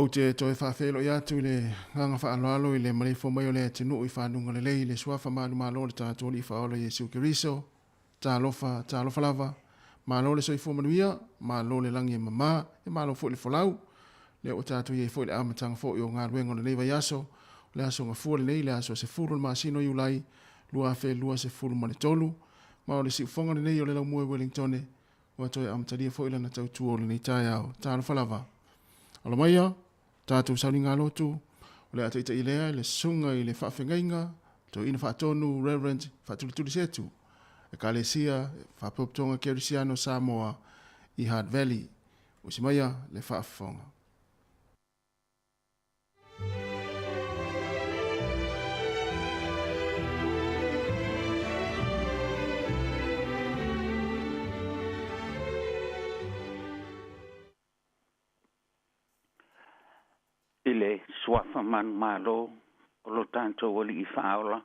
Ou te toe faafeiloai atu i le agaga faaaloalo i le maleifua mai o le atunuu i fanuga lelei i le Suafa manumalo o le tatou Alii Faaola Iesu Keriso. Talofa, talofa lava. Malo le soifua manuia, malo le lagi e mama, e malo foi le folau. Lea ua tatou i ai foi i le amataga foi o galuega o lenei vaiaso, o le aso Gafua lenei, le aso 10 o le masina o Iulai 2023, ma o le siufofoga lenei o le laumua i Wellingtone, ua toe amatalia foi lana tautua o lenei taeao. Talofa lava. Alo maia, tatou sauniga lotu, o le a taitai lea le susuga i le faafegaiga, toeaina faatonu Reverend Faatulituli Setu, Ekalesia Faapotopotoga Kerisiano Samoa i Hutt Valley. Usi maia le faafofoga. I le Suafa manumalo o lo tatou Alii Faaola,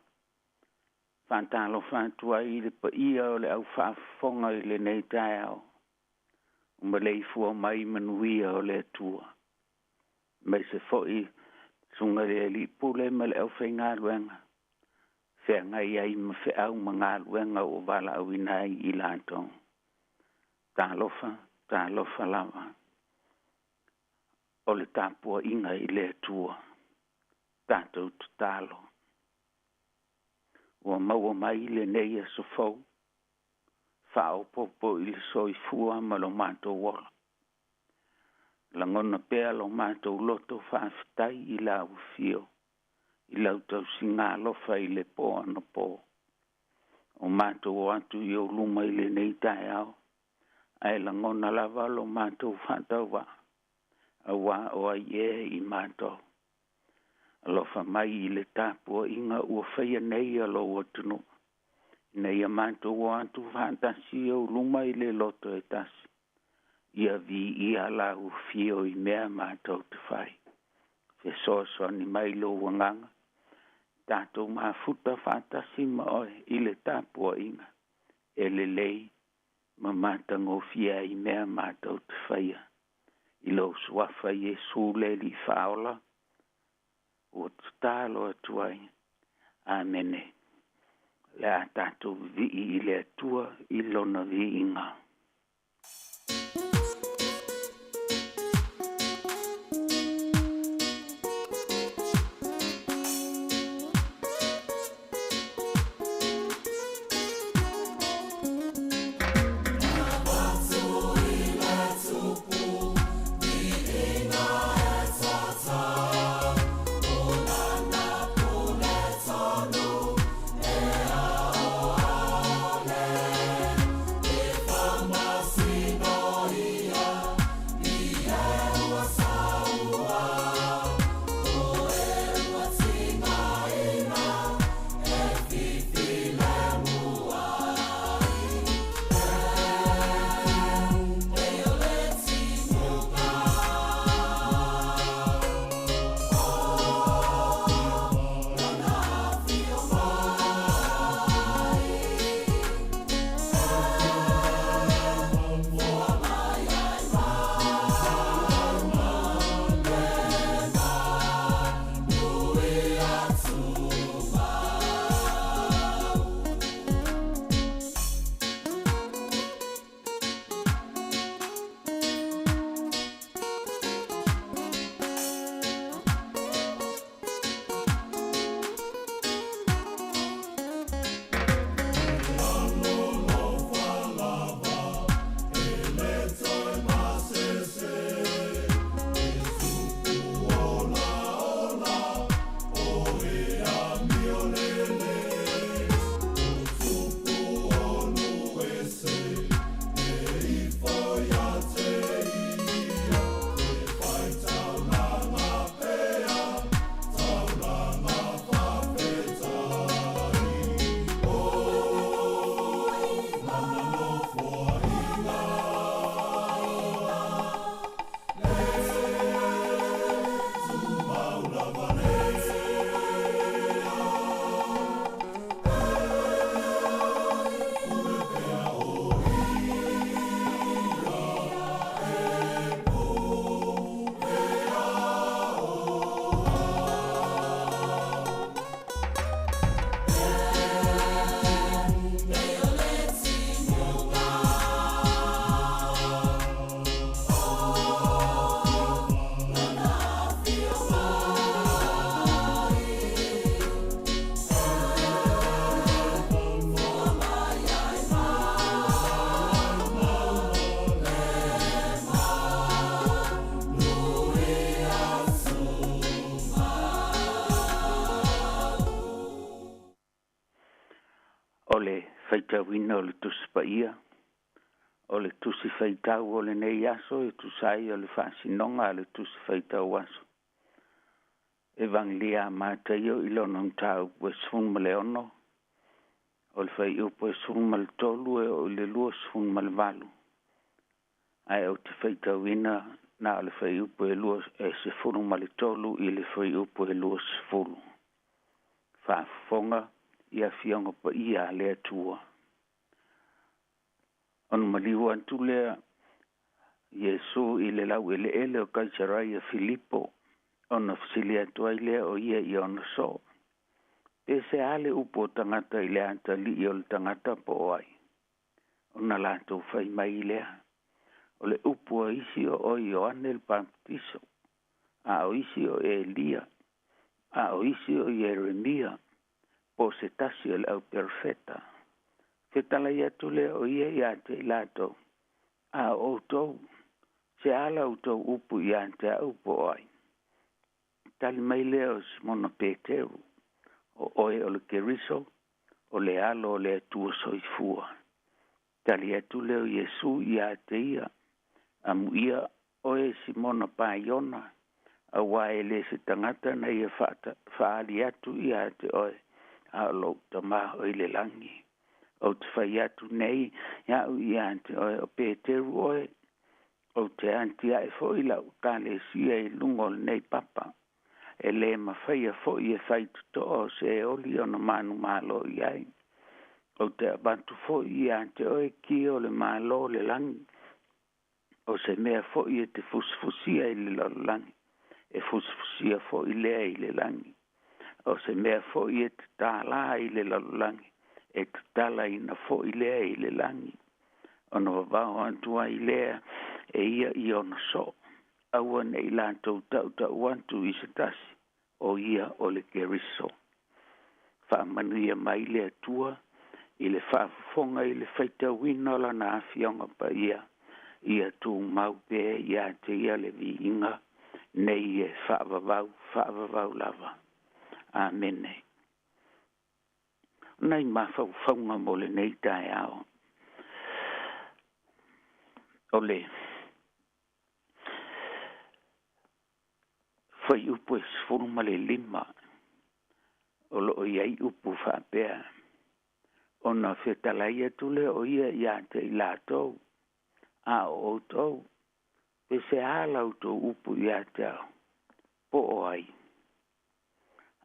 faatalofa atu ai i le paia o le au faafofoga i lenei taeao, ua maleifua mai manuia o le Atua. Aemaise foi susuga i le Alii Pule ma le aufaigaluega, feagai ai ma feau ma galuega ua valaauina ai i latou. Talofa, talofa lava o le tapuaiga i le Atua, tatou tatalo. Ua maua mai lenei aso fou, faaopoopo i le soifua ma lo matou ola. Lagona pea lo matou loto faafetai i lau afio, i lau tausiga alofa i le po anapo. O matou o atu i ou luma i lenei taeao, ae lagona lava lo matou faatauvaa, auā o ai ea i matou. Alofa mai i le tapuaiga ua faia nei a lou atunuu, ina ia matou o atu faatasi i ou luma i le loto e tasi, ia viia lau afio i mea matou te fai. Fesoasoani mai lou agaga, tatou mafuta faatasi ma oe i le tapuaiga e lelei ma matagofie ai mea matou te faia. I lou suafa Iesu le Alii Faaola, ua tatalo atu ai. Amene. O le a tatou vivii i le Atua i lona viiga. O le faitauina o le Tusi Paia, o le Tusi Faitau o lenei aso e tusa ai o le faasinoga a le Tusi Faitau Aso. Evagelia a Mataio i lona mataupu e 16, o le fuaiupu e 13 e oo i le 28, ae ou te faitauina na o le fuaiupu e 13 i le fuaiupu e 20. Faafofoga i afioga paia a le Atua. Ona maliu atu lea Iesu i le laueleele o Kaisaraia Filipo, ona fesili atu ai lea o ia i ona soo. Pe se a le upu o tagata i le atalii o le tagata po o ai? Ona latou fai mai lea, o le upu a isi o oe Ioane le Papatiso, a o isi o Elia, a o isi o Ieremia, po o se tasi o le au perofeta. Fetalai atu lea o ia ia te i latou, a o outou, se a la outou upu ia te au po o ai? Tali mai lea o Simona Peteru, o oe o le Keriso, o le alo o le Atua soifua. Tali atu lea o Iesu ia te ia, amuia oe Simona Paiona, auā e le se tagata na ia faaali atu ia te oe, a o lou Tamā o i le lagi. Ou te fai atu nei au ia te oe, o Peteru oe, ou te atiae foi lau ekalesia i luga o lenei papa, e lē mafaia foi e faitotoa o Seoli ona manumalo i ai. Ou te avatu foi ia te oe kia o le malo o le lagi, o se mea foi e te fusifusia i le lalolagi, e fusifusia foi lea i le lagi. O se mea foi e te tālā i le lalolagi, e tatalaina foi lea i le lagi. Ona vavao atu ai lea e ia i ona soo, aua ne i latou tautau atu i se tasi, o ia o le Keriso. Faamanuia mai le Atua i le faafofoga i le faitauina o lana afioga paia, ia tumau pea ia te ia le viiga nei e faavavau faavavau lava. Amene. O nai mafaufauga mo lenei taeao. O le fuaiupu e 15 o loo i ai upu faapea, ona fetalai atu lea o ia ia te i latou, a o outou, pe se a la outou upu ia te au, po o ai?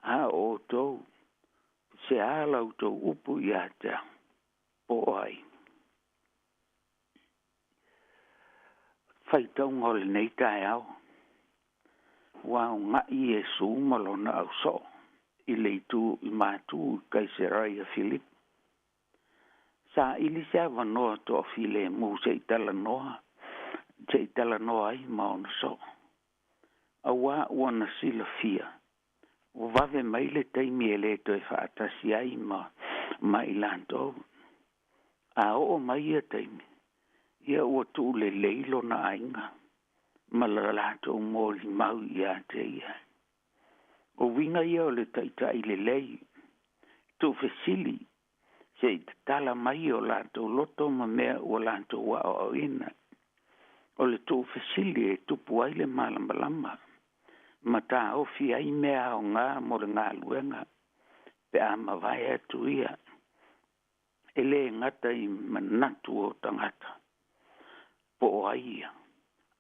A o outou, se a la outou upu ia te au, po o ai? Faitauga o lenei taeao, ua aogai Iesu ma lona ausoo i le itu i Matu i Kaisaraia Filipo. Saili se avanoa toafilemu se i talanoa, se i talanoa ai ma ona soo. Auā ua na silafia, ua vave mai le taimi e lē toe faatasi ai ma ma i latou. A oo mai ia taimi, ia ua tuulelei lona aiga ma la latou molimau ia te ia. O uiga ia o le taitai lelei, tuufesili se i tatala mai o latou loto ma mea ua latou aoaoina. O le tuufesili e tupu ai le malamalama, ma taofi ai mea aoga mo le galuega, pe a mavae atu ia. E lē gata i manatu o tagata, po o ai ia,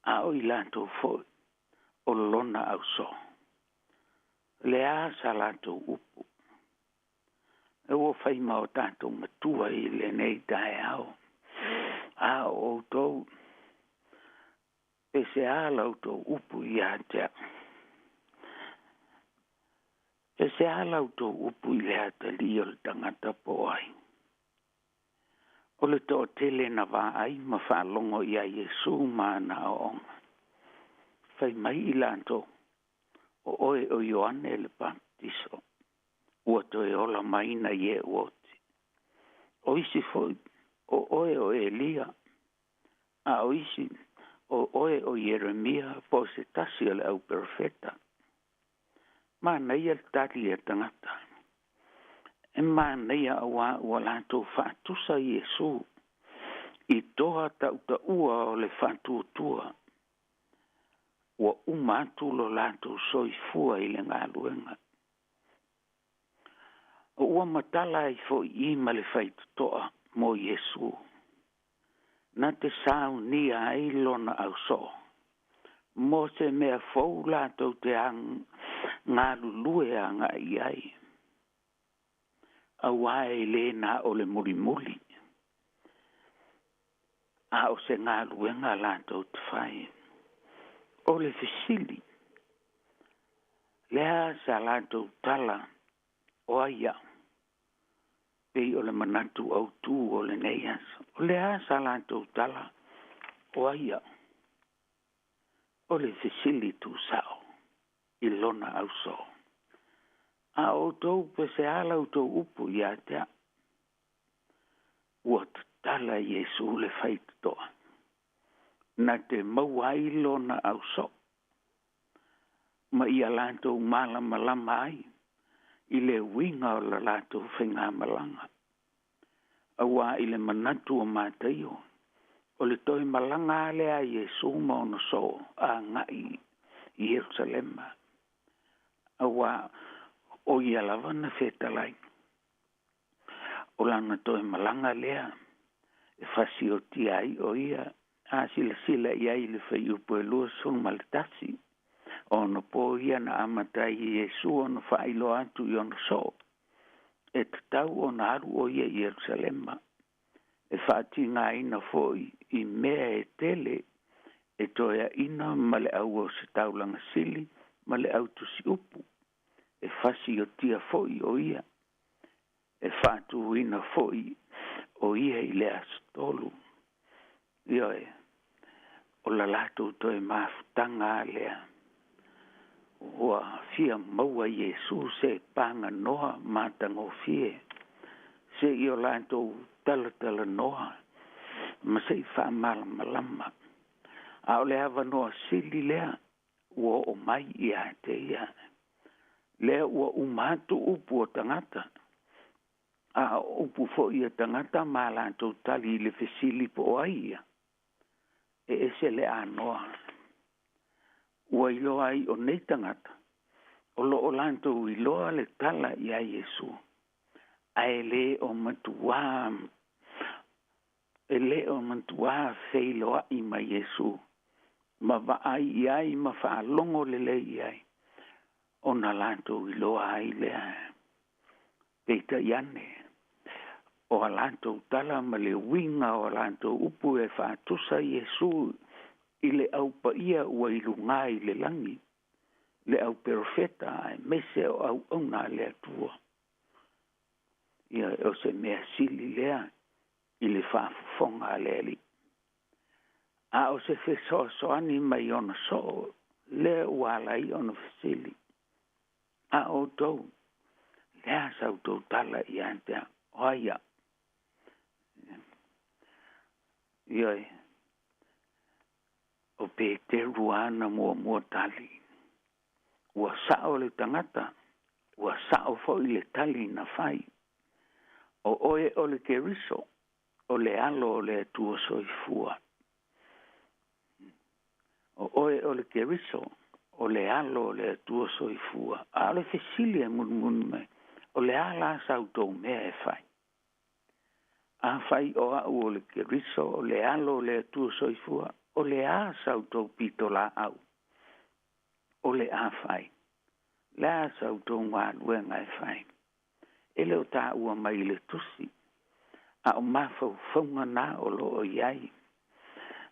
a o i latou foi o lona ausoo. Le a sa latou upu, e ua fai ma o tatou matua i lenei taeao. A o outou, pe se a la outou upu ia te au? Pe se a la outou upu i le atalii o le tagata po o ai? O le toatele na vaai ma faalogo iā Iesu ma ana aoaoga. Fai mai i latou, o oe o Ioane le Papatiso, ua toe ola mai nai e ua oti. O isi foi, o oe o Elia, a o isi, o oe o Ieremia, po o se tasi o le au perofeta. Manaia le tali a tagata. E manaia auā ua latou faatusa Iesu i toa tautaua o le faatuatua ua uma atu lo latou soifua i le galuega. O ua matala ai foi i ma le faitotoa mo Iesu, na te saunia ai lona ausoo, mo se mea fou latou te galulue agai i ai, auā e lē na o le mulimuli, a o se galuega latou te fai. O le fesili, lea sa latou tala o ai au, pei o le manatu autū o lenei aso. O le a sa latou tala o ai au, o le fesili tuusao i lona ausoo. A outou pe se a la outou upu ia te au, ua tatala Iesu le faitotoa, na te maua ai lona ausoo, ma ia latou malamalama ai i le uiga o la latou faigamalaga. Auā i le manatu o Mataio, o le toe malaga lava lea a Iesu ma ona soo agai i Ierusalema, auā o ia lava na fetalai. O lana toe malaga lea e fasiotia ai o ia, a silasila i ai i le fuaiupu e 21, ona po ia na amata ai e Iesu ona faailoa atu i ona soo, e tatau ona alu o ia i Ierusalema, e faatigaina foi i mea e tele e toeaina ma le au ositaulaga sili ma le au tusiupu, e fasiotia foi o ia, e faatuina foi o ia i le aso tolu. Ioe, o la latou toe mafutaga lava lea. Ua fia maua Iesu se paganoa matagofie, seia o latou talatalanoa ma se i faamalamalama. A o le avanoa sili lea ua oo mai ia te ia. Lea ua uma atu upu o tagata, a o upu foi a tagata ma a latou tali i le fesili po o ai ia, e ese le anoa. Ua iloa ai o nei tagata, o lo o latou iloa le tala iā Iesu, ae le o matuā e le o matuā feiloai ma Iesu, ma vaai i ai ma faalogo lelei i ai, ona latou iloa ai lea. Peitai ane, o a latou tala ma le uiga o a latou upu e faatusa Iesu i le au paia ua i luga i le lagi, le au perofeta aemaise o auauna a le Atua. Ia, o se mea sili lea i le faafofoga a le Alii. A o se fesoasoani mai ona soo, lea ua ala ai ona fesili. A outou, le a sa outou tala ia te au, o ai au? Ioe, o Peteru ana muamua tali. Ua sao le tagata, ua sao foi le tali na fai. O oe o le Keriso, o le alo o le Atua soifua. O oe o le Keriso, o le alo o le Atua soifua. A o le fesili e mulimuli mai, o le a la sa outou mea e fai? Afai o au o le Keriso, o le alo o le Atua soifua, o le a sa outou pitolaau? O le a fai? Le a sa outou galuega e fai? E le o taua mai i le tusi, a o mafaufauga na o lo o i ai.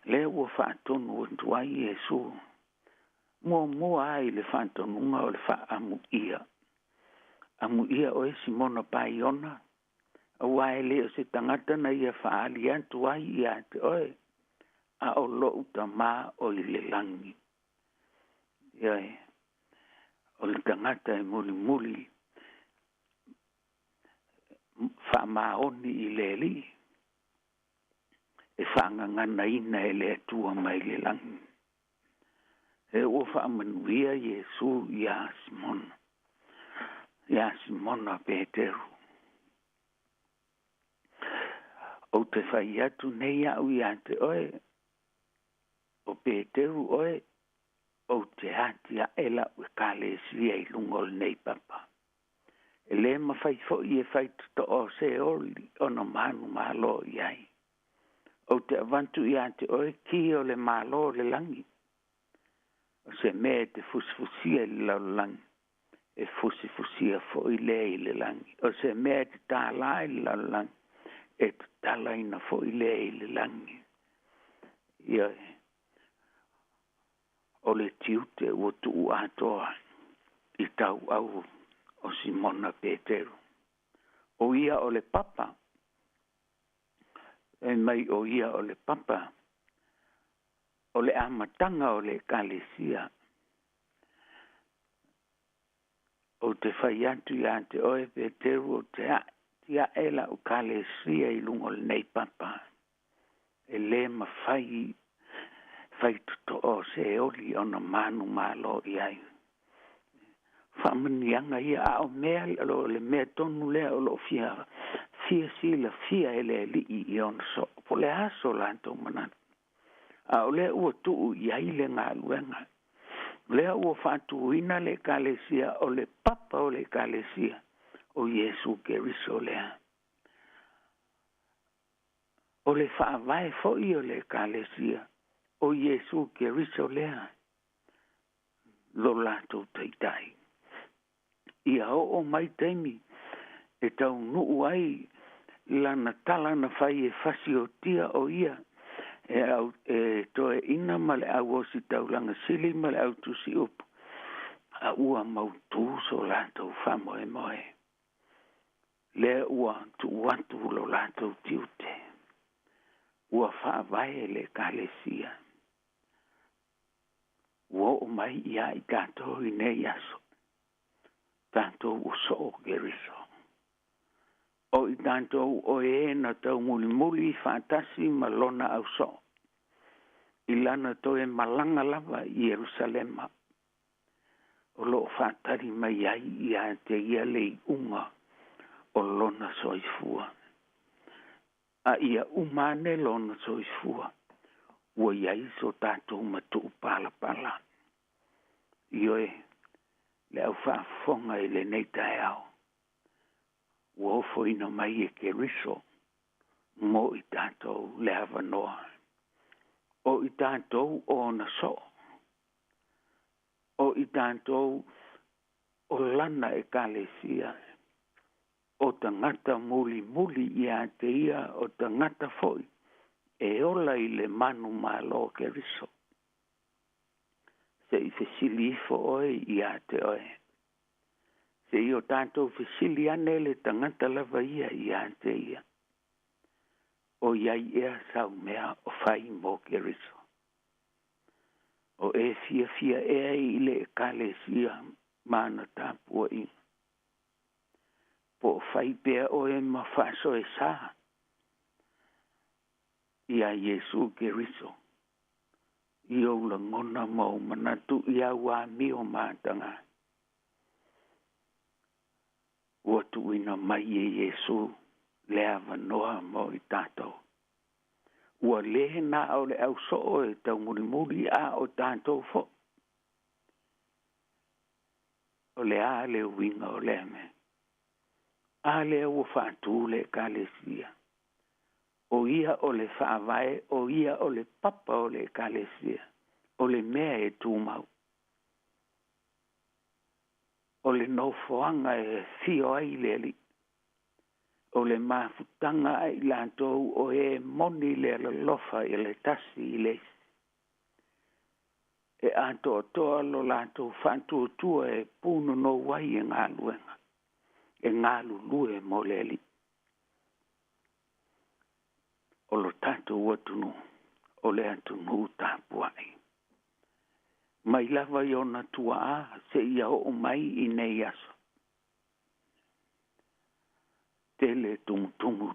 Lea ua faatonu atu ai Iesu, muamua ai le faatonuga o le faaamuia. Amuia oe Simona Paiona, auā e le o se tagata na ia faaali atu ai ia te oe, a o lou Tamā o i le lagi. Ioe, o le tagata e mulimuli faamaoni i le Alii, e faagaganaina e le Atua mai le lagi. E ua faamanuia Iesu iā Simona, iā Simona Peteru. Ou te fai atu nei a'u iā te oe, o Peteru oe, ou te atia'e la'u Ekalesia i luga o lenei papa. E lē mafai fo'i e fai toto'a o Seoli ona manumalo i ai. Ou te avatu iā te oe ki o le Malo o le lagi. O se mea e te fusifusia i le lalolagi, e fusifusia fo'i lea i le lagi. O se mea e te tālā i le lalolagi, e tatalaina fo'i lea i le lagi. Ioe, o le tiute ua tuu atoa i tauau o Simona Peteru. O ia o le papa, e mai o ia o le papa, o le amataga o le Ekalesia. Ou te fai atu iā te oe Peteru, ou te atia'e la'u Ekalesia i luga o lenei papa. E lē mafai fai toto'a o Seoli ona manumalo i ai. Faamanuiaga ia, a o mea o le mea tonu lea o lo'o fia fia silafia e le Alii i ona so'o, po o le a so latou manatu. A o lea ua tuu i ai le galuega, lea ua faatuina le Ekalesia, o le papa o le Ekalesia o Iesu Keriso lea. O le faavae fo'i o le Ekalesia o Iesu Keriso lea, lo latou taitai. Ia oo mai taimi e taunuu ai lana tala na fai e fasiotia o ia e au e toeaina ma le au ositaulaga sili ma le au tusiupu, a ua mautū so latou faamoemoe. Lea ua tuu atu lo latou tiute, ua faavae le Ekalesia. Ua oo mai iā i tatou i nei aso, tatou ua soo Keriso. O i tatou o e na taumulimuli faatasi ma lona ausoo, i lana toe malaga lava i Ierusalema, o loo faatali mai ai iā te ia le iuga o lona soifua. A ia uma ane lona soifua, ua i ai so tatou matuu palapala. Ioe, le au faafofoga i lenei taeao, ua ofoina mai e Keriso mo i tatou le avanoa. O i tatou o ona soo, o i tatou o lana Ekalesia, o tagata mulimuli iā te ia, o tagata fo'i e ola i le manumalo o Keriso. Se i fesili ifo oe iā te oe. Se i o tatou fesili ane le tagata lava ia iā te ia. O i ai ea sau mea o fai mo Keriso. O e fiafia ea i le Ekalesia ma ana tapuaiga. Po o fai pea oe ma faasoesa iā Iesu Keriso i ou lagona ma ou manatu i au amio mataga. Ua tuuina mai e Iesu le avanoa mo i tatou. Ua lē na o le ausoo e taumulimuli a o tatou fo'i. O le a le uiga o lea mea? A lea ua faatū le Ekalesia. O ia o le faavae, o ia o le papa o le Ekalesia, o le mea e tumau. O le nofoaga e afio ai le Alii. O le mafutaga a i latou o e moni le alolofa i le tasi i le isi. E atoatoa lo latou faatuatua e punonou ai e galuega, e galulue mo le Alii. O lo tatou atunuu, o le atunuu tapuai. Mai lava i ona tuaa seia oo mai i nei aso. Tele tumutumu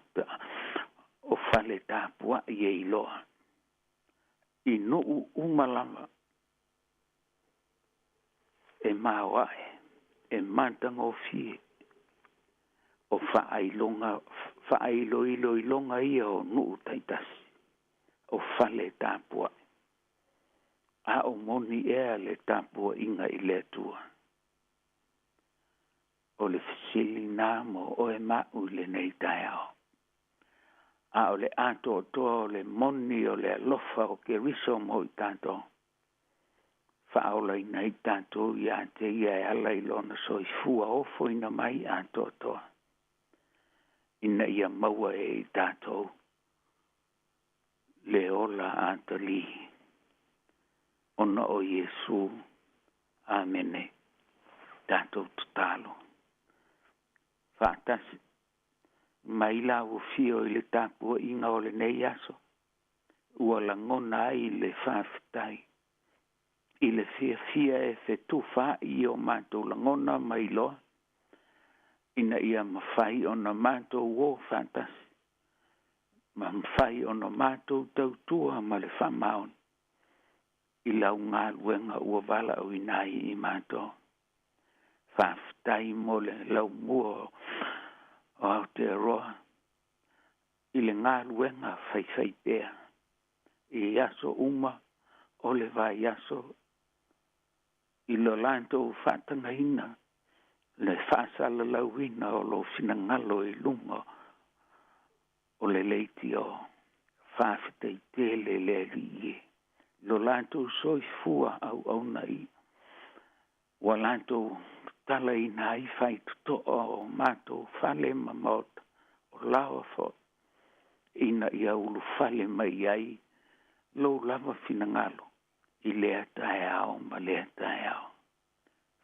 o fale tapuai e iloa. I nuu uma lava e maoae, e matagofie, o faailoga Faailoiloiloga ia o nuu taitasi o fale tapuai. A o moni ea le tapuaiga i le Atua? O le fesili na mo oe ma'u i lenei taeao. A o le atoatoa o le moni o le alofa o Keriso mo i tatou, faaolaina ai tatou ia te ia e ala i lona soifua ofoina mai atoatoa, ina ia maua e i tatou le ola atalii ona o Iesu. Amene. Tatou tatalo. Faatasi mai lau afio i le tapuaiga o lenei aso, ua lagona ai le faafetai i le fiafia e fetufaai i o matou lagona ma iloa, ina ia mafai ona matou o faatasi ma mafai ona matou tautua ma le faamaoni i lau galuega ua valaauina ai i matou. Faafetai mo le laumua o Aotearoa i le galuega faifaipea i aso uma o le vaiaso i lo latou faatagaina le faasalalauina o lou finagalo i luga o le leitio. Faafetai tele le Alii e lo latou soifua auauna i ua latou talaina ai faitotoa o matou fale ma maota o laoa foi, ina ia ulufale mai ai lou lava finagalo i lea taeao ma lea taeao.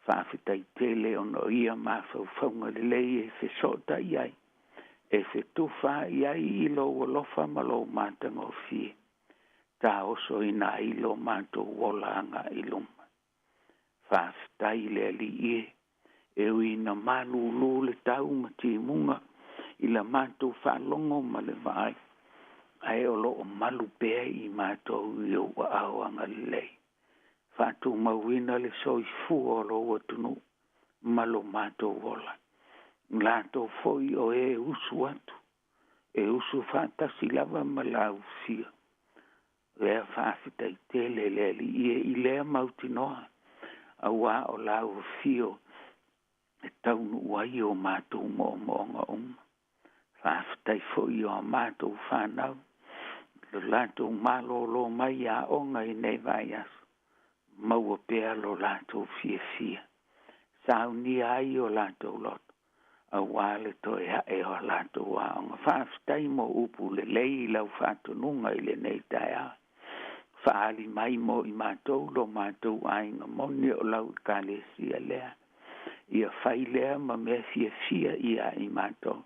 Faafetai tele ona o ia mafaufauga lelei e fesootai ai, e fetufaai ai i lou alofa ma lou matagofie, taosoina ai lo matou ola agai i luma. Faafetai le Alii e, e ui ina malūlū le tau ma timuga i la matou faalogo ma le vaai, ae o loo malu pea i matou i ou aao agalelei. Faatumauina le soifua o lou atunuu ma lo matou ola. Latou foi o e usu atu, e usu faatasi lava ma lausia. Lea faafetai tele le Alii e i lea mautinoa, auā o lau afio e taunuu ai o matou moomooga uma. Faafetai foi o matou whanau, lo latou malōlō mai aoga i nei vaiaso, maua pea lo latou fiafia. Saunia ai o latou loto, auā le toe ae o latou aoga. Faafetai mo upu lelei i lau faatonuga i lenei taeao. Faali mai mo i matou lo matou aiga moni o lau ekalesia lea. Ia fai lea ma mea fiafia ia i matou.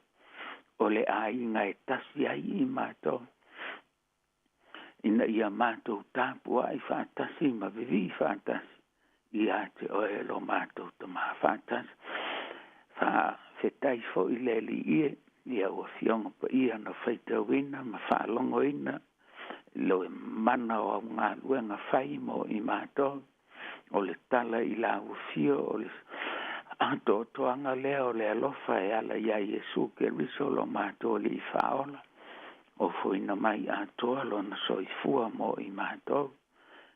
O le aiga e tasi ai i matou, ina ia matou tapuai faatasi ma vivii faatasi ia te oe lo matou Tama faatasi. Faafetai foi le Alii e ia ua afioga paia na faitauina ma faalogoina lo mana o au galuega fai mo i matou. O le tala i lau afio o le atoatoaga lea o le alofa e ala ia Iesu Keriso lo matou Alii faaola, ofoina mai atoa lona soifua mo i matou.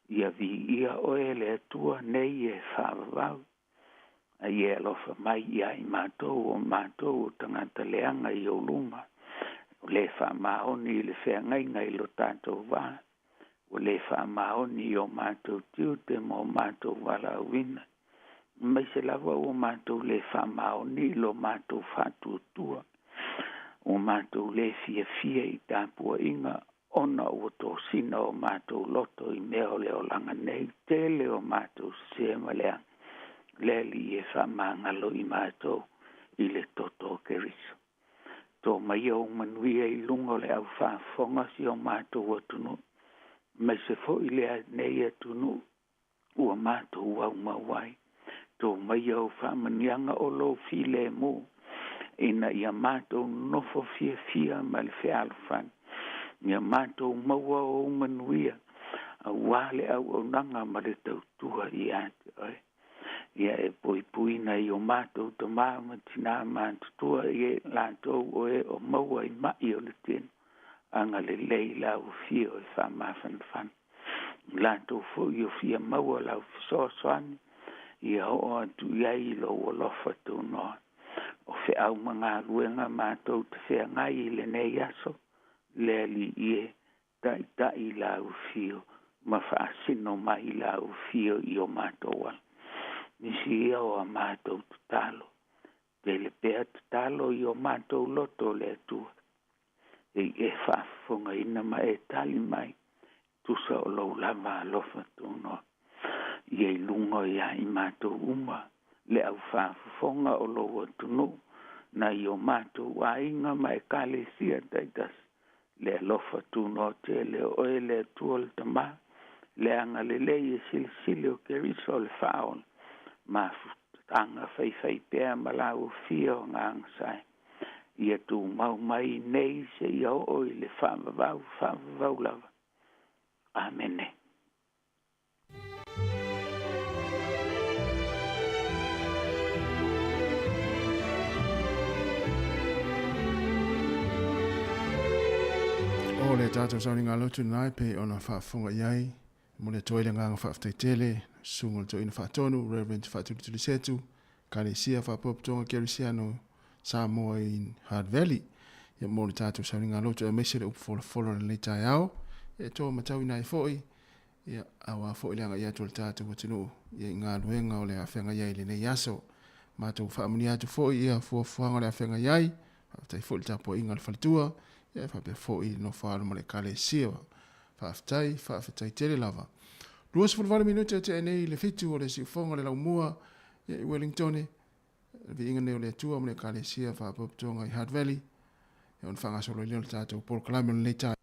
Ia viia oe le Atua nei e faavavau, a ia alofa mai ia i matou o matou o tagata leaga i ou luma, o le faamaoni i le feagaiga i lo tatou vā, ua le faamaoni i o matou tiute ma o matou valaauina, aemaise lava ua matou le faamaoni i lo matou faatuatua, ua matou le fiafia i tapuaiga ona ua tosina o matou loto i mea o le olaga nei, tele o matou sesē ma leaga. Le Alii e faamagalo i matou i le toto o Keriso. Tō mai ou manuia i luga o le aufaafofoga si o matou atunuu, aemaise foi lenei atunuu ua matou aumau ai. Tō mai au faamanuiaga o lou filemu, ina ia matou nofo fiafia ma le fealofani, ia matou maua ou manuia, auā le auaunaga ma le tautua ia te oe. Ia e puipuina i o matou tamā ma tinā matutua i e latou o e o maua i ma'i o le tino. Agalelei lau afio e faamafanafana. Latou foi o fia maua lau fesoasoani, ia oo atu i ai i lou alofa tunoa. O feau ma galuega matou te feagai i lenei aso, le Alii e, taitai lau afio ma faasino mai lau afio i o matou ala. Nisi ia o a matou tatalo, tele pea tatalo i o matou loto le Atua, e i e faafofogaina ma e tali mai, tusa o lou lava alofa tunoa. Ia i luga ia i matou uma, le au faafofoga o lou atunuu, nai o matou aiga ma ekalesia taitasi, le alofa tunoa tele o oe le Atua le Tamā, le agalelei e silisili o Keriso le Faaola, mafutaga faifaipea ma lau afio o Agaga Sae, ia tumau mai nei seia oo i le faavavau faavavau lava. Amene. O le tatou sauniga lotu lenā e pei ona faafofoga i ai, e momoli atu ai le agaga faafetai tele, susuga i le Toeaina Faatonu, Reverend Faatulitulisetu, Ekalesia Faapotopotoga Kerisiano Samoa i Hard Valley. Ia mo le tatou sauniga lotu aemaise le upu folafola o lenei taeao, ia e toa matauina ai foi, ia aua foi le agai atu o le tatou atunuu ia i galuega o le a feagai ai i lenei aso. Matou faamanuia atu foi ia fuafuaga o le a feagai ai, faafetai foi i le tapuaiga a le faletua, ia e faapea foi i le nofoaalo ma le Ekalesia. Faafetai, faafetai tele lava. 28 minute e tea nei i le 7 o le siufoga o le laumua ia i Wellington, le viiga nei o le Atua ma le Ekalesia Faapotopotoga i Hutt Valley, ia ona faagasolo ai lea o le tatou polokalame o lenei taeao.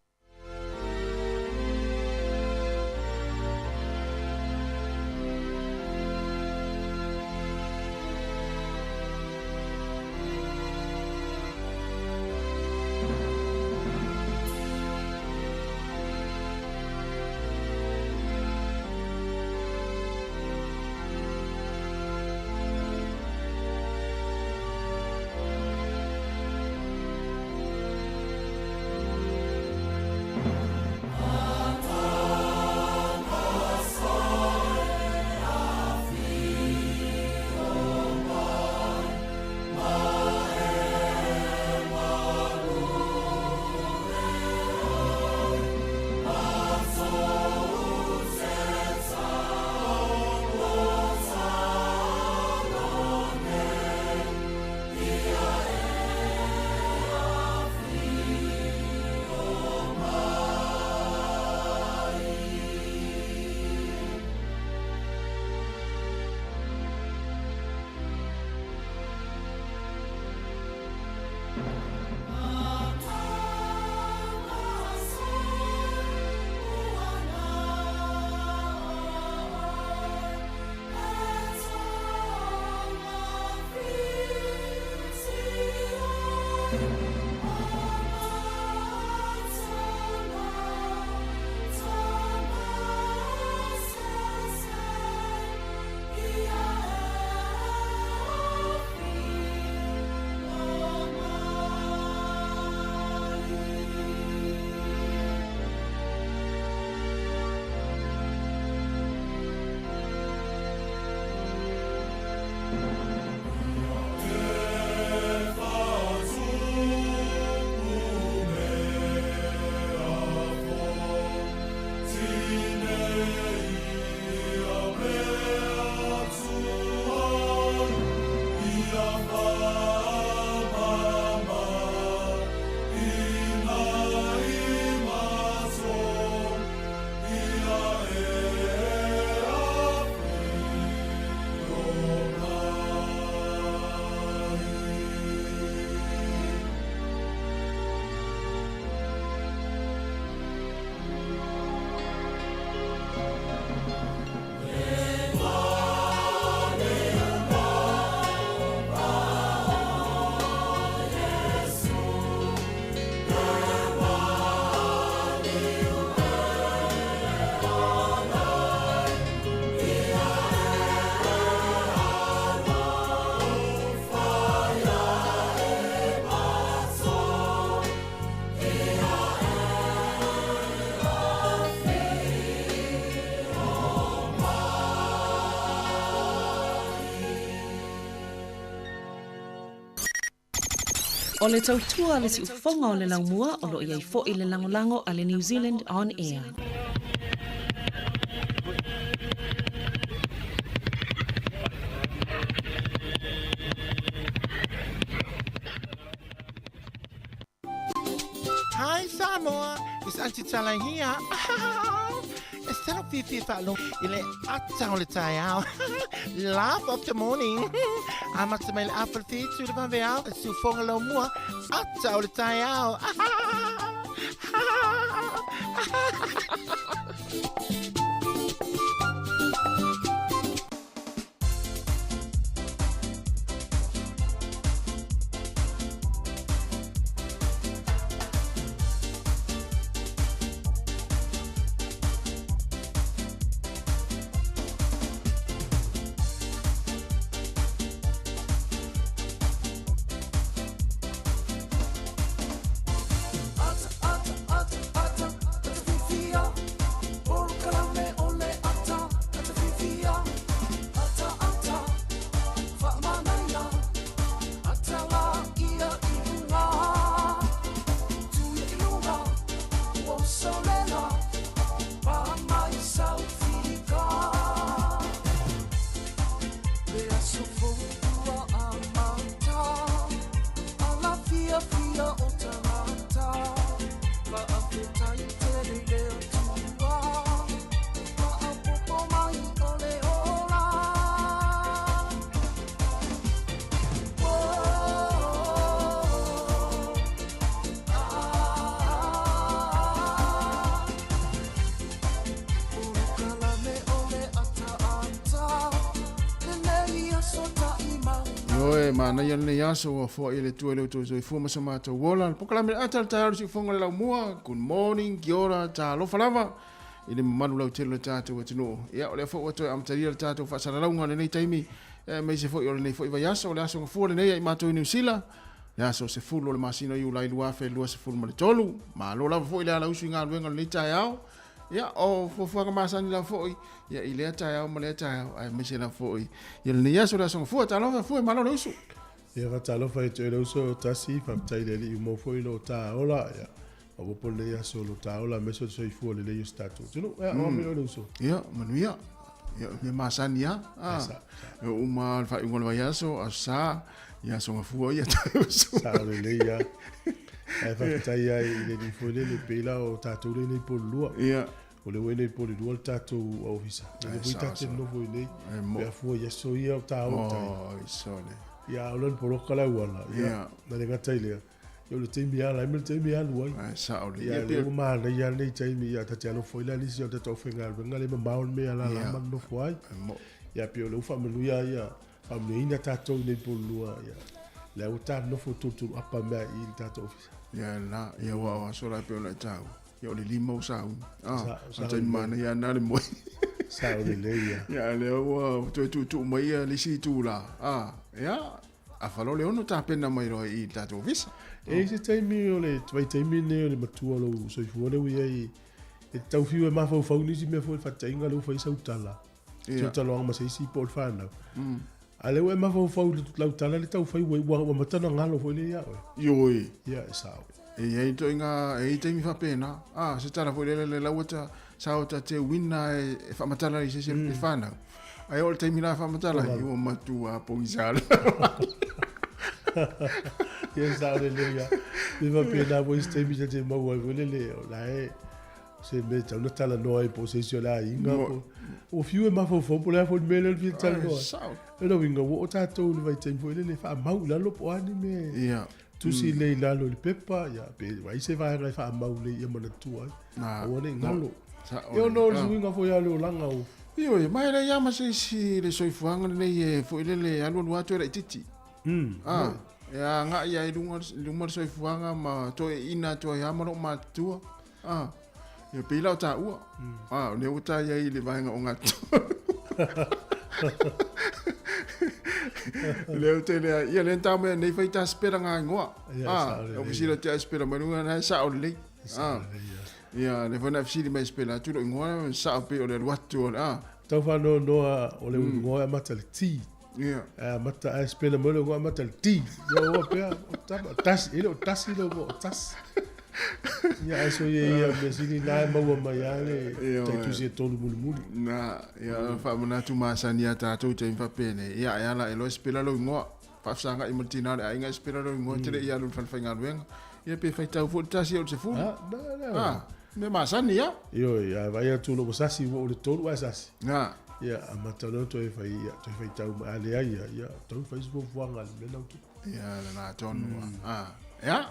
O le tautua a le siufofoga o le laumua o lo o i ai foi le lagolago a le New Zealand On Air. Hi Samoa, it's Auntie Tala here. E tino fiafia faalogo i le ata o le taeao. Laugh of the morning. Amata mai le afa le whitu le vaveao, e siufoga lau mua, ata o le taeao. Ioe, manaia lenei aso ua foai e le Atua i lo outou soifua ma so matou ola. Le polokalame le ata le taeao le siufofoga o le laumua. Good morning, kia ora, talofa lava i le mamalu lautele o le tatou atunuu. Ia, o lea foi ua toe amatalia le tatou faasalalauga o lenei taimi, aemaise foi o lenei foi vaiaso, o le aso gafua lenei ia i matou i Niu Sila, le aso 10 o le masina o Iulai 2023. Malo lava foi le alausu i galuega o lenei taeao. Ia, o fuafuaga masani lava foi, ia, i lea taeao ma lea taeao, aemaise lava foi i lenei aso, le aso Gafua. Talofa Fue, malo le usu. Ia faatalofa ia te oe le uso Tasi, faafetai i le Alii ua maua foi lo ta ola, ia faaopoopo lenei aso lo ta ola aemaise o le soifua lelei o si tatou atunuu. Ia, o a mai oe le uso? Ia, manuia. Ia, o mea masani lava. Ah, Sa, sa. E uma le faaiuga o le vaiaso, aso Sa, ia aso Gafua ia te uso. Sao lelei lava. Ae faafetai lava i le Alii foi lele, pei la o tatou lea e nei Polelua. Ia. O lea ua i nei Polelua le tatou ofisa. O lea foi ta te nofo i nei. Pe a fua i aso ia o ta o tai. Oi, sole. Ia, o le poloka le auala. Ia, na le gata i lea. Ia, o le taimi ala ai ma le taimi e alu ai. Ai, sao le. Ia, lea ua manaia lava lenei taimi. Ia, ta te alofa foi la nisi o tatou aufaigaluega le mamao le mea e alaala ma nofo ai. Ia, pei o lea ua faamanuia ia, faamanuiaina tatou i nei Polelua. Ia, lea ua ta nofo tulutulu apa mea i le tatou ofisa. Ia, la, ia, ua o aso la e pei ona e taua. Ia o le lima o sauni. Ah, o taimi manaia lena le moe. Sao lelei ia. Ia lea ua toe tuutuu mai ia le isi itula. Ah, ia, afa loa le ono tapena mai loa i le tatou ofisa. E i se taimi o le vaitaimi lenei o le matua o lou soifua lea ua i ai, e te tau fiu e mafaufau nisi mea foi le faataitaiga lea ua fai sau tala. Ia. Talanoaga ma se isi po o le fanau. A lea ua e mafaufau i lau tala le tau fai ua ua amata ona galo foi lea ia oe. Ioe. Ia e sao. E i ai itoaiga, e i ai taimi faapena. A, se tala foi lele le lau ata sa o ta te uina e, e faamatala i se isi mm. whanau. Ai o le taimi la faamatala, i ua matua pogisa. Ia sao lelei ia. Me faapena foi se taimi ta te maua ai foi lele, o la e se mea e tatau ona talanoa ai po o se isi o le aiga po ua fiu e mafaufau po o le a foi le mea lea o le fia talanoa ai. O le uiga ua oo tatou i le vaitaimi foi lele e faamau i lalo po o a ni mea e Ia. tusi lelei i lalo i le pepa, ia, pe ai se vaega e faamau lelei ia manatua ai. Aua ne i galo. Ia ona o le suiga foi lava o le olaga o. Ioe, ma e leai lava ma se isi le soifuaga lenei e foi lele e alualu atu e laitiiti. A, e agai lava i luga, i luma le soifuaga ma toeaiina atu ai lava ma lou matutua. A, ia pei la o taua. A, o lea ua ta i ai i le vaega o gata. Lea ou te lea, ia lea na tau mai nei fai ta spela ngā ingoa. Ia, A, sao lelei, o fesili atu ia spela mai luga, na e sao lelei. Sao A, lelei, ia. ia, lea foi na fesili mai spela atu lou ingoa, sao pei o le alu atu o le, a. Tau faanoanoa o le ingoa e amata i le T. Ia. Ae amata ae spela mai le igoa amata i le T. Ia ua pea, o tama, tasi, e le o tasi le igoa, o tasi. Ia ae soia ia mea sili na e maua mai lava le taitusi e tolu mulimuli. Na, ia faamanatu masani ia tatou i taimi faapenei, ia e ala e loa e spela lou igoa, faafesagai ma le tina o le aiga e spela lou igoa, e te le i alu i le falefaigaluega. Ia pe faitau foi le tasi ia o le sefulu. Ah, na, na. Ah, mea masani ia. Ioe, a vaai atu loa ua sasi, ua oo i le tolu ae sasi. Na. Ia, amata loa toe fai, ia, toe faitau mai, a leai ia, ia, tau fai se fuafuaga a le mea lau tupu. Ia, lena tonu. Ah, ia.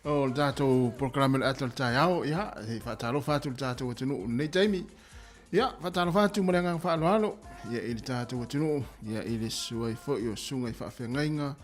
O le tatou polokalame o le ata o le taeao, ia, e faatalofa atu i le tatou atunuu i lenei taimi. Ia, faatalofa atu ma le agaga faaaloalo, ia, i le tatou atunuu, ia, i le susu ai foi o susuga i faafeagaiga,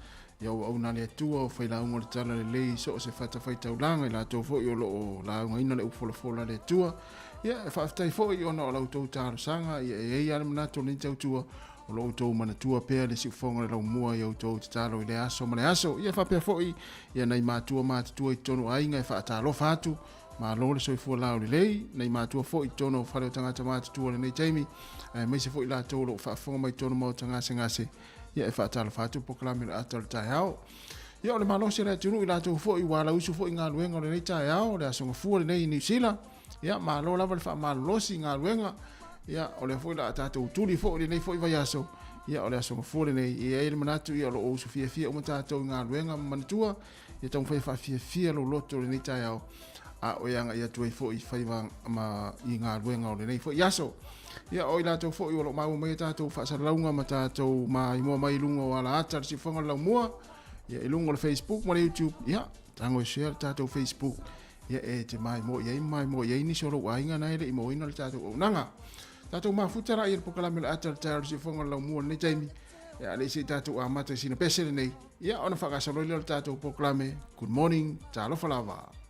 ia, o auauna a le Atua, o failauga o le Talalelei i so o se fatafaitaulaga, i latou foi o lo o laugaina le upu folafola a le Atua. Ia, e faafetai foi ona o la outou talosaga, ia, e i ai lava le manatu o lenei tautua, O lo outou manatua pea le siufofoga o le laumua i a outou tatalo i lea aso ma le aso. Ia faapea foi ia nai matua matutua i totonu o aiga e faatalofa atu. Malo le soifua laulelei, nai matua foi i totonu o fale o tagata matutua i lenei taimi, aemaise foi latou o lo o faafofoga mai i totonu o maota gasegase. Ia e faatalofa atu polokalame o le ata o le taeao. Ia o le malosi o le atunuu i latou foi ua alauisu foi i galuega o lenei taeao, le aso Gafua lenei i Niu Sila. Ia, malo lava le faamalolosi i galuega. Ia, o lea foi o le a tatou tuli foi i lenei foi vaiaso. Ia, o le aso Gafua lenei. E i ai le manatu, ia, o lo o usu fiafia uma tatou i galuega ma manatua. Ia taumafai e faafiafia lou loto i lenei taeao, a o e agai atu ai foi i faiva ma i galuega o lenei foi aso. Ia, o i latou foi o lo o maua mai a tatou faasalalauga ma tatou maimoa mai i luga o alaata o le siufofoga o le laumua, ia, i luga o le Facebook ma le YouTube, ia, tago e share le tatou Facebook Ia e te maimoa i ai ma maimoa i ai nisi o lou aiga na e le i mauaina le tatou auaunaga. Tatou mafuta la i le polokalame o le ata o le taeao i le siufofoga o le laumua i lenei taimi. Ia a le i se i tatou amata i sina pese lenei, ia ona faagasolo ai lea o le tatou polokalame. Good morning, talofa lava.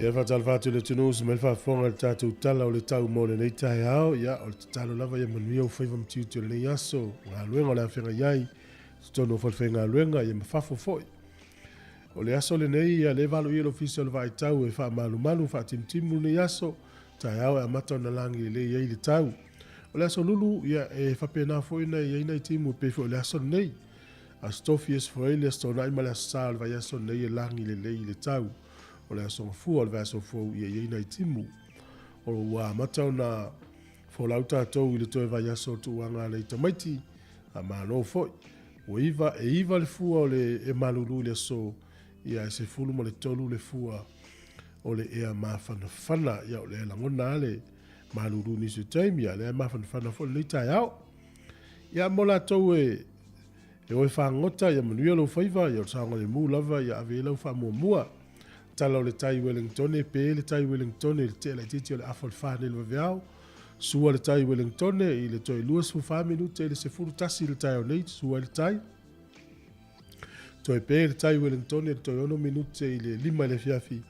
Ia faatalofa atu i le atunuu se mai le faafofoga i le tatou Tala o le Tau mo lenei taeao. Ia, o le tatalo lava ia manuia ou faiva ma tiute o lenei aso, galuega o le a feagai ai i totonu o falefaigaluega ia ma fafo foi. O le aso lenei, ia, lea e valoia le Ofisa o le Vaai Tau e faamalumalu, faatimutimu lenei aso, taeao e amata ona lagi lelei ai le tau. O le aso Lulu, ia, e faapena foi ona i ai nai timu e pei foi o le aso lenei. Aso Tofi, Aso Faraile, Aso Toonai ma le Aso Sa o le vaiaso lenei e lagi lelei le tau. O le aso Gafua o le vaiaso fou ia i ai nai timu. O ua amata ona folau tatou i le toe vaiaso o tuuaga a nai tamaiti, a malo foi. Ua iva, e iva le fua o le e malulu i le aso, ia e 13 le fua o le ea mafanafana. Ia o lea e lagona lava le malulu i nisi o taimi, a o lea e mafanafana foi lenei taeao. Ia mo latou e E o e fagota, ia manuia lou faiva, ia o le saogalemu lava, ia ave i ai lau faamuamua. Tala o le tai Welengtone, pe le tai Welengtone i le tea laitiiti o le afa o le fa nei i le vaveao. Sua le tai Welengtone i le toe 24 minute i le 11 i le taeao nei, sua ai le tai. Toe pe le tai Welengtone i le toe 6 minute i le 5 i le afiafi,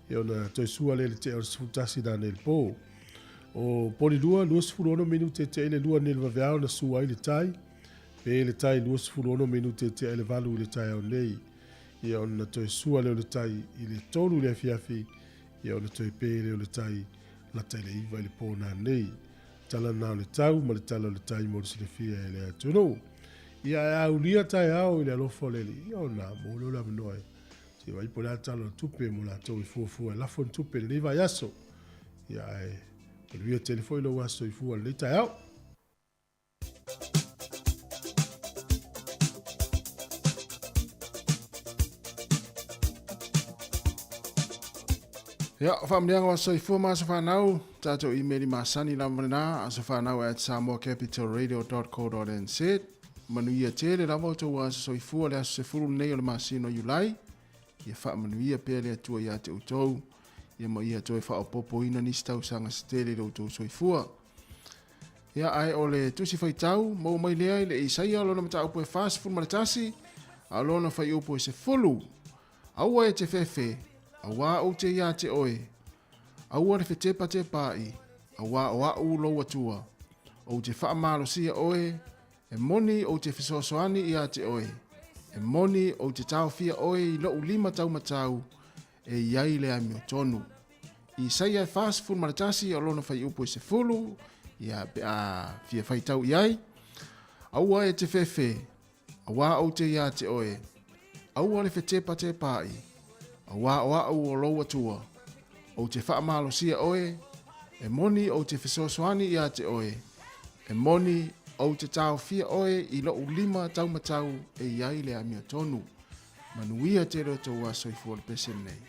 ia ona toe sua lea i le tea o le 11 nanei i le po. O Polilua, 26 minute tea i le 2 nei i le vaveao na sua ai le tai. Pe le tai 26 minute e tea i le 8 i le taeao nei, ia ona toe sua lea o le tai i le 3 i le afiafi, ia ona toe pe lea o le tai lata i le 9 i le po nanei. Tala na o le tau ma le tala o le tai mo le silafia e le atunuu. Ia ae a ulia taeao i le alofa o le Alii, ia ona maua lea o le avanoa e se vaai po o le a le tala o le tupe mo latou e fuafua e lafo ni tupe i lenei vaiaso. Ia ae manuia tele foi lou aso soifua i lenei taeao. Ia, faamanuiaga o aso soifua ma aso fanau, tatou email i masani lava lena, asofanau@samoacapitalradio.co.nz. Manuia tele lava o tou aso soifua le aso 10 lenei o le masina o Iulai. Ia faamanuia pea le Atua ia te outou, ia ma ia toe faaopoopoina nisi tausaga se tele i lo outou soifua. Ia, ae o le tusi faitau, maua mai lea i le Isaia lona mataupu e 41, a o lona fuaiupu e 10. Aua e te fefe, auā ou te iā te oe. Aua le fetepatepaai, auā o a'u lou Atua. Ou te faamalosia oe, e moni ou te fesoasoani iā te oe. E moni ou te taofia oe i lo'u lima taumatau, e i ai le amiotonu. Isaia e 41 o lona fuaiupu e 10, ia pe a fia faitau i ai. Aua e te fefe, auā ou te iā te oe. Aua le fetepatepaai, auā o a'u o lou Atua. Ou te faamalosia oe, e moni ou te fesoasoani iā te oe. E moni ou te taofia oe i lo'u lima taumatau e i ai le amiotonu. Manuia tele o tou aso soifua le pese lenei.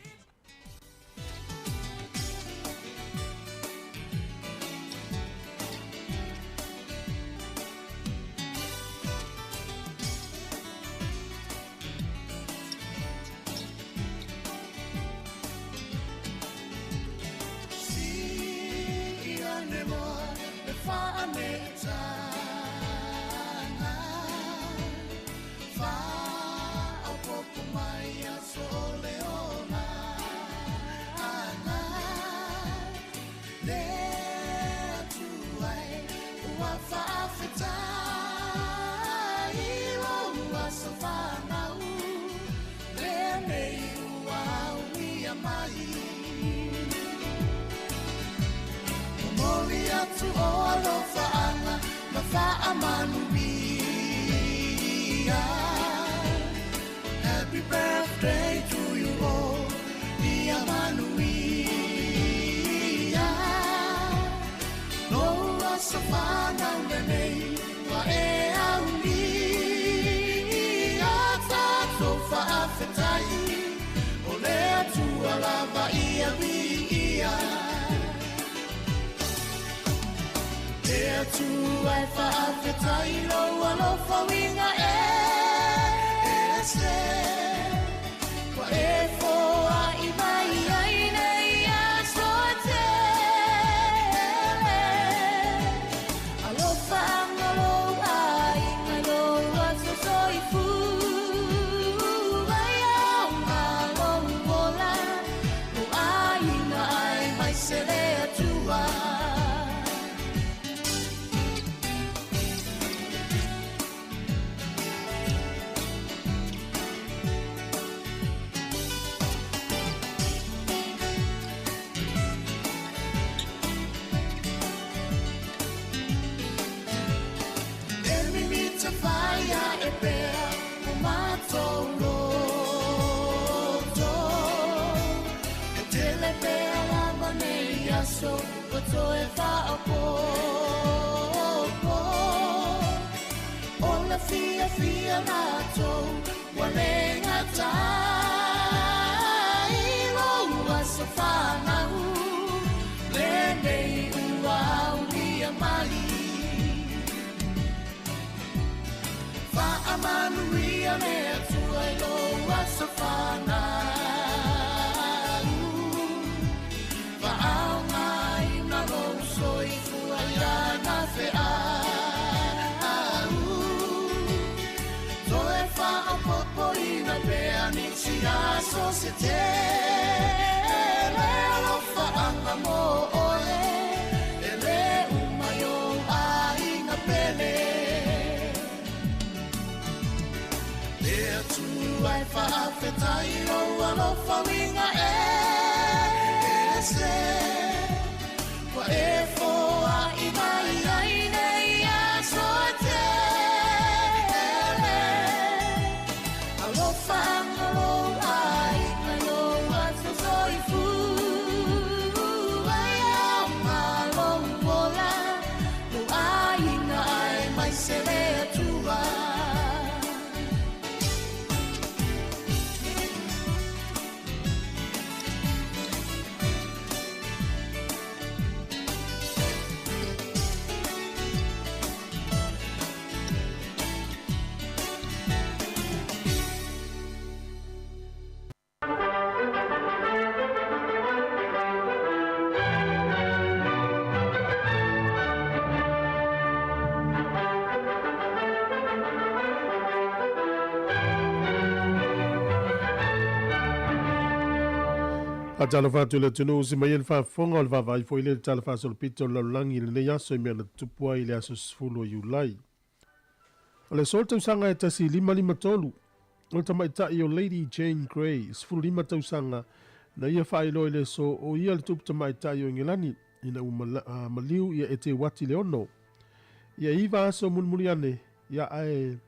toe faaopoopo. O le fiafia latou ua le gata i lou aso fanau, lenei ua aulia mai. Faamanuia le Atua i lou aso fanau, faaaogaina lou soifua i lana feau, toe faaopoopoina pea nisi aso se tele. Alofaaga mo oe e le uma i ou aiga pele. Le Atua e faafetai lou alofa uiga ese ua e foai mai ai nei aso e tele. Alofaga lou aiga i lou aso soifua, e aoga lou ola, lou aiga aemaise le Atua. Faatalofa atu i le atunuu si mai ai le faafofoga o le vaavaai foi lea i le Tala Faasolopito o le Lalolagi i lenei aso i mea na tutupu ai i le aso 10 o Iulai. O le aso o le tausaga e 1553, o le tamaitai o Lady Jane Grey, 15 tausaga, na ia faailoa i le aso o ia le tupu tamaitai o Engelani ina ua maliu ia Eteuati le Ono. Ia iva aso mulimuli ane, ia ae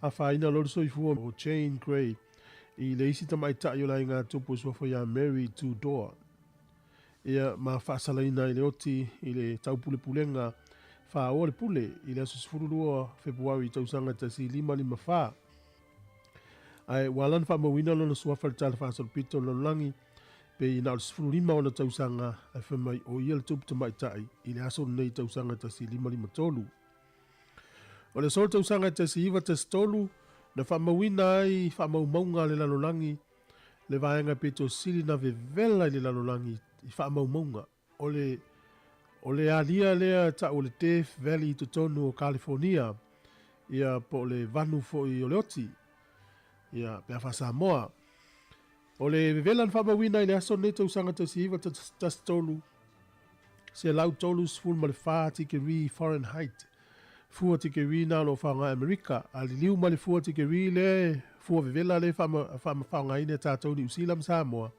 afaina loa le soifua o Jane Grey i le isi tamaitai o le aiga tupu e suafa ia Mary Tudor. Ia ma faasalaina ai le oti i le taupulepulega faaoa le pule i le aso 12 Fepuari tausaga 1554. Ae ua ala ona faamauina lona suafa i le Tala Faasolopito o le Lalolagi, pei na o le 15 ona tausaga ae fai mai o ia le tupu tamaitai i le aso lenei tausaga 1553. O le aso tausaga 1913 na faamauina ai faamaumauga a le lalolagi le vaega pito sili na vevela i le lalolagi i faamaumauga. O le o le alia lea tau o le Death Valley i totonu o California, ia po o le vanu foi o le oti, ia pe a faa-Samoa. O le vevela na faamauina i le aso lenei tausaga 1913, 134 tikeri Fahrenheit, fua tikeri na o lo o faaaoga e Amerika, a liliu mai le fua tikeri lea e fua vevela lea e faamfaaaogaina e tatou Niu Sila ma Samoa,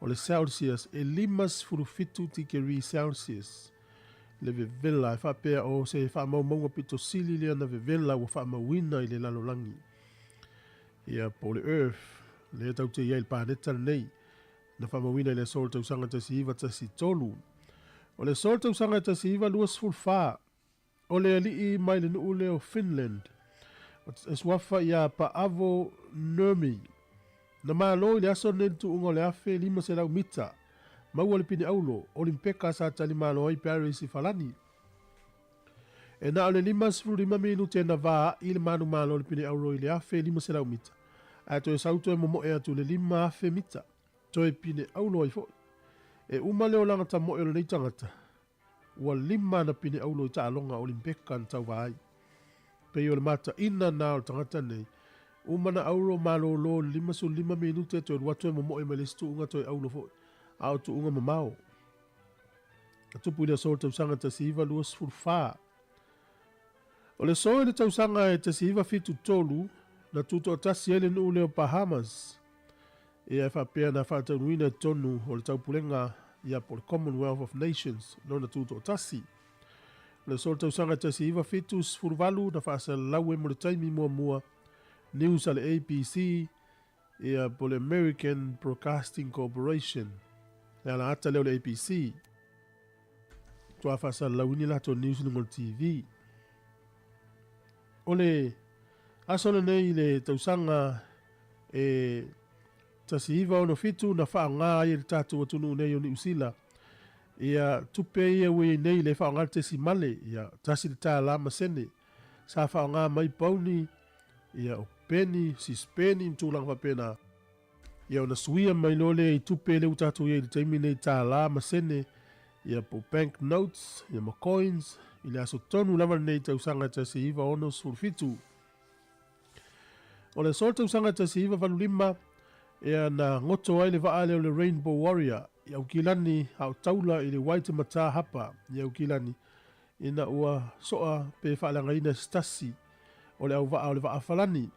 o le Celsius e 57 tikeri Celsius le vevela. E faapea o se faamaumauga pito sili lea na vevela ua faamauina i le lalolagi. Ia, po o le Earth, lea tatou te i ai i le paneta lenei, na faamauina i le aso o le tausaga 1913. O le aso o le tausaga 1924, o le alii mai le nuu lea o Finland, e suafa ia Paavo Nurmi, na malo i le aso lenei le tuuga o le 1,500 mita, maua le pine auro, Olimpeka sa talimalo ai Paris i Falani. E na o le 55 minute na vaa'i le manumalo o le pine auro i le 1,500 mita, ae toe sau toe momoe atu i le 5,000 mita, toe pine auro ai foi. E uma le olaga tamoe o lenei tagata, ua lima ana pine auro i taaloga Olimpeka na tauva ai. Pei o le mataina na o le tagata nei, uma na auro malōlō i le 55 minute toe alu atu e momoe mai le isi tuuga toe auro foi, a o tuuga mamao. Na tupu i le aso o le tausaga 1924. O le aso i le tausaga e 1973, na tutoatasi ai le nuu lea o Bahamas, ia e faapea na faataunuina i totonu o le taupulega ia po o le Commonwealth of Nations lona tutoatasi. O le aso o le tausaga 1978, na faasalalau ai mo le taimi muamua news a le ABC ia po o le American Broadcasting Corporation, le ala ata lea o le ABC. faatoa faasalalauina i latou news i luga o le TV. O le aso lenei i le tausaga e 1967 na faaaoga ai e le tatou atunuu nei o Niu Sila ia tupe ia ua i ai nei le faaaoga le tesimale, ia $1 ma sene. Sa faaaoga mai pauni, ia o peni, sispeni ma tulaga faapena. Ia ona suia mai loa lea i tupe lea ua tatou i ai i le taimi nei tala ma sene, ia po o bank notes, ia ma coins, i le aso tonu lava lenei tausaga 1967. O le aso tausaga 1985, ea na goto ai le vaa lea o le Rainbow Warrior i Aukilani a o taula i le Waitemata Hapa i Aukilani, ina ua soa pe faaleagaina e se tasi o le auvaa o le vaa falani.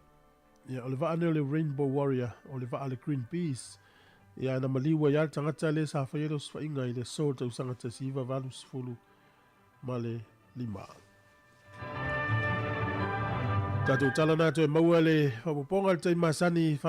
Ia, o le vaa nei o le Rainbow Warrior, o le vaa a le Greenpeace. Ia, na maliu ai lava le tagata lea sa faia le osofaiga i le aso o le tausaga 1985. Tatou tala na toe maua le faaopoopoga i le taimi masani.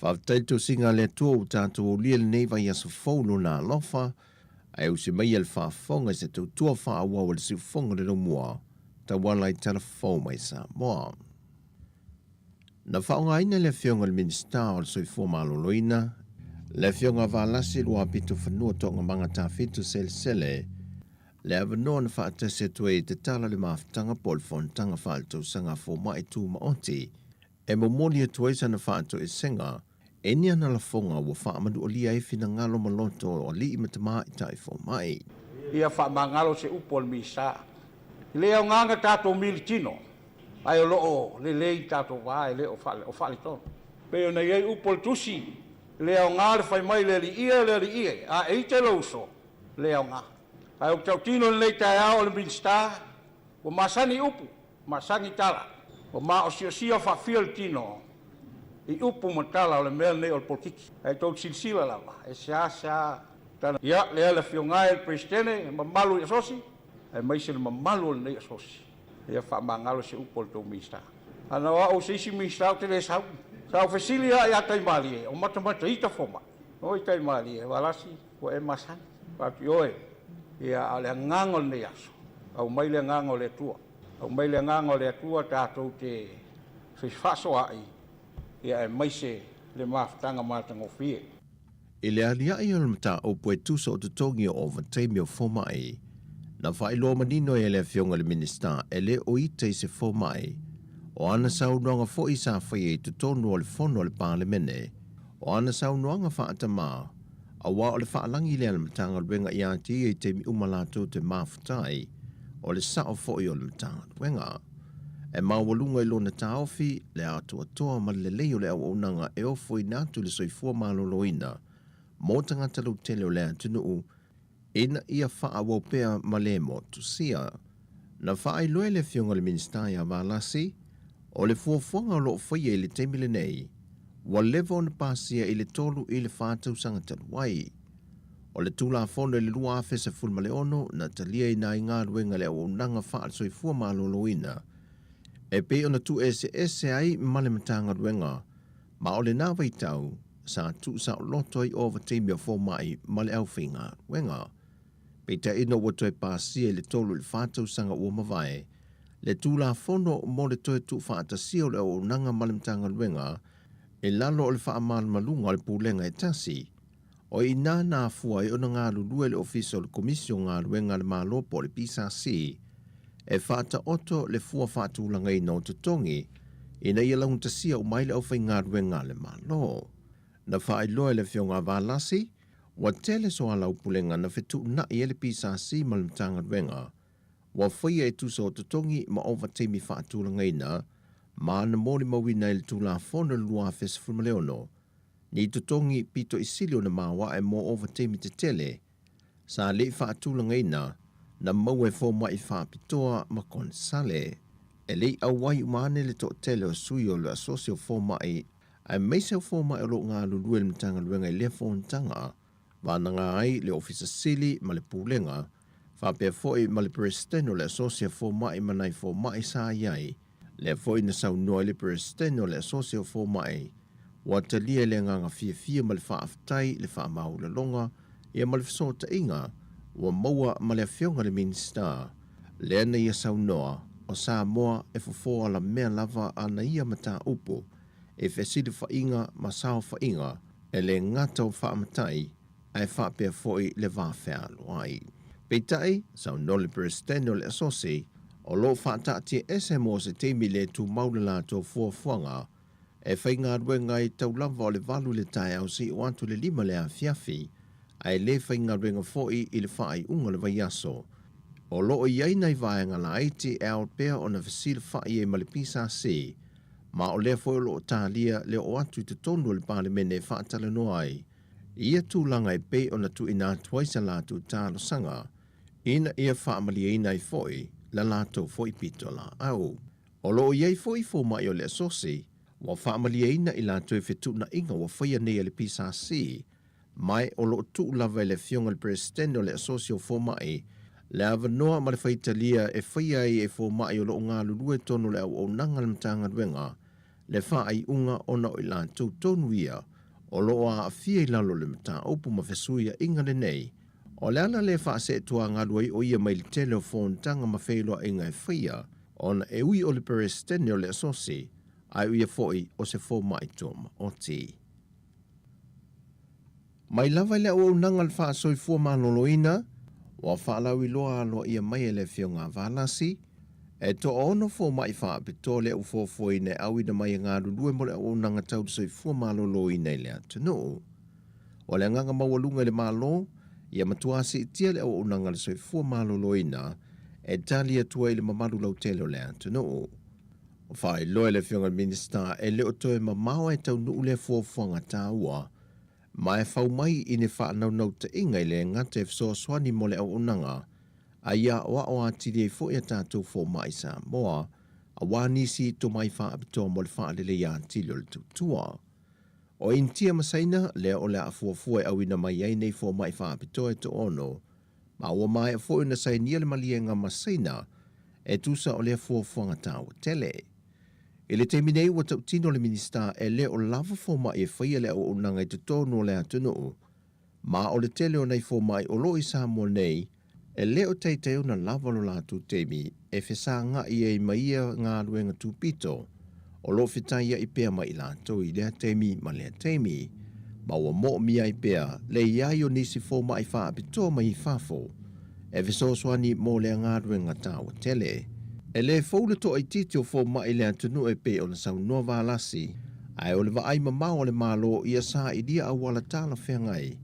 Faafetai le tausiga a le Atua ua tatou aulia lenei vaiaso fou Lona alofa, ae usi maia le faafofoga i se tautua faaauau a le siufofoga o le laumua tauala i tala fou mai Samoa. Na faaaogaina le Afioga i le Minisita o le Soifua Maloloina, le Afioga a Valasi Luapitofanua Toogamaga Tafito Selesele, le avanoa na faatasi atu ai i te tala le mafutaga po o le fonotaga faaletausaga a fomai tumaoti e momoli atu ai sana faatoesega i ni ana lafoga ua faamanualia ai finagalo ma loto o alii ma tamaitai fomai. Ia faamagalo se upu a le Minisita. E le aoga na tatou militino, ae o lo o lelei tatou va e le o faaletonu. Pei ona i ai upu o le Tusi, E le aoga le fai mai le Alii e, le Alii e, a e ita i lou uso, e le aoga. Ae ou te tautino i lenei taeao o le Minisita, ua masani i upu, masani i tala, ua maosiosia faafia le tino i upu ma tala o le mea lenei o le polokiki. Ae tou te silasila lava, e seasea tala. Ia, lea le Afioga e le Peresetene, mamalu i asosi, aemaise le mamalu o lenei asosi. Ia faamagalo se upu a le tou Minisita. Ana o au o se isi Minisita ou te le sau. Sa ou fesili lava ia Taimalie, o matamata ita fomai. Oi Taimalie, Valasi, ua e masani. Fai atu i oe, ia, a o le agaga o lenei aso, aumai le agaga o le Atua. Aumai le agaga o le Atua tatou te fefaasoaai, ia aemaise le mafutaga matagofie. I le aliae o le mataupu e tusa o totogi o ovataimi o fomai, na faailoa manino ai e le Afioga i le Minisita e le o ita i se fomai. O ana saunoaga foi sa faia i totonu o le Fono a le Palemene, o ana saunoaga faatamā, aua o le faalagi lea a le Matagaluega ia te ia i taimi uma latou te mafuta ai, o le sao foi o le Matagaluega. E maualuga i lona taofi le atoatoa ma le lelei o le auaunaga e ofoina atu i le soifua maloloina mo tagata lautele o le atunuu ina ia faaauau pea ma le motusia. Na faailoa e le Afioga i le Minisita ia Valasi, o le fuafuaga o lo o faia i le taimi lenei, ua leva ona pasia i le 3 i le 4 tausaga talu ai. O le Tulafono i le 2016 na taliaina ai galuega i le auaunaga faale-soifua maloloina e pei ona tuueseese ai ma le Matagaluega, ma o lena vaitau sa tuusaoloto ai ovataimi o fomai ma le aufaigaluega. Peitai ina ua toe pasia i le 3 i le 4 tausaga ua mavae le Tulafono mo le toe tuufaatasia o le auaunaga ma le Matagaluega i lalo o le faamalumaluga o le Pulega e tasi, O i inā na afua ai ona galulue le Ofisa o le Komisi o Galuega a le Malo po o le PSC e faataoto le fua faatulagaina o totogi ina ia laugatasia uma ai le aufaigaluega a le Malo. Na faailoa e le Afioga a Valasi, ua tele soalaupulega na fetuunai ai le PSC ma le Matagaluega ua faia e tusa o totogi ma ovataimi faatulagaina ma na molimauina ai le Tulafono i le 2016 Ni totogi pito i sili ona maoae mo ovataimi tetele sa le i faatulagaina na maua e fomai faapitoa ma konesale. E le i auai uma ane le toatele o sui o le Asosi o Fomai aemaise o fomai o lo o galulue i le Matagaluega i lea fonotaga, vanaga ai le Ofisa Sili ma le Pulega, faapea foi ma le Peresetene o le Asosi a Fomai ma nai fomai sa i ai. Lea foi na saunoa ai le Peresetene o le Asosi o Fomai, ua talia i le agaga fiafia ma le faafetai le faamaualaloga ia ma le fesootaiga ua maua ma le Afioga i le Minisita, lea na ia saunoa, o Samoa e fofo alamea lava ana ia mataupu i fesilafaiga ma saofaiga e le gata o faamatai ae faapea foi le va fealuai. Peitai, saunoa le Peresetene o le Asosi, o lo o faataatiaese mo se taimi le tumau le latou fuafuaga e faigaluega ai tau lava o le 8 i le taeao seia oo atu i le 5 le afiafi, ae le faigaluega foi i le faaiuga o le vaiaso. O lo o i ai nai vaega laiti e ao pea ona fesilafai ai ma le PSC, ma o lea foi o lo o talia le oo atu i totonu o le Palemene e faatalanoa ai i ia tulaga e pei ona tuuina atu ai sa latou talosaga ina ia faamalieina ai foi la latou foi pitolaau. O lo o i ai foi fomai o le Asosi ua faamalieina i latou i fetuunaiga ua faia nei e le PSC, ma o lo o tuu lava e le Afioga i le Peresetene o le Asosi o Fomai le avanoa ma le faitalia e faia ai e fomai o lo o galulue tonu le auaunaga a le Matagaluega le faaiuga ona o i latou tonu ia. o lo o aafia i lalo o le mataupu ma fesuiaiga lenei. O le ala lea e faaseetuagalu ai o ia mai le tele o fonotaga ma feiloaiga e faia, ona e ui o le Peresetene o le Asosi, ae o ia foi o se fomai tuamaoti. Mai lava i le auaunaga a le faasoifua maloloina, ua faalauiloa aloaia mai e le Afioga a Valasi, e toaono fomai faapitoa lea ua fuafuaina e auina mai e galulue mo le auaunaga tau le soifua maloloina i le atunuu. O le agaga maualuga i le Malo, ia matua siitia le auaunaga a le soifua maloloina e tali atu ai i le mamalu lautele o le atunuu. Faailoa e le Afioga i le Minisita e le o toe mamao ae taunuu lea fuafuaga taua, ma e fau mai i ni faanaunautaiga e le gata e fesoasoani mo le auaunaga, a ia aoao atili ai foi a tatou fomai Samoa aua nisi tomai faapitoa mo le faaleleia atili o le tautua. O Initia ma Saina lea o le a fuafua e auina mai ai nei fomai faapitoa e toaono, ma ua maea foi ona sainia le maliega ma Saina e tusa o lea fuafuaga taua tele. I le taimi nei ua tautino le Minisita e le o lava fomai e faia le auaunaga i totonu o le atunuu, ma o le tele o nai fomai o lo o i Samoa nei e le o taitai ona lava lo latou taimi e fesagai ai ma ia galuega tupito o lo o fetaiai pea ma i latou i lea taimi ma lea taimi, ma ua moomia ai pea le i ai o nisi fomai faapitoa mai fafo e fesoasoani mo lea galuega taua tele. E le fou le toaitiiti o fomai i le atunuu e pei ona saunoa Valasi, ae o le vaai mamao a le Malo ia sailia auala talafeagai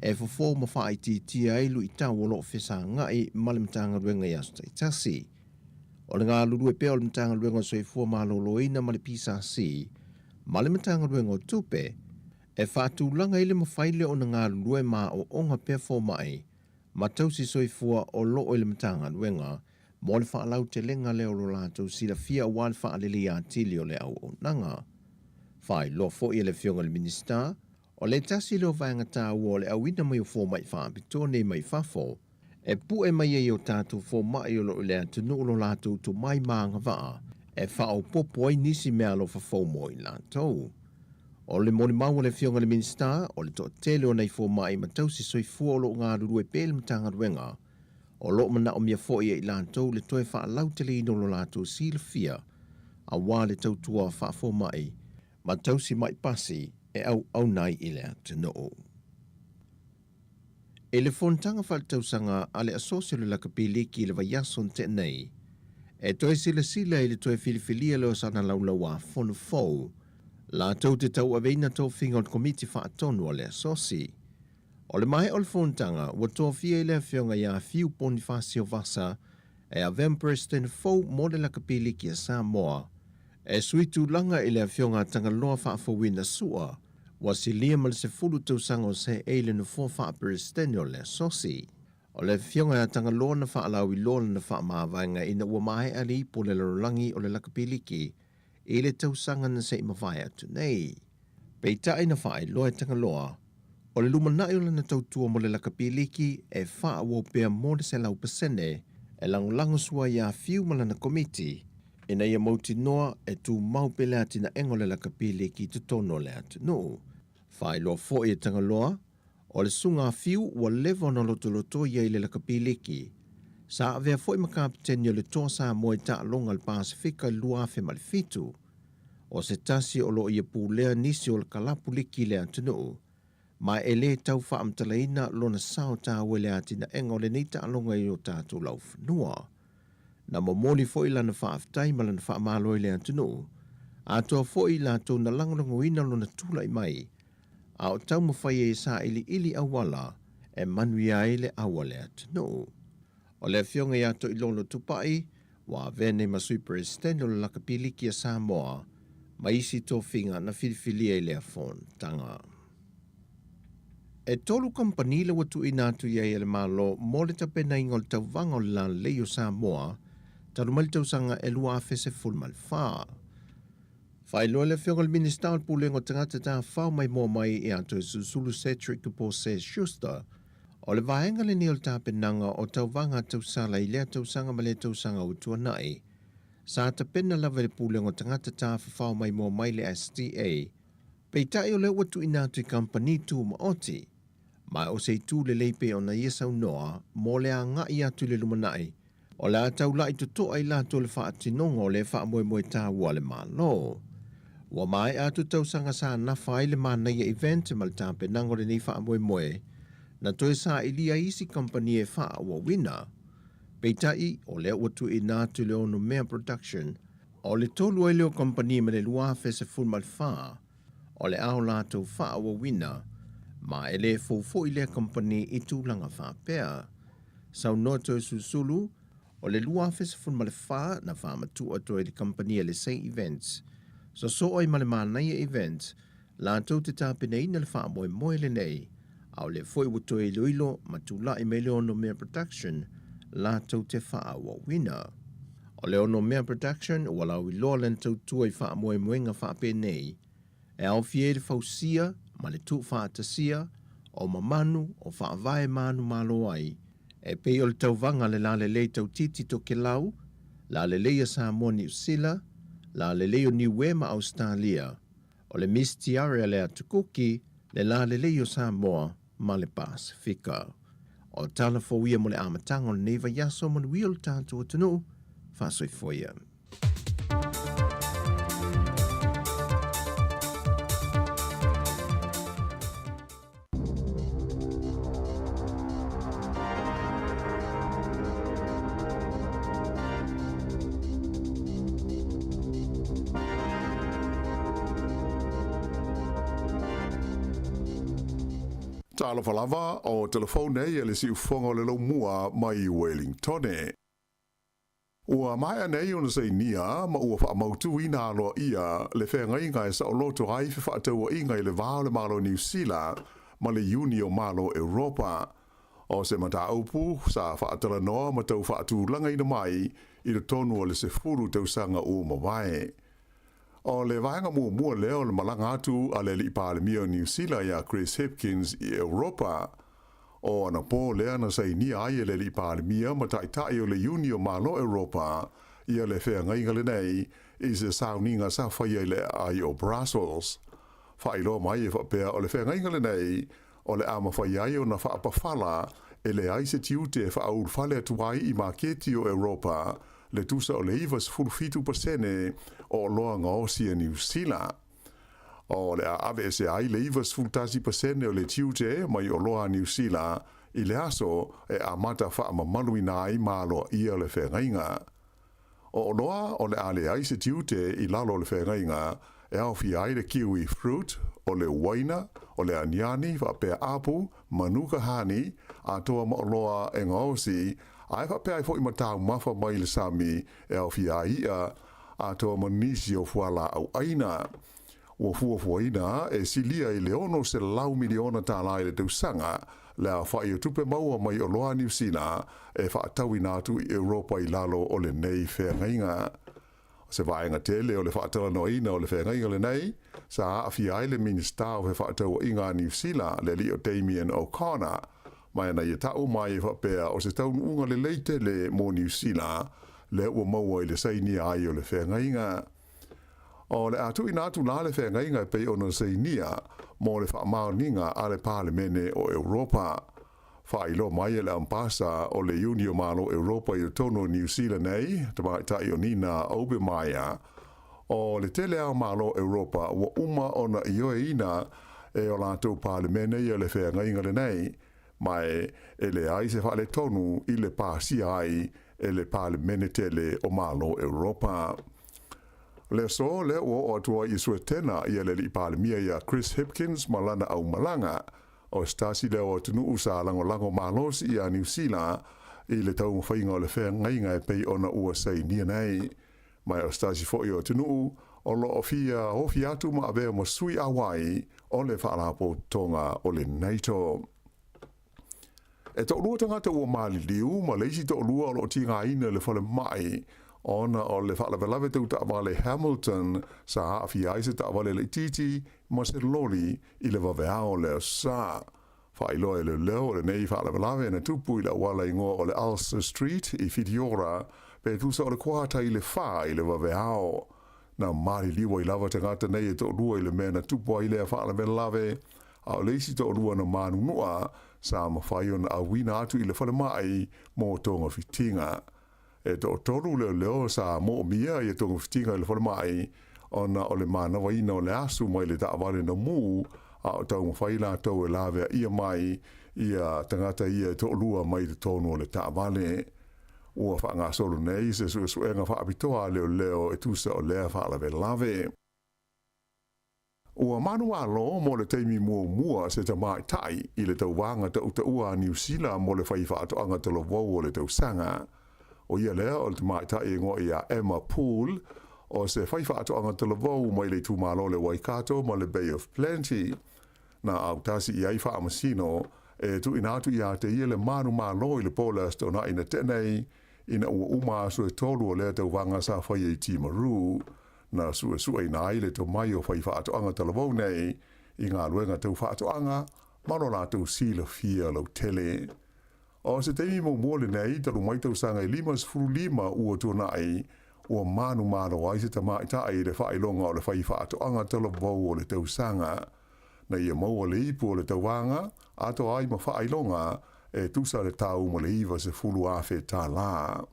e fofo ma faaitiitia ai luitau o lo o fesagai ma le Matagaluega i aso taitasi. O le galulue pea o le Matagaluega o le Soifua Maloloina ma le PSC ma le Matagaluega o Tupe e faatulaga ai le mafai lea ona galulue ma aoaoga pea fomai ma tausi soifua o lo o i le Matagaluega mo le faalautelega lea o lo latou silafia aua le faaleleia atili o le auaunaga. Faailoa foi e le Afioga i le Minisita, o le tasi lea o vaega taua o le auina mai o fomai faapitoa nei mai fafo, e pue mai ai o tatou fomai o lo o i le atunuu lo latou tomai ma agavaa e faaopoopo ai nisi meaalofa fou mo i latou. O le molimau a le Afioga i le Minisita, o le toatele o nai fomai ma tausi soifua o lo o galulue pea i le Matagaluega, o lo o manaomia foi e i latou le toe faalauteleina o lo latou silafia aua le tautua faafomai ma tausi mai pasi e auauna ai i le atunuu. I le fonotaga faaletausaga a le Asosi o le Lakapi Liki i le vaiaso na tea nei, e toe silasila i le toe filifilia lea o sana laulauāfono fou, latou te tauaveina tofiga o le Komiti Faatonu a le Asosi. O le maea o le fonotaga, ua tofia i le Afioga ia Fiu Ponifasio Vasa e avea ma Peresetene fou mo le Lakapi Liki a Samoa, e sui tulaga i le Afioga a Tagaloa Faafouina Sua, Ua silia ma le 10 tausaga o seei le nofoa faa-Peresetene o le Asosi. O le Afioga ia Tagaloa na faalauiloa lana faamavaega ina ua maea le ipu o le lalolagi o le lakapiliki i le tausaga na se i mavae atu nei. Peitai na faailoa e Tagaloa, o le lumanai o lana tautua mo le lakapiliki e faaauau pea mo le 100% e lagolago sua iā Fiu ma lana komiti ina ia mautinoa e tumau pea le atinaega o le lakapi liki i totonu o le atunuu. Faailoa foi e Tagaloa, o le susuga a Fiu ua leva ona lotoloto ia i le lakapi liki. Sa avea foi ma kapeteni o le Toa Samoa i taaloga a le Pasefika i le 2007. O se tasi o lo o ia pulea nisi o le kalapu liki i le atunuu, ma e le tau faamatalaina lona sao taua i le atinaega o lenei taaloga i o tatou laufanua. Na momoli foi lana faafetai ma lana faamalo i le atunuu, atoa foi i latou na lagolagoina lona tulai mai, a o taumafai ai e sailiili auala e manuia ai le au a le atunuu. O le Afioga ia Toilolo Tupai, ua avea nei ma Sui Peresetene o le Lakapi Liki a Samoa, ma isi tofiga na filifilia i lea fonotaga. E tolu kamupani la ua tuuina atu i ai e le Malo mo le tapenaina o le tauvaga o le lalelei o Samoa talu mai le tausaga e 2014. Faailoa le Afioga i le Minisita o le Pulega o Tagata Tafafao Maimoa Mai ia Toesulusulu Cedric Tupose Schuster, o le vaega lenei o le tapenaga o tauvaga tausala i lea tausaga ma lea tausaga ua tuanai. Sa tapena lava e le Pulega o Tagata Tafafao Maimoa Mai le STA. Peitai o lea ua tuuina atu i kamupani tumaoti, ma o se itu lelei pei ona ia saunoa mo le agai atu i le lumanai, o le a taula'i toto'a i latou le faatinoga o lea faamoemoe taua a le Malo. Ua maea atu tausaga sa nafa ai le Manaia Event ma le tapenaga o lenei faamoemoe, na toe sailia ai isi kamupani e faaauauina. Peitai, o lea ua tuuina atu i le Onomea Production, o le tolu ai lea o kamupani mai le 2014, o le a o latou faaauauina, ma e le fou foi lea kamupani i tulaga faapea. Saunoa Toeolesulusulu, o le 2014 na faamatuu atu ai le kamupani a le Say Events, sosoo ai ma le Manaia Events, latou te tapenaina le faamoemoe lenei, a o lea foi ua toe iloilo ma tulai mai le Onomea Production latou te faaauauina. O le Onomea Production ua lauiloa lana tautua i faamoemoega faapenei, e aofia ai le fausia ma le tuufaatasia o mamanu o faavae manumalo ai, e pei o le tauvaga a le Lalelei Tautiti Tokelau, Lalelei a Samoa Niu Sila, Lalelei o Niue ma Ausetalia, o le Miss Tiare a le Atu Kuki, le Lalelei o Samoa ma le Pasefika. O tala fou ia mo le amataga o lenei vaiaso manuia o le tatou atunuu. Faasoifua ia. Talofa lava, o telefone nei e le siufoga o le laumua mai Wellingtone. Ua maea nei ona sainia ma ua faamautuina aloaia le feagaiga e saoloto ai fefaatauaiga i le va o le Malo o Niu Sila ma le Iuni o Malo o Europa. O se mataupu sa faatalanoa ma tau faatulagaina mai i totonu o le 10 tausaga ua mavae. O le vaega muamua lea o le malaga atu a le Alii Palemia o Niu Sila iā Chris Hipkins i Europa. O anapo lea na sainia ai e le Alii Palemia ma Taitai o le Iuni o Malo Europa ia le feagaiga lenei i se sauniga sa faia i le aai o Brussels. Faailoa mai e faapea o le feagaiga lenei o le a mafai ai ona faapafala e leai se tiute e faaulufale atu ai i maketi o Europa le tusa o le 97% o oloa gaosi a Niu Sila. O le a aveese ai le 91% o le tiute mai oloa a Niu Sila i le aso e amata faamamaluina ai ma aloaia le feagaiga. O oloa o le a leai se tiute i lalo o le feagaiga e aofia ai le kiwi fruit, o le uaina, o le aniani faapea apu, manuka honey, atoa ma oloa e gaosi, ae faapea ai foi ma taumafa mai le sami e aofia ai i'a, atoa ma nisi o fualaau ʻaina. Ua fuafuaina e silia i le $600 miliona tālā i le tausaga le aofai o tupe maua mai oloa a Niu Sila e faatauina atu i Europa i lalo o lenei feagaiga. O se vaega tele o le faatalanoaina o le feagaiga lenei, sa aafia ai le Minisita o Fefaatauaiga a Niu Sila, le alii o Damien O'Connor, ma ina ia ta'u mai e faapea o se taunuuga lelei tele mo Niu Sila lea ua maua i le sainia ai o le feagaiga. O le a tuuina atu la le feagaiga e pei ona sainia mo le faamaoniga a le Palemene o Europa. Faailoa mai e le Ambasa o le Iuni o Malo Europa i totonu o Niu Sila nei, tamaitai o Nina Obermeyer, o le tele lava o Malo Europa ua uma ona ioeina e o latou Palemene ia le feagaiga lenei, ma e leai se faaletonu i le pasia ai e le Palemene tele o Malo Europa. O le aso lea ua oo atu ai i Suetena ia le Alii Palemia iā Chris Hipkins ma lana aumalaga. O se tasi lea o atunuu sa lagolago malosi iā Niu Sila i le taumafaiga o le feagaiga e pei ona ua sainia nei. Ma o se tasi foi o atunuu o lo o fia ofi atu ma avea ma sui auai o le Faalapotopotoga o le NATO. E toalua tagata ua maliliu ma le isi toalua o lo o tigaina i le falemai ona o le faalavelave tau taavale Hamilton sa aafia ai se taavale laitiiti ma se loli i le vaveao o le aso Sa. Faailoa e leoleo o lenei faalavelave na tupu i le auala igoa o le Ulster Street i Whitiora pe tusa o le kuata i le 4 i le vaveao. Na maliliu ai lava tagata nei e toʻalua i le mea na tupu ai lea faalavelave, a o le isi toʻalua na manunua sa mafai ona auina atu i le falemai mo togafitiga. E toʻatolu leoleo sa moomia ia togafitiga i le falemai ona o le manavaina o le asu mai le taavale na mu, a o taumafai latou e laveaia mai ia tagata ia e toʻalua mai totonu o le taavale. Ua faagasolo nei se suesuega faapitoa a leoleo e tusa o lea faalavelave. Ua manumalo mo le taimi muamua se tamaitai i le tauvaga tautaua a Niu Sila mo le fai faatoaga talavou o le tausaga. ʻO ia lea o le tamaitai e igoa ia Emma Poole, o se fai faatoaga talavou mai le itumalo o le Waikato ma le Bay of Plenty. Na autasi i ai faamasino e tuuina atu iā te ia le manumalo i le po o le Aso Toonai na tea nei, ina ua uma aso e tolu o lea tauvaga sa faia i Timaru. Na suesueina ai le tomai o faifaatoaga talavou nei i galuega tau faatoaga ma lo latou silafia lautele. O se taimi muamua lenei talu mai tausaga e 55 ua tuanai, ua manumalo ai se tamaitai i le faailoga o le faifaatoaga talavou o le tausaga. Na ia maua le ipu o le tauvaga, atoa ai ma faailoga e tusa le tau ma le 90,000 tālā.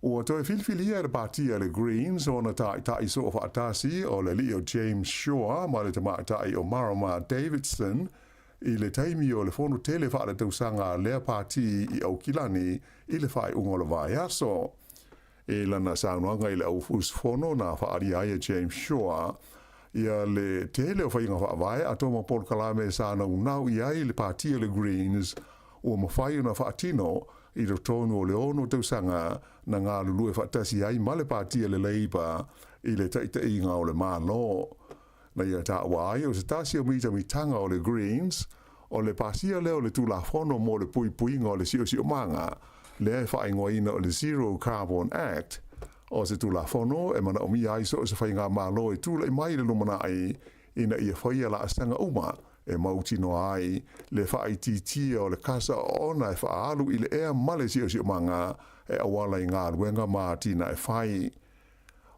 Ua toe filifilia e le Pāti a le Greens ona taitai soofaatasi o le alii o James Shaw ma le tamaitai o Marama Davidson i le taimi o le fono tele faaletausaga a lea pāti i Aukilani i le faaiuga o le vaiaso. I lana saunoaga i le auusufono na faaalia ai e James Shaw ia le tele o faiga faavae a toma polokalame sa naunau i ai le Pāti a le Greens ua mafai ona faatino i totonu o le ono tausaga na galulue faatasi ai ma le Pāti a le Labour i le taitaiga o le Malo. Na ia taua ai o se tasi o mitamitaga o le Greens, o le pasia lea o le Tulafono mo le Puipuiga o le Siosiomaga, lea e faaigoaina o le Zero Carbon Act, o se Tulafono e manaomia ai so o se faigamalo e tulai mai i le lumanai ina ia faia laasaga uma e mautinoa ai le faaitiitia o le kasa oona e faaalu i le ea ma le siosiomaga e auala i galuega ma atinae fai.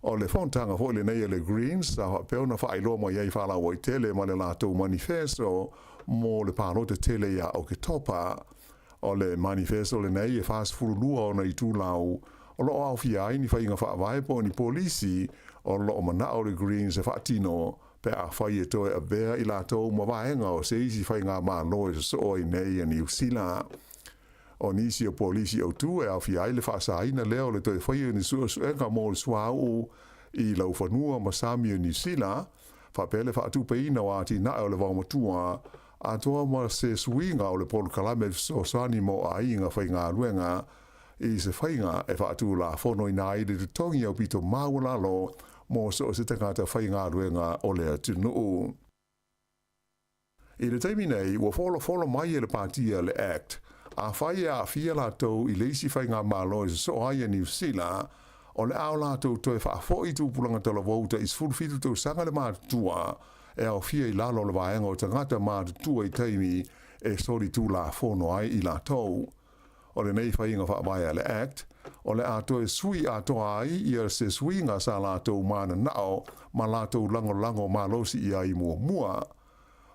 O le fonotaga foi lenei a le Greens sa faapea ona faailoa mai ai faalauaitele ma le latou manifeso mo le palota tele ia Oketopa. O le manifeso lenei e 42 ona itulau o lo o aofia ai ni faiga faavae po o ni polisi o lo o manao le Greens e faatino pe afai e toe avea i latou ma vaega o se isi faigamalo e sosoo ai nei a Niu Sila. O nisi o polisi autū e aofia ai le faasaina lea o le toe faia o ni suesuega mo le suauu i laufanua ma sami o Niu Sila, faapea le faatupeina o atinae o le vaomatua, atoa ma se suiga o le polokalame fesoasoani mo aiga faigaluega i se faiga e faatulafonoina ai le totogi aupito maualalo mo so o se tagata faigaluega o le atunuu. I le taimi nei, ua folafolo mai e le Pāti a le act, afai e aafia latou i le isi faigamalo e sosoo ai a Niu Sila, o le a o latou toe faafoi tupulaga talavou tai 17 tausaga le matutua e aofia i lalo o le vaega o tagata matutua i taimi e solitulafono ai i latou. O lenei faiga faavae a le Act, o le a toe sui atoa ai ia se suiga sa latou mananao ma latou lagolago malosi i ai muamua.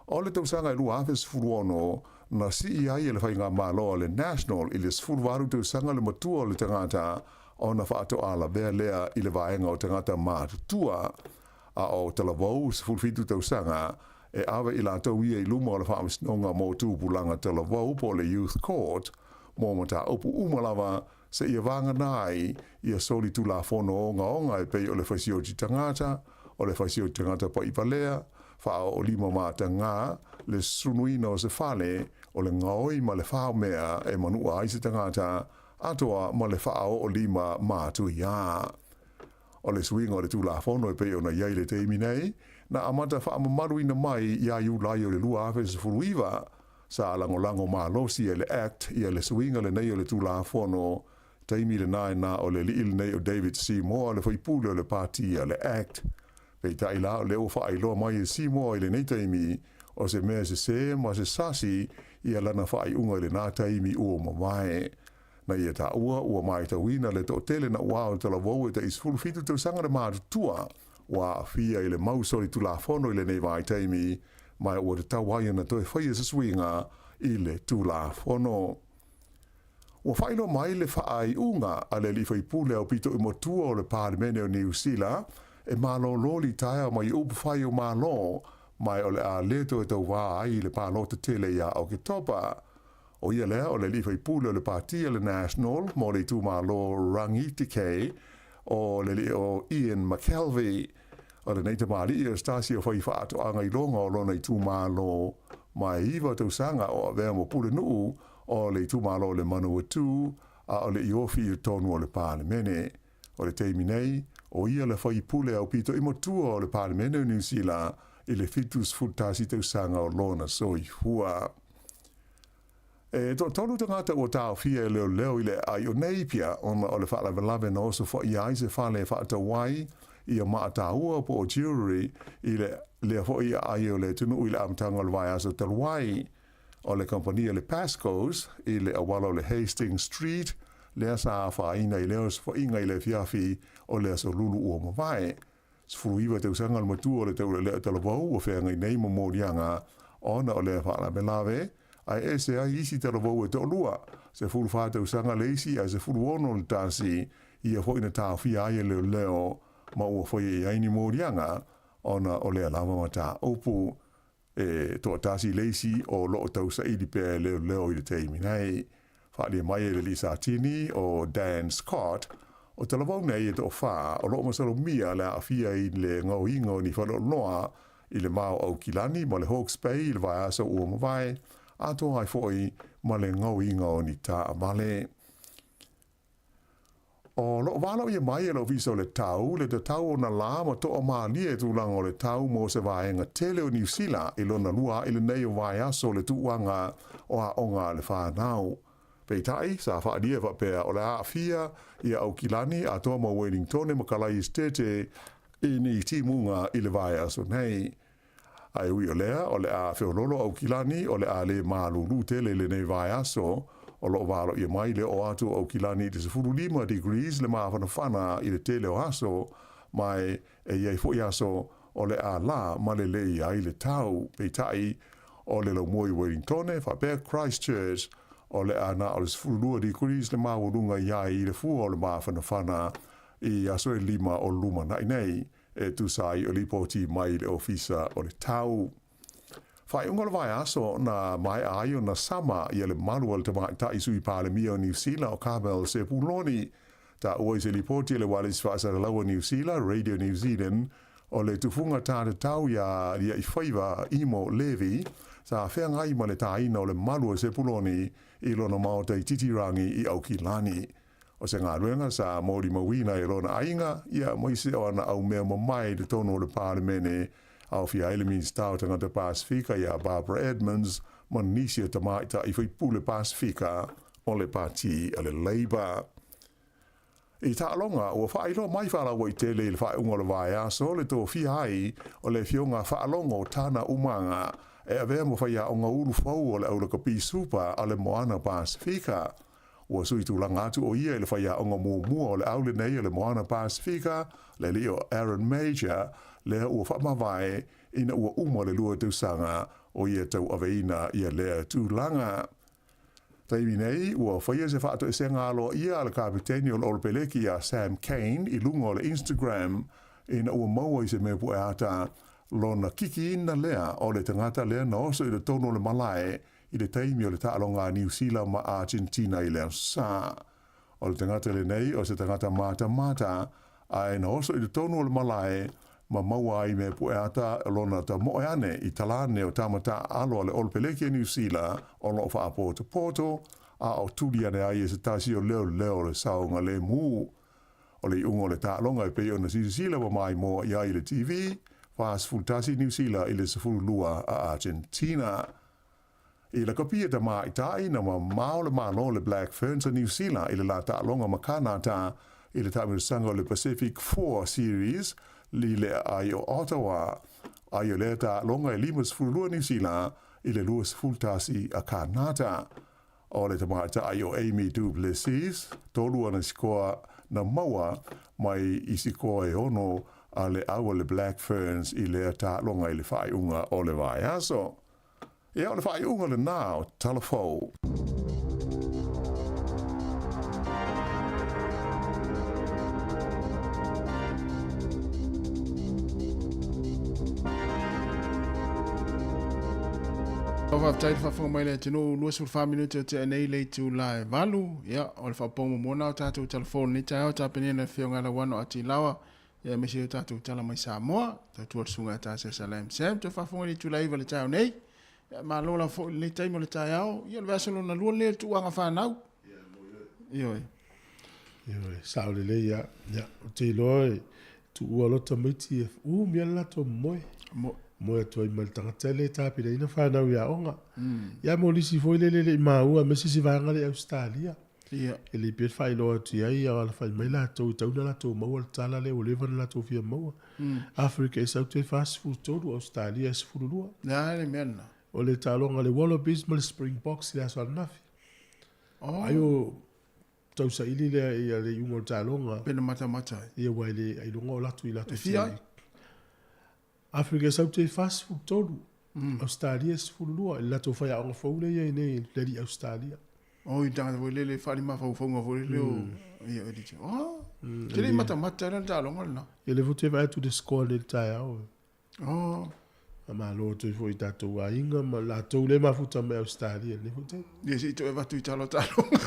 O le tausaga e 2016, na sii ai e le faigamalo a le National i le 18 tausaga le matua o le tagata ona faatoa lavea lea i le vaega o tagata matutua, a o talavou 17 tausaga e ave i latou ia i luma o le Faamasinoga mo Tupulaga Talavou po o le Youth Court mo mataupu uma lava seia vagana ai ia solitulafono ogaoga e pei o le fasioti tagata, o le fasioti tagata pa'ivalea, faaoolima matagā, le sunuina o se fale, o le gaoi ma le faomea e manu'a ai se tagata, atoa ma le faaoolima matuiā. O le suiga o le Tulafono e pei ona i ai i le taimi nei, na amata faamamaluina mai ia Iulai o le 2019, sa lagolago malosi e le Act ia le suiga lenei o le Tulafono, taimi lena e na o le alii lenei o David Seymour le faipule o le Pati a le Act. Peitai la o lea ua faailoa mai e Seymour i lenei taimi, o se mea sesē ma se sasi ia lana faaiuga i lena taimi ua mavae. Na ia taua ua matauina le toatele naʻauao o le talavou e tai 17 tausaga le matutua ua aafia i le mau solitulafono i lenei vaitaimi, ma ua tatau ai ona toe faia se suiga i le Tulafono. Ua faailoa mai le faaiuga a le alii faipule aupito i matua o le Palemene o Niu Sila e malōlō litaea mai upu fai o Malo, ma o le a le toe tauvā ai i le palota tele iā Oketopa. ʻO ia lea o le alii faipule o le Pāti a le National mo le itumalo Rangitikei, o le alii o Ian McKelvie. O lenei tamalii o se tasi o fai faatoaga iloga o lona itumalo, ma e 9 tausaga o avea ma pulenuu o le itumalo o le Manawatū, a o le i ofi i totonu o le Palemene. O le taimi nei, ʻo ia le faipule aupito i matua o le Palemene o Niu Sila i le 71 tausaga o lona soifua. E toatolu tagata ua taofia e leoleo i le aai o Napier ona o le faalavelave na osofaia ai se fale e faatau ai ia maataua po o jewellery i le lea foi aai o le atunuu i le amataga o le vaiaso talu ai. O le kamupani a le Pascoes i le auala o le Hastings Street lea sa afaina i lea osofaiga i le afiafi o le aso Lulu ua mavae. 19 tausaga le matua o le taulealea talavou ua feagai nei ma moliaga ona o lea faalavelave, ae ese ai isi talavou e toalua, 14 tausaga le isi ae 16 le tasi, ia foi na taofia ai e leoleo ma ua faia i ai ni moliaga ona o lea lava mataupu. E toatasi le isi o loo tausaili pea e leoleo i le taimi nei. Faaalia mai e le alii Satini o Dan Scott, o talavou nei e toafa o loo masalomia le aafia i le gaoiga o ni faleoloa i le ma o Aukilani ma le Hawke's Bay i le vaiaso ua mavae, atoa ai foi ma le gaoiga o ni taavale. O loo valoia mai e le Ofisa o le Tau le tatau ona lā ma toamalie tulaga o le tau mo se vaega tele o Niu Sila i lona lua aʻi lenei o vaiaso le tuuaga o aoga a le fanau. Peitai, sa faaalia faapea o le a aafia ia Aukilani atoa ma Wellingtone ma Kalai Esetete i ni timuga i le vaiaso nei. Ae ui o lea, o le a feoloolo Aukilani, o le a le malūlū tele i lenei vaiaso. O loo valoia mai le oo atu o Aukilani i le 15 degrees le mafanafana i le tele o aso, ma e i ai foi aso o le a lā ma lelei ai le tau. Peitai, o le laumua i Wellingtone, faapea Christchurch, o le a na o le 12 degrees le maualuga i ai i le fua o le mafanafana i aso e lima o lumanai nei. E tusa ai o lipoti mai le Ofisa o le Tau. Faaiuga o le vaiaso na maea ai ona sama ia le malu a le tamaitai sui Palemia o Niu Sila o Carmel Sepuloni. Taua i se lipoti a le ualesi faasalalau a Niu Sila, Radio New Zealand, o le tufuga tatatau iā Liaifaiva Imo Levy sa feagai ma le tāina o le malu a Sepuloni i lona maota i Titirangi i Aukilani. O se galuega sa molimauina e lona aiga, ia aemaise o ana aumea mamae i totonu o le Palemene, aofia ai le Minisita o Tagata Pasefika ia Barbara Edmonds ma nisi o tamaitai faipule Pasefika o le Pati a le Labour. I taaloga, ua faailoa mai faalauaitele i le faaiuga o le vaiaso le tofia ai o le Afioga Faalogo Tana Umaga e avea ma faiaoga ulu fou o le Aulakapi Super a le Moana Pasefika. Ua sui tulaga atu ʻo ia i le faiaoga muamua o le au lenei o le Moana Pasefika, le alii o Aaron Major, lea ua faamavae ina ua uma le 2 tausaga o ia tauaveina ia lea tulaga. Taimi nei, ua faia se faatoesega aloaia a le kapeteni o le Olopeleki iā Sam Cane i luga o le Instagram ina ua maua i se mea pueata lona kikiina lea o le tagata lea na oso i totonu o le malae i le taimi o le taaloga a Niu Sila ma Argentina i le Aso Sa. O le tagata lenei o se tagata matamata, ae na oso i totonu o le malae ma maua ai mea pueata lona tamoe ane i talane o tamata alo a le Olopeleki a Niu Sila o loo faapotopoto, a o tuli ane ai e se tasi o leoleo o le saogalemu. O le iuga o le taaloga e pei ona silasila ma maimoa i ai i le TV, 41 Niu Sila i le 12 a Argentina. I lakapi e tamaitai na mamao le Malo le Black Ferns a Niu Sila i le la taaloga ma Kanata i le taamilosaga o le Pacific Four Series i le aai o Ottawa. Ai o lea taaloga e 52 Niu Sila i le 21 a Kanata. O le tamaitai o Amy Du Plessis, tolu ana sikoa na maua mai i sikoa e ono a le au a le Black Ferns i lea taaloga i le faaiuga o le vaiaso. Ia, o le faaiuga lenā o Tala Fou. Faafetai le faafofoga mai le atunuu 24 minute o tea nei le itula e valu. Ia, o le faapouga muamua lena o tatou talafou i lenei taeao, tapenina le Afioga ia Lauano Atilawa, ia aemaise o tatou tala mai Samoa, tautua le susuga ia Tasesa Lam Sam, toe faafofoga i le itula e 9 i le taeao nei. Ia, malo lava foi i lenei taimi o le taeao. Ia, o le vaiaso lona lua lenei o le tuuaga fanau. Ioe. Ioe, sao lelei lava. Ia, ou te iloa e tuua loa tamaiti e umi lava le latou moe. Moe atu ai ma le tagata e le tapenaina fanau i aoga. Ia mo nisi foi lele e le i maua aemaise se vaega lea i Ausetalia. E lelei pea le faailoa atu i ai a o alafai mai latou e tatau ona latou maua le tala lea ua leva ona latou fia maua. Afrika e sau te 43, Ausetalia e 12. Le a le mea lena? O le taaloga a le Wallabies ma le Springboks i le aso ananafi. Ai o tausaili lea i le iuga o le taaloga. Pe na matamata ai. Ia aua e le ailoga o latou i latou E fia ai? Afrika e sau te 43, Ausetalia e 12, i le latou faiaoga fou lea e i ai nei le alii Ausetalia. Oh, i le tagata foi lele faaali mafaufauga foi lele o ia e lite. Oh, te le i matamata ai la le taaloga lena. Ia lea foi ou te vaai atu i le score nei i le taeao. Oh. Faamalo atu ai foi i tatou aiga ma latou lea e mafuta mai Ausetalia i lenei foi taimi. Ia se i toe avatu i tala o taaloga.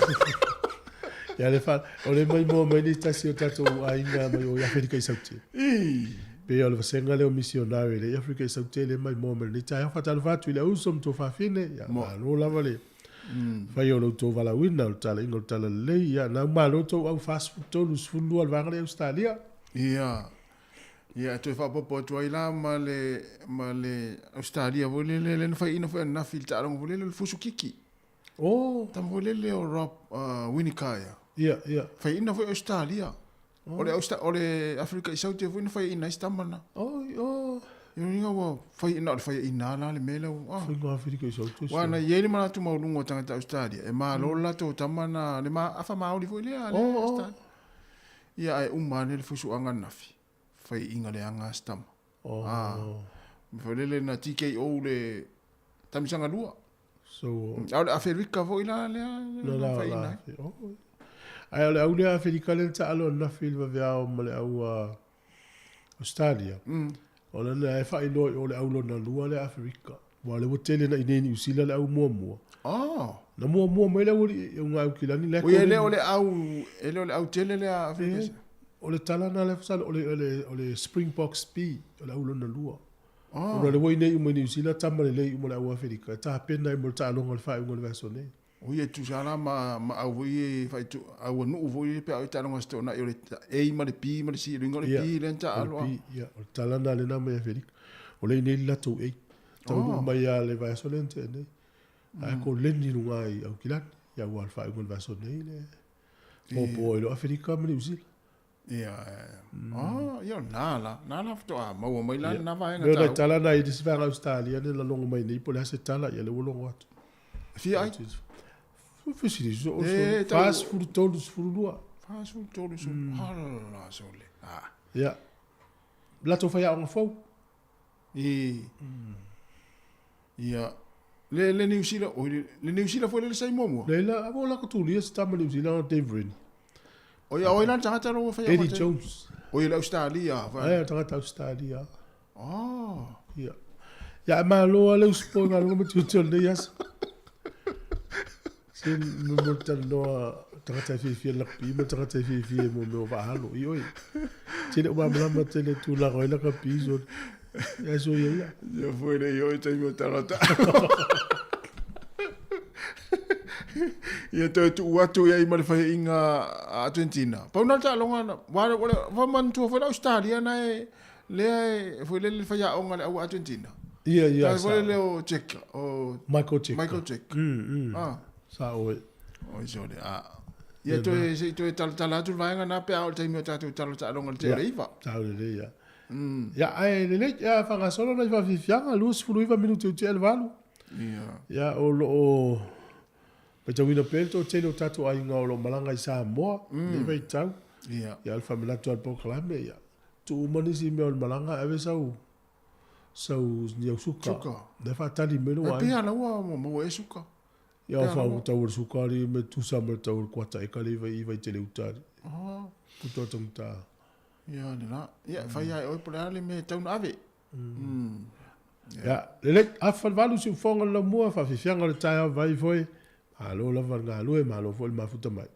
Ia le fa, o le maimoa mai nei tasi o tatou aiga mai o i Aferika i Saute. Pei o le vasega lea o misionare lea i Afrika i Saute lea e maimoa mai lenei taeao. Faatalofa atu i le auso ma tou fafine, ia malo lava le fai o lo outou valaauina o le talaiga o le talalelei. Ia na malo tou au 43, 12 le vaega lea i Ausetalia. Ia, Ia, e toe faaopoopo atu ai la ma le, ma le Ausetalia foi lele, lea na faiaina foi ananafi i le taaloga foi lele o le fusu kiki. Oh. Tama foi lele o Rob Winikaia. Ia, ia. Faiaina foi Ausetalia. Oh. O le, Austa, o le Afrika i Saute foi na faiaina ai si tama na. Oh, oh. Ia uiga ua faiaina o le faiaina la le mea lea. Ah. Faiga Afrika i Saute. Ua na i ai le manatu maualuga o tagata Ausetalia. E malo le latou tama na, le ma, afa maoli foi lea. Le Oh, oh. Ia ae uma ane le fusuaga ananafi, faiiga leaga a si tama. Oh. Ah, foi lele na TKO le tamisaga lua. So, A o le Aferika foi la lea na na la faiina la. ai. Oh. Ae o le au lea Aferika lea na taalo ananafi i le vaveao ma le au a Australia. O lana e faailoa i o le au lona lua lea Aferika. Aua o lea ua tele na i inei i Niu Sila le au muamua. Oh. Na muamua mai le aualii i uga Aukilani le Oi, e le o le au, e le o le au tele lea Aferika. E, o le tala na lea fasalo, o le, o le, o le Springboks B, o le au lona lua. Oh. Ona o lea ua inei uma i Niu Sila, tama lelei uma le au Aferika, e tapena ai mo le taaloga o le faaiuga o le vaiaso nei. Oi, e tusa la ma, ma au foi e faaitu, au anu'u foi pe a o e taaloga se toonai o le A ma le B ma le C, o le uiga o le B lea na taalo a. O le B, ia, o le tala lena lea na aumai e Aferika. O lea i inei le latou A. Taunuu Oh. mai lava le vaiaso lea na tea nei. Ae koleni i luga i Aukilani, ia aua o le faaiuga o le vaiaso nei le popo ai loa Aferika ma Niu Sila. Ia, oh, ia o lena la, na la faatoa maua mai la lena vaega Mea o nai taua. tala na i le isi vaega Ausetalia na lalogo mai nei po o le a se tala, ia lea ua logo atu. E fia ai? Fesili so, E, tau- 43, 12. 43, 12, ala sole. Ah. Ia. Latou faiaoga fou. I. Ia. Le, le Niu Sila, oi, le, le Niu Sila foi le le sai muamua. Le la, amo la katulia se tama Niu Sila o Dave Rennie. Oi, oi la le tagata lo whai Eddie Jones. Oi, le Australia. Ai, o tagata Australia. Oh. Ia. Ia, e malo lava le usupo i galuega ma tiute o lenei aso. Se mo mo talanoa tagata e fiafia i le lakapi ma tagata e fiafia i mo mea o vaalo. I oi. Tele o malamalama tele tulaga ai lakapi so. Ia so ia ia. Ia foi le i oi taimi o talata. Ia toe tuu atu ia i ma le faiainga a Argentina. Pau na le taaloga na, wa wa wa manatua foi le Australia na e lea e foi lele le faiaoga le au Argentina. Ia ia Tai foi sa. lele o Cheika, o Michael Cheika. Michael Cheika. Ah. Sa oe. Oi sole, a. Ia toe se i toe talatala atu le vaega na pe a o le taimi o tatou tala taaloga le tea o le iva. Tau lelei ia. Ia, ae lelei, ia faagasolo nai faafiafiaga, 29 minute o tea le valu. Ia. Ia, o loo Matauina pea le toatele o tatou aiga o lo o malaga i Samoa i lenei vaitau. Ia, o le faamanatu lava o le polokalame, ia, tuu uma nisi mea o le malaga ae ave sau, sau ni au suka. Suka. La e faatali mai lou aiga. E pei lava la ua maua ea suka. Ia, o le tau o le suka alii e tusa ma le tau o le kuata eka lea i Vaiteleuta alii. Puto a tagata. Ia, lena. Ia, e fai lava e oe po o le a le mea e tatau ona ave. Ia, lelei, afa le valu siufofoga o le laumua, faafiafiaga o le taeao vai foi, malo lava le galue, malo foi le mafuta mai.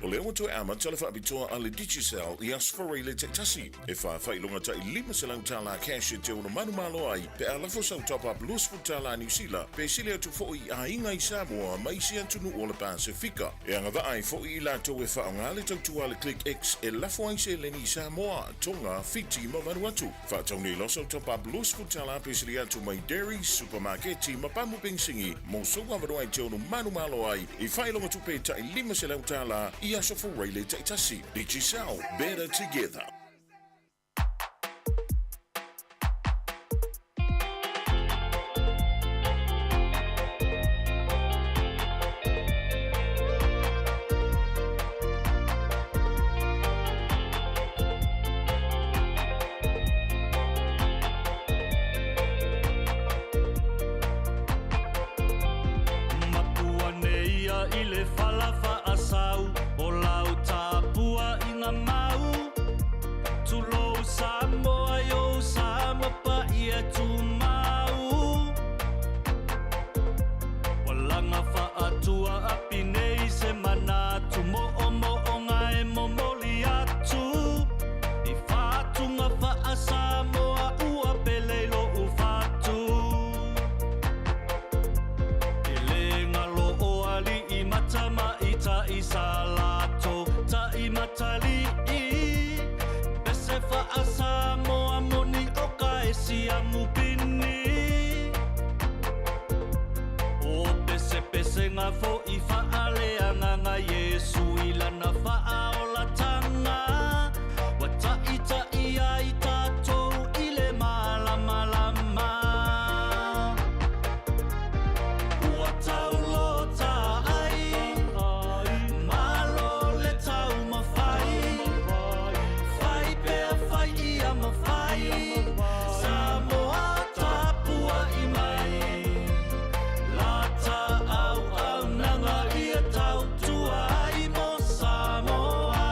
O lea ua toe amata le faapitoa a le Digicel i Aso Faraile taitasi, e faafailoga tai $500 cash e te ono manumalo ai pe a lafo sau top-up $20 Niu Sila pe sili atu foi i aiga i Samoa ma isi atunuu o le Pasefika. E agavaa ai foi i latou e faaaoga le tautua a le ClickX e lafo ai seleni i Samoa, Tonga, Fiti ma Vanuatu. Faatau nei loa sau top-up $20 pe sili atu mai Dairy, Supamaketi ma pamu penisini mo sou avanoa e te ono manumalo ai i faailoga tupe tai $500 i Aso Faraile taitasi. Digicel, better together. i le fala faasau o lau tapuaiga mau. Tulou Samoa i ou sa ma paia tumau. Ua laga faatua api nei se manatu moomooga e momoli atu i fatuga faa-Samoa ua pele i lou fatu. E le galo o alii ma tamaitai sa latou taimatalii, pese faa-Samoa moni o ka e siamu pini. O pesepesega fo'i faaleagaga Iesu i lana faaolatanga, ua taʻitaʻi ai tatou i le malamalama. Ua taulota ai, malo le taumafai, fai pea fai ia mafai, Samoa tapuai mai. Lata auaunaga ia tautua ai mo Samoa,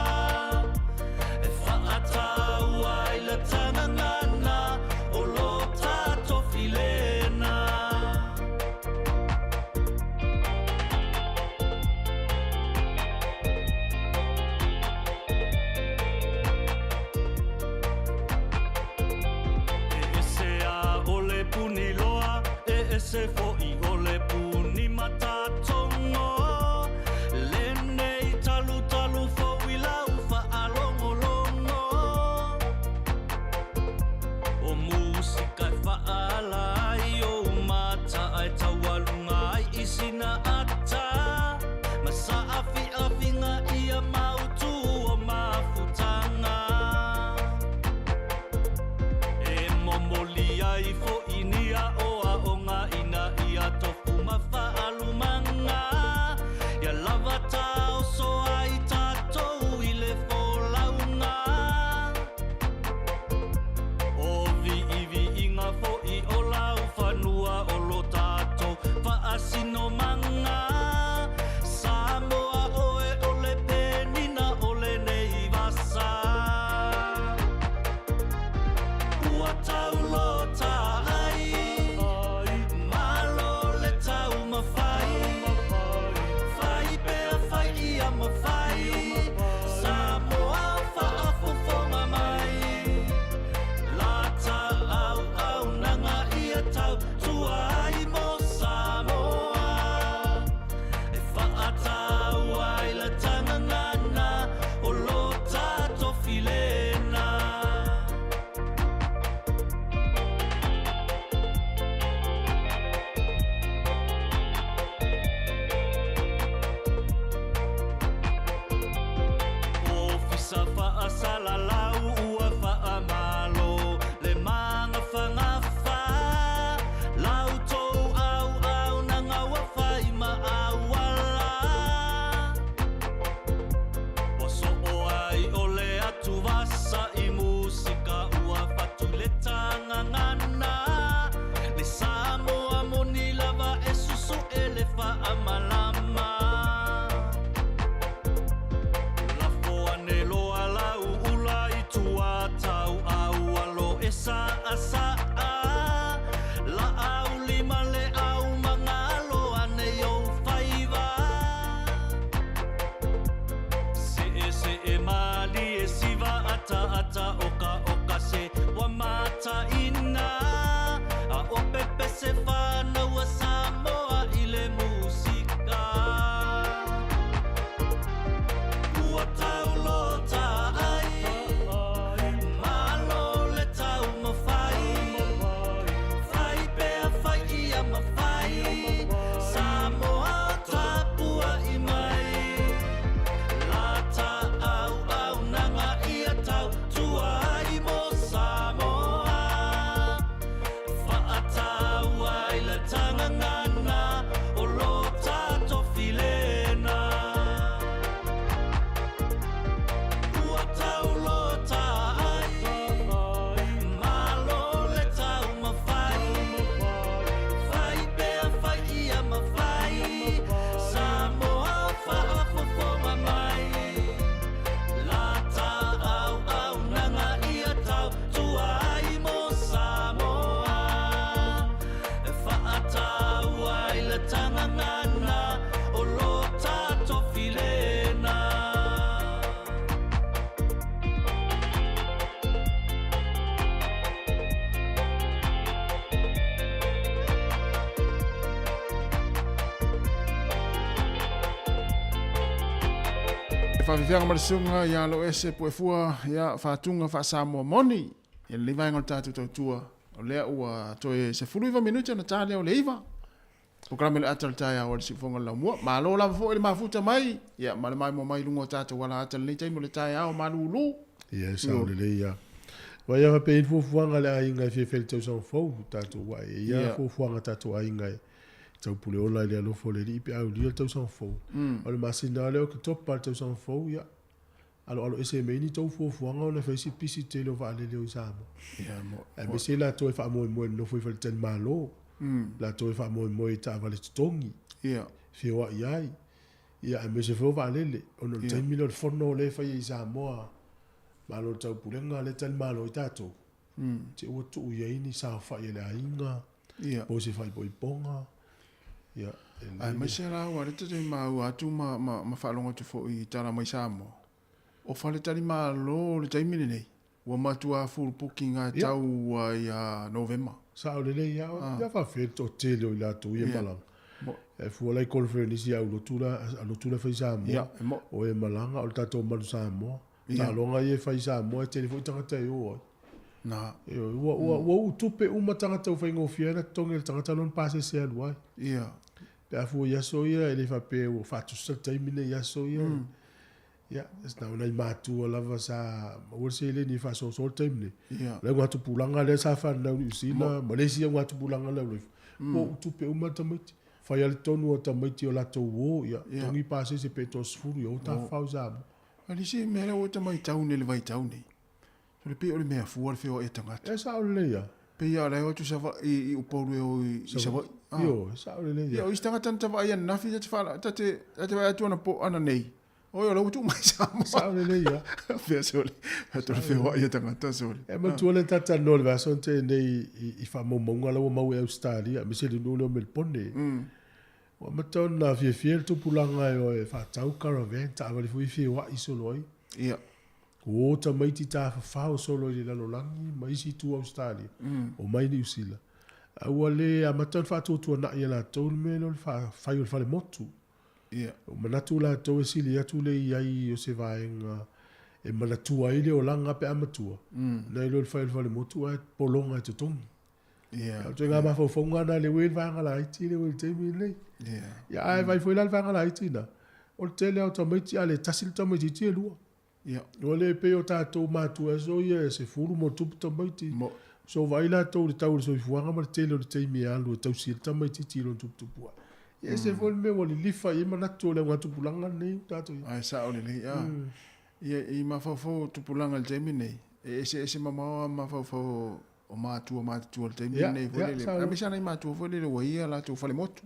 e faataua ai le tagagana o lo tatou filena. E ese a o le puni loa, e ese fo'i o le puni matatogo. Lenei talutalu fou i lau faalogologo. O musika e faaala ai ou mata ae taualuga ai i sina ata. Ma saafiafiga ia mautu o mafutaga. E momoli ai fo'i ni aoaoga ina ia tofu ma faalumaga. Ia lava taoso ai tatou i le folauga. O viiviiga fo'i o laufanua o lo tatou faasinomaga. Samoa oe o le penina o lenei vasa. Ua taulota ai, malo le taumafai, fai pea fai ia mafai, Samoa faafofoga mai. Lata auaunaga ia tautua ai mo Samoa, e faataua ai le tagagana o lo tatou filena. Ofisa faasalalau ua faamalo le magafagafa, la outou auaunaga ua fai ma auala. Ua soo ai o le atuvasa i musika ua fatu i le tagagana. Le Samoa moni lava e susu'e le faamalama. Lafo ane loa lau ula i tua tauau alo e saasaa. Laau lima le au magalo ane i ou faiva. Seesee malie siva ataata okaoka se ua mataina. A o pepese fanau a Samoa i le musika. Faafiafiaga ma le susuga ia Aloese Puefua, ia faatuga faa-Samoa moni i lenei vaega o le tatou tautua. O lea ua toe 19 minute ona ta lea o le 9. Polokalame o le ata o le taeao a le Siufofoga o le Laumua. Malo lava foi le mafuta mai, ia ma le maimoa mai i luga o tatou ala ata i lenei taimi o le taeao malulu. Ia, e sao lelei lava. Aua ia faapea i ai le fuafuaga a le aiga e fia fai i le tausaga fou, tatou aua e i ai lava fuafuaga a tatou aiga e taupule ola i le alofa o le Alii pe a aulia le tausaga fou. O le masina lava lea o Oketopa i le tausaga fou, ia, aloalo ese mai ai ni tou fuafuaga ona e fai si pisi tele o vaalele o i Samoa. Aemaise i latou e faamoemoe e nonofo i faletalimalo, latou e faamoemoe i taavale totogi, feoai ai, ia aemaise foi o vaalele, ona o le taimi lea o le fono lea e fai ai i Samoa, Malo o le Taupulega lea e talimalo ai tatou, te ua tuu i ai ni saofai a le aiga, po o se faaipoipoga. Ia, Aemaise la ua lea te maua atu ma, ma, ma faalogo atu foi i tala mai Samoa, o faletalimalo o le taimi lenei, ua matua full booking lava tau ai ia Novema. Sao lelei lava. Ah. Ia faafefea le toatele o i latou ia malaga. E fua la i conference i aulotu la, alotu la fai Samoa. Ia, e mo. O e malaga, o le tatou Manu Samoa. Taaloga ia e fai i Samoa, e tele foi tagata e o ai. Na. Ioe, ua, ua, ua uu tupe uma tagata ua faigofie ai ona totogi e le tagata lona pasese e alu ai. Ia. Pe a fua i aso ia, e le faapea ua faatusa le taimi nei i aso ia. Ia, na o nai matua lava sa maua le seleni e faasoasoa le taimi nei. Ia. O le augatupulaga lea sa fanau i Niu Sila ma le isi augatupulaga lea ua ifo, ua uu tupe uma tamaiti. Fai lava le tonu o tamaiti o latou uo, ia, togi pasese pe toasefulu, ia o tafafao i Samoa. A le isi mea lea ua ota matau nei i le vaitau nei, o le pei o le mea fua le feoai a tagata. E sao lelei lava. Pei lava o la e o atu i Upolu e o i Savaii. Ioe, e sao lelei lava. Ia, o isi tagata na ta vaai ananafi, ta te faala, ta te, ta te vaai atu anapo, ananei, oi o la ua tuu mai Samoa. Sao lelei lava. Pea sole, atu le feoai a tagata sole. E manatua le ta talanoa i le vaiaso na tea nei i faamaumauga la ua maua i Ausetalia, aemaise le nuu lea o Melipone. Ua amata ona fiafia le tupulaga e o e faatau caravan, taavale foi e feoai solo ai. Ia. Ua o tamaiti tafafao solo i le lalolagi ma isi itu o Ausetalia, omai Niu Sila. A ua le amata ona faatuatuanai e latou le mea lea o le fai o le falemotu. Ia. Ua manatu latou e sili atu le i ai o se vaega e manatua ai le olaga pe a matua, nai lo le fai o le falemotu ae pologa e totogi. Ia. O ituaiga mafaufauga na lea ua i ai le vaega laiti lea ua i le taimi lenei. Ia. Ia ae vaai foi la le vaega laiti na, o le tele lava o tamaiti, a le tasi le tamaitiiti e lua. Ia. Ua le pei o tatou matua aso ia e 10 ma tupu tamaiti. Mo. So vaai latou i le tau o le soifuaga ma le tele o le taimi e alu e tausi ai le tamaitiiti i lona tuputupu ae. Ia ese foi le mea ua lilifa i ai manatu o le augatupulaga lenei ua tatou i ai. Ae sao lelei, a. Ia, i mafaufau o tupulaga i le taimi lenei, e eseese mamao lava mafaufau o matua matutua i le taimi lenei foi lele, aemaise lava nai matua foi lele ua i ai a latou falemotu.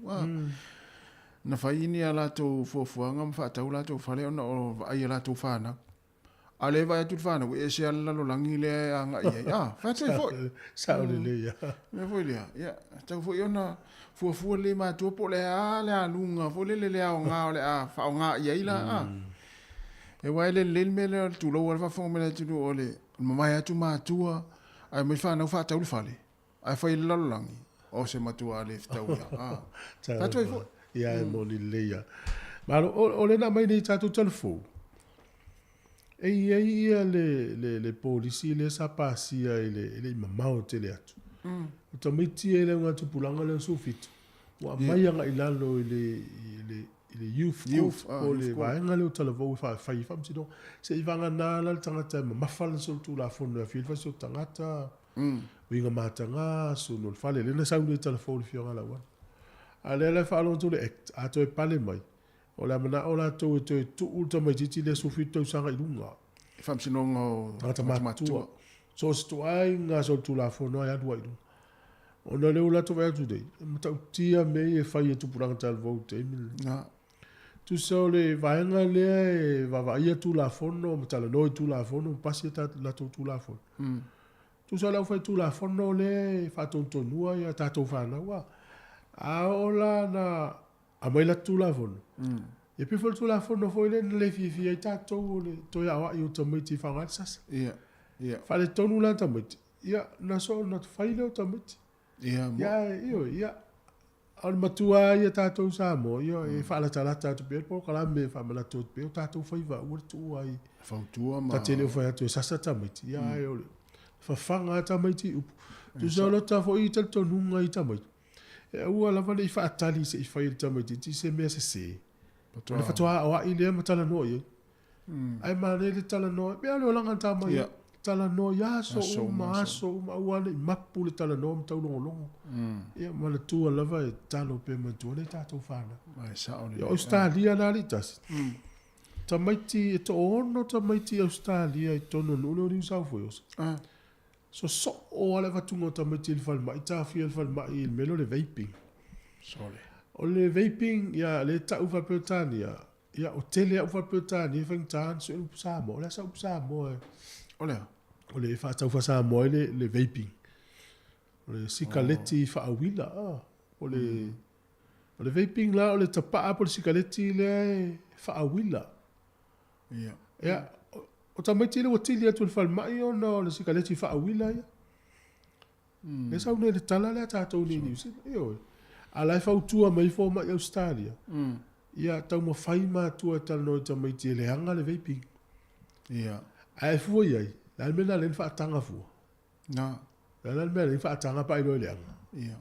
Na fai ni a latou fuafuaga ma faatau latou fale ona o vaai a latou fanau. A o lea e vaai atu le fanau, e ese lava le lalolagi lea e agai i ai. A, fai atu ai foi. Sao lelei lava. Mea foi lea, ia, tatau foi ona fuafua lelei matua po o le a le aluga foi lele le aoga o le a faaaoga i ai la. A. Aua e le lelei le mea lea o le tulou lava le faafofoga mai le atunuu o le mamae atu matua ae omai fanau faatau le fale ae fai i le lalolagi, o se matua le fetaui lava. A. Fai atu ai foi. Ia, e moni lelei lava. Malo, o lea na aumai nei i tatou talafou, e i ai ia le, le polisi lea sa pasia e le, e le i mamao tele atu. O tamaiti ia i le augatupulaga lea o 17, ua aumai agai i lalo i le, i le, i le youth court, po o le vaega lea o talavou e fai ai faamasinoga. Se i vagana la le tagata e mamafa lana solitulafono e aafia ai le fasioti tagata, uiga mataga, sulu o le fale, lea na sau nei i Talafou i le Afioga ia Lauana. A o lea la e faalogo atu le Act, a toe pale mai, o le a manao latou e toe tuu le tamaitiiti lea 17 tausaga i luga. I faamasinoga o tagata matutua. So o se ituaiga solitulafono e alu ai i luga. Ona o lea ua latou vaai atu nei, e matautia mea ia e fai e tupulaga talavou i le taimi lenei. Na. Tusa o le vaega lea e vaavaaia Tulafono ma talanoa i Tulafono ma pasi a latou Tulafono. Tusa o le aufaitulafono lea e faatonutonua ia tatou fanau a. A oo la na aumai latou Tulafono, ia pei foi o le Tulafono foi lea na le fiafia ai tatou o le toe aoai o tamaiti e faaaoga le sasa. Ia, ia. Faaletonu la tamaiti, ia na soona fai lea o tamaiti. Ia, Ia, ioe, ia. A o le matua lava ia tatou Samoa, ia e faalatalata atu pea le polokalame e faamanatu atu pea o tatou faiva aua le tuua ai. Fautua ma. Ta te le o fai atu e sasa tamaiti, ia ae o le fafaga lava tamaiti i upu. Tusa o lota foi talitonuga i tamaiti, e aua lava ne i faatali se i fai e le tamaitiiti se mea sese, ona faatoa aoai lea ma talanoa i ai. Ae manaia le talanoa, pei lava o le olaga na tamai ai, talanoa i aso uma, aso uma, aua ne i mapu le talanoa ma taulogologo. Ia manatua lava e tatalo pea manatua nei tatou fanau. Ia o Ausetalia la alii tasi, tamaiti e toaono tamaiti Ausetalia i totonu o le nuu lea o Niu South Wales. Sosoo lava le avatuga o tamaiti i le falemai, taofia i le falemai i le mea lea o le vaping. O le vaping, ia lea e tau faa-Peretania, Ia, o tele au faa-Peretania e faigata ona sue upu Samoa. O le a sau upu Samoa e... O le a? O le faatau faa-Samoa ai le, le vaping. O le sikaleti oh. faauila. Ah. O le, o le vaping la, o le tapaa po o le sikaleti lea e faauila. Ia. Ia, o tamaiti lea ua tili atu i le falemai ona o le sikaleti faauila ia. Lea sau nei le tala lea a tatou nei i Niu Sila, ioe. A la e fautua mai fomai Ausetalia, ia taumafai matua e talanoa i tamaiti e leaga le vaping. Ia. Ae fua i ai, le a le mea na ala ai ona faataga fua? Na. Le a la le mea na ala ai ona faataga pe a iloa e leaga? Ia.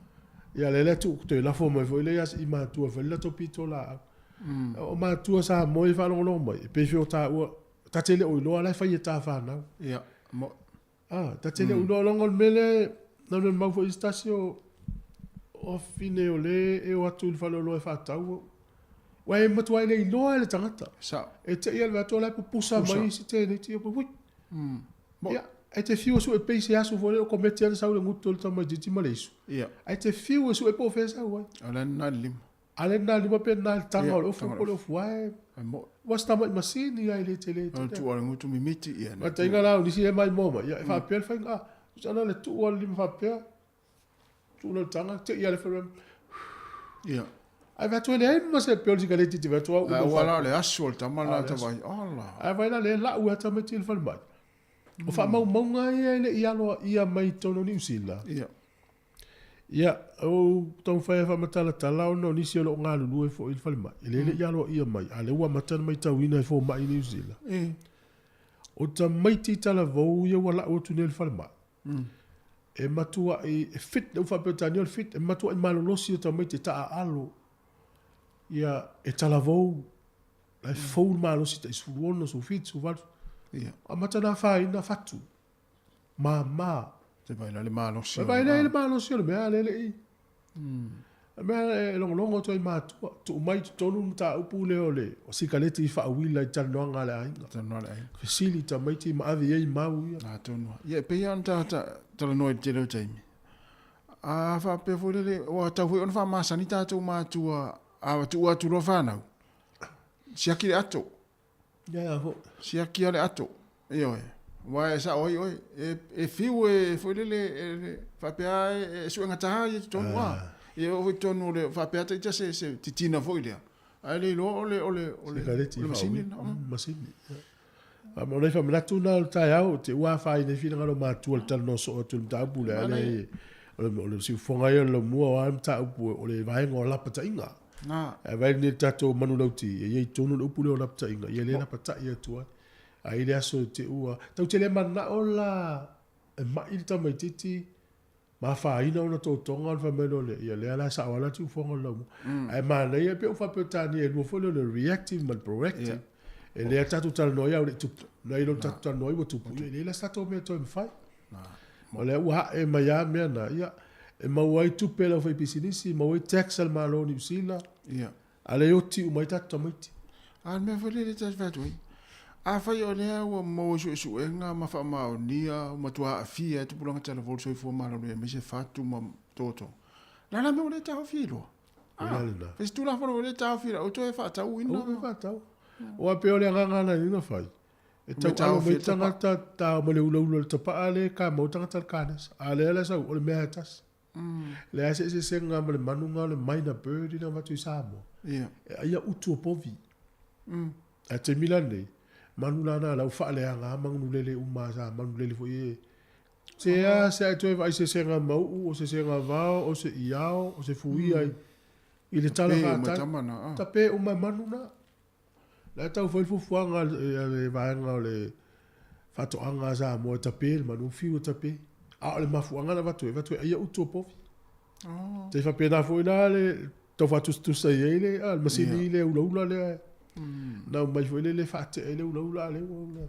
Ia lea la tuu toe lafo mai foi lea i matua e fai le latou pitolaau. O matua Samoa ia e faalogologo mai, e pei foi o taua, ta te le o iloa la e fai e ta fanau. Ia. Mo. Ah, ta te le o iloa leaga o le mea lea na ona mau foi i se tasi o afafine o lea e o atu i le faleoloa e faatau. Ua e matua e le iloa e le tagata. Sao. E te i a le vae atu o la e pupusa mai isi teneti ia ui. Ia, e te fiu e sue pei se aso foi lea o kometi ana sau le gutu o le tamaitiiti ma le isu. Ia. Ae te fiu e sue po o fea e sau ai. O la na le lima. A le na lima pe na le taga o le ofu po o le ofu ae. Ua se tama'i masini ai le tele tele. O le tuu a le gutu mimiti ia. Ma taiga la o nisi e mai moa mai ia e faapea le faiga a. Tusa la le tuu a le lima faapea. Tuu la le taga te i a le fai. Ia. Ae vae atu e leai ma se peo o le sikareti te vae atu au. Ae ua la o le asu o le tama la ta vai. Ola. Ae vai la le lau e tamaiti i le falemai. O faamaumauga ia e le i aloaia mai i totonu o Niu Sila. Ia. Ia, ua ou taumafai e faamatalatala ona o nisi o lo o galulue foi i le falemai, e le i aloaia mai, a o lea ua amata ona matauina e fomai i Niu Sila. O tamaiti talavou ia ua lau atu nei i le falemai, e matuai, e fit, lea ua faa-Peretania o le fit, e matuai malolosi o tamaiti e taaalo, ia, e talavou, la e fou le malosi tai 16, 17, 18. Ia. Amata ona afaina fatu. Mama. Te vai la le malosi. Te vai le malosi o le mea le le i. Le mea e logologo atu ai matua, tuu mai i totonu le mataupu lea o le o sikaleti i faauila i talanoaga a le aiga. Talanoa a le aiga. Fesili i tamaiti ma ave i ai mau ia. Atonu. Ia e pei lava ona ta talanoa i le tele o taimi. A faapea foi lele, ua tatau foi ona faamasani tatou matua a tuu atu loa fanau, siaki le ato. Ia foi. Siaki lava le ato. Ioe. Aua e sao ai oe, e fiu e foi lele e faapea e suegata ia i totonu a. Ia oo foi i totonu o le faapea ita se titina foi lea, ae le iloa o le o le o le masini lena. Masini. A o nai faamanatu na o le taeao, te ua afaina ai finagalo o matua i le talanoa soo atu i le mataupu lea, leai o le siufofoga ia o le laumua o a mataupu o le vaega o lapataiga. Ae vaai nei i le tatou manulauti, e i ai tonu le upu lea o lapataiga, ia lea e lapatai atu ai. A i le aso e te ua, tatou te le manao la e mai le tamaitiiti ma afaina ona totoga ona fai mai loa lea, ia lea la e sao lava la le siufofoga o le laumua. Ae manaia pei ua faa-Peretania e lua foi lea o le reactive ma le proactive. E lea tatou talanoa ai a o le i tupu. Nai lo le tatou talanoa ai ua tupu, ia e leai la se tatou mea e toe mafai. O lea ua ae mai lava mea na, ia, e maua ai tupe a le aufaipisinisi, maua ai tax a le Malo o Niu Sila, a o lea e oti uma ai tatou tamaiti. A o le mea foi lea ta te fai atu ai, afai o lea ua maua i suesuega ma faamaonia ua matua aafia ai tupulaga talavou i le soifua maloloina aemaise fatu ma toto, o le a la le mea ua le taofi ai loa? O le a lena? Fai se Tulafono ua le taofi loa, ua toe faatauina. Ua toe faatau. Aua pei o le agaga na na fai, E taualo mai tagata tao ma le ulaula o le tapaa lea e kamau tagata le kanesa. A lea la sau, o le mea e tasi. Le a se eseesega ma le manu nga o le mynah bird ina avatu i Samoa. E ai a utu o povi. Ae taimi la lenei, manu la na lau faaleaga a manulele uma sa manulele foi e se a se a e toe vaai sesega mauu, o sesega vao, o se iao, o se fuia. I le tala Tape uma faatali. tama na, ah. Tape uma e manu na. La e tau fai le fuafuaga a le a le vaega o le Faatoaga a Samoa e tape le manu, fiu e tape. A o le mafuaaga na avatu ai, avatu ai ai ia utu o povi. Oh. Tai faapena foi la le tau faatusatusa i ai le, ah, le masini lea ulaula lea. Na aumai foi lele e faatea ai le ulaula a lea ua ula.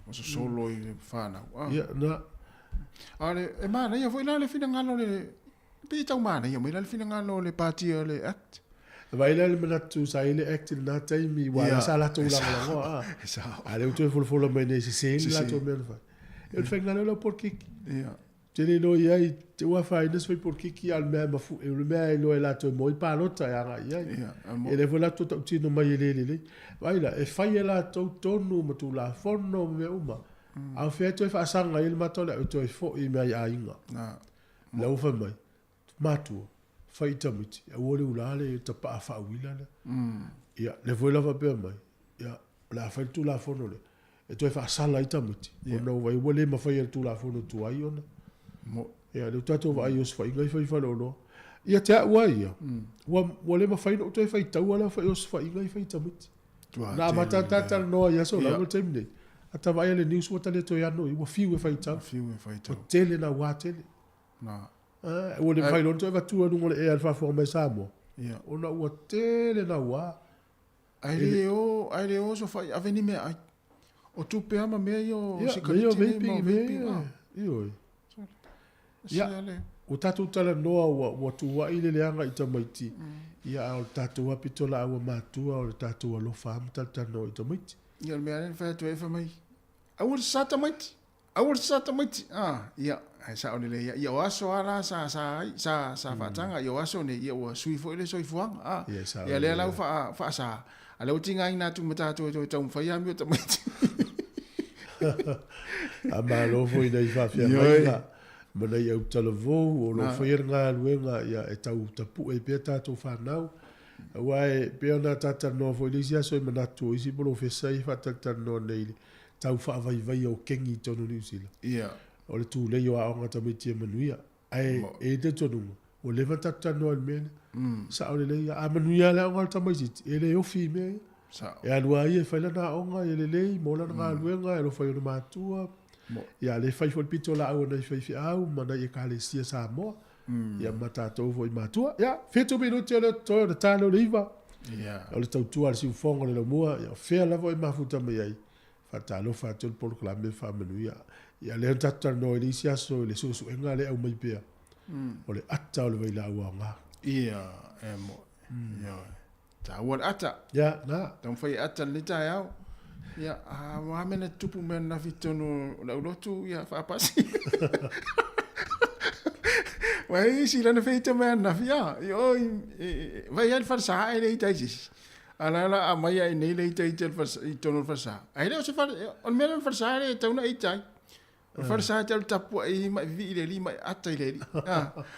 Ua sosolo i le whanau. Ah. Ia, na. A le, e manaia foi la le finagalo o le, pei e tau manaia mai la le finagalo o le patia o le Act. Vaai la le manatu sa i ai le Act i lena taimi, aua Ia, sa latou e sao, lagolagoa, ah. e sao. A lea ua toe folafola mai nei, sese le Sese. latou mea na fai. O le faiga lea o lau polokiki. Ia. Te le iloa i ai, te ua afaina se fai polokiki, a o le mea e mafu, o le mea e iloa e latou e moe palota e agai i ai. Ia, a mo- E le foi latou tautino mai e le lelei. Vaai la, e fai e latou tonu ma tulafono ma mea uma. A o fea e toe faasaga ai le mata o le au e toe foi i mea i aiga. Na. La ua fai mai, matua, fai i tamaiti, aua le ula le tapaa faauila lea. Ia, lea foi la faapea mai, ia, o le a fai le Tulafono lea, e toe faasala ai tamaiti, ona ua ua le mafai e le Tulafono tuai ona. Ia, lea ua tatou vaai i osofaiga i fai i faleoloa. Ia te au lava ia, ua, ua le mafai ona ou toe faitaua le aofai osofaiga i fai i tamaiti. Na amata ona talatalanoa i aso lava le taimi nei, ata vaai le news ua ta le toe ano i, ua fiu e faitau. Ua tele naua tele. Na. Ua le mafai loa ona toe avatua i luga o le ea i le faafofoga mai a Samoa, ona ua tele naua. Ae le o, ae le o osofai ave ni meaai. O tupe lava ma mea ia o Ia, sikareti mea ia o nei ma vaping, mea vaping, ia, ah. ioe. Se Ia, le. ua tatou talanoa ua, ua tuuai le leaga i tamaiti, ia a o le tatou lava pitolaau a matua o le tatou alofa lava ma talatalanoa i tamaiti. Ia, o le mea lea na fai atu ai fai mai, aua le sasa tamaiti, aua le sasa tamaiti. Ah, ia, ae sao lelei lava. Ia o aso lava la sa sa ai, sa sa faataga, ia o aso nei, ia ua sui foi le soifuaga. Ah, Ia, sao ia lea lelei la ua lava. faa faasa, a lea ua tigaina atu ma tatou e toe taumafai amio tamaiti. A malo foi nai faafeagaiga ma nai autalavou o lo o faia le galuega ia e tau tapue ai pea tatou fanau. Aua e pei ona talatalanoa foi i le isi aso e manatu o isi polofesa ia e faatalatalanoa nei i le tau faavaivaia o kegi i totonu o Niu Sila. O le tulei o aoga tamaiti e manuia. Ae e i ai le talitonuga, ua leva ona tatou talanoa i le mea lea. Sao lelei lava. A manuia lava le aoga a le tamaitiiti, e le ofi i mea ia. E alu lava ia e fai lana aoga, ia lelei mo lana galuega, e alofa i ona matua. Ia a le fai foi le pitolaau a nai faifeau ma nai Ekalesia Samoa, ia ma tatou foi matua. Ia, 7 minute o lea o totoe ona ta lea o le 9. O le tautua a le siufofoga o le laumua, ia o fea lava e mafuta mai ai, faatalofa atu le polokalame faamanuia. Ia lea na tatou talanoa i le isi aso i le suesuega lea e aumai pea, o le ata o le vailaau aoga. Ia, e moe. Ioe. Taua le ata. Ia, na. Taumafai e ata lenei taeao. Ia, a o a mea na tutupu mai ananafi i totonu o le aulotu, ia, faapasi. Ua i isi lana feita mai ananafi, a, i o, i, vai ai le falesa e le ita i se isi. A la la aumai ai nei le ita ita i totonu o le falesa. Ae le o se fale, o le mea lea o le falesa le e tatau ona ita ai. O le falesa e te alu tapuai ma e vivii i le alii ma e ata i le alii.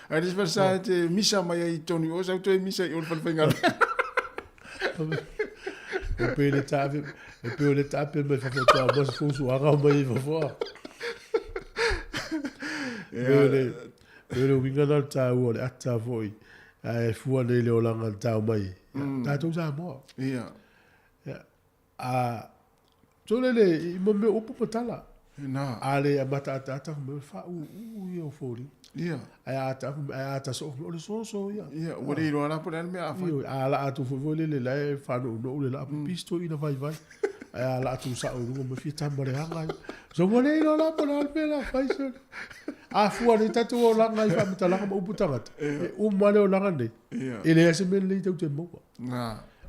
Ae le isi falesa e te misa mai ai i totonu i o, sau toe misa i o le fale faigaluega. E pei le taape, e pei o le taape mai fafo toa mo se fusuaga o mai i fafo. E pei o le, pei o le uiga na o le taua o le ata foi, ae fua nei le olaga na tau mai. Tatou Samoa. Ia. Ia. A, tole le, i mo mea upu ma tala. Na. A le amata ataata fai mai, o le faaūū ia o foliga. Ia. Ae a ata ae a ata soo fai mai, o le soso ia. Ia, ua le iloa la po o le a le mea a fai. Ioe, a laa atu foi foi lele la e faanounou le laa pipisi toeaina vaivai. Ae a laa atu sao i luga ma fia tama leaga ai. So ua le iloa la po o le a le mea la fai sole. A fua nei tatou olaga i faamatalaga ma upu tagata, e uma le olaga nei, e leai se mea lelei tou te maua.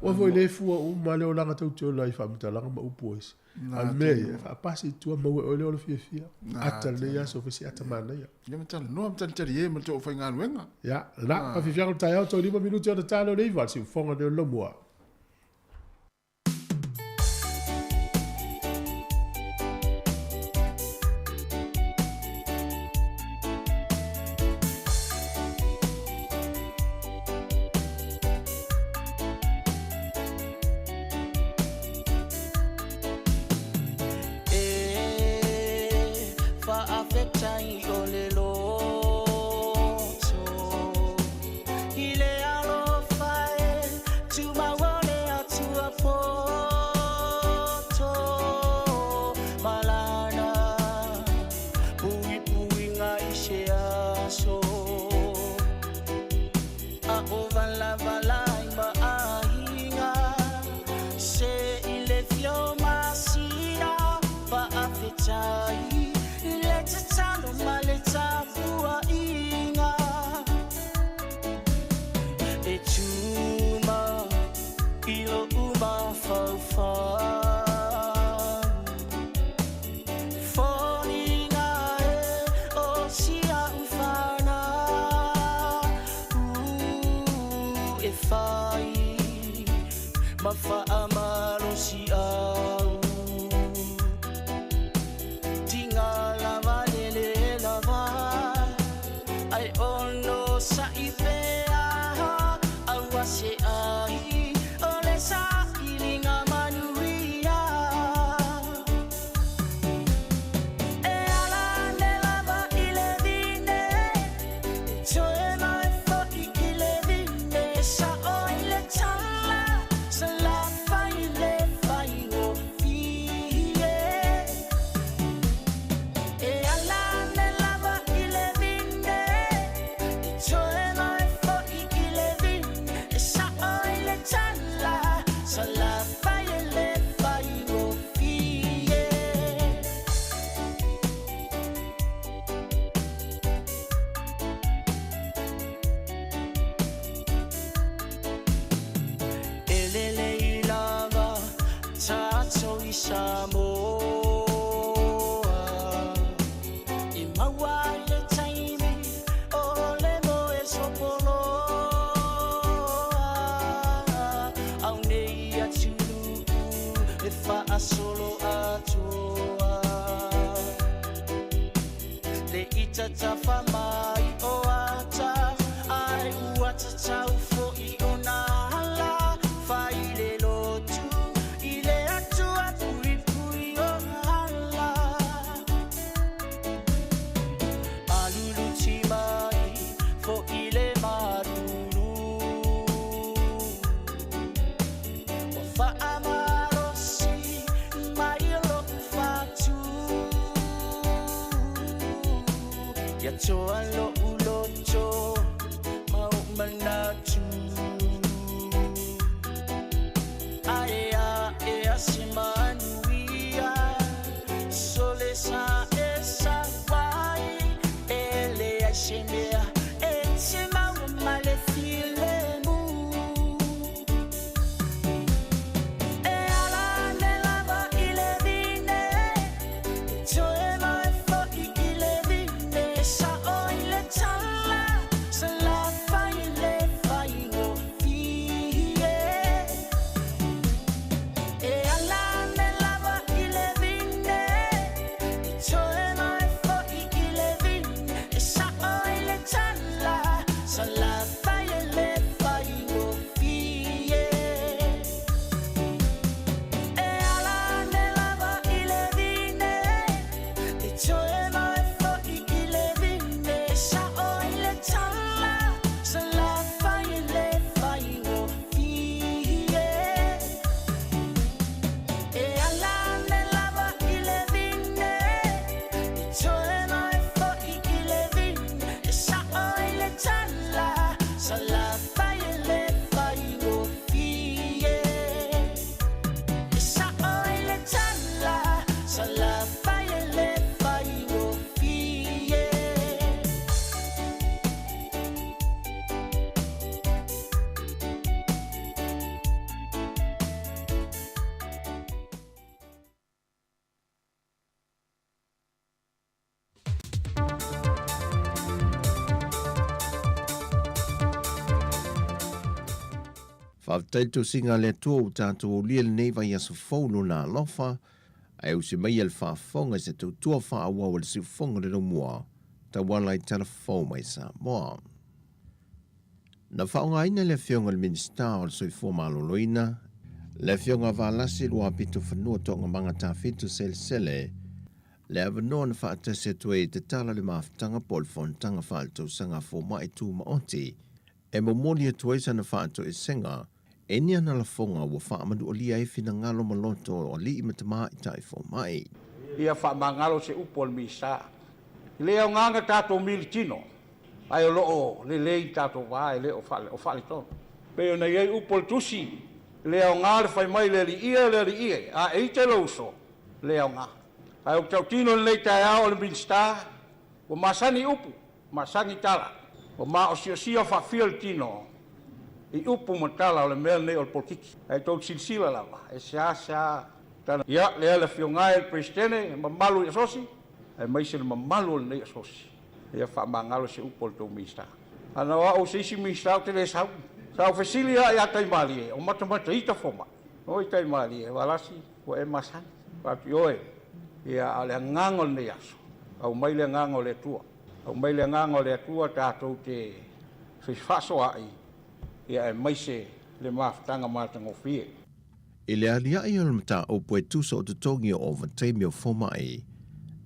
Aua foi le fua uma le olaga tou te ola i faamatalaga ma upu o isi. A o le mea ia, e faapasi i tua maua e oe le ola fiafia. Ata lenei aso, fai si ata manaia. Ia ma talanoa ma talitali e ma le tou aufaigaluega. Ia, lena, faafiafiaga o le taeao, toe 5 minute ona ta lea o le 9, siufofoga nei o le laumua. E faafetai o le loto i le alofa Falavalai ma aiga Se i le fio masina Faafetai i le tatalo ma le tapuaiga E tuma i lou mafaufau Foliga e o si a'u fanau E fai ma faamalosiau Tiga lava lele lava Ai ono sa'i pea Aua se ai o le sailiga manuia E ala ane lava i le vine E toe mai fo'i i le vine Sa'o i le tala Salafai i le faigofie E ala ane lava i le vine E toe mai fo'i i le vine E sa'o i le tala Salafai i le faigofie. E lelei lava tatou i Samoa E maua ai le taimi o le moe sopoloa Au nei atunuu e faasolo atoa Le ita tafa mai o ata Ai ua tatau fo'i ona ala Fai le lotu i le Atua puipui o ala Aluluti mai fo'i le malulu Ua faamalosi mai lo'u fatu Ia toa lo'u loto ma ou manatu Ae a'e a se manuia Sole sa e sau ai E leai se mea e te maua mai le filemu E ala ane lava i le vine E toe mai fo'i i le vine Sa'o i le tala Salafai i le faigofie E ala ane lava i le vine E toe mai fo'i i le vine E sa'o i le tala Salafai i le faigofie E ala ane lava i le vine E toe mai fo'i i le vine Sa'o i le tala Salafai i le faigofie E ala ane lava i le vine E toe mai fo'i i le vine E sa'o i le tala Salafai i le faigofie E sa'o i le tala Salafai i le faigofie. Faafetai le tausiga a le Atua ua tatou aulia lenei vaiaso fou Lona alofa, ae usi maia le faafofoga i se tautua faaauau a le siufofoga o le Laumua tauala i tala fou mai Samoa. Na faaaogaina le Afioga i le Minisita o le Soifua Maloloina, le Afioga a Valasi Luapitofanua Toogamaga Tafito Selesele, le avanoa na faatasi atu ai i te tala le mafutaga po o le fonotaga faaletausaga a fomai tumaoti e momoli atu ai sana faatoesega e ni ana lafoga ua faamanualia ai finagalo ma loto o alii ma tamaitai fomai. Ia faamagalo se upu a le Minisita. E le aoga na tatou militino, Ae o lo o lelei le tatou va, e le o faaletonu. E pei ona i ai upu o le Tusi, E le aoga le fai mai i le Alii e, le Alii e, a e ita i lou uso, e le aoga. Ae ou te tautino i lenei taeao o le Minisita, ua masani i upu, masani i tala, ua maosiosia faafia le tino i upu ma tala o le mea lenei o le polokiki. Ae tou te silasila lava, e seasea tala. Ia, lea le Afioga e le Peresetene, mamalu i Asosi, aemaise le mamalu o lenei Asosi. Ia faamagalo se upu a le tou Minisita. Ana o au o se isi Minisita ou te le sau. Sa ou fesili lava ia Taimalie, o matamata ita fomai. Oi Taimalie, Valasi, ua e masani. Fai atu, ioe, ia a o le agaga o lenei aso, aumai le agaga o le Atua. Aumai le agaga o le Atua tatou te fefaasoaai, ia aemaise le mafutaga matagofie. I le aliaʻi o le mataupu e tusa o totogi o ovataimi o fomai,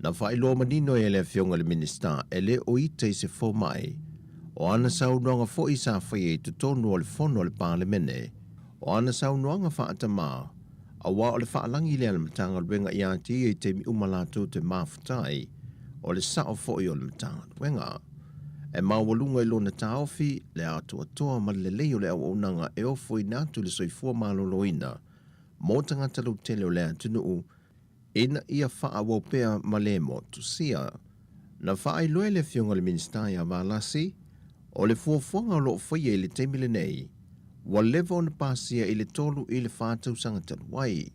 na faailoa manino ai e le Afioga i le Minisita e le o ita i se fomai. O ana saunoaga foi sa faia i totonu o le Fono a le Palemene, o ana saunoaga faatamā, auā o le faalagi lea a le Matagaluega ia te ia i taimi uma latou te mafuta ai, o le sao foi o le Matagaluega. E maualuga i lona taofi le atoatoa ma le lelei o le auaunaga e ofoina atu i le soifua maloloina mo tagata lautele o le atunuu ina ia faaauau pea ma le motusia. Na faailoa e le Afioga i le Minisita ia Valasi, o le fuafuaga o lo o faia i le taimi lenei, ua leva ona pasia i le 3 i le 4 tausaga talu ai.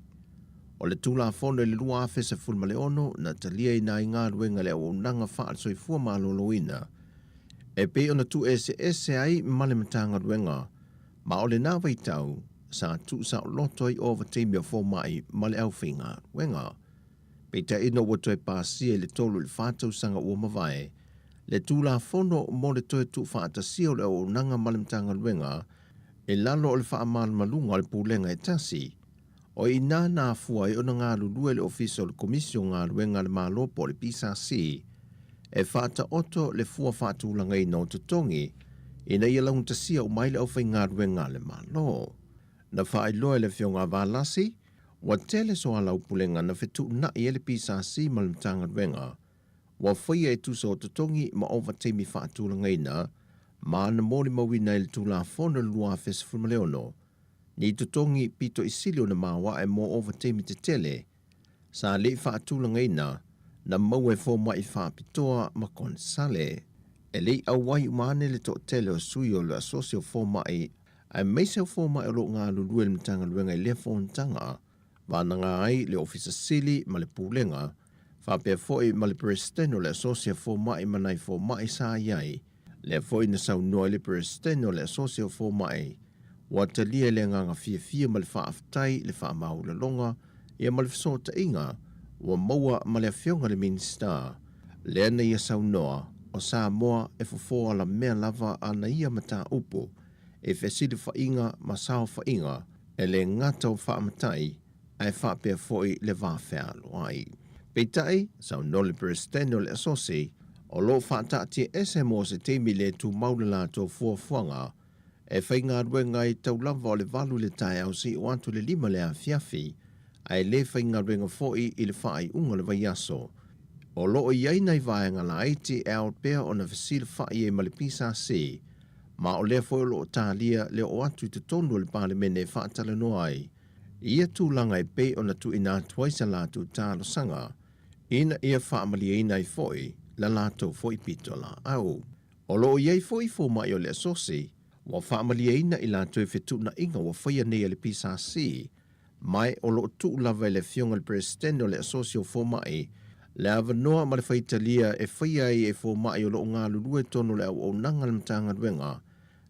O le Tulafono i le 2016 na taliaina ai galuega i le auaunaga faale-soifua maloloina e pei ona tuueseese ai ma le Matagaluega, ma o lena vaitau sa tuusaoloto ai ovataimi o fomai ma le aufaigaluega. Peitai ina ua toe pasia i le 3 i le 4 tausaga ua mavae le Tulafono mo le toe tuufaatasia o le auaunaga ma le Matagaluega i lalo o le faamalumaluga o le Pulega e tasi, O i inā na afua ai ona galulue le Ofisa o le Komisi o Galuega a le Malo po o le PSC e faataoto le fua faatulagaina o totogi ina ia laugatasia uma ai le aufaigaluega a le Malo. Na faailoa e le Afioga a Valasi, ua tele soalaupulega na fetuunai ai le PSC ma le Matagaluega ua faia e tusa o totogi ma ovataimi faatulagaina ma na molimauina ai le Tulafono i le 2016 Ni totogi pito i sili ona maoae mo ovataimi tetele sa le i faatulagaina na maua e fomai faapitoa ma konesale. E le i auai uma ane le toatele o sui o le Asosi o Fomai aemaise o fomai o lo o galulue i le Matagaluega i lea fonotaga, vanaga ai le Ofisa Sili ma le Pulega, faapea foi ma le Peresetene o le Asosi a Fomai ma nai fomai sa i ai. Lea foi na saunoa ai le Peresetene o le Asosi o Fomai, ua talia i le agaga fiafia ma le faafetai le faamaualaloga ia ma le fesootaiga ua maua ma le Afioga i le Minisita, lea na ia saunoa, o Samoa e fofo alamea lava ana ia mataupu i fesilafaiga ma saofaiga e le gata o faamatai ae faapea foi le va fealoai. Peitai, saunoa le Peresetene o le Asosi, o lo o faataatiaese mo se taimi le tumau le latou fuafuaga e faigaluega ai tau lava o le 8 i le taeao seia oo atu i le 5 i le afiafi, ae le faigaluega foi i le faaiuga o le vaiaso. O lo o i ai nai vaega laiti e ao pea ona fesilafai ai ma le PSC, ma o lea foi o lo o talia le oo atu i totonu o le Palemene e faatalanoa ai i ia tulaga e pei ona tuuina atu ai sa latou talosaga ina ia faamalieina ai foi la latou foi pitolaau. O lo o i ai foi fomai o le Asosi ua faamalieina i latou i fetuunaiga ua faia nei e le PSC, ma o lo o tuu lava e le Afioga i le Peresetene o le Asosi o Fomai le avanoa ma le faitalia e faia ai e fomai o lo o galulue tonu o le auaunaga a le Matagaluega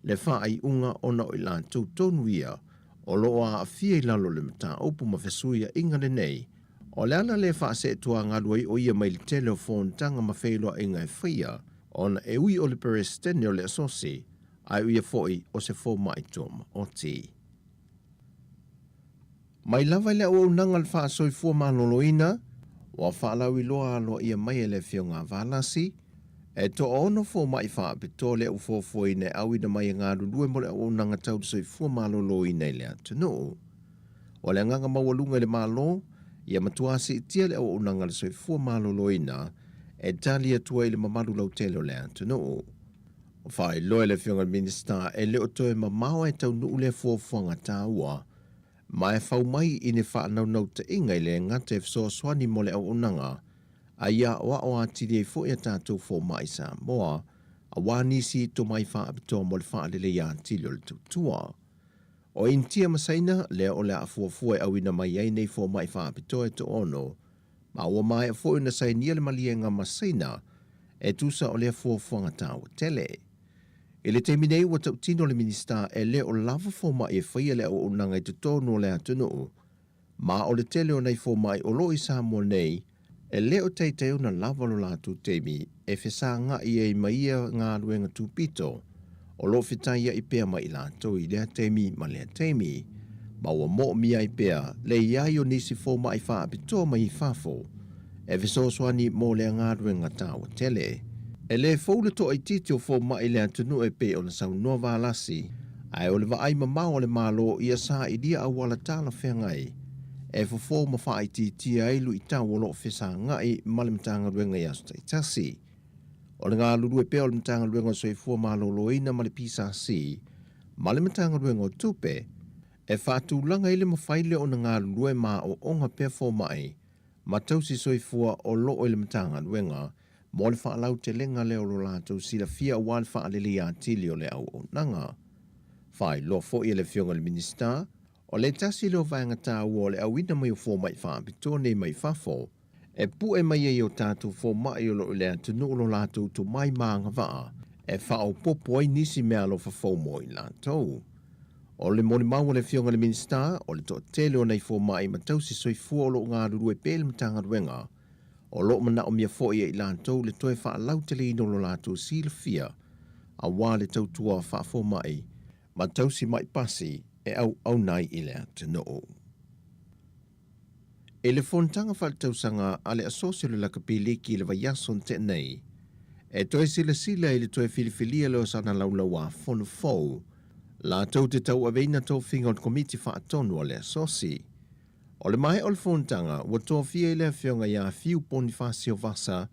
le faaiuga ona o i latou tonu ia o lo o aafia i lalo o le mataupu ma fesuiaiga lenei. O le ala lea e faaseetuagalu ai o ia mai le tele o fonotaga ma feiloaiga e faia ona e ui o le Peresetene o le Asosi ae o ia foi o se fomai tuamaoti. Mai lava i le auaunaga o le faasoifua maloloina, ua faalauiloa aloaia mai e le Afioga a Valasi, e toaono fomai faapitoa lea ua fuafuaina e auina mai e galulue mo le auaunaga tau le soifua maloloina i le atunuu. O le agaga maualuga i le Malo, ia matua siitia le auaunaga a le soifua maloloina e tali atu ai i le mamalu lautele o le atunuu. Faailoa e le Afioga i le Minisita e le o toe mamao ae taunuu lea fuafuaga taua, ma e fau mai i ni faanaunautaiga e le gata e fesoasoani mo le auaunaga, a ia aoao atili ai foi a tatou fomai Samoa aua nisi tomai faapitoa mo le faaleleia atili o le tautua. O Initia ma Saina lea o le a fuafua e auina mai ai nei fomai faapitoa e toaono, ma ua maea foi ona sainia le maliega ma Saina e tusa o lea fuafuaga taua tele. I le taimi nei ua tautino le Minisita e le o lava fomai e faia le auaunaga i totonu o le atunuu, ma o le tele o nai fomai o lo o i Samoa nei e le o taitai ona lava lo latou taimi e fesagai ai ma ia galuega tupito o lo o fetaiai pea ma i latou i lea taimi ma lea taimi, ma ua moomia ai pea le i ai o nisi fomai faapitoa mai fafo e fesoasoani mo lea galuega taua tele. E le fou le toaitiiti o fomai i le atunuu e pei ona saunoa Valasi, ae o le vaai mamao a le Malo ia sailia auala talafeagai e fofo ma faaitiitia ai luitau o lo o fesagai ma le Matagaluega i aso taitasi. O le galulue pea o le Matagaluega o le Soifua Maloloina ma le PSC ma le Matagaluega o Tupe e faatulaga ai le mafai lea ona galulue ma aoaoga pea fomai ma tausi soifua o lo o i le Matagaluega mo le faalautelega lea o lo latou silafia aua le faaleleia atili o le auaunaga. Faailoa foi e le Afioga i le Minisita, o le tasi lea o vaega taua o le auina mai o fomai faapitoa nei mai fafo, e pue mai ai o tatou fomai o lo o i le atunuu lo latou tomai ma agavaa e faaopoopo ai nisi meaalofa fou mo i latou. O le molimau a le Afioga i le Minisita, o le toatele o nai fomai ma tausi soifua o lo o galulue pea i le Matagaluega, o lo o manaomia foi e i latou le toe faalauteleina o lo latou silafia aua le tautua faafomai ma tausi mai pasi e auauna ai i le atunuu. I le fonotaga faaletausaga a le Asosi o le Lakapi Liki i le vaiaso na tea nei, e toe silasila i le toe filifilia lea o sana laulauāfono fou, latou te tauaveina tofiga o le Komiti Faatonu a le Asosi. O le maea o le fonotaga, ua tofia i le Afioga ia Fiu Ponifasio Vasa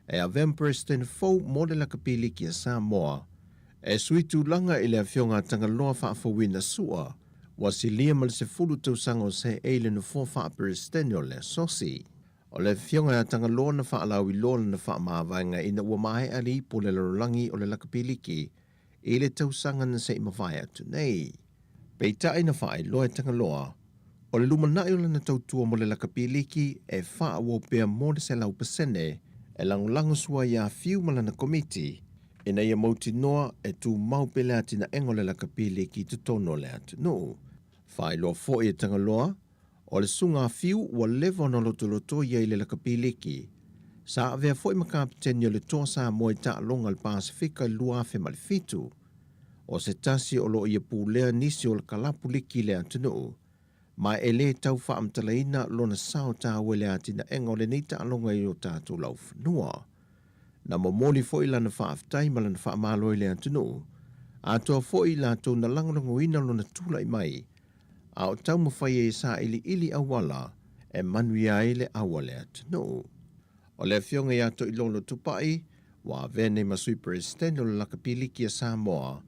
e avea ma Peresetene fou mo le Lakapi Liki a Samoa, e sui tulaga i le Afioga a Tagaloa Faafouina Sua, Ua silia ma le 10 tausaga o seei le nofoa faa-Peresetene o le Asosi. O le Afioga ia Tagaloa na faalauiloa lana faamavaega ina ua maea le ipu o le lalolagi o le lakapi liki i le tausaga na se i mavae atu nei. Peitai na faailoa e Tagaloa, o le lumanai o lana tautua mo le lakapi liki e faaauau pea mo le 100% e lagolago sua iā Fiu ma lana komiti ina ia mautinoa e tumau pea le atinaega o le lakapi liki i totonu o le atunuu. Faailoa foi e Tagaloa, o le susuga a Fiu ua leva ona lotoloto ia i le lakapi liki. Sa avea foi ma kapeteni o le Toa Samoa i taaloga a le Pasefika i le 2007. O se tasi o lo o ia pulea nisi o le kalapu liki i le atunuu, ma e le tau faamatalaina lona sao taua i le atinaega o lenei taaloga i o tatou laufanua. Na momoli foi lana faafetai ma lana faamalo i le atunuu, atoa foi i latou na lagolagoina lona tulai mai, a o taumafai ai e sailiili auala e manuia ai le au a le atunuu. O le Afioga ia Toilolo Tupai, ua avea nei ma Sui Peresetene o le Lakapi Liki a Samoa,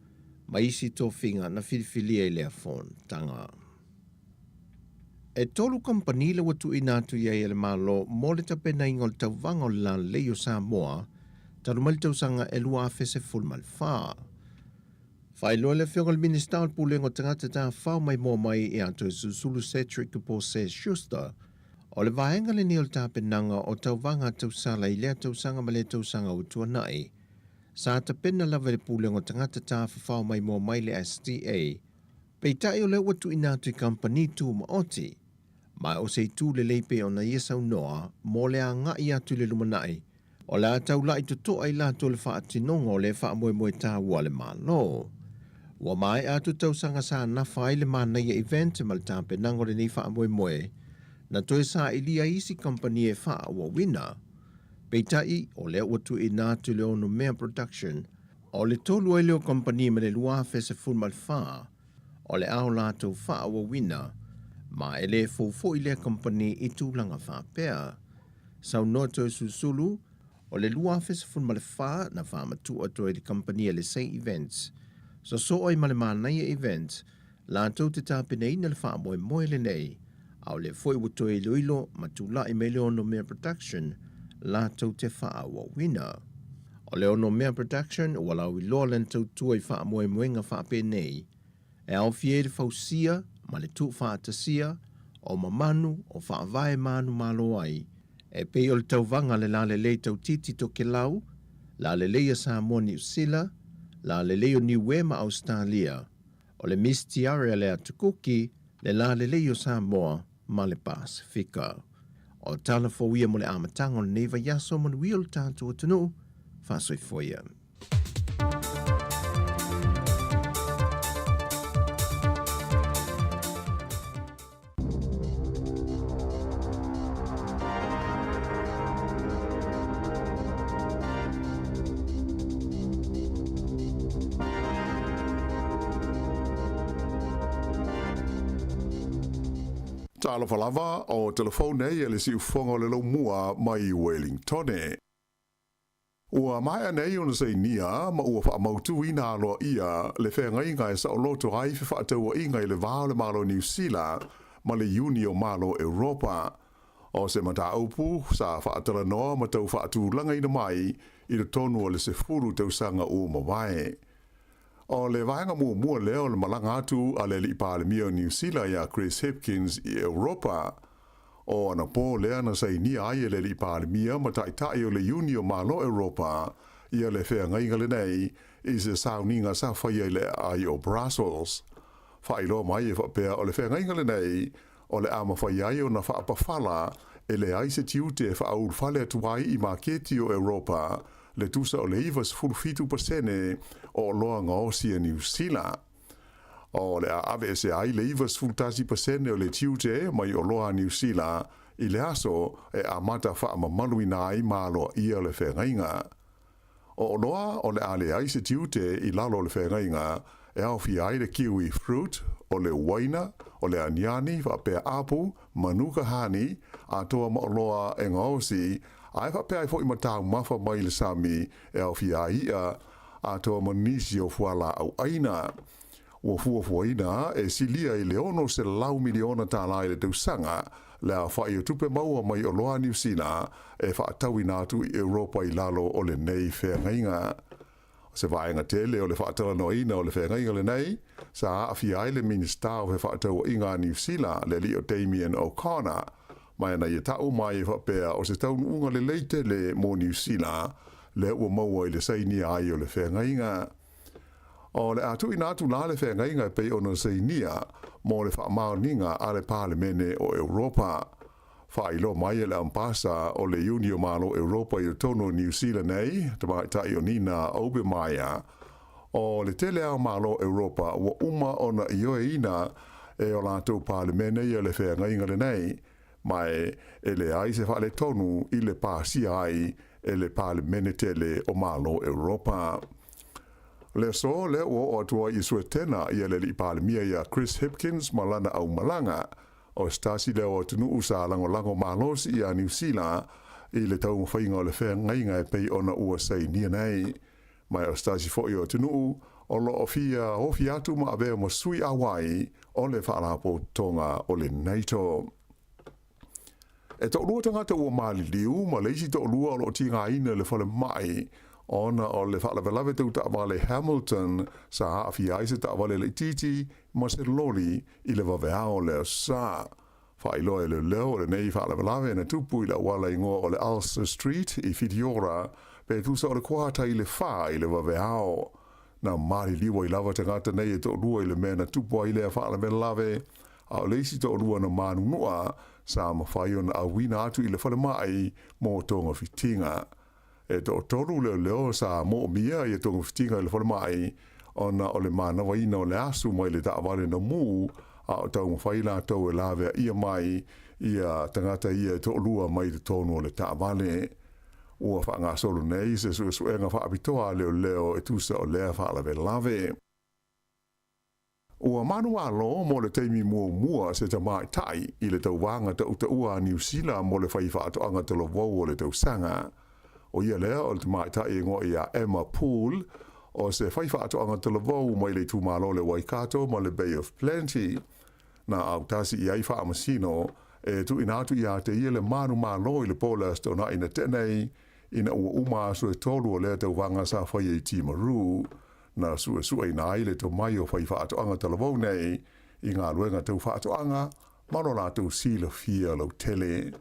ma isi tofiga na filifilia i lea fonotaga. E tolu kamupani la ua tuuina atu i ai e le Malo mo le tapenaina o le tauvaga o le lalelei o Samoa talu mai le tausaga e 2014. Faailoa le Afioga i le Minisita o le Pulega o Tagata Tafafao Maimoa Mai ia Toesulusulu Cedric Pose Schuster, o le vaega lenei o le tapenaga o tauvaga tausala i lea tausaga ma lea tausaga ua tuanai. Sa tapena lava e le Pulega o Tagata Tafafao Maimoa Mai le STA, Peitai o lea ua tuuina atu i kamupani tumaoti, ma o se itu lelei pei ona ia saunoa mo le agai atu i le lumanai, o le a taula'i toto'a i latou le faatinoga o lea faamoemoe taua a le Malo. Ua maea atu tausaga sa nafa ai le manaia event ma le tapenaga o lenei faamoemoe, na toe sailia ai isi kamupani e faaauauina. Peitai, o lea ua tuuina atu i le Onomea Production, O le tolu ai lea o kamupani ma le 2014, o le ao latou faaauauina, ma e le fou foi lea kamupani i tulaga faapea. Saunoa Toesulusulu, O le 2014 na faamatuu atu ai le kamupani a le Say Events, sosoo ai ma le Manaia Events, latou te tapenaina le faamoemoe lenei, a o lea foi ua toe iloilo ma tulai mai le Onomea Production latou te faaauauina. O le Onomea Production ua lauiloa lana tautua i faamoemoega faapenei, e aofia ai le fausia ma le tuufaatasia o mamanu o faavae manumalo ai, e pei o le tauvaga a le Lalelei Tautiti Tokelau, Lalelei a Samoa Niu Sila, Lalelei o Niue ma Ausetalia, o le Miss Tiare a le Atu Kuki, le Lalelei o Samoa ma le Pasefika. O tala fou ia mo le amataga o lenei vaiaso manuia o le tatou atunuu, faasoifua ia. Talofa lava, o telefone nei e le siufoga o le laumua mai Wellingtone. Ua maea nei ona sainia ma ua faamautuina aloaia le feagaiga e saoloto ai fefaatauaiga i le va o le Malo o Niu Sila ma le Iuni o Malo o Europa. O se mataupu sa faatalanoa ma tau faatulagaina mai i totonu o le 10 tausaga ua mavae. O le vaega muamua lea o le malaga atu a le Alii Palemia o Niu Sila iā Chris Hipkins i Europa. O anapo lea na sainia ai e le Alii Palemia ma Taitai o le Iuni o Malo Europa ia le feagaiga lenei i se sauniga sa faia i le aai o Brussels. Faailoa mai e faapea o le feagaiga lenei o le a mafai ai ona faapafala e leai se tiute e faaulufale atu ai i maketi o Europa le tusa o le 97% o oloa gaosi a Niu Sila. O le a aveese ai le 91% o le tiute mai oloa a Niu Sila i le aso e amata faamamaluina ai ma aloaia le feagaiga. O oloa o le a leai se tiute i lalo o le feagaiga e aofia ai le kiwi fruit, o le uaina, o le aniani faapea apu, manuka honey, atoa ma oloa e gaosi, ae faapea ai foi ma taumafa mai le sami e aofia ai i'a, atoa ma nisi o fualaau ʻaina. Ua fuafuaina e silia i le $600 miliona tālā i le tausaga le aofaʻi o tupe maua mai oloa a Niu Sila e faatauina atu i Europa i lalo o lenei feagaiga. O se vaega tele o le faatalanoaina o le feagaiga lenei, sa aafia ai le Minisita o Fefaatauaiga a Niu Sila, le alii o Damien O'Connor, ma ena ia taʻu mai e faapea o se taunuuga lelei tele mo Niu Sila lea ua maua i le sainia ai o le feagaiga. O le a tuuina atu la le feagaiga e pei ona sainia mo le faamaoniga a le Palemene o Europa. Faailoa mai e le Ambasa o le Iuni o Malo Europa i totonu o Niu Sila nei, tamaitai o Nina Obermeyer, o le tele lava o Malo Europa ua uma ona ioeina e o latou Palemene ia le feagaiga lenei, ma e leai se faaletonu i le pasia ai e le Palemene tele o Malo Europa. Le aso lea ua oo atu ai i Suetena ia le Alii Palemia ia Chris Hipkins ma lana aumalaga. O se tasi lea o atunuu sa lagolago malosi ia Niu Sila i le taumafaiga o le feagaiga e pei ona ua sainia nei. Ma o se tasi foi o atunuu o lo o fia ofi atu ma avea ma sui auai o le Faalapotopotoga o le NATO. E toalua tagata ua maliliu ma le isi toalua o lo o tigaina i le falemai ona o le faalavelave tau taavale Hamilton sa aafia ai se taavale laitiiti ma se loli i le vaveao o le aso Sa. Faailoa e leoleo o lenei faalavelave na tupu i le auala igoa o le Ulster Street i Whitiora pe tusa o le kuata i le 4 i le vaveao. Na maliliu ai lava tagata nei e toalua i le mea na tupu ai lea faalavelave, a o le isi toalua na manunua sa mafai ona auina atu i le falemai mo togafitiga. E toatolu leoleo sa moomia ia togafitiga i le falemai ona o le manavaina o le asu mai le taavale na mu, a o taumafai latou e laveaia mai ia tagata ia e toalua mai totonu o le taavale. Ua faagasolo nei se suesuega faapitoa a leoleo e tusa o lea faalavelave. Ua manumalo mo le taimi muamua se tamaitai i le tauvaga tautaua a Niu Sila mo le fai faatoaga talavou o le tausaga. O ia lea o le tamaitai e igoa ia Emma Poole, o se faifaatoaga talavou mai le itumalo o le Waikato ma le Bay of Plenty. Na autasi i ai faamasino e tuuina atu ia te ia le manumalo i le po o le Aso Toonai na tea nei, ina ua uma aso e tolu o lea tauvaga sa faia i Timaru. Na suesueina ai le tomai o faifaatoaga talavou nei i galuega tau faatoaga ma lo latou silafia lautele.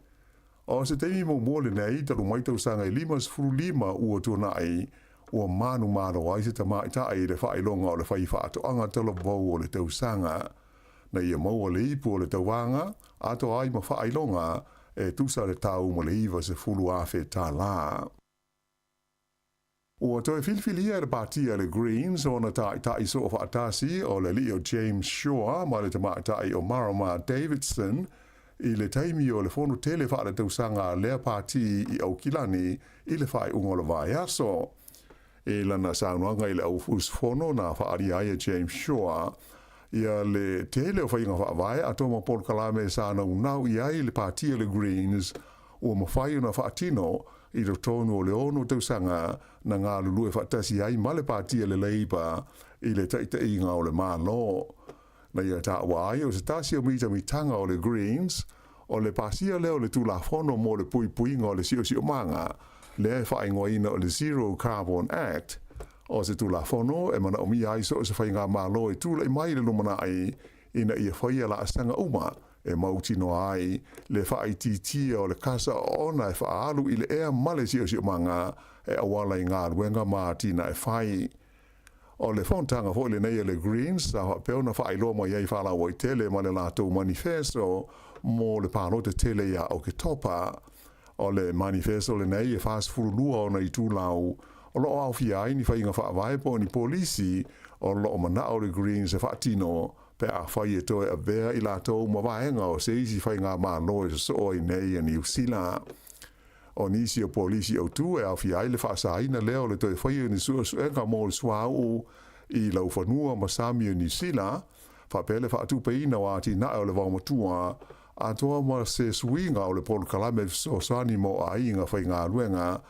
O se taimi muamua lenei talu mai tausaga e 55 ua tuanai, ua manumalo ai se tamaitai i le faailoga o le faifaatoaga talavou o le tausaga. Na ia maua le ipu o le tauvaga, atoa ai ma faailoga e tusa le tau ma le $90,000. Ua toe filifilia e le Pāti a le Greens ona taitai soofaatasi o le alii o James Shaw ma le tamaitai o Marama Davidson i le taimi o le fono tele faaletausaga a lea pāti i Aukilani i le faaiuga o le vaiaso. I lana saunoaga i le auusufono na faaalia ai e James Shaw ia le tele o faiga faavae atoa ma polokalame sa naunau i ai le Pāti a le Greens ua mafai ona faatino i totonu o le ono tausaga na galulue faatasi ai ma le Pāti a le Labour i le taitaiga o le Malo. Na ia taua ai o se tasi o mitamitaga o le Greens, o le pasia lea o le Tulafono mo le Puipuiga o le Siosiomaga, lea e faaigoaina o le Zero Carbon Act, o se Tulafono e manaomia ai so o se faigamalo e tulai mai i le lumanai ina ia faia laasaga uma e mautinoa ai le faaitiitia o le kasa oona e faaalu i le ea ma le siosiomaga e auala i galuega ma atinae fai. O le fonotaga foi lenei a le Greens sa faapea ona faailoa mai ai faalauaitele ma le latou manifeso mo le palota tele ia Oketopa. O le manifeso lenei e 42 ona itulau o lo o aofia ai ni faiga faavae po o ni polisi o lo o manao le Greens e faatino pe afai e toe avea i latou ma vaega o se isi faigamalo e sosoo ai nei a Niu Sila. O nisi o polisi autū e aofia ai le faasaina lea o le toe faia o ni suesuega mo le suauu i laufanua ma sami o Niu Sila, faapea le faatupeina o atinae o le vaomatua, atoa ma se suiga o le polokalame fesoasoani mo aiga faigaluega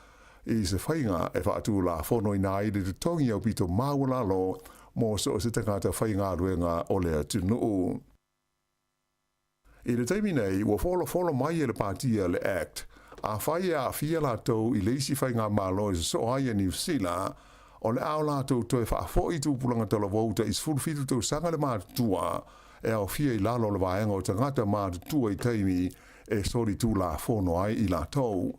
i se faiga e faatulafonoina ai le totogi aupito maualalo mo so o se tagata faigaluega o le atunuu. I le taimi nei, ua folafolo mai e le Pāti a le act, afai e aafia latou i le isi faigamalo e sosoo ai a Niu Sila, o le a o latou toe faafoi tupulaga talavou tai 17 tausaga le matutua e aofia i lalo o le vaega o tagata matutua i taimi e solitulafono ai i latou.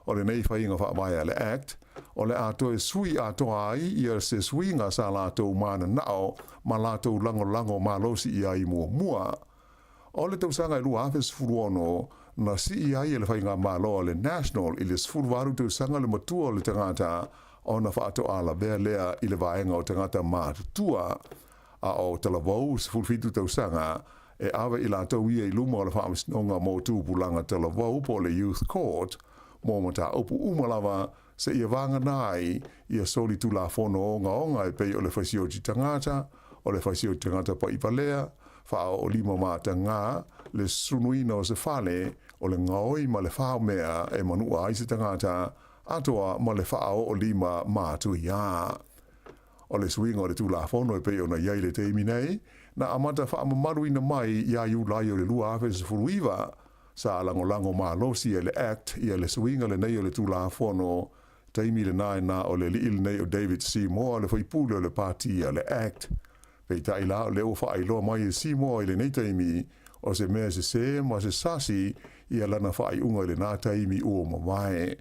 O lenei faiga faavae a le Act, o le a toe sui atoa ai ia se suiga sa latou mananao ma latou lagolago malosi i ai muamua. O le tausaga e 2016, na sii ai e le faigamalo a le National i le 18 tausaga le matua o le tagata ona faatoa lavea lea i le vaega o tagata matutua. A o talavou 17 tausaga, e ave i latou ia i luma o le Faamasinoga mo Tupulaga Talavou po o le Youth Court mo mataupu uma lava seia vagana ai ia solitulafono ogaoga e pei o le fasioti tagata, o le fasioti tagata paʻivalea, faaoolima matagā, le sunuina o se fale, o le gaoi ma le faomea e manua ai se tagata, atoa ma le faaoolima matuiā. O le suiga o le Tulafono e pei ona i ai i le taimi nei, na amata faamamaluina mai ia Iulai o le 2019, sa lagolago malosi e le Act ia le suiga lenei o le Tulafono, taimi lena e na o le alii lenei o David Seymour le faipule o le pati a le Act. Peitai la o lea ua faailoa mai e Seymour i lenei taimi, o se mea sese ma se sasi ia lana faaiuga i lena taimi ua mavae.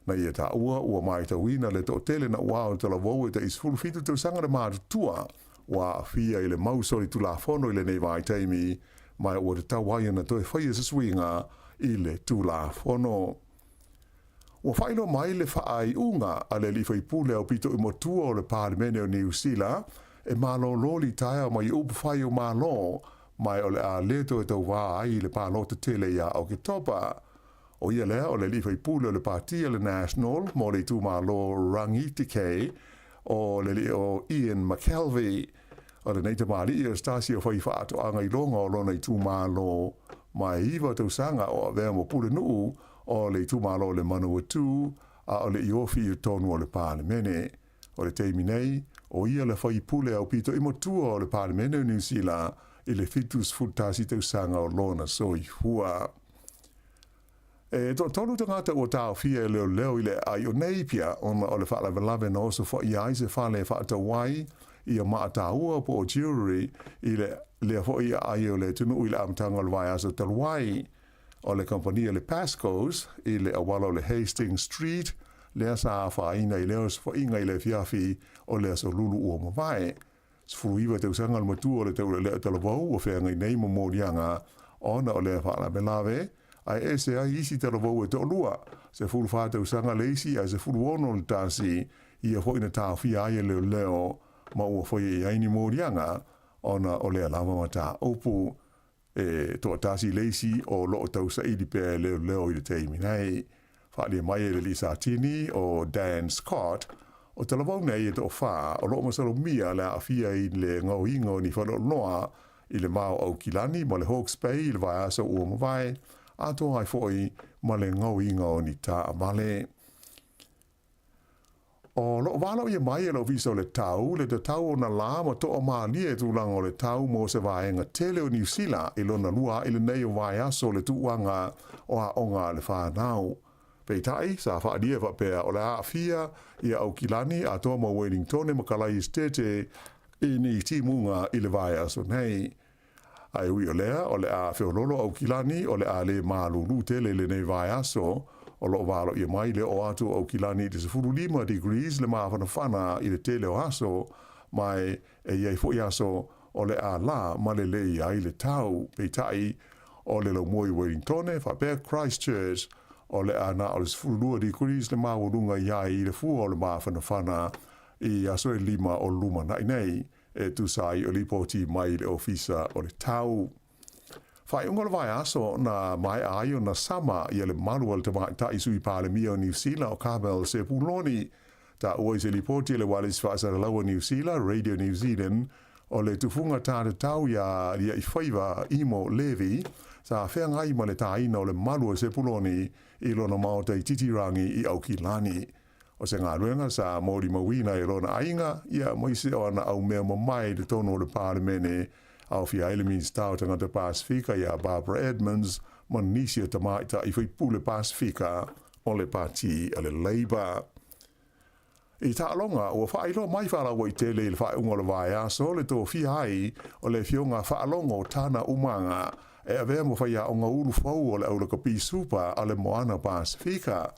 Na ia taua ua matauina le toatele na ua o talavou e tai 17 tausaga le matutua ua aafia i le mau solitulafono i lenei vaitaimi, ma ua tatau ai ona toe faia se suiga i le Tulafono. Ua faailoa mai le faaiuga a le alii faipule aupito i matua o le Palemene o Niu Sila e malōlō litaea mai upu fai o Malo, ma o le a le toe tauvā ai i le palota tele iā Oketopa. ʻO ia lea, o le alii faipule o le Pāti a le National mo le itumalo Rangitikei, o le alii o Ian McKelvie. O lenei tamalii o se tasi o fai faatoaga iloga o lona itumalo, ma e iva tausaga o avea ma pulenuu o le itumalo o le Manawatu. a o leʻi ofi i totonu o le Palemene. O le taimi nei, o ia le faipule aupito i matua o le Palemene o Niu Sila i le 71 tausaga o lona soifua. E toatolu tagata ua taofia e leoleo i le aai o Napier ona o le faalavelave na osofaia ai se fale e faatau ai ia maa taua po o jewellery i le lea foi aai o le atunuu i le amataga o le vaiaso talu ai. O le kamupani a le Pascoes i le auala o le Hastings Street lea sa afaina i lea osofaiga i le afiafi o le Aso Lulu ua mavae. 19 tausaga le matua o le taulelea talavou ua feagai nei ma moliaga ona o lea faalavelave, ae ese ai isi talavou e toalua, 14 tausaga le isi ae 16 le tasi, ia foi na taofia ai e leoleo ma ua faia i ai ni moliaga ona o lea lava mataupu. E toatasi le isi o loo tausaili pea e leoleo i le taimi nei. Faaalia mai e le alii Satini o Dan Scott, o talavou nei e toafa o loo masalomia le aafia i le gaoiga o ni faleoloa i le ma o Aukilani ma le Hawke's Bay i le vaiaso ua mavae, atoa ai foi ma le gaoiga o ni taavale. O loo valoia mai e le Ofisa o le Tau le tatau o na lā ma toamalie e tulaga o le tau mo se vaega tele o Niu Sila i lona lua aʻi lenei o vaiaso le tuuaga o aoga a le fanau. Peitai, sa faalia faapea o le a aafia ia Aukilani atoa ma Wellingtone ma Kalaiestete i ni timuga i le vaiaso nei. Ae ui o lea, o le a feoloolo Aukilani, o le a lē malūlū tele i lenei vaiaso, o lo o valoia mai le oo atu o Aukilani i le 15 degrees le mafanafana i le tele o aso, ma e i ai foi aso o le a la ma lelei ai le tau. Peitai, o le laumua i Wellingtone, faapea Christchurch, o le a na o le 12 degrees le maualuga i ai i le fua o le mafanafana i aso e lima o lumanai nei. E tusa ai o lipoti mai le Ofisa o le Tau. Faaiuga o le vaiaso na maea ai ona sama ia le malu a le tamaitai sui Palemia o Niu Sila o Carmel Sepuloni. Taua i se lipoti a le ualesi faasalalau a Niu Sila, Radio New Zealand, o le tufuga tatatau iā Liaifaiva Imo Levy sa feagai ma le tāina o le malu a Sepuloni i lona maota i Titirangi i Aukilani. O se galuega sa molimauina e lona aiga, ia aemaise o ana aumea mamae i totonu o le Palemene, aofia ai le Minisita o Tagata Pasefika ia Barbara Edmonds ma nisi o tamaitai faipule Pasefika o le Pati a le Labour. I taaloga, ua faailoa mai faalauaitele i le faaiuga o le vaiaso le tofia ai o le Afioga Faalogo Tana Umaga e avea ma faiaoga ulu fou o le Aulakapi Super a le Moana Pasefika.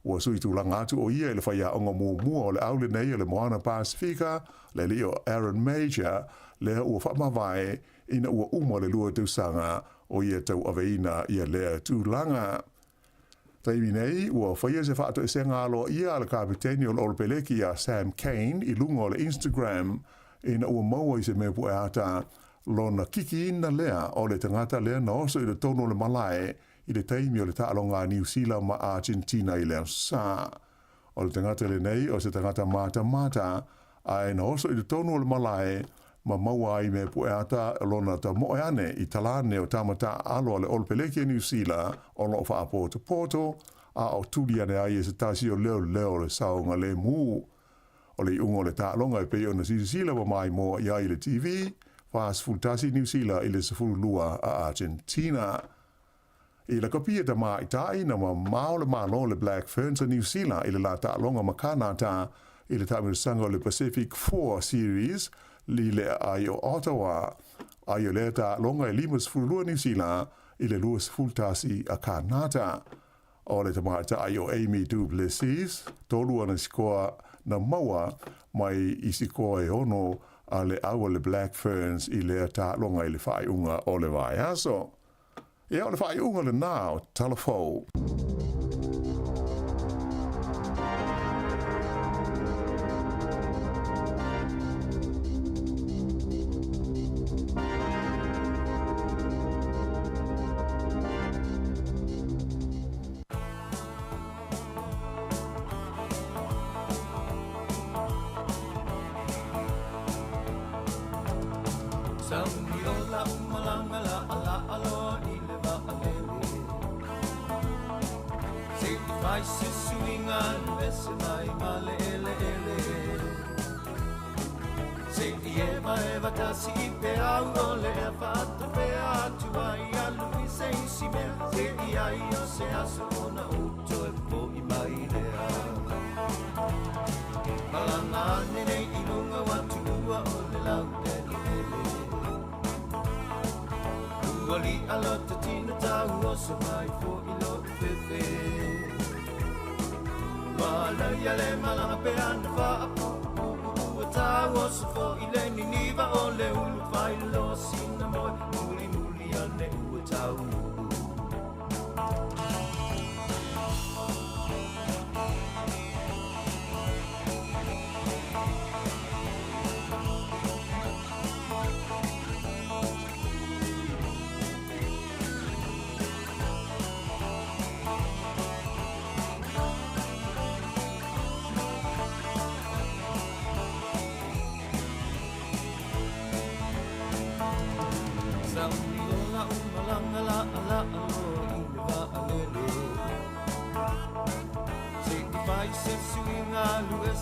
Ua sui tulaga atu o ia i le faiaoga muamua o le au lenei o le Moana Pasefika, le alii o Aaron Major, lea ua faamavae ina ua uma le lua tausaga o ia tauaveina ia lea tulaga. Taimi nei, ua faia se faatoesega aloaia a le kapeteni o le Olopeleki ia Sam Cane i luga o le Instagram ina ua maua i se mea pueata lona kikiina lea o le tagata lea na oso i totonu o le malae i le taimi o le taaloga a Niu Sila ma Argentina i le Aso Sa. O le tagata lenei o se tagata matamata, ae na oso i totonu o le malae ma maua ai mea pueata lona tamoe ane i talane o tama taaalo a le Olopeleki a Niu Sila o lo o faapotopoto, a o tuli ane ai e se tasi o leoleo o le saogalemu. O le iuga o le taaloga e pei ona silasila ma maimoa i ai i le TV, 41 Niu Sila i le 12 a Argentina. I lakapi e tamaitai na mamao le Malo le Black Ferns a Niu Sila i le la taaloga ma Kanata i le taamilosaga o le Pacific Four Series i le aai o Ottawa. Ai o lea taaloga e 52 Niu Sila i le 21 a Kanata. O le tamaitai o Amy Du Plessis, tolu ana sikoa na maua mai i sikoa e ono a le au a le Black Ferns i lea taaloga i le faaiuga o le vaiaso. Ia, o le faaiuga lenā o Tala Fou. ese mai ma le ele ele. Se i eva eva tasi i pe au o le e whata pe atu ai alu i se isi mea. Se i ai o se aso ona uto e po i mai lea. Malanga ane nei i lunga watu ua o le lau ele ele. Ua li alo te tina tau o so mai fo i lo fefe. Wala ia le malanga pe ana whaapu ua tau o so fo i le niniva o le ulu whai lo sina moe muli muli ane ua tau.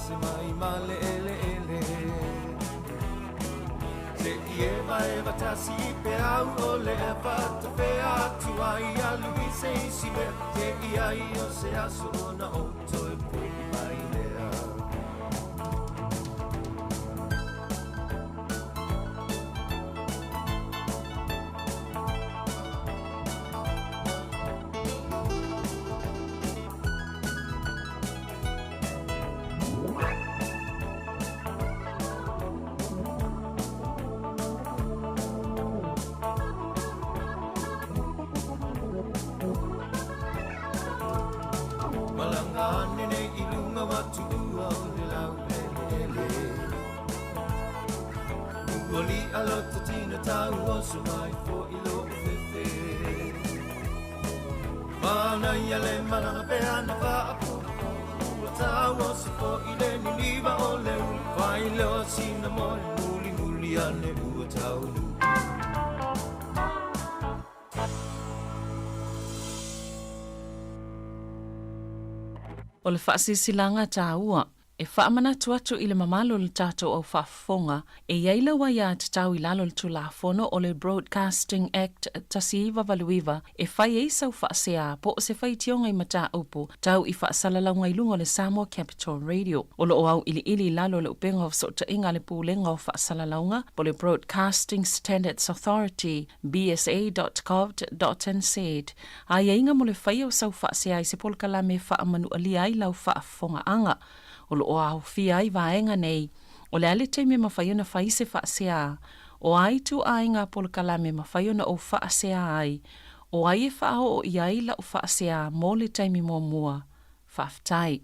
Se mai ma le ele ele. Se i eva eva tasi i pe au o le e whata fe atu ai alu i se isi mea. Se i ai o se aso ona o toe po i mai lea. O le whaasisilanga tāua, e whaamanatu atu i le mamalo le tātou au whaafonga, e iai lawa ia te tau i lalo le tulafono o le Broadcasting Act 1989, e whai ei sau whaasea po o se whaitionga i mata upu, tau i whaasalalauga i lunga o le Samoa Capital Radio. O lo o au ili ili i lalo le upenga o sotainga le pūlenga o whaasalalauga po le Broadcasting Standards Authority, bsa.gov.nz. A ieinga mo le whai o sau whaasea i se polokalame whaamanu alia ai lau whaafonga anga. O lo o aofia ai vaenga nei, o le ale taimi mawhai ona whai se whaasea, o ai tu ai ngā polokalame mawhai ona o whaasea ai, o ai e whaao o i ai lau whaasea mō le taimi mua mua. Whaaftai.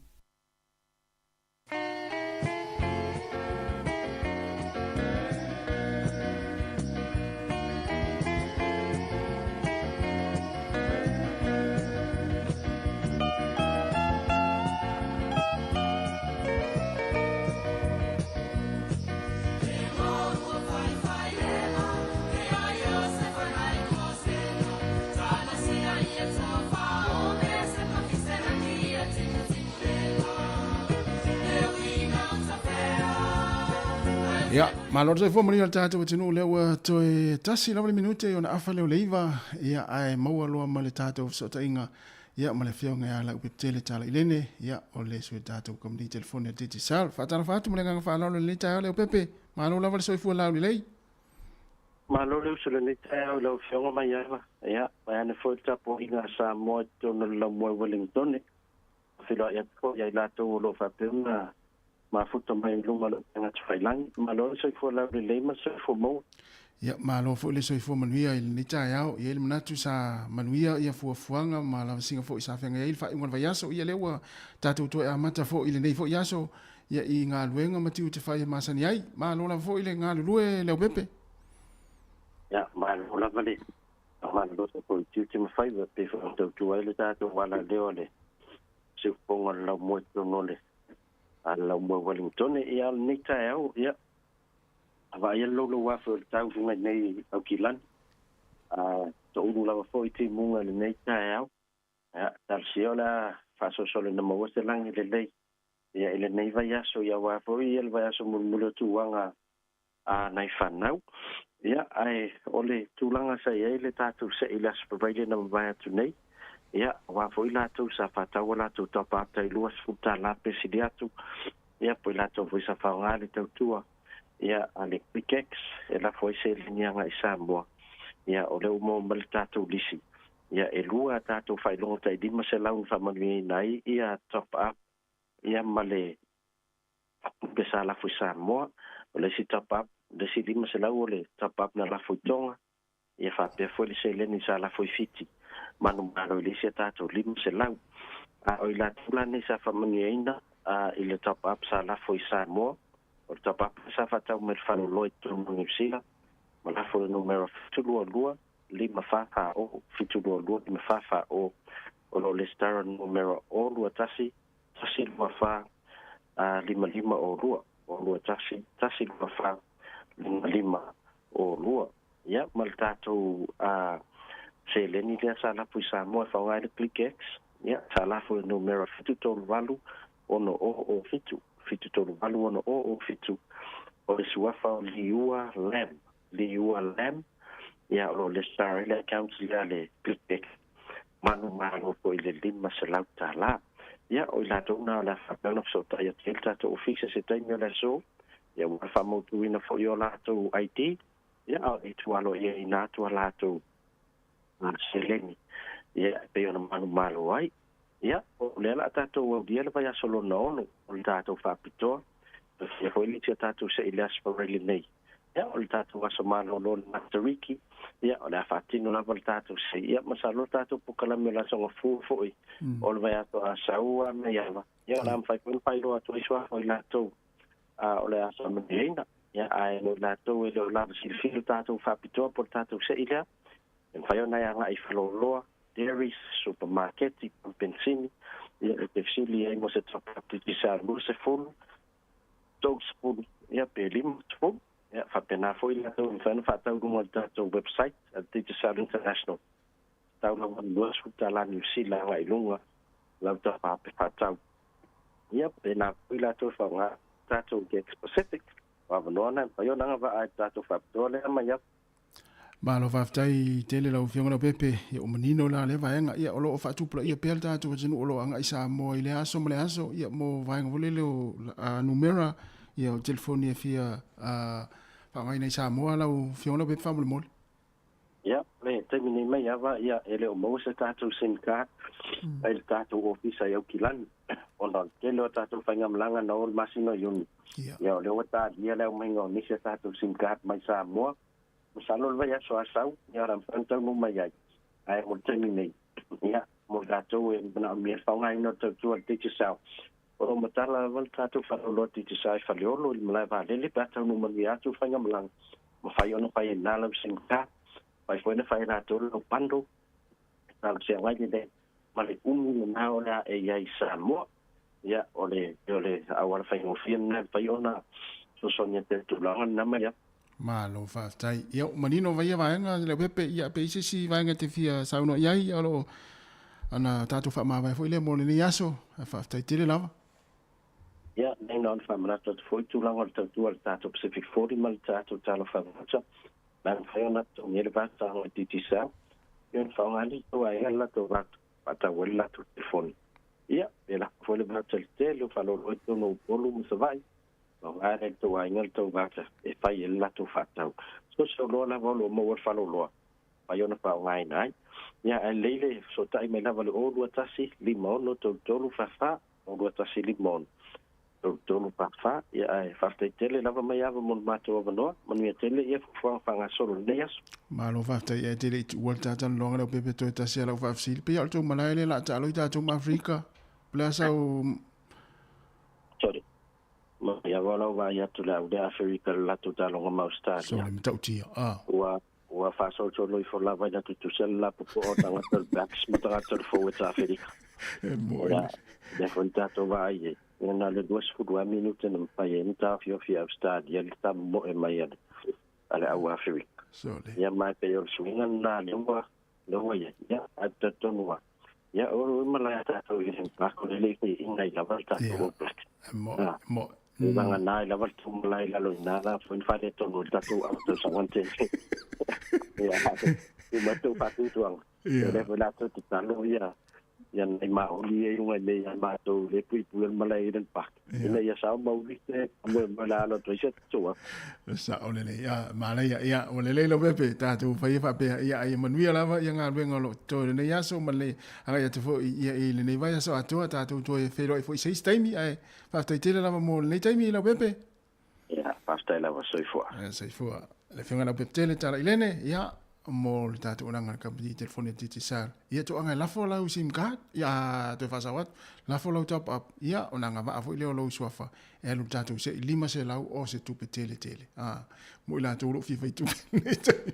Ia, malo le soifua manuia le tatou atunuu lea ua toe tasi lava le minute ona afa lea o le iva, ia ae maua loa ma le tatou fesootaiga, ia ma le afioga ia Laupetele Talailene, ia o le sui tatou kamupani telefoni a Digicel. Faatalofa atu ma le agaga faaaloalo i lenei taeao Leaupepe, malo lava le soifua laulelei. Malo le uso lenei taeao i lau afioga mai ava, ia, vae ane foi le tapuaiga a Samoa i totonu o le laumua i Wellingtone. Feloai atu foi ia i latou o loo faapea ona mafuta mai i luma o le upega tafailangi. Malo le soifua laulelei ma le soifua maua. Ia, malo foi le soifua manuia i lenei taeao. E i ai le manatu sa manuia ia fuafuaga ma lavasiga foi sa feagai ai le faaiuga o le vaiaso. Ia lea ua tatou toe amata foi i lenei foi aso ia i galuega ma tiute fai e masani ai. Malo lava foi le galulue Leaupepe. Ia, malo lava le malo foi i tiute ma faiva pei foi ona tautua ai le tatou alaleo le siufofoga o le laumua i totonu o le laumua i Wellingtone. Ia, o lenei taeao, ia, vaai le loulou afe o le tau i luga i nei Aukilani. Toulu lava foi timuga i lenei taeao. Ia, talosia o le a faasoasoa na maua se lagi lelei. Ia, i lenei vaiaso, ia aua foi ia le vaiaso mulimuli o tuaga a nai fanau. Ia, ae o le tulaga sa i ai le tatou se'i i le Aso Faraile na mavae atu nei, ia, aua foi latou sa faatau a latou top-up tai $20 pe sili atu, ia, po o i latou foi sa faaaoga le tautua, ia, a le QuickX e lafo ai seleni agai i Samoa, ia, o lea ua maua mai le tatou lisi, ia, e lua a tatou faailoga tai 500 na faamanuiaina ai ia top-up, ia, ma le tupe sa lafo i Samoa. O le isi top up, le isi 500 o le top up na lafo i Tonga, ia faapea foi le seleni sa lafo i Fiti, manumalo i le isi a tatou 500. A o i latou la nei sa faamanuiaina i le top up sa lafo i Samoa, o le top up sa faatau mai le faleoloa i totonu o Niu Sila, ma lafo i le numera 722 544 722 544, o lo o lesitara i le numera 021 124 55 02 021 124 55 02. Ia, ma le tatou seleni lea sa lafo i Samoa e faaaoga ai le ClickX, ia, sa lafo i le numera 738 6007, 738 6007, o le suafa o Liua Lam, Liua Lam, ia, o lo o lesitara ai le account lea a le ClickX, manumalo foi i le $500. Ia, o i latou na o le a faapea ona fesootai atu ai le tatou ofisa i se taimi o le aso, ia, ua faamautuina foi o latou ID, ia, a o le itu aloaiaina atu a latou seleni, ia, e pei ona manumalo ai. Ia, o lea la a tatou aulia le vaiaso lona ono o le tatou faapitoa, e fia foi le isi a tatou se'i i le Aso Faraile nei. Ia, o le tatou aso malolo o le Matariki, ia, o le a faatino lava le tatou se'i. Ia, masalo le tatou pokalame o le Aso Gafua foi o le vaiaso a Saua me Iava, ia, o le a mafai foi ona faailoa atu ai suafa o i latou o le a faamanuiaina. Ia, ae mo i latou e le o lava silafia le tatou faapitoa po o le tatou se'i lea, e mafai ona e agai i faleoloa, dairies, supamaketi, pamu penisini, ia, e te fesili ai mo se top-up Digicel 20, 30, ia, pe 50. Ia, faapena foi latou e mafai ona faatau i luga o le tatou website a le Digicel International. Tau lava i le $20 Niu Sila agai i luga lau top-up e faatau. Ia, pēnā foi latou e faaaoga tatou Gex Pacific. O avanoa na e mafai ona agavaa ai le tatou faapitoa lea mai atu. Malo faafetai tele lau Afioga Leaupepe, ia ua manino la lea vaega, ia o lo o faatupulaia pea le tatou atunuu o lo o agai i Samoa i lea aso ma le aso, ia mo vaega foi lele o numera, ia o telefoni e fia faaaogaina i Samoa lau Afioga Leaupepe faamolemole. Ia, le taimi nei mai ava, ia, e le o maua se tatou sim card ai le tatou ofisa i Aukilani, ona o le tele o tatou faigamalaga na o le masina o Iuni. Ia, o lea ua talia le aumaiga o nisi a tatou sim card mai Samoa. Masalo le vaiaso a sau, ia, o le a mafai ona taunuu mai ai. Ae mo le taimi nei, ia, mo i latou e manaomia le faaaogaina o le tautua a le Digicel, o lo o matala lava le tatou faleoloa Digicel i Faleolo i le malae vaalele pe a taunuu manuia atu le faigamalaga. Mafai ona fai ai i ina lau sim card, mafai foi ona fai e latou lau bundle, talafeagai lelei ma le umi lena o le a e i ai i Samoa. Ia, o le, o le auala faigofie lena e mafai ona fesoasoani atu ai i le tulaga lena mai atu. Malo faafetai. Ia ua manino vai ia vaega Leaupepe, ia pe i ai se isi vaega e te fia saunoa i ai, ia o lo o ana tatou faamavae foi lea mo lenei aso. Ae faafetai tele lava. Ia, nei na ona faamanatu atu foi tulaga o le tautua a le tatou Pacific 40 ma le tatou Talofa Voucher. Na mafai ona totogi ai le vataga o Digicel, ia ona faaaoga lea i tou aiga le latou vata faatau ai le latou telefoni. Ia, pe lafo foi le voucher i le tele o faleoloa i totonu o Upolu ma Savaii, faaaoga lea i le tou aiga le tou voucher e fai ai le latou faatau. So se oloa lava o lo o maua i le faleoloa, mafai ona faaaogaina ai. Ia, ae lelei le fesootai mai lava i le 021 56 33 44, 021 56 33 44. Ia, ae faafetai tele lava mai ava mo le matou avanoa. Manuia tele ia fuafuaga faagasolo i lenei aso. Malo faafetai ae te le i tuua le tatalanoaga Leaupepe toe tasi a lau faafesili. Pei lava o le tou malae lea o le a taalo i tatou ma Afrika. O le a sau Sorry. Mai ava o lau vaai atu le au le Aferika i le latou taaloga ma Australia. Sorry, matautia. Ah. Ua Ua faasolosolo ifo lava ina tutusa le lapopoa o tagata o le Blacks ma tagata o le Forwards a Aferika. E moe. Ia, lea foi na tatou vaai ai, ia na o le 22 minute na mafai ai ona taofiofi e Australia le tamomoe mai a le, a le au Aferika. Sole. Ia ma e pei o le suiga lena lea ua, lea ua i ai. Ia, ae talitonu lava, ia o le malae a tatou i le Blacks, o le le i ina ai lava le tatou All Blacks. Mo, mo. E vagana ai lava le tou malae i lalo i ina la foi na faaletonu ai le tatou ava tausaga na tea nei. Ia, i matou faatuatuaga, o lea foi latou te talo ia ia nai maoli ia i luga i mea ia matou le puipui o le malae i Eden Park, ina ia sao ma uli te faamoemoe la alo atu ai si a tatou ava. Sao lelei. Ia, manaia. Ia, ua lelei lau pepe, tatou faia faapea, ia, a ia manuia lava ia galuega o lo o totoe i lenei aso ma le agai atu foi ia i lenei vaiaso atoa, tatou toe feiloai foi i se isi taimi, ae faafetai tele lava mo lenei taimi Leaupepe. Ia, faafetai lava, soifua. Ia, soifua. Le Afioga Leaupepe tele Talailene, ia, mo le tatou olaga i le kamupani telefoni a Digicel. Ia, toaga e lafo lau sim card, ia, toe faasao atu, lafo lau top up, ia, ona agavaa foi lea o lou suafa e alu i le tatou se'i 500 o se tupe tele tele. A, mo i latou o lo o fia fai tupe i lenei taimi.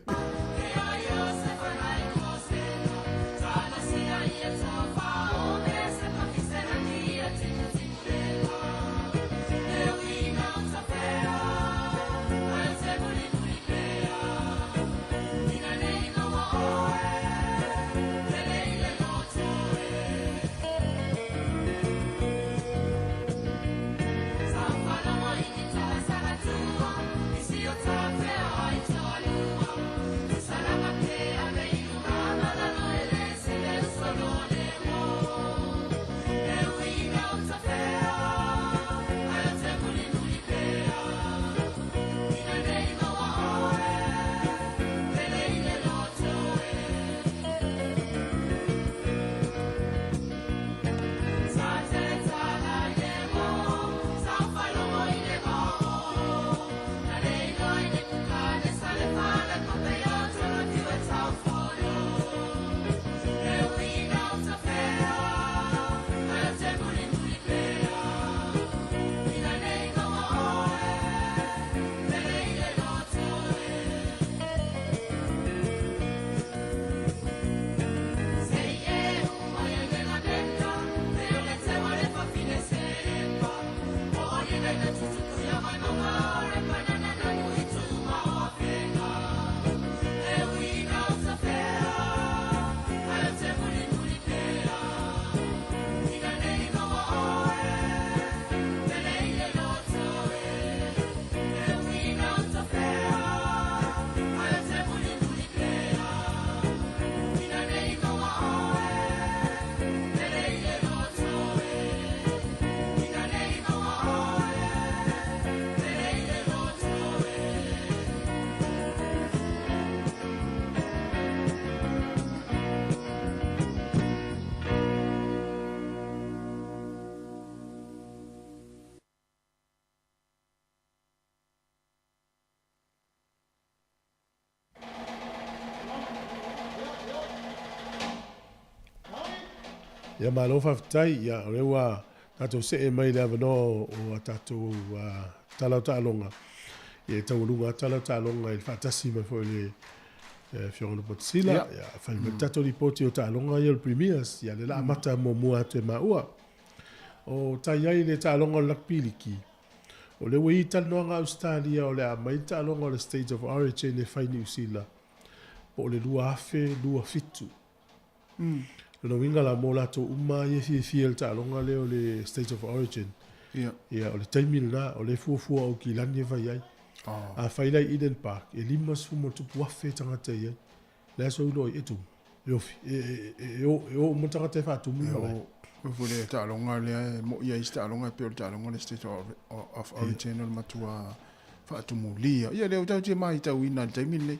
Ia malo faafetai, ia o lea ua tatou see mai i le avanoa o a tatou tala o taaloga. Ia e taualuga lava tala o taaloga i le faatasi mai foi o le Afioga ia Lopatisila. Ia fai mai le tatou lipoti o taaloga ia o le Premiers. Ia lea o le a amata muamua atu e maua. O tai ai le taaloga o le Rugby Liki. O lea ua i ai talanoaga a Ausetalia o le a aumai le taaloga o le State of Origin e fai i Niu Sila po o le 2027. Lona uiga la mo latou uma ia e fiafia i le taaloga lea o le State of Origin, ia o le taimi lena o lea e fuafua Aukilani e fai ai. A fai la i Eden Park e 50,000+ tagata e i ai. Le aso iloa ai e tumu, e ofi, e o uma tagata e faatumu le malae. E foi le taaloga lea e mo'i ai isi taaloga e pei o le taaloga o le State of Origin o le matua faatumulia. Ia lea ua tatou te matauina i le taimi lenei.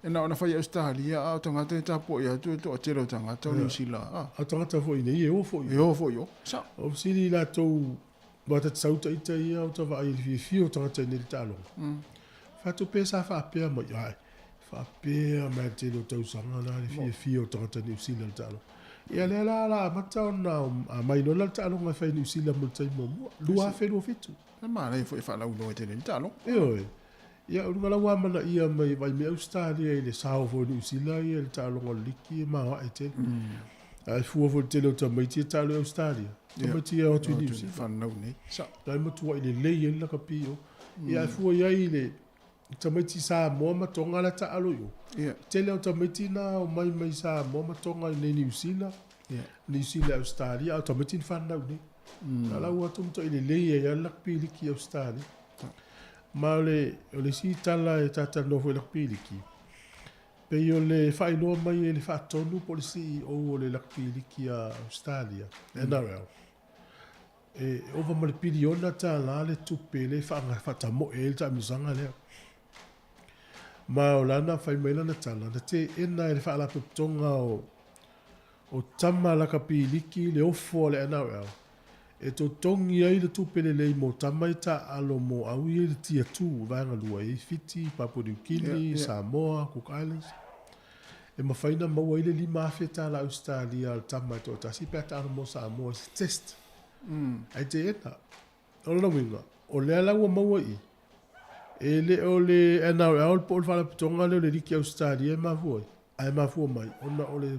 E na ona fai e Ausetalia, a o tagata e tapuai atu e toatele o tagata o Niu Sila. A o tagata foi nei e o foi. E o foi o. Sao. O fesili i latou aua ta te sau ita ia o ta vaai i le fiafia o tagata i nei le taaloga. Fai atu pe sa faapea mai, ae faapea mai le tele o tausaga la le fiafia o tagata Niu Sila i le taaloga. Ia lea la la amata ona aumai loa la le taaloga e fai i Niu Sila mo le taimi muamua, 2027. E manaia foi e faalauiloa tele i le taaloga. Ioe. Ia, o luga la ua amanaia mai vai mai Ausetalia i le sao foi o Niu Sila ia i le taaloga o le liki e maoae tele. Ae fua foi i le tele o tamaiti e taalo i Ausetalia, tamaiti e o atu i Niu Sila. Whanau nei. Sa. La e matuai lelei ai le lakapi i o. Ia, ae fua i ai i le tamaiti Samoa ma Tonga la taalo i o. Tele o tamaiti na o mai mai Samoa ma Tonga i nei Niu Sila, Niu Sila Ausetalia, a o tamaiti na whanau nei. Mm. A la ua atu mata'i lelei ai lava le lakapi liki i Ausetalia. Ma o le, o le isi tala e talatalanoa foi i lakapi liki, pei o le faailoa mai e le Faatonu po o le CEO o le lakapi liki a Ausetalia, NRL, e ova ma le piliona tālā le tupe lea e faatamoe ai le taamilosaga lea. Ma o lana fai mai lana tala, na teena e le Faalapotopotoga o O tama lakapiliki le ofo a le NRL e totogi ai le tupe lelei mo tama i taaalo mo au ia i le Tier 2, vaega 2, e i ai Fiti, Papua New Guinea, Samoa, Cook Islands. E mafai ona maua ai le $5,000 tala Ausetalia a le tama e toatasi pe a taalo mo Samoa i se test. Ae teena. O lona uiga, o lea la ua maua i i, e le o le NRL po o le Faalapotopotoga lea o le Liki Ausetalia e mafua ai, ae mafua mai ona o le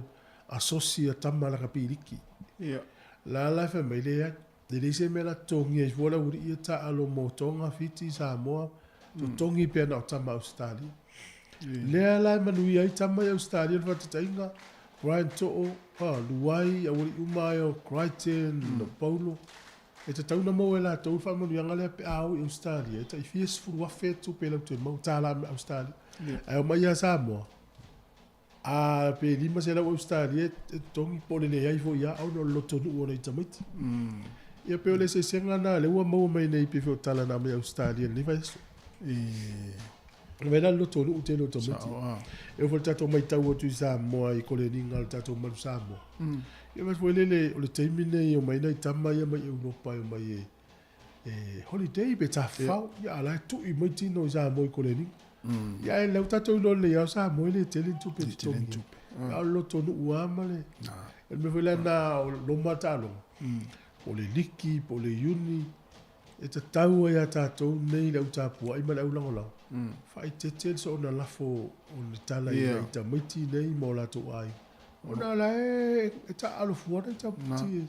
asosi a tama lakapi liki. Ia. La la e fai mai, leai, e leai se mea la totogia ai fua le aualii ia taaalo mo Tonga, Fiti, Samoa, totogi pea na o tama Ausetalia. Lea la e manuia ai tama i Ausetalia o le faataitaiga, Brian To'o, Luai, aualii uma ai o Crichton, o Paulo, E tatau ona maua e latou le faamanuiaga lea pe a o i Ausetalia, e tai fia sefulu afe tupe latou te maua, tala Ausetalia. Ae omai ia Samoa, a pe 500 Ausetalia e totogi po o le leai foi ia ona o le lotonuu o nai tamaiti. Ia pei o le eseesega lena lea ua maua mai nei pei foi o tala na aumai Ausetalia i lenei vaiaso. E vaai la le lotonuu tele o tamaiti. E oo foi i le tatou matau atu i Samoa i koleniga o le tatou Manu Samoa. Ia vaai foi lele o le taimi lenei e omai nai tama ia mai Europa e omai e e holiday pe tafafao. Ia a la e tui mai tino i Samoa i koleniga. Ia ae lea ua tatou iloa lelei lava o Samoa e le tele ni tupe e totogi ai. A o le lotonuu lava ma le o le mea foi lea na o loma taaloga, po o le liki po o le uni, E tatau ai ia tatou nei le au tapuai ma le au lagolago, faaeteete le soona lafo o le tala i nai tamaiti nei ma o latou aiga, ona o la e taaalo fua nai tamaiti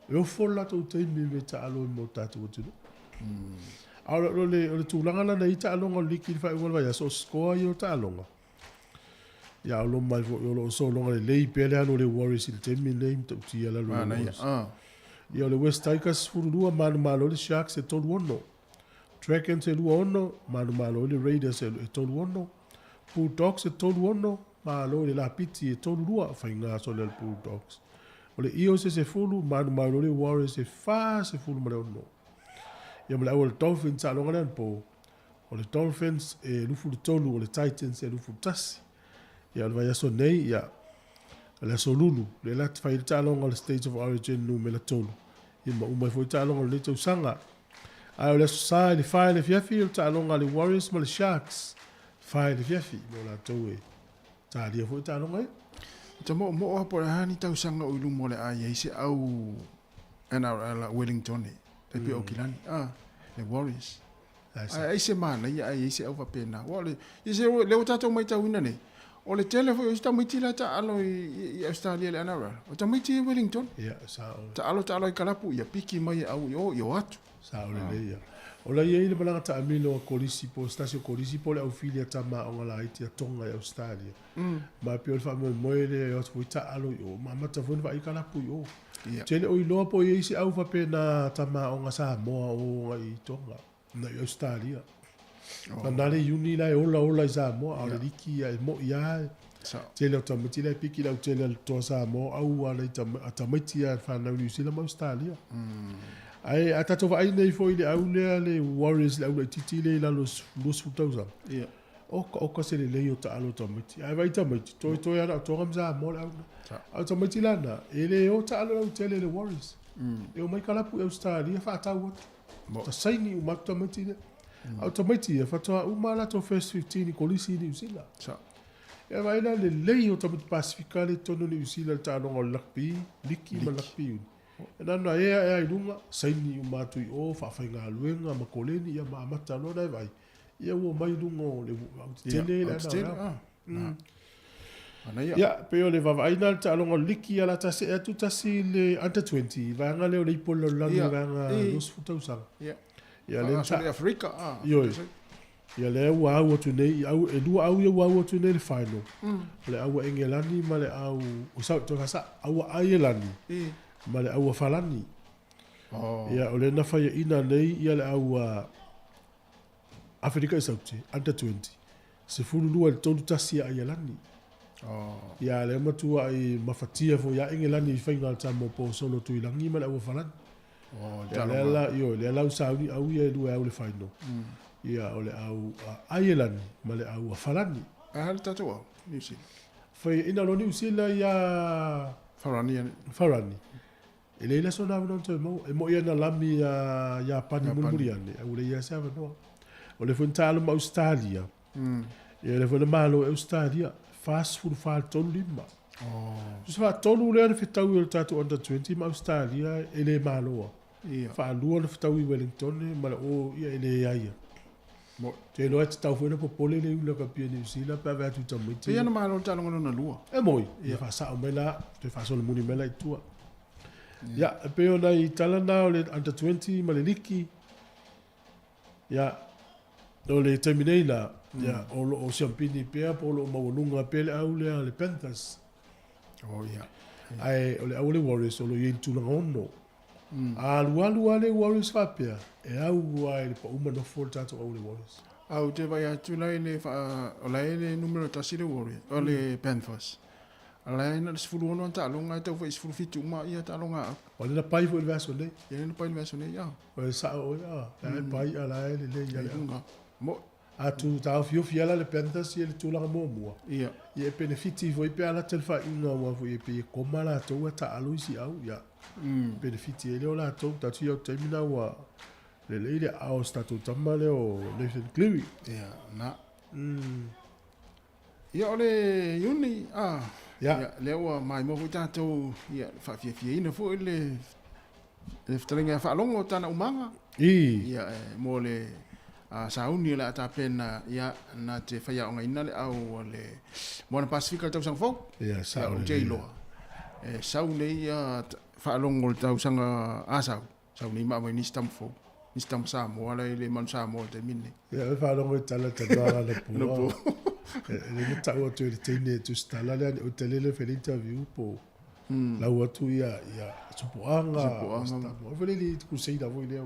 e ofo le latou taimi e taaalo ai mo le tatou atunuu. A o le tulaga la na i ai taaloga o le liki i le faaiuga o le vaiaso, o score ia o taaloga, ia o loma ai foi o lo o sologa lelei pea le alu o le Warriors i le taimi lenei, matautia le alu o le Warriors. Ia o le West Tigers 12, manumalo ai le Sharks e 36. Dragons e 26, manumalo ai le Raiders e 36. Bulldogs e 36, malo i le Lapiti e 32, faiga sole a le Bulldogs. O le Eels e 10, manumalo ai le Warriors e 46. Ia ma le au a le Dolphins taaloga lea anapo, O le Dolphins e 23, o le Titans e 21. Ia, o le vaiaso nei, ia, o le aso Lulu, lea la te fai ai le taaloga o le State of Origin numera 3, ia ma uma ai foi taaloga o lenei tausaga. Ae o le aso Sa i le 4 i le afiafi, o le taaloga a le Warriors ma le Sharks, 4 i le afiafi, mo latou e talia foi taaloga ia. Ta moomoo lava po o le a ni tausaga o i luma o le a i ai se au NRL a Wellington e tai pei o Aukilani, ah, le Warriors. Ae ai se manaia ae i ai se au faapena. Aua o le, ia se, lea ua tatou matauina nei, o le tele foi o isi tamaiti la e taaalo i, i Australia i le NRL, o tamaiti i Wellington. Ia, sao. Taalo taalo i kalapu, ia piki mai e au i o, ia o atu. Sao lelei ia. O la i ai le malaga taamilo a Kolisi po o se tasi o Kolisi po o le aufili a tama aoga laiti a Tonga i Australia. Ma e pei o le faamoemoe lea e o atu foi taaalo i o, ma amata foi ona vaai kalapu i o. Ia. Tele o iloa po o i ai se au faapena tama aoga Samoa o agai i Tonga, na i Ausetalia. Oh. Na le uni la e ola ola i Samoa, a o le liki ia e moi lava. Tele o tamaiti la e piki le autele a le toa Samoa, au a nai a tamaiti a whanau New Zealand ma Australia. Ae a tatou vaai nei foi i le au lea le Warriors le au laitiiti lea i lalo o 20 tausaga. Ia. Oka oka se lelei o taalo tamaiti. Ae vaai tamaiti, toetoe lava na o Tonga ma Samoa le au lena. A o tamaiti la na, e le o taalo lautele i le Warriors. E omai kalapu i Ausetalia faatau atu. Ta saini uma atu tamaiti lea. A o tamaiti ia, faatoa uma a latou first 15 i kolisi i Niu Sila. Ia vaai la lelei o tamaiti Pasifika lea i totonu o Niu Sila i le taaloga o le rugby, liki ma le rugby union. E na ona ea ea i luga, saini uma atu i o, faafaigaluega ma koleni, ia ma amata loa ona e vaai. Ia ua omai i luga o le autetele le ana. Manaia. Ia, pei o le vaavaai lena i le taaloga o le liki, ia o le a ta see atu tasi i le under 20, vaega lea o le ipu o le lalolagi, vaega 20 tausaga. Ia. Ia, lea na i Afrika. Ah, Ioe. Ia, lea ua au atu nei, au, e lua au ia ua au atu nei i le final. O le au a Engelani ma le au, o sau, toe fasa, au a Aielani ma le au a Falani. Oh. Ia, o lea na faiaina nei ia le au a Aferika i Saute, under 20, 12 i le 3-1 ia Aialani. Oh. Ia, lea matuai mafatia foi ia Engelani i faiga a le Samoa po o solo Tuilagi ma le au Farani. Oh, Ia, lea la, ioe, lea la ua sauni au ia e lua e au le final. Ia, o le au a Aielani ma le au a Farani. Ae a le tatou au, Niu Sila? Faiaina loa Niu Sila ia Farani. Farani. E leai la sona avanoa na toe maua. E moi ana lami ia Iapani mulimuli ane, ae ua leai lava se avanoa. O lea foi na taalo ma Ausetalia, ia lea foi na malo e Ausetalia, 44 i le 35. Tusa faatolu lea na fetaui o le tatou under 20 ma Ausetalia e le maloa. Faalua na fetaui i Wellington ma le o ia e leai. Mo. Te iloa e tatau foi ona popole le iula kapia Niu Sila pe a vaai atu i tamaiti. Pei ona malo le taaloga lona lua. E moi, ia faasao mai la, toe faasolomuli mai la i tua. Ia, e pei o nai tala na o le under 20 ma le liki. Ia, o le taimi nei la, ia, o lo o siampini pea po o lo o maualuga pea le au lea a le Panthers. Oh, ia. Ae o le au a le Warriors o lo o i ai i le tulaga ono. A alualu lava le Warriors faapea, e au lava i le pau ma nofo le tatou au le Warriors. A ou te vaai atu la i le faa, o la e le numera tasi le Warriors, o le Panthers. A la e na o le 16 ana taaloga ae tau fai i 17 uma ia taaloga a au. O lea na pai foi i le vaiaso nei. Ia lea na pai i le vaiaso nei, a. O le sao oe, a, la e pai a la e lelei ia le au. Mo. A tu taofiofi lava la le Panthers ia i le tulaga muamua. Ia. Ia e penefiti foi pe a lata le faaiuga aua foi e pei e koma latou ae taalo isi au, ia. Penefiti ai lea o latou, tatu ia o taimi na ua lelei le aao o se tatou tama lea o Nathan Cleary. Ia, na. Ia o le Iuni, a. Ia. Ia, lea ua maimoa foi tatou, ia, faafiafiaina foi le le fetalaiga ia Faalogo tana umaga. I. Ia, e, mo le a, sauni o le a tapena, ia, na te faiaogaina le au o le Moana Pasifika i le tausaga fou. Ia, sao Ia, ou te lelei. iloa. E sau nei ia Faalogo i le tausaga a sau. Sau nei ma aumai nisi tama fou. Nisi tama Samoa la e le manu Samoa i le taimi lenei. Ia, e faalogo i tala tanoa la Na po. po. E le na tau atu e le teine e tusitala lea, o tele le fai le interview po. Lau atu ia, ia, Supuanga. Supuanga. O foi le le kuseina foi lea.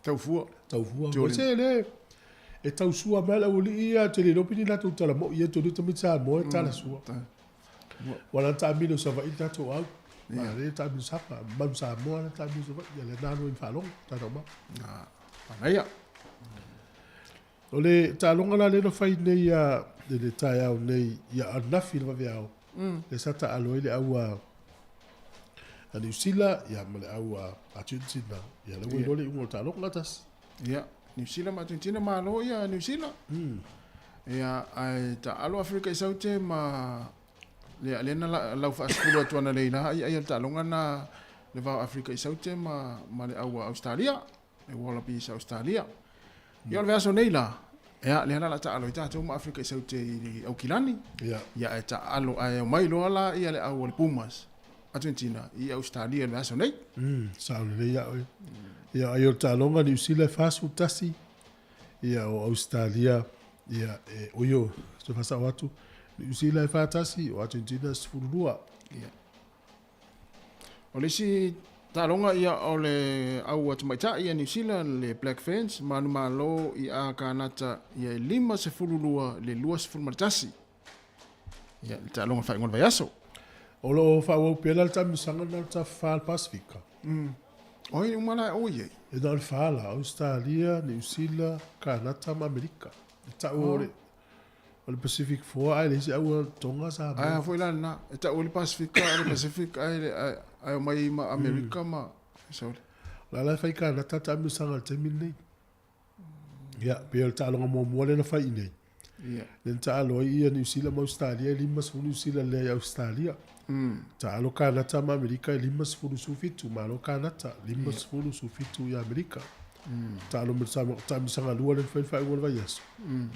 Taufua. Taufua. Te ole. Se le, e tausua mai le aualii ia, te le iloa pe ni latou tala moi ia, tolu tamaiti Samoa e tala sua. Ua la taamilo i Savaii le tatou au. A lea taamilo Sapa, manu Samoa la taamilo i Savaii, ia lea na alu ai i faalogo, tatou mau. Ah, manaia. O le taaloga la lea na fai nei ia i le taeao nei ia ananafi le vaveao, lea sa taalo ai le au a a Niu Sila ia ma le au a Argentina. Ia lea ua iloa le iuga o le taaloga tasi. Ia, Niu Sila ma Argentina malo ia Niu Sila. Ia, ae taalo Afrika i Saute ma lea lea na la, lau faasefulu atu ana lei la ai ai le taaloga na le vao Afrika i Saute ma ma le au a Australia, le Wallabies a Australia. Ia o le vaiaso nei la, ia lea la la taalo ai tatou ma Afrika i Saute i le Aukilani. Ia. Ia ae taalo ae omai loa la ia le au o le Pumas Argentina i Australia i le vaiaso nei. Sao lelei ia oe. Ia ai o le taaloga Niu Sila e 41, ia o Australia ia e oio se faasao atu Niu Sila e 41, o Argentina e 12. Ia. O le isi taaloga ia o le au a tamaitai ia Niu Sila le Black Ferns manumalo i a Kanata ia e 52 le 21. Ia le taaloga faaiuga o le vaiaso. O lo o faaauau pea la le taamilosaga na o le tafafa o le Pasifika. O ai uma la e o i ai? E na o le fa la, Australia, Niu Sila, Kanata ma Amerika. E tau o le o le Pacific Four ae leai se au a Tonga Samoa. Ae a foi la lena, e tau o le Pasifika, o le Pacific ae ae ae omai ma Amerika ma sorry. O la la e fai Kanata taamilosaga i le taimi lenei. Ia, pei o le taaloga muamua lea na fai i inei. Ia. Lea na taalo ai ia Niu Sila ma Australia, e 50 Niu Sila lea i Australia. Taalo Kanata ma Amerika e 50 17, malo Kanata, 50 17 i Amerika. Taalo ma le taamilosaga lua lea na fai le faaiuga o le vaiaso.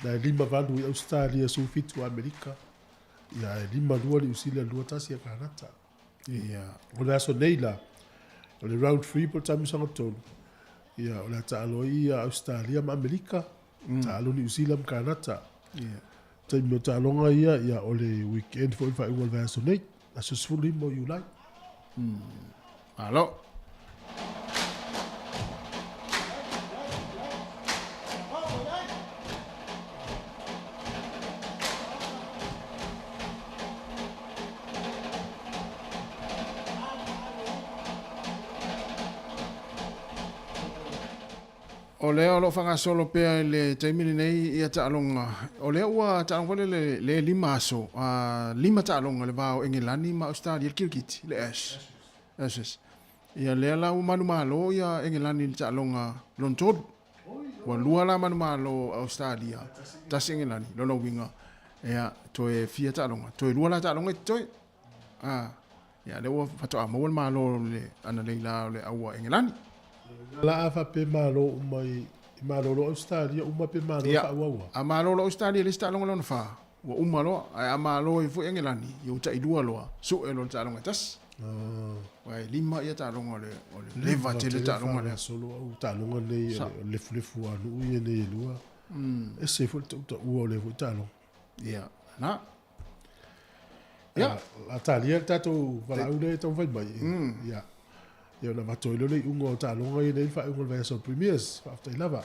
Na e 58 i Australia, 17 Amerika. Ia, e 52 Niu Sila, 21 ia Kanata. Ia. O le aso nei la, o le round 3 po o le taamilosaga tolu, ia, o le a taalo ai ia Australia ma Amerika, taalo Niu Sila ma Kanata. Ia. Taimi o taaloga ia, ia, o le weekend foi le faaiuga o le vaiaso nei, aso 15 o Iulai. Malo. O lea o lo o faagasolo pea i le taimi lenei ia taaloga, o lea ua taaloga foi lele le 5 aso, 5 taaloga i le va o Engelani ma Ausetalia i le kirikiti, le Ash, Ashes. Ia lea la ua manumalo ia Engelani i le taaloga lona tolu. Ua lua la manumalo Ausetalia, tasi Engelani, lona uiga, ia toe fia taaloga, toe lua la taaloga e totoe. A, ia lea ua faatoa maua le malo o le ananei la o le aua Engelani. La a faapea malo uma i malo loa Ausetalia uma pe malo Ia, faaauau a malo loa Ausetalia i le isi taaloga lona fa, ua uma loa. Ae a malo ai foi Engelani, ia ua tailua loa, sue loa le taaloga e tasi. Aua e lima ia taaloga o le, o le leva tele taaloga lea. Solo au taaloga nei o le lefulefu a nuu ia nei e lua. Ese foi le tautaua o lea foi taaloga. Ia, na. Ia. A talia le tatou valaau lea e taumafai mai. Ia. Ia ona avatu ai loa le iuga o taaloga ia nei le faaiuga o le vaiaso o Premiers. Faafetai lava.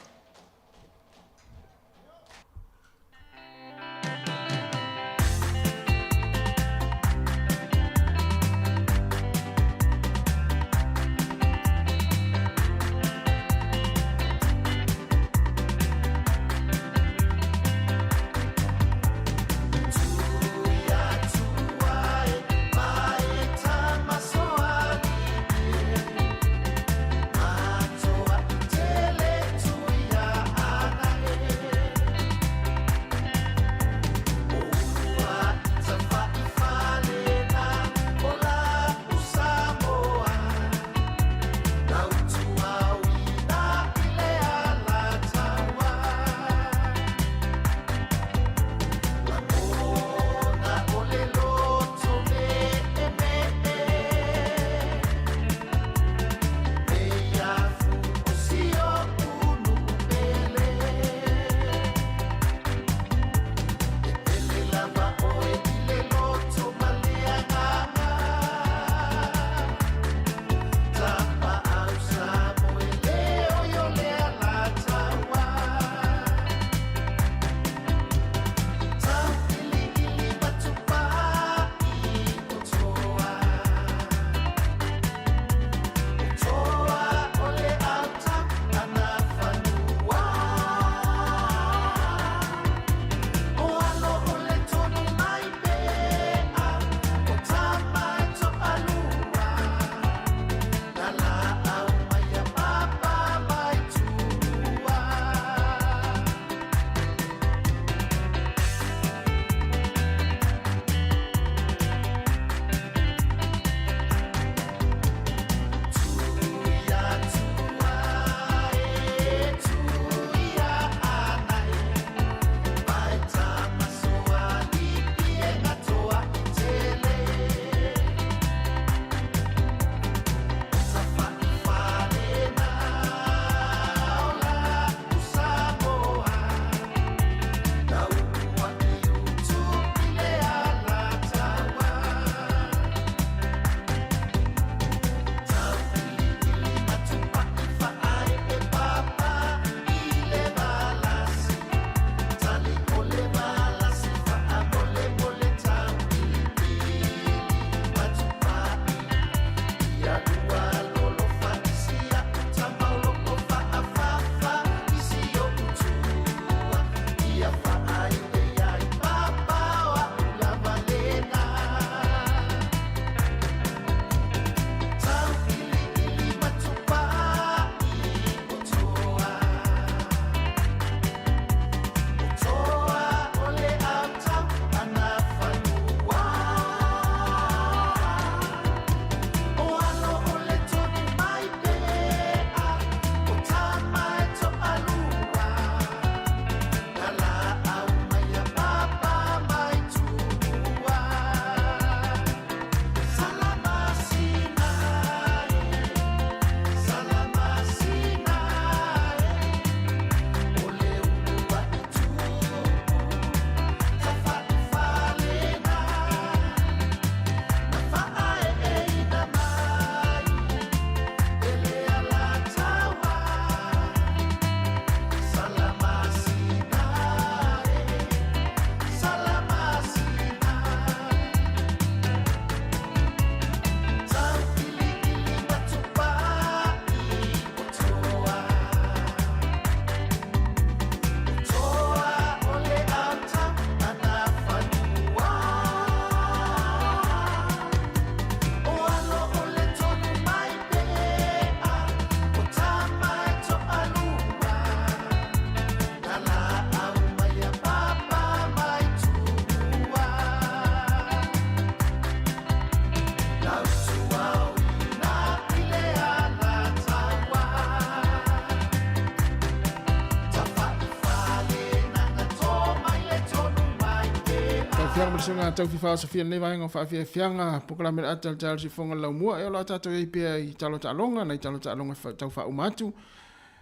susuga taufifaosofia lenei vaega o faafiafiaga polokalame le ata o le taeao i le siufofoga o le laumua. Ia o lo o tatou i ai pea i talo taaloga, nai talo taaloga e tau faauma atu.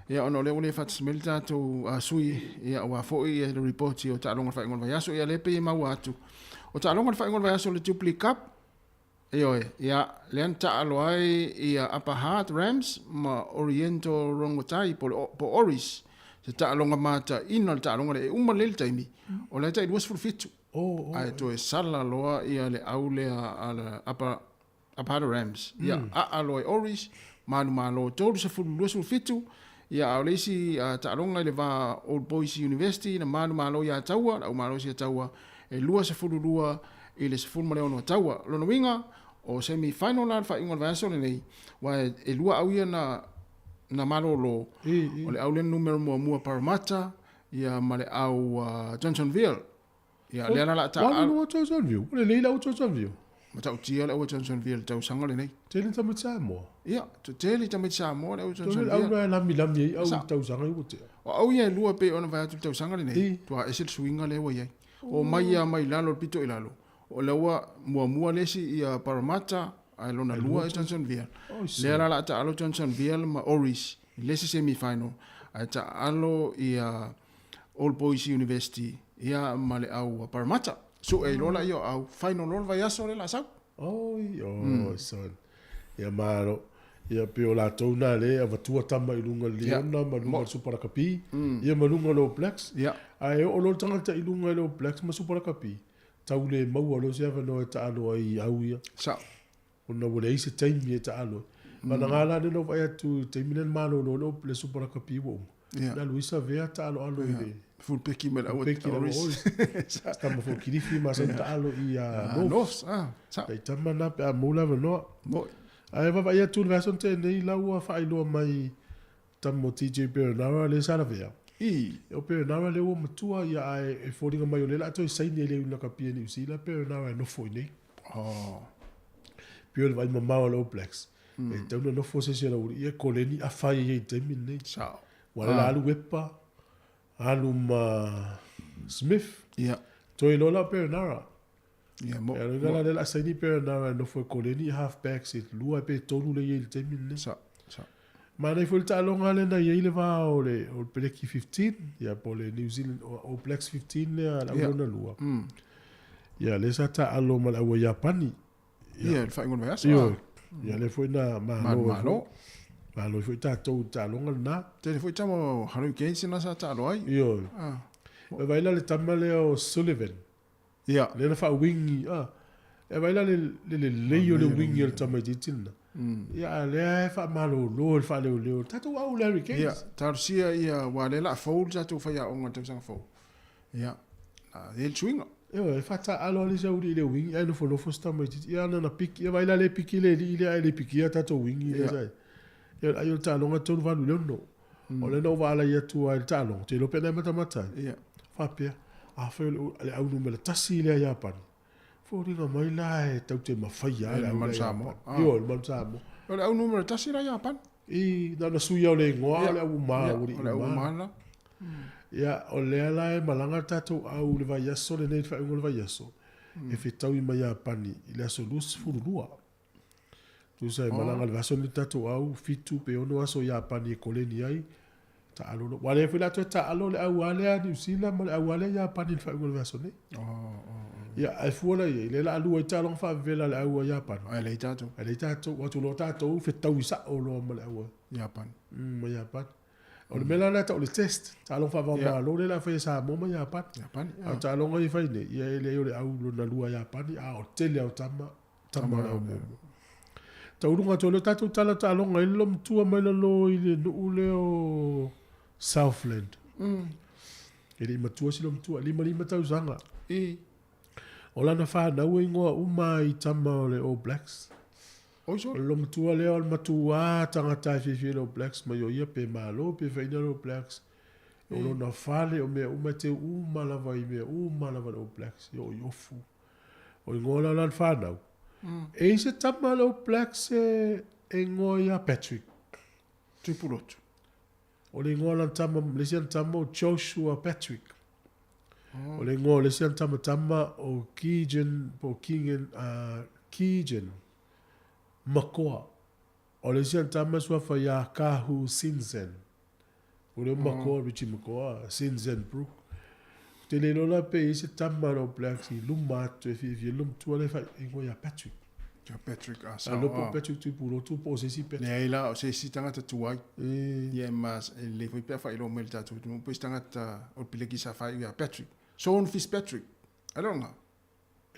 Ia ona o lea ua le faatasi mai le tatou sui, ia aua foi ia le ripoti o taaloga o le faaiuga o le vaiaso. Ia lea pei e maua atu. O taaloga o le faaiuga o le vaiaso o le Jubilee Cup, Ioe, ia, lea na taalo ai ia Upper Hutt Rams ma Oriental Rongotai po o po o Oris, se taaloga mataina o le taaloga lea e uma lelei le taimi, o la e tai 27. Oh, oh, Ae toe sala loa ia le au lea a le Upper, Upper Hutt Rams. Ia, aa loa e Oris, manumalo 30 27, ia a o le isi taaloga i le va Old Boys University na manumalo ia Taua, le aumalosi ia Taua e 22 i le 16 taua. O lona uiga, o semi final la le faaiuga o le vaiaso lenei, aua e lua au ia na na malolo, o le au lea numera muamua Parramatta ia ma le au Johnsonville. Ia lea la la ta Ua lua Johnsonville. Ua lelei lau Johnsonville. Matautia le au Johnsonville le tausaga lenei. Tele tamaiti Samoa. Ia, tele tamaiti Samoa le au Johnsonville. Au na lami lami ai au tausaga i ua tea. O au ia e lua pei ona vae atu le tausaga lenei, tua ese le suiga lea ua i ai. O mai ia mai lalo le pito i lalo, o lea ua muamua le isi ia Parramatta, ae lona lua e Johnsonville. Lea la la taalo Johnsonville ma Oris i le isi semi final, ae taalo ia Old Boys University ia ma le au Parramatta. Sue loa laia o au final loa le vaiaso lea la sau. Oi, oi, son. Ia malo. Ia pei o latou na lea e avatua tama i luga i le Liona ma luga i le Super Rakapi, ia ma luga o le All Blacks. Ae oo loa le tagata i luga i le All Blacks ma Super Rakapi, tau le maua loa se avanoa e taalo ai i au ia. Sao. Ona ua leai se taimi e taalo ai. Vagana la lea na ou vaai atu i le taimi lea na malolo ai le Super Rakapi ua uma. Na alu ai Savea taaloalo i le Full peki ma le au Oris. Tama foi kilifi ma sa taalo i a Norths. Ah, sao. Tai tama na pe a maua le avanoa. Moi. Ae vaavaai atu i le vaiaso na tea nei la ua faailoa mai tama o TJ Perenara lea sa lavea. I. O Perenara lea ua matua ia ae e foliga mai o lea o le a toe saini e le Unakapi a Niu Sila Perenara e nofo i inei. Oh. Pei o le vaai mamao a le All Blacks. E tatau ona nofo se isi o le aualii ia koleni afa ai i le taimi lenei. Sao. Ua lea la alu Wepa, alu ma Smith. Ia. Toe loa la o Perenara. Ia, mo. Ia, lona la lea o le a saini Perenara e nofo e koleni half backs e lua pe tolu lea e i ai i le taimi lenei. Sao, sao. Manaia foi le taaloga lea na i ai le va o le, o le Peleki 15, ia po o le New Zealand All Blacks 15 lea, le au lona lua. Ia, lea sa taaalo ma le au a Iapani. Ia, le faaiuga o le vaiaso. Ioe. Ia, lea foi na malo ai foi. Malo ai foi tatou i le taaloga lena. Tele foi tama o Hurricanes na sa taalo ai. Ioe. E vaai la le tama lea o Sullivan. Ia. Lea na faa-wingi, ah. E vaai la le lelei o le wingi o le tamaitiiti lena. Ia, a o lea e faamalolo i le faaleoleo. Tatou au le Hurricanes. Ia, talosia ia, aua o lea o le a fou le tatou faiaoga i le tausaga fou. Ia, e i ai le suiga. Ioe, e faataaalo lava le isi aualii i le wingi ae nofonofo si tamaitiiti. Ia, na ona piki. Ia vaai la le piki le alii lea ae le pikia tatou wingi lea sa i ai. Ia, ai o le taaloga e 38 i le 6. O lea na ou vaalai atu ai i le taaloga, ou te iloa pe na e matamata ai. Ia. Faapea, afai o le au numera tasi lea Iapani, foliga mai la e tau te mafaia lava le au lea Iapani. Ioe, le Manu Samoa. O le au numera tasi la Iapani? I, na ona sui lava o le igoa, o le au uma, ua O le au uma la. Ia, o lea la e malaga le tatou au i le vaiaso lenei, le faaiuga o le vaiaso, e fetaui ma Iapani i le aso 22. Tusa e malaga le vaiaso lenei le tatou au, fitu pe ono aso Iapani e koleni ai, taalo loa. Aua o lea foi o le a toe taalo le au a lea Niu Sila ma le au a lea Iapani i le faaiuga o le vaiaso nei. Ia, ae fua la i ai, lea o le a lua ai taaloga faavevela a le au a Iapani. Ae leai tatou. Ae leai tatou. Ua atu loa tatou fetaui sao loa ma le au a Iapani. Ma Iapani. O le mea la lea e tau o le test, taaloga faava-o-Malo lea o le a fai e Samoa ma Iapani. Iapani, A o taaloga ia e fai nei, ia e leai o le au lona lua Iapani, a o le tele lava o tama, tama o le au muamua. Tauluga atu ai loa tatou tala taaloga i le lomatua mai lalo i le nuu lea o Southland. E le i matua si lomatua, 55 tausaga. I. O lana fanau e igoa uma i tama o le All Blacks. Oi sole. O le lomatua lea o le matua tagata e fiafia i le All Blacks mai o ia pe malo pe faina le All Blacks. O lona fale o mea uma e teu uma lava i mea uma lava le All Blacks i oo i Ofu. O igoa la o lana fanau. E i se tama a le All Blacks e igoa ia Patrick. Tuipulotu. O le igoa o lana tama, le isi ana tama o Joshua Patrick. O le igoa o le isi ana tamatama o Keegan po o Keegan, Keegan Makoa. O le isi ana tama suafa ia Kahu Sinzen. O le Makoa, Richie Makoa, Sinzen Brook. Ou te le iloa la pe i ai se tama a le All Blacks i luma atu e fiafia le matua lea e faaigoa ia Patrick. Ia Patrick, a A sao. iloa po o Patrick Tuipulotu po o se isi Patrick. Leai la, o se isi tagata tuai. Ia ma e lelei foi pe a faailoa mai i le tatou atunuu pe se tagata o le pileki sa faaiu ia Patrick. Sean Fitzpatrick. A le o lena?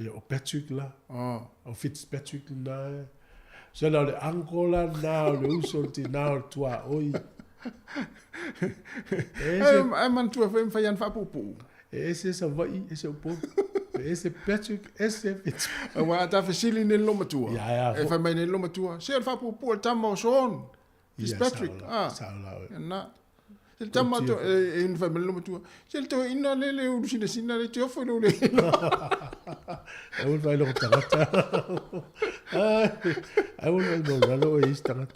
Ia, o Patrick la. Oh. O Fitzpatrick lena e. So la o le uncle la lena o le uso o le tina o le tuaoi. E ese... Ai manatua foi mafai ana faapuupuu. E ese Savaii, ese Upolu. E ese Patrick, ese Fitzpatrick. Aua a ta fesili nei le loomatua. Ia, ia. E fai mai nei le loomatua, se o le faapuupuu o le tama o Sean Fitzpatrick. Ia, Ah. sao la, sao la. Na. Se le tama to e e fai mai le matua. Se le toeaina le le ulu sinasina le te ofo i lou le Aua le vaai loko tagata. Aua le vaai maulalo o e isi tagata.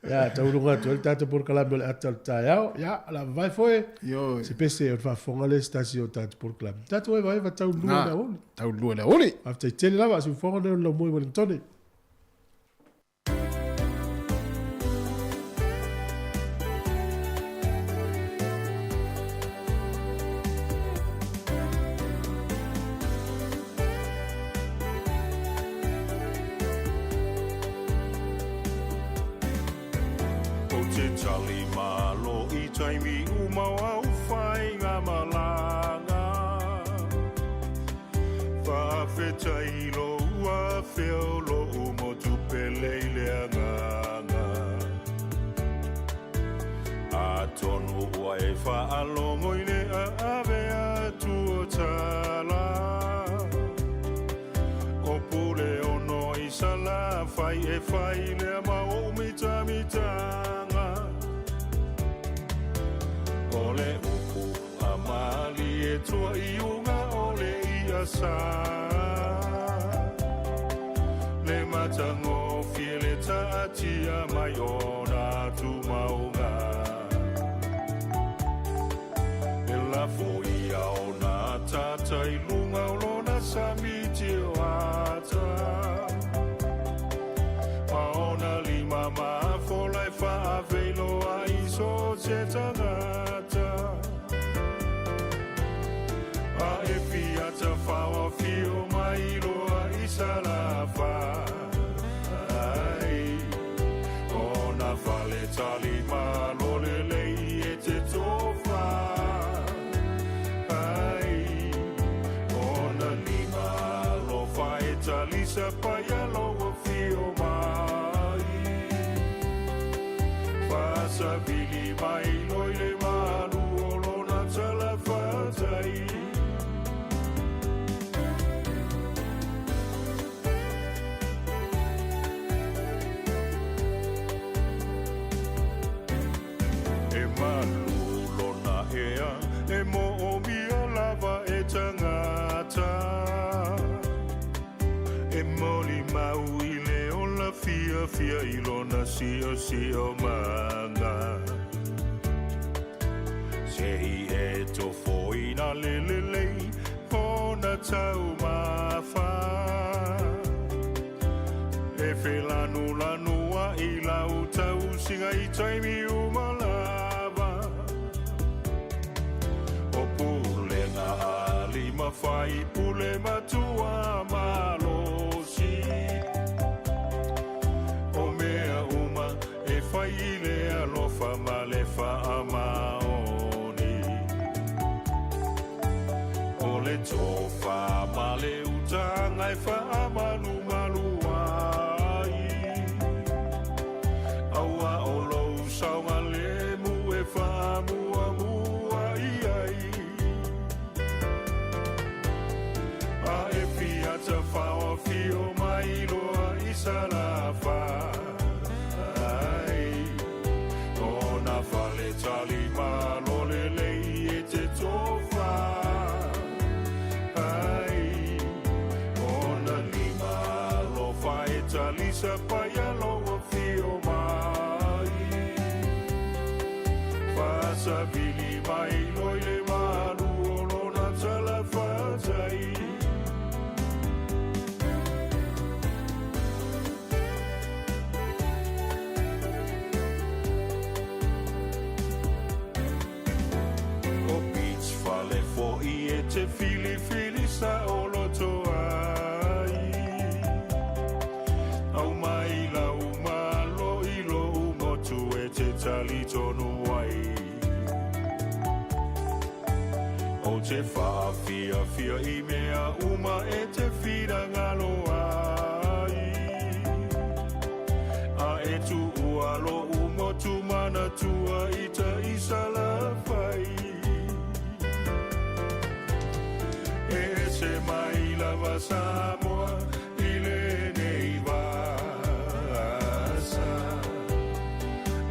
Ia, tauluga atu ai le tatou polokalame o le ata o le taeao. Ia, o le a vavae foi. Ioe. Se pese o le faafofoga le se tasi o tatou polokalame. Tatou evaeva taulua i le aoauli. Taulua i le aoauli. Faafetai tele lava, siufofoga lea o le laumua i Wellingtone. Ou te tali malo i taimi uma o au whainga malanga. Faafetai lou afea o lou motu pele i le agaga. Atonu ua e faalogo i le aave atu o tala. O pule ono i Salafai e fai lea ma ou mitamitanga. O le upu a malie tua i uga o le ia sa. Le matagofie le taatia mai ona tumauga. E lafo ia ona ataata i luga o lona sami tioata. Ma ona lima mafola e faaveiloa i so se tagata. A e fia tafao afio mai loa i Salafai. Ona fale tali malo lelei e te tofa. Ai, ona lima alofa e talisa paia lou afio mai. Faasavili mai loi le malu o lona talafatai. E malu lona ea, e moomia lava e tagata. E molimau i le ola fiafia i lona siosiomaga. Se i e tofoina le lelei ona taumafa. E felanulanu ai lau tausiga i taimi uma lava. O pulega a lima fai pule matua malosi. O mea uma e fai i le alofa ma le faamaoni. O le tofa ma le utaga e faamalumalu ai. Aua o lou saogalemu e faamuamua i ai. A e fia tafao afio mai loa i Salafai. Ona fale tali malo lelei e te tofa. Ai, ona lima alofa e talisa paia lou afio mai. Faasavili mai loi le malu o te whaafiafia i mea uma e te whirangalo ai. A e tuua lo umotu manatua i ta isalafai. E ese mai lava Samoa i lenei vasa.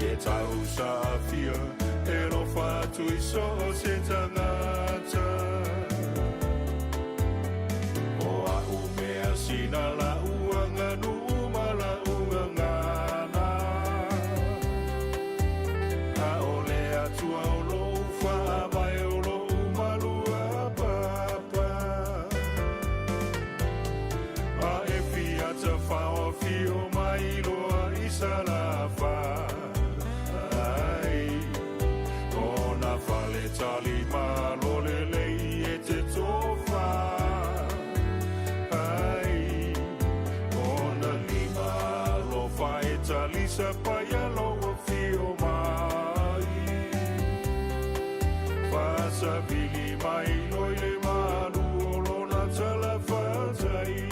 E tausafia e lofa atu i so o se tangata. O a'u mea sina la'u aganu'u ma la'u gagana. A o le Atua o lo'u faavae o lo'u malua papa. A e fia tafaofio mai loa i Salafai. Ona fale tali malo lelei e te tofa ai. Ona lima alofa e talisa paia lou afio mai. Faasavili mai loa i le malu o lona talafatai.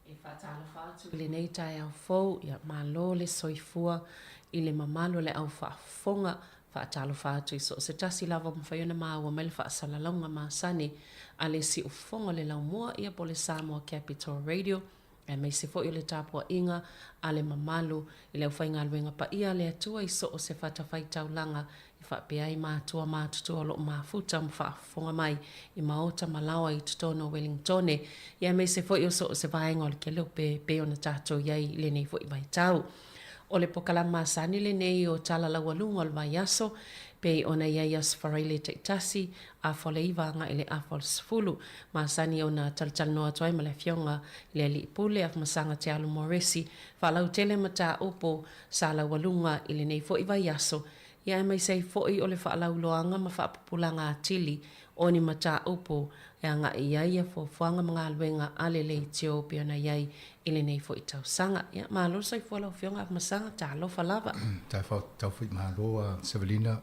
E faatalofa atu i lenei taeao fou, ia malo le soifua i le mamalu o le au faafofoga. Faatalofa atu i so o se tasi lava ua mafai ona maua mai le faasalalauga masani a le Siufofoga o le Laumua, ia po o le Samoa Capital Radio, aemaise foi o le tapuaiga a le mamalu i le aufaigaluega paia a le Atua i so o se fatafaitaulaga i faapea ai matua matutua o lo o mafuta ma faafofoga mai i maota ma laoa i totonu o Welingtone, ia aemaise foi o so o se vaega o le kelope e pei ona tatou i ai i lenei foi vaitau. O le pokalama masani lenei o Tala Laualuga o le Vaiaso, pei ona i ai Aso Faraile taitasi, afa o le 9 agai i le afa o le 10. Masani ona talatalanoa atu ai ma le Afioga i le Alii Pule, Afamasaga Te Alu Moresi, faalautele mataupu sa laualuga i lenei foi vaiaso. Ia aemaise ai foi o le faalauiloaga ma faapupulaga atili o ni mataupu e agai i ai ia fuafuaga ma galuega a le Leitio e pei ona i ai i lenei foi tausaga. Ia, malo le soifua lau Afioga Afamasaga, talofa lava. Taufai malo a Savelina,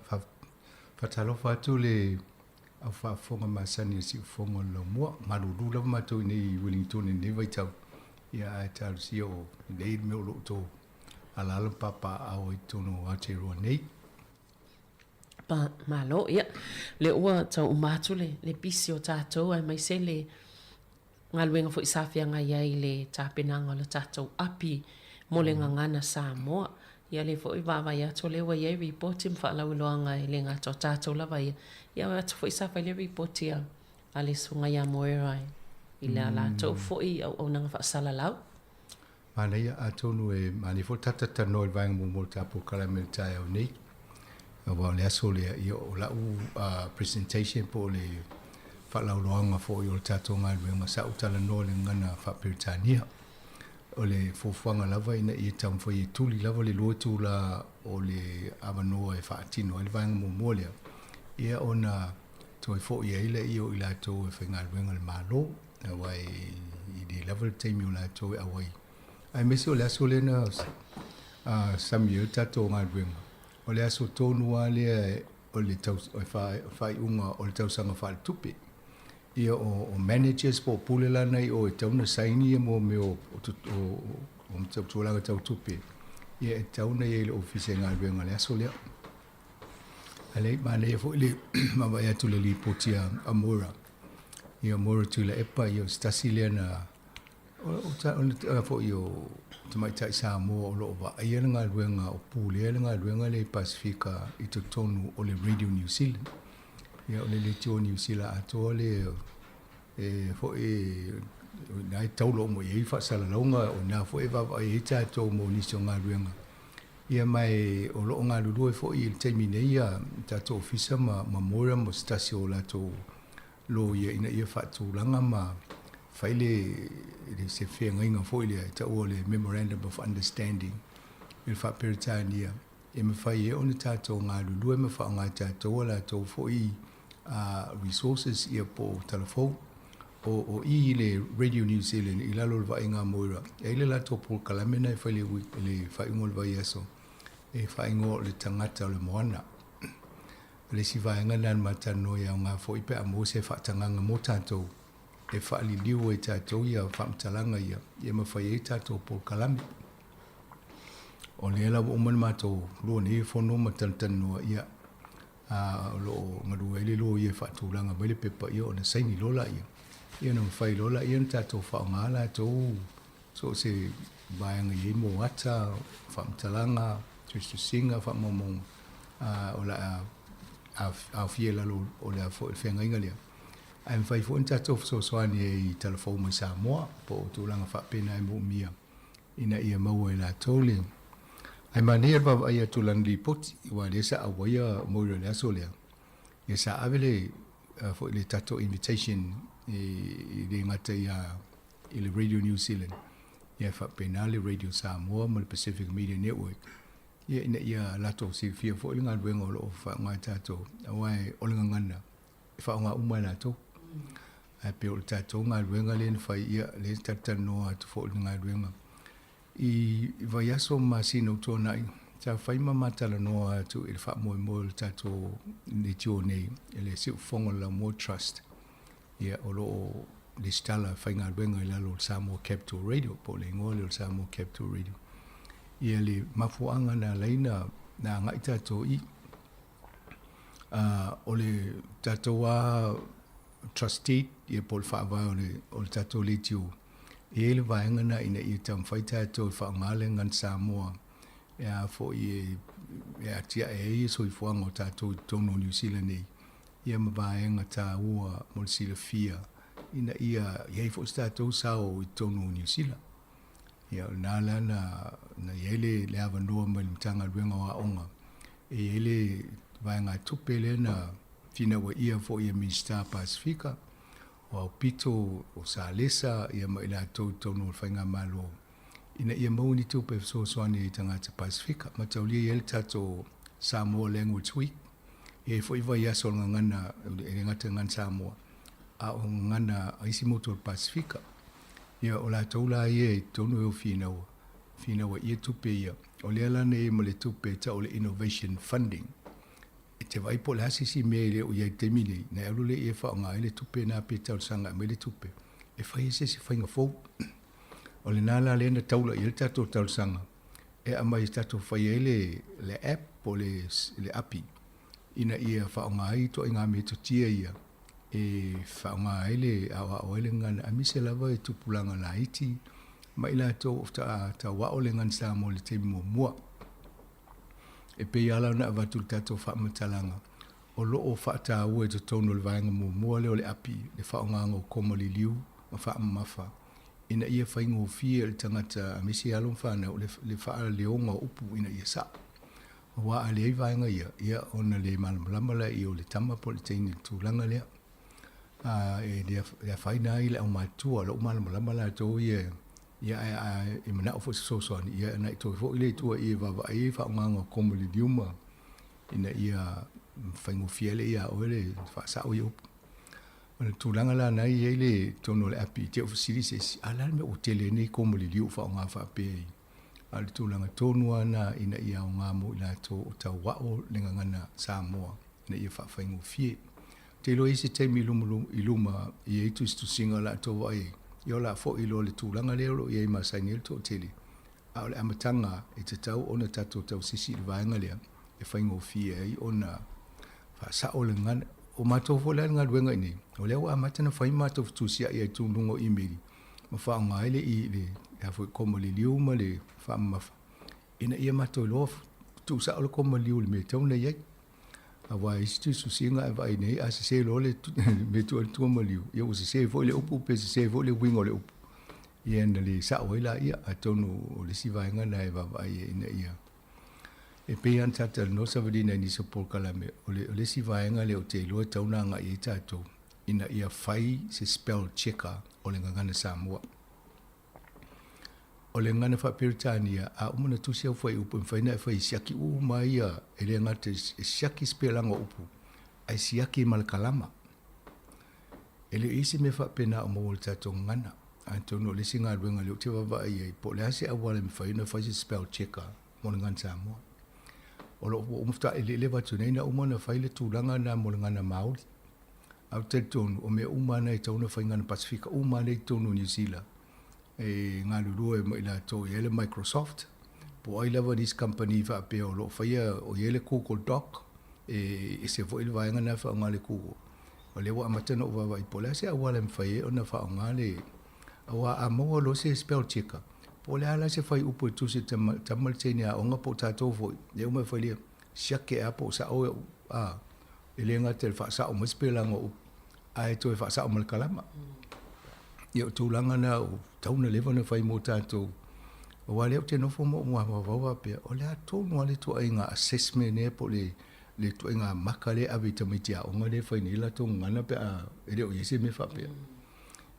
faatalofa atu le au faafofoga masani a le Siufofoga o le Laumua. Malulu lava matou i nei i Wellington i lenei vaitau, ia ae talosia o lelei le mea o lo o outou alaala ma papaaao ai i totonu o Aotearoa nei. Pa, malo, ia, lea ua tau uma atu le, le pisi o tatou aemaise le galuega foi sa feagai ai i le tapenaga o le tatou api mo le gagana Samoa. Ia lea foi vaavaai atu o lea ua i ai ripoti ma faalauiloaga e le gata o tatou lava ia, ia o atu foi sa fai le ripoti a a le Susuga ia Moera i le a latou foi auaunaga faasalalau. Manaia, atonu e manaia foi le tatou talanoa i le vaega muamua o le tatou polokalame i le taeao nei, aua o le aso lea, ia o lau presentation po o le faalauiloaga foi o le tatou galuega, sa ou talanoa i le gagana faa-Peretania. O le fuafuaga lava ina ia taumafai e tuli lava le 2 itula o le avanoa e faatino ai le vaega muamua lea, ia ona toe foi ai lea o i latou e faigaluega i le Malo. Aua e le lava le taimi o latou e auai. Aemaise o le aso lea na sami ai le tatou galuega, o le aso tonu lava lea o le faaiuga o le tausaga faaletupe. Ia o managers po o pule la na i o e tatau ona saini ia mea o tulaga tau tupe, ia e tatau ona i ai i le ofisa i galuega i le aso lea. A lea manaia foi le vaavaai atu i le lipoti a Moira. Ia Moira Tuilaepa, ia o se tasi lea na o foi o tamaitai Samoa o lo o vaaia le galuega o pulea le galuega lea i Pasefika i totonu o le Radio New Zealand. Ia o le leitio Niu Sila atoa lea e foi na e taula uma i ai faasalalauga, o ina foi e vaavaai ai tatou mo nisi o galuega. Ia ma e o lo o galulue foi i le taimi nei ia tatou ofisa ma ma Moira mo se tasi o latou loia ina ia faatulaga ma fai le le se feagaiga foi lea e taua o le Memorandum of Understanding i le faa-Peretania e mafai ai ona tatou galulue ma faaaoga e tatou a latou foi resources ia po o talafou. O, o i i le Radio New Zealand i lalo o le vaaiga a Moira, e ai le latou polokalame na e fai le, le faaiuga o le vaiaso e faaigoa o le tagata o le moana. O le isi vaega lena na matalanoa e aoga foi pe a maua se faatagaga mo tatou e faaliliu ai tatou ia faamatalaga ia, ia mafai ai tatou polokalame. O lea la ua uma ona matou lua nei fono ma talatalanoa, ia, a o lo o galue ai le loia e faatulaga mai le pepa ia ona saini loa laia, ia ona mafai loa laia ona tatou faaaoga latou so o se vaega e i ai moata, faamatalaga, tusitusiga, faamaumauga, a o le a aofia i lalo o le a foi feagaiga lea. Ae mafai foi ona tatou fesoasoani ai i talafou mai Samoa po o tulaga faapena e moomia ina ia maua e latou le Ae manaia le vaavaai atu i lana lipoti, aua o lea sa auaia Moira i le aso lea, ia sa ave le foi le tatou invitation e le gata ia i le Radio New Zealand, ia faapena le Radio Samoa ma le Pacific Media Network, ia ina ia latou silafia foi le galuega o lo o faaaoga e tatou, aua o le gagana e faaaoga uma e latou. Ae pei o le tatou galuega lea na fai, ia lea e talatalanoa atu foi i le galuega. I vaiaso ma masina ua tuanai, sa fai ma ma talanoa atu i le faamoemoe o le tatou leitio nei, i le Siufofoga o le Laumua Trust, ia o lo o lesitala faigaluega i lalo o le Samoa Capital Radio, po o le igoa lea o le Samoa Capital Radio. Ia le mafuaaga na ala ai na agai tatou i o le tatou lava trust deed ia po o le faavae o le, o le tatou leitio, e i ai le vaega lena ina ia taumafai tatou e faaaoga le gagana Samoa e a foi e, e atiae ai le soifuaga o tatou i totonu o Niu Sila nei, ia ma vaega taua mo le silafia ina ia i ai foi se tatou sao i totonu o Niu Sila. Ia o lena la na, na i ai le, le avanoa mai le Matagaluega o Aoga e i ai le vaegatupe lea na finauaia foi e Minisita Pasefika, o Aupito, o Salesa ia ma i latou i totonu o le Faigamalo ina ia maua ni tupe e fesoasoani ai i tagata Pasefika. Mataulia e i ai le tatou Samoa Language Week. E i ai foi vaiaso o le gagana, e le gata i le gagana Samoa, a o gagana a isi motu o le Pasefika. Ia, o latou la ia i totonu e o finaua, finaua ia tupe ia. O lea la na i ai ma le tupe e tau o le Innovation Funding. E te vaai po o le a se isi mea e le o i ai i le taimi nei, na e alu lea e faaaoga ai le tupe lena pe talosaga e aumai le tupe e fai ai se isi faiga fou. O lena la lea na taula i ai le tatou talosaga e aumai e tatou fai ai le, le app po o le, le api ina ia faaaoga ai ituaiga metotia ia e faaaoga ai le aoao ai le gagana aemaise lava i tupulaga laiti ma i latou o faatoa tauao le gagana Samoa i le taimi muamua. E pei lava la ona avatu i le tatou faamatalaga, o lo o faataua i totonu o le vaega muamua lea o le api le faaaogaina o koma liliu ma faamamafa ina ia faigofie i le tagata aemaise alo ma fanau le faaleoga o upu ina ia sao. Aua a leai vaega ia, ia ona le malamalama laia o le tama po o le teine i le tulaga lea. A e le afaina ai le aumatutua, o lo o malamalama latou ia Ia, ae a e manao foi se fesoasoani, ia ona e toe foi lea i tua i e vaavaai ai faaaogaga o koma liliuma ina ia faigofie ai lea ia oe le faasao ia upu. O le tulaga la na i ai le totonu o le api, te fesili se isi, a le a le mea ua tele ai nei koma liliu ua faaaoga faapea i a o le tulaga tonu lava na ina ia aoga mo i latou o tauao le gagana Samoa ina ia faafaigofie. Ou te iloa e i ai se taimi i luma, i luma i ai tusitusiga o le a tou vaai ai, ia o le a foi loa le tulaga lea o lo o i ai masani ai le toatele, a o le amataga e tatau ona tatou tausisi i le vaega lea e faigofie ai ona faasao le gagana. O matou foi la i le galuega i inei, o lea ua amata ona fai matou fetusiai ai i luga o imeli ma faaaoga ai le, le, le a foi, koma liliu ma le faamamafa ina ia matou iloa tuusao le koma liliu i le mea e tatau ona i ai. Aua e i ai se tusitusiga e vaai nei, a sese loa le mea tuu ai le tuamaliu, ia ua sese foi le upu pe sese foi le uiga o le upu. Ia na le sao ai laia, atonu o le isi vaega lena e vaavaai ai ina ia e pei lava ona ta talanoa Savalina i nisi o polokalame, o le, o le isi vaega lea ou te iloa e tatau ona agai i ai tatou, ina ia fai se spell checker o le Gagana Samoa. O le gagana faa-Peretania, a uma ona tusi au fuaiupu, e mafai ona e fai e siaki uma ai ia, e le gata e siaki sipelaga o upu, ae siaki ma le kalama. E le o i ai se mea faapena o maua i le tatou gagana. Atonu o le isi galuega lea ou te vaavaai i ai, po o le a se auala e mafai ona fai se spell checker mo le gagana Samoa. O lo o ua uma faatoa eleeleva atu nei na uma ona fai le tulaga lena mo le gagana Māori. Ae ou te talitonu, o mea uma lava na e tatau ona fai gagana Pasefika uma lava lea i totonu o Niu Sila, e galulue ma i latou e i ai le Microsoft, po o ai lava nisi kamupani faapea o lo o faia, o i ai le Google Doc, e ese foi le vaega lena e faaaoga le Google. O lea ua amata ona ou vaavaai po o le a se auala e mafai ai ona faaaoga le, aua a maua loa se spell checker, po o le a la se fuaiupu e tusi e le tama le teine aoga po o tatou foi, e uma e fai lea, siaki ea po o sao, a, e le gata i le faasao mai sipelaga o upu, ae toe faasao ma le kalama. Ia o tulaga na ua tatau ona leva ona fai mo tatou, aua lea ou te nofo ma ou mafaufau faapea, o le a tonu lava le ituaiga assessment ea po o le le ituaiga maka lea e ave i tamaiti aoga lea e fai nei latou gagana pe a e le o i ai se mea faapea.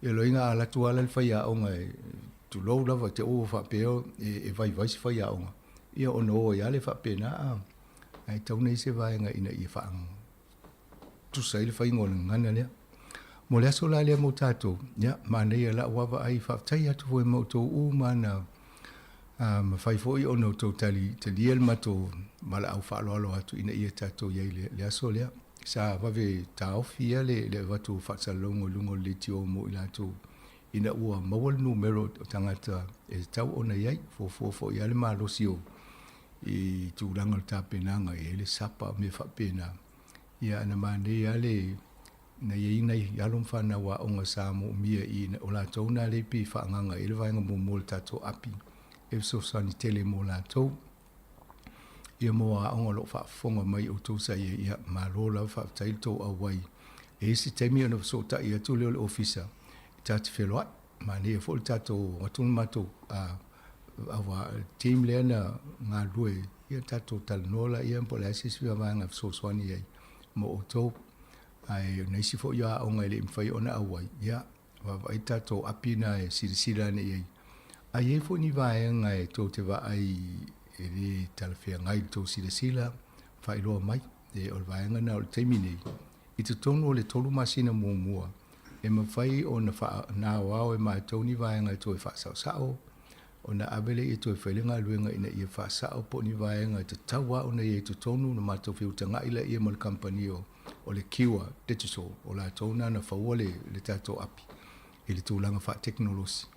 Ia loiga a alu atu lava la le faiaoga e tulou lava te ua faapea e vaivai se faiaoga, ia ona o ai lava lea faapena a. Ae tatau ona i ai se vaega ina ia faatusa ai le faiga o le gagana lea. Mo le aso la lea mo tatou, ia, manaia lau vaavaai, faafetai atu foi ma outou uma na mafai foi ona outou tali, talia le matou valaau faaaloalo atu ina ia tatou i ai i le aso lea. Sa vave taofi ia le, le avatu o faasalalauga i luga o le leitio mo i latou ina ua maua le numera o tagata e tatau ona i ai. Fuafua foi lava le malosi o i tulaga o le tapenaga, e i ai le sapa, mea faapena. Ia na manaia lava le, na i ai nai alo ma fanau aoga sa moomia i, o latou na lea pei e faaagaaga i ai le vaega muamua o le tatou api e fesoasoani tele mo latou. Ia mo aoga o lo o faafofoga mai outou sa i ai, ia malo lava faafetai le tou auai. E i ai se taimi ona fesootai atu lea o le Ofisa e ta te feiloai. Manaia foi le tatou o atu le matou aua team lea na galulue, ia tatou talanoa laia po o le a se isi vaega e fesoasoani ai mo outou. Ae o nisi foi o aoga e le i mafai ona auai, ia vaavaai tatou api na e silasila ane i ai. A i ai foi ni vaega e tou te vaai e le talafeagai i le tou silasila, faailoa mai. E o le vaega lena o le taimi nei, i totonu o le 3 masina muamua, e mafai ona faanaoao e matou ni vaega e toe faasaosao, ona ave lea e toe fai le galuega ina ia faasao po o ni vaega e tatau lava ona i ai i totonu, ona matou feutagai lea ma le kamupani o le Cure Digital, o latou lena na faua le tatou api i le tulaga faatekonolosi,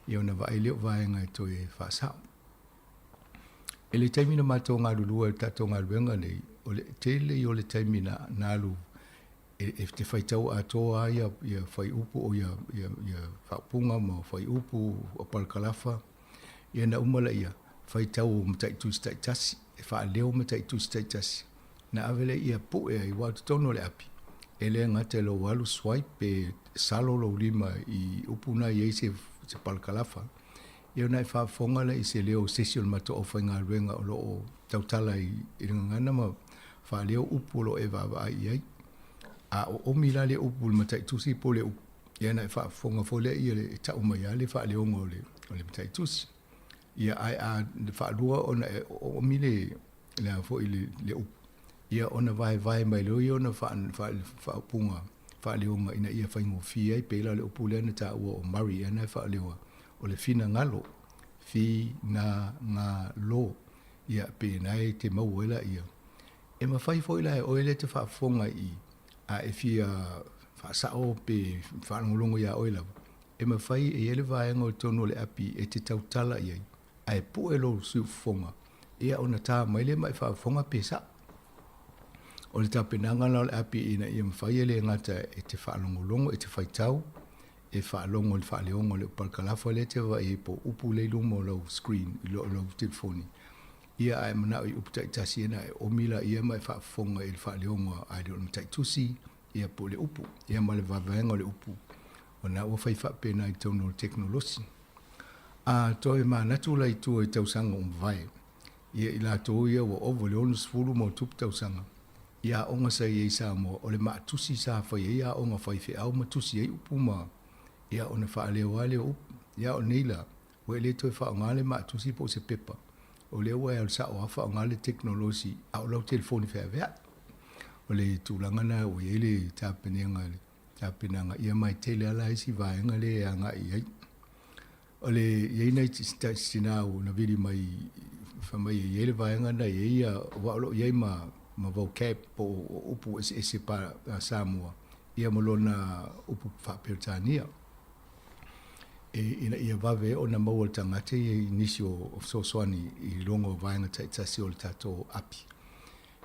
ia ona vaai lea o vaega e toe faasao. I le taimi na matou galulue ai i le tatou galuega nei, o le tele ia o le taimi na na alu e te faitau atoa lava ia ia fuaiupu o ia ia ia faaupuga ma fuaiupu o parakalafa, ia na uma laia faitau mataitusi taitasi, e faaleo mataitusi taitasi, na ave lea ia pue ai, aua o totonu o le api, e le gata i lou alu swipe pe salo lou lima i upu na e i ai se se parakalafa, Ia ona e faafofoga lea i se leo o se isi o le matou aufaigaluega o lo o tautala i le gagana ma faaleo upu o lo o e vaavaai i ai. A oomi la le upu i le mataitusi po o le upu, ia ona e faafofoga foi lea ia e tau mai lava le faaleoga o le o le mataitusi. Ia ae a faalua ona e oomi le le a foi le le upu, ia ona vaevae mai loa ona faaupuga faaleoga ina ia faigofie ai, pei la o le upu lea na taua o Murray ea na e faaleoa, o le finagalo, fi na ga lo, ia pe na e te maua ai laia. E mafai foi la e oe lea e te faafofoga i a e fia faasao pe faalogologo iā oe lava, e mafai e i ai le vaega o totonu o le api e te tautala i ai, ae pue lou siufofoga, ia ona tā mai lea ma e faafofoga pe sa'o. O le tapenaga la o le api ina ia mafai e le gata e te faalogologo, e te faitau, e faalogo i le faaleoga o le parakalafa lea e te vaai ai po o upu lea i luma o lau screen, i lau telefoni, ia a e manao i upu taitasi ona e omi laia ma e faafofoga i le faaleoga a le o le mataitusi, ia po o le upu, ia ma le vaevaega o le upu, o lena ua fai faapena i totonu o le tekonolosi. A toe manatu la i tua i tausaga ua mavae, ia i latou ia ua ova i le 60 ma ona tupu tausaga, i aoga sa i ai i Samoa, o le maatusi sa fai ai aoga faifeau ma tusi ai upu ma, ia ona faaleo lava lea o upu. Ia o nei la, ua e le toe faaaoga le maatusi po o se pepa, o lea ua e alu sao lava faaaoga le tekonolosi a o lau telefoni feaveai. O le tulaga lena ua i ai le tapenaga, tapenaga ia ma e tele lava la isi vaega lea e agai i ai. O le i ai nai tina ua na vili mai fai mai e i ai le vaega lena e i ai ia aua o lo o i ai ma ma vocab po o upu eseese pa Samoa ia ma lona upu faa-Peretania e ina ia vave ona maua e le tagata ia i nisi o fesoasoani i luga o vaega taitasi o le tatou api.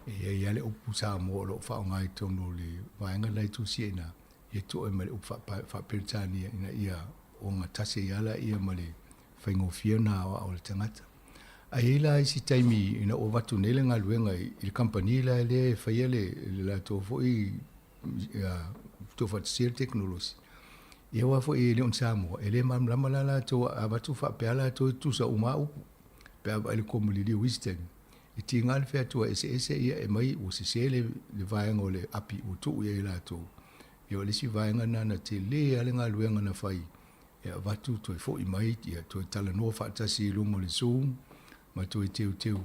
E i ai lava le upu Samoa o lo o faaaoga i totonu o le vaega lena e tusi ai i ina, ia tuu ai ma le upu faa-Peretania ina ia ogatasi ai lava laia ma le faigofie ona aoao o le tagata. Ae i ai la isi taimi ina ua avatu nei le galuega i le kamupani la lea e faia le latou foi tuufaatasia le tekonolosi, ia aua foi e le o ni Samoa, e le malamalama la latou, a avatu faapea latou e tutusa uma lava upu. Pe a vaai i le komu liliu i isi taimi, e tiga le featua eseese ia e aumai ua sese le vaega o le api ua tuu i ai e latou. Ia o le isi vaega lena na tele lava le galuega na fai e avatu toe foi mai ia toe talanoa faatasi i luga o le zoom ma toe teuteu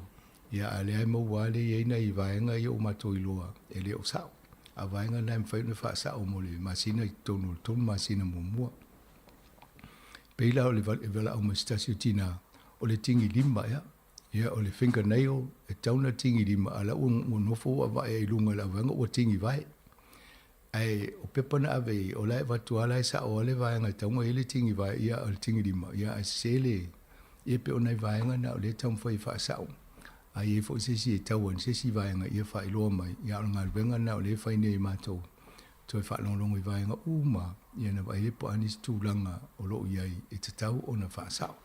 ia a o lea e maua lava le i ai nai vaega ia ua matou iloa e le o sao. A o vaega na e mafai ona faasao mo le masina i totonu o le 3 masina muamua. Pei la o le valaau mai se tasi o tina, o le tigilima ea. Ia, o le finger nail, e tatau ona tigilima, a o la ua nofo ua vae ai i luga o le auvaega ua tigivae. Ae o pepa na ave i ai, o la e avatu lava la e sao lava le vaega e tatau ona i ai le tigivae, ia o le tigilima, ia ae sese le, ia pei o nai vaega na o lea e taumafai e faasao. A i ai foi se isi e tau ai i se isi vaega, ia faailoa mai, ia a o le galuega lena o lea e fai nei e matou, toe faalogologo i vaega uma ia na vaai ai po o a nisi tulaga o lo o i ai e tatau ona faasao.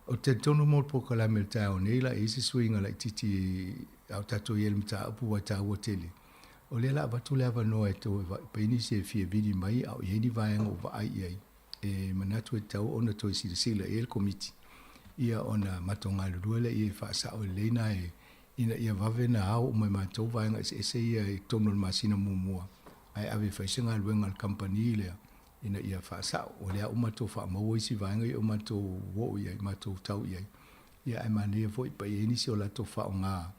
Ou te talitonu mo le polokalame o le taeao nei la e i ai se suiga laitiiti a o tatou i ai i le mataupu aua e taua tele. O lea la avatu le avanoa e toe pai nisi e fia vili mai a o i ai ni vaega ua vaai i ai e manatu e tatau ona toe silasila i ai le Komiti ia ona matou galulue lea e faasao lelei na e ina ia vave ona ao uma e matou vaega eseese ia i totonu o le masina muamua ae ave e fai se galuega a le kamupani lea ina ia faasao. O lea ua matou faamaua isi vaega ia ua matou oo i ai, matou tau i ai, ia ae manaia foi pe i ai nisi o latou faaaoga.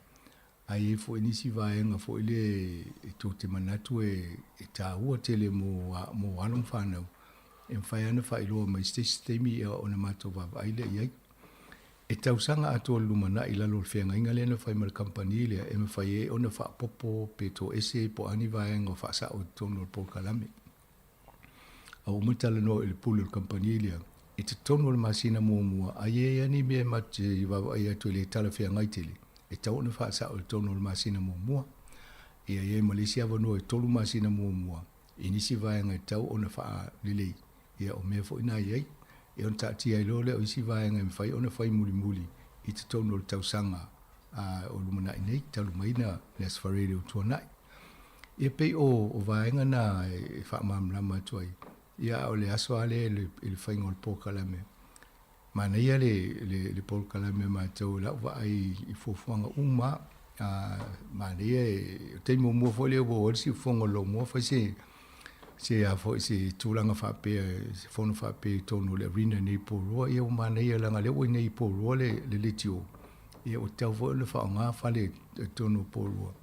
Ae i ai foi nisi vaega foi lea e tou te manatu e taua tele mo mo alo ma fanau, e mafai lava ona faailoa mai i se isi taimi ona matou vaavaai lea i ai. E tausaga atoa le lumanai i lalo o le feagaiga lea na fai ma le kamupani lea e mafai ai ona faaopoopo pe toese po o a ni vaega o faasao i totonu o le polokalame. A ua uma ona talanoa i le pule o le kamupani lea, i totonu o le masina muamua, a i ai lava ni mea e matou te vaavaai atu e le talafeagai tele, e tatau ona faasao i totonu o le masina muamua. Ia i ai ma le isi avanoa i 3 masina muamua i nisi vaega e tatau ona faalelei, ia o mea foi na i ai. Ia ona taatia ai loa lea o isi vaega e mafai ona fai mulimuli i totonu o le tausaga o lumanai nei, talu mai na le Aso Faraile ua tuanai. Ia pei o vaega na e faamalamalama atu ai, ia a o le aso lava lea i le faiga o le polokalame. Manaia le polokalame a matou i lau vaai i fuafuaga uma lava. Manaia, o le taimi muamua foi lea ua oo ai le siufofoga o le Laumua fai se se a foi se tulaga faapea, se fono faapea i totonu o le arena nei i Porirua, ia ua manaia leaga o lea ua i inei i Porirua le leitio, ia ua tatau foi ona faaaoga fale i totonu o Porirua.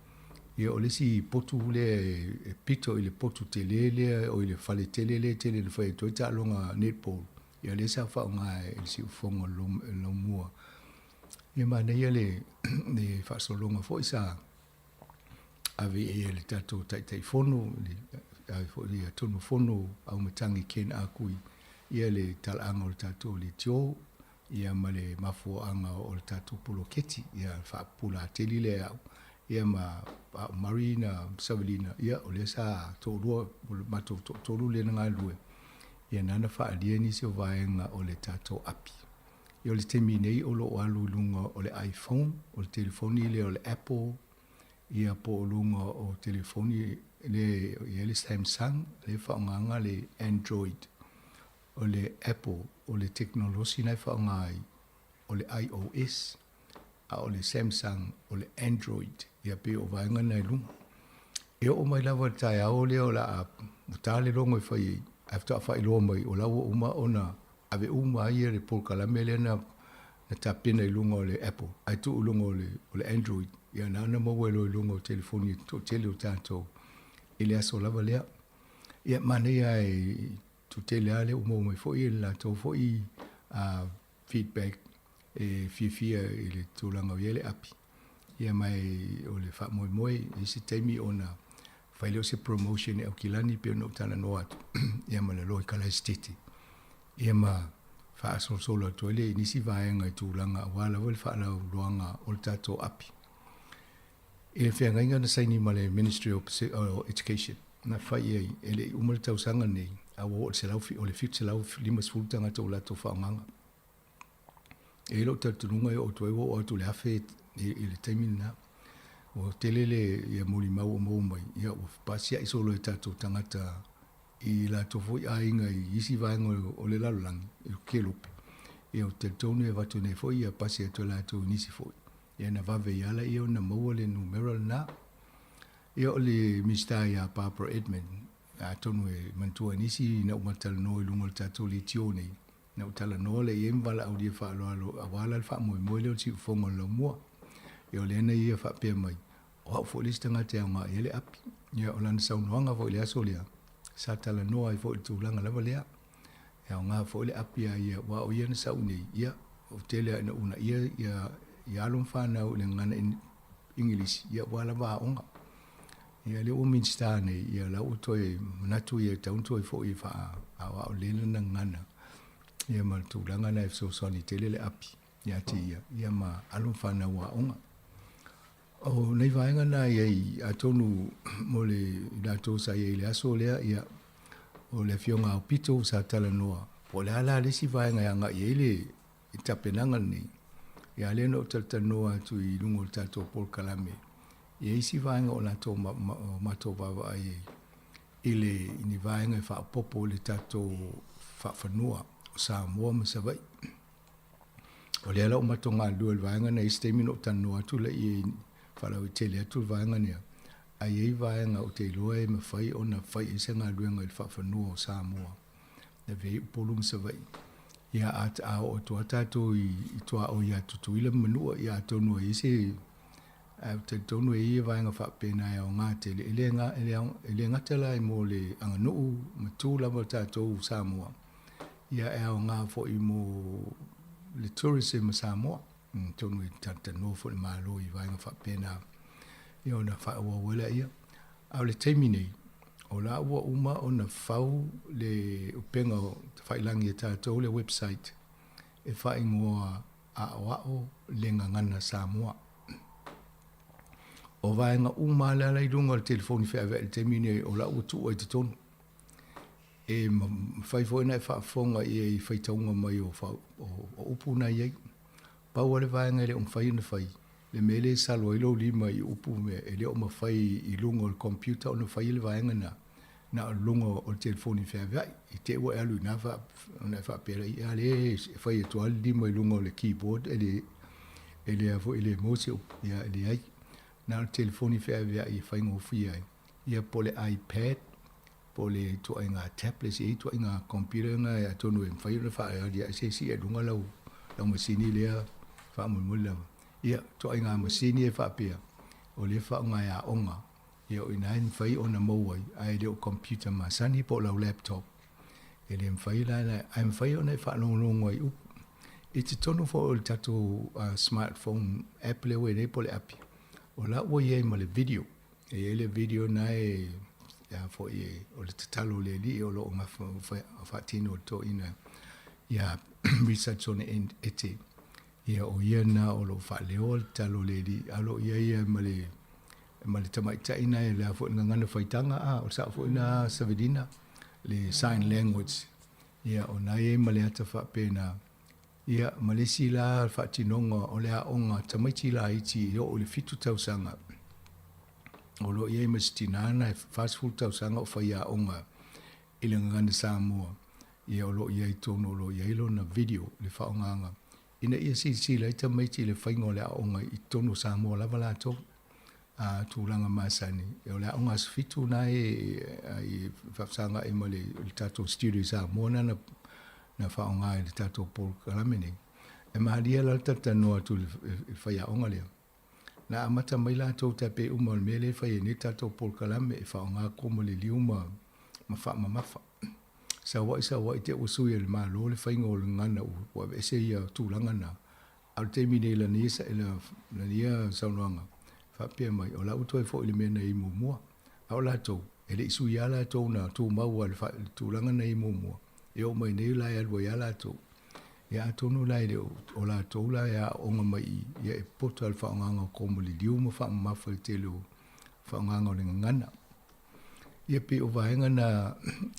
Ia o le isi potu lea e pito i le potu tele lea, oi le fale tele lea e tele ina fai atu ai taaloga netball, ia lea sa faaaoga e le siufofoga o le Laumua. Ia manaia le faasologa foi sa ave i ai e le tatou Taitaifono, ave foi ia Tonumafono Auimatagi Ken Akui, ia le talaaga o le tatou leitio, ia ma le mafuaaga o le tatou poloketi, ia faapupula atili lea e au, ia ma au Murray na Savelina, ia o lea sa toalua, o le matou toatolu lea na galulue, ia na na faaalia nisi o vaega o le tatou api. Ia o le taimi nei o lo o alu i luga o le iPhone, o le telefoni lea o le Apple, ia po o luga o telefoni lea e i ai le Samsung, lea e faaaogaina le Android. O le Apple, o le tekonolosi lena e faaaoga ai, o le IOS, a o le Samsung, o le Android. Ia pei o vaega na i luga. E oo mai lava i le taeao lea o le a ta le logo e fai ai, ae faatoa faailoa mai o la ua uma ona ave uma ai le polokalame lea na tapena i luga o le Apple ae tuu i luga o le Android. Ia na ona maua ai loa i luga o telefoni toatele o tatou i le aso lava lea. Ia manaia e tutele lava lea ua maua mai foi e le latou foi feedback e fiafia i le tulaga o i ai le api. Ia ma o le faamoemoe i isi taimi ona fai lea o se promotion e Aukilani pei ona ou talanoa atu ia ma le loa i Kalaesetete. Ia ma faasolosolo atu ai lea i nisi vaega i tulaga aua lava le faalauiloaga o le tatou api. I le feagaiga na saini ma le Ministry of Education, na fai i ai, e le i uma le tausaga lenei, a ua oo i le selau, o le 750 tagata ua latou faaaogaina. E i ai lou talitonuga e oo atu ai ua oo atu i le 1000 i le taimi lena. Ua tele le ia molimau ua maua mai, ia ua pasia'i solo e tatou tagata i latou foi aiga i isi vaega o le lalolagi, i Kelope. Ia ou te talitonu e avatu nei foi ia pasi atu e latou i nisi foi. Ia na vave ai lava lea ona maua le numera lena. Ia o le Minisita ia Barbara Edmund, atonu e manatua e nisi ina ua talanoa i luga o le tatou leitio nei, na ou talanoa lea i ai ma valaaulia faaaloalo aua la le faamoemoe lea o le siufofoga o le laumua. Ia o lea na ia faapea mai, o au foi le isi tagata e aoga i ai le api. Ia o lana saunoaga foi i le aso lea, sa talanoa ai foi i le tulaga lava lea. E aoga foi le api iā ia, aua o ia na sau nei, ia, ua tele lava ina uunaia ia, ia alo ma fanau i le gagana Igilisi, ia ua lava aoga. Ia lea ua Minisita nei, ia la ua toe manatu ia e tatau ona toe foi e faaaoao lelei lana gagana, ia ma le tulaga lena e fesoasoani tele le api ia te ia, ia ma alo ma fanau aoga. O nei vaega na i ai, atonu mo le i latou sa i ai i le aso lea, ia, o le Afioga Aupito sa talanoa, po o le a la le isi vaega e agai i ai le tapenaga lenei. Ia, lea na ou talatalanoa atu i luga o le tatou polokalame, e i ai isi vaega o latou o matou vaavaai ai i le i ni vaega e faaopoopo i le tatou faafanua o Samoa ma Savaii. O lea la ua matou galulue i le vaega lena, i isi taimi ona ou talanoa atu lea i ai faalauaitele atu le vaega lea, ae i ai vaega ou te iloa e mafai ona fai ai se galuega i le faafanua o Samoa, e avea ai Upolu ma Savaii. Ia a, a oo atu lava tatou i, i tuaoi ia Tutuila ma Manua, ia atonu e i ai se Ae ou te talitonu e i ai ia vaega faapena e aoga tele, e le, e le, e le gata la mo le aganuu ma tu lava o tatou Samoa, ia e aoga foi mo le tourism a Samoa. Atonu e talatalanoa foi le Malo i vaega faapena, ia ona faaauau ai laia. A o le taimi nei, o la ua uma ona fau le upega tafailagi a tatou, le website, e faaigoa Aoao le Gagana Samoa. O vaega uma lava la i luga o le telefoni feaveai i le taimi nei, o la ua tuu ai i totonu. E mafai foi ona e faafofoga i ai i faitauga mai o, o, o upu na i ai. Pau lava le vaega e le o mafai ona fai, le mea lea e salo ai lou lima i upu ma mea, e le o mafai i luga o le computer ona faia le vaega lena, na o luga o le telefoni feaveai. I te i ua e alu i ina ona e faapea lea, ia a lea e fai atu lava le lima i luga o le keyboard e le, e le a foi, e le maua se upu. Ia e leai, na o le telefoni feaveai e faigofie ai, ia po o le iPad, po o le ituaiga tablets, e i ai ituaiga computer na atonu e mafai ona faaaliae se isi i luga lau, lau masini lea faamolemole lava. Ia, ituaiga masini e faapea, o lea e faaaoga e aoga, ia o i ina e mafai ona maua ai, ae le o computer masani po o lau laptop. E le mafai la, ae mafai ona e faalogologo ai i upu. I totonu foi o le tatou smartphone app lea ua i ai nei po o le api, o la ua i ai ma le video. E i ai le video na e a foi e, o le tatalo o le Alii o lo o gafa faatino e le toeaina ia Richardson Ete. Ia o ia na o lo o faaleoa le tatalo o le Alii, a o lo o i ai ia ma le ma le tamaitai na e le a foi le gagana faitaga, a o le sao foi na Savelina, le sign language. Ia o na i ai ma le ata faapena. Ia, ma le isi la faatinoga o le aoga a tamaiti laiti e oo i le 7 tausaga, o lo o i ai ma si tinā na e 40 tausaga o faiaoga i le Gagana Samoa, ia o lo o i ai tonu o lo o i ai lona video le faaaogaga ina ia silasila ai tamaiti i le faiga o le aoga i totonu o Samoa lava latou a tulaga masani. O le aoga aso 7 na e faafesagai ma le tatou studio i Samoa na na faaaoga i le tatou polokalame nei. E malie la le talatalanoa atu i le faiaoga lea. Na amata mai latou tai pei uma o le mea lea e fai ai nei le tatou polokalame e faaaoga koma liliu ma ma faamamafa. Saua'i saua'i te ua sui e le Malo le faiga o le gagana ua aveese ia tulaga na. A o le taimi nei i lana ia, lana ia saunoaga, faapea mai, o la ua toe foi i le mea na i ai muamua. A o latou, e le i suia lava latou na tumau lava i le tulaga na i ai muamua, e oo mai nei la e alu ai lava latou. Ia atonu la e le o, o latou la e aooga mai i i, ia e poto lava i le faaaogaga o koma liliu ma faamamafa i le tele o faaaogaga o le gagana. Ia pei o vaega na,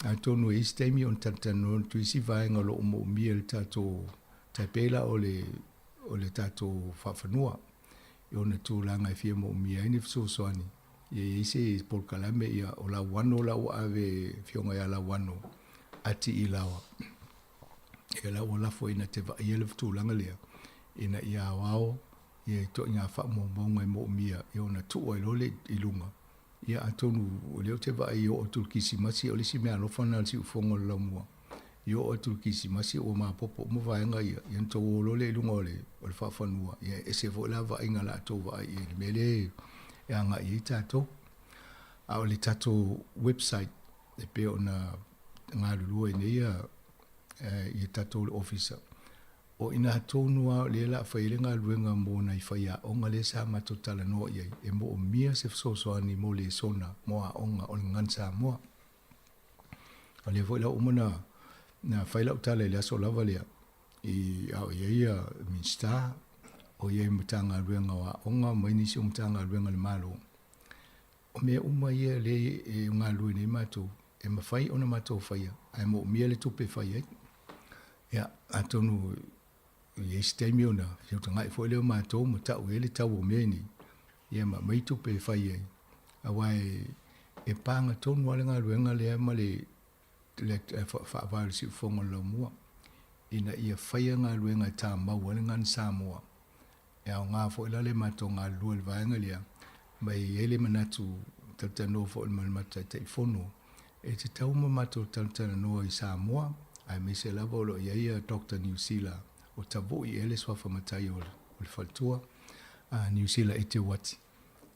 atonu e i ai se taimi ona talatalanoa atu i isi vaega o lo o moomia e le tatou Tai pei la o le, o le tatou faafanua i ona tulaga e fia moomia ai ni fesoasoani, ia i ai se polokalame, ia o Lauano la ua ave e Afioga ia Lauano ati i Laoa. Ia la ua lafo ina te vaaia le tulaga lea, ina ia aoao ia ituaiga faamaumauga e moomia, ia ona tuu ai loa lea i luga. Ia atonu o lea ou te vaai e oo atu i le Kirisimasi, o le isi meaalofa lena a le siufofoga o le laumua. I oo atu i le Kirisimasi ua maopoopo uma vaega ia, ia ona tou o loa lea i luga o le, o le faafanua, ia e ese foi la vaaiga o le a outou vaai i ai i le mea lea e agai i ai tatou. A o le tatou website e pei ona galulue ai nei ia, ia tatou i le ofisa, O i ina tonu lava o lea o le a fai ai le galuega mo nai faiaoga lea sa matou talanoa i ai, e moomia se fesoasoani mo lesona mo aoga o le Gagana Samoa. O lea foi la ua uma na fai lau tala i le aso lava lea, i a o i ai ia Minisita, o i ai Matagaluega o Aoga ma nisi o Matagaluega a le Malo. O mea uma ia lea e galulue nei matou, e mafai ona matou faia, ae moomia le tupe e fai ai. Ia, atonu e i ai se taimi ona feutagai foi lea o matou ma tau i ai le tau o mea nei, ia ma aumai tupe e fai ai, aua e paga tonu lava le galuega lea ma le faavae o le siufofoga o le laumua, ina ia faia galuega e tamau ai le Gagana Samoa. E aoga foi la le matou galulue i le vaega lea, ma e i ai le manatu, talatalanoa foi ma le matou Taitaifono, e tatau ma matou talatalanoa i Samoa, aemaise lava o lo o i ai Doctor Niusila o Tavui ea le suafa matai o le faletua, a Niusila Eteuati.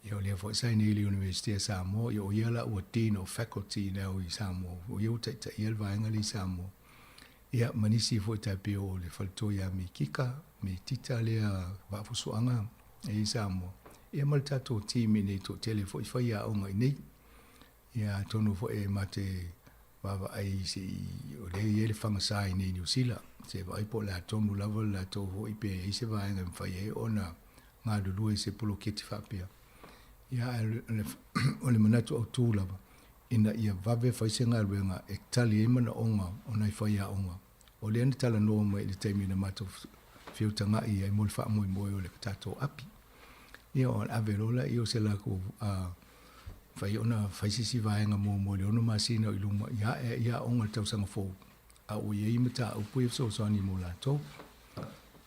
Ia o lea foi sa i inei i le Iunivesite a Samoa, ia o ia la ua Dean of Faculty now i Samoa, o ia ua taitaia le vaega lea i Samoa. Ia ma nisi foi tai pei o le faletua ia Mikika, Mitita lea Vaafusuaga e i Samoa. Ia ma le tatou team i inei toatele foi faiaoga i inei. Ia atonu foi e ma te vaavaai se i o lea e i ai le fagasa i inei i Niu Sila, se i vaai po o le a tonu lava le latou foi pe i ai se vaega e mafai ai ona galulue i se poloketi faapea. Ia ae o le manatu autū lava, ina ia vave fai se galuega e tali ai manaoga o nai faiaoga. O lea na talanoa mai i le taimi na matou feutaga'i ai mo le faamoemoe o le tatou api. Ia ona ave loa lea o se latou fai ona fai se isi vaega muamua i le 6 masina o i luma ia ae ai aoga i le tausaga fou, a ua i ai mataupu ia fesoasoani mo latou.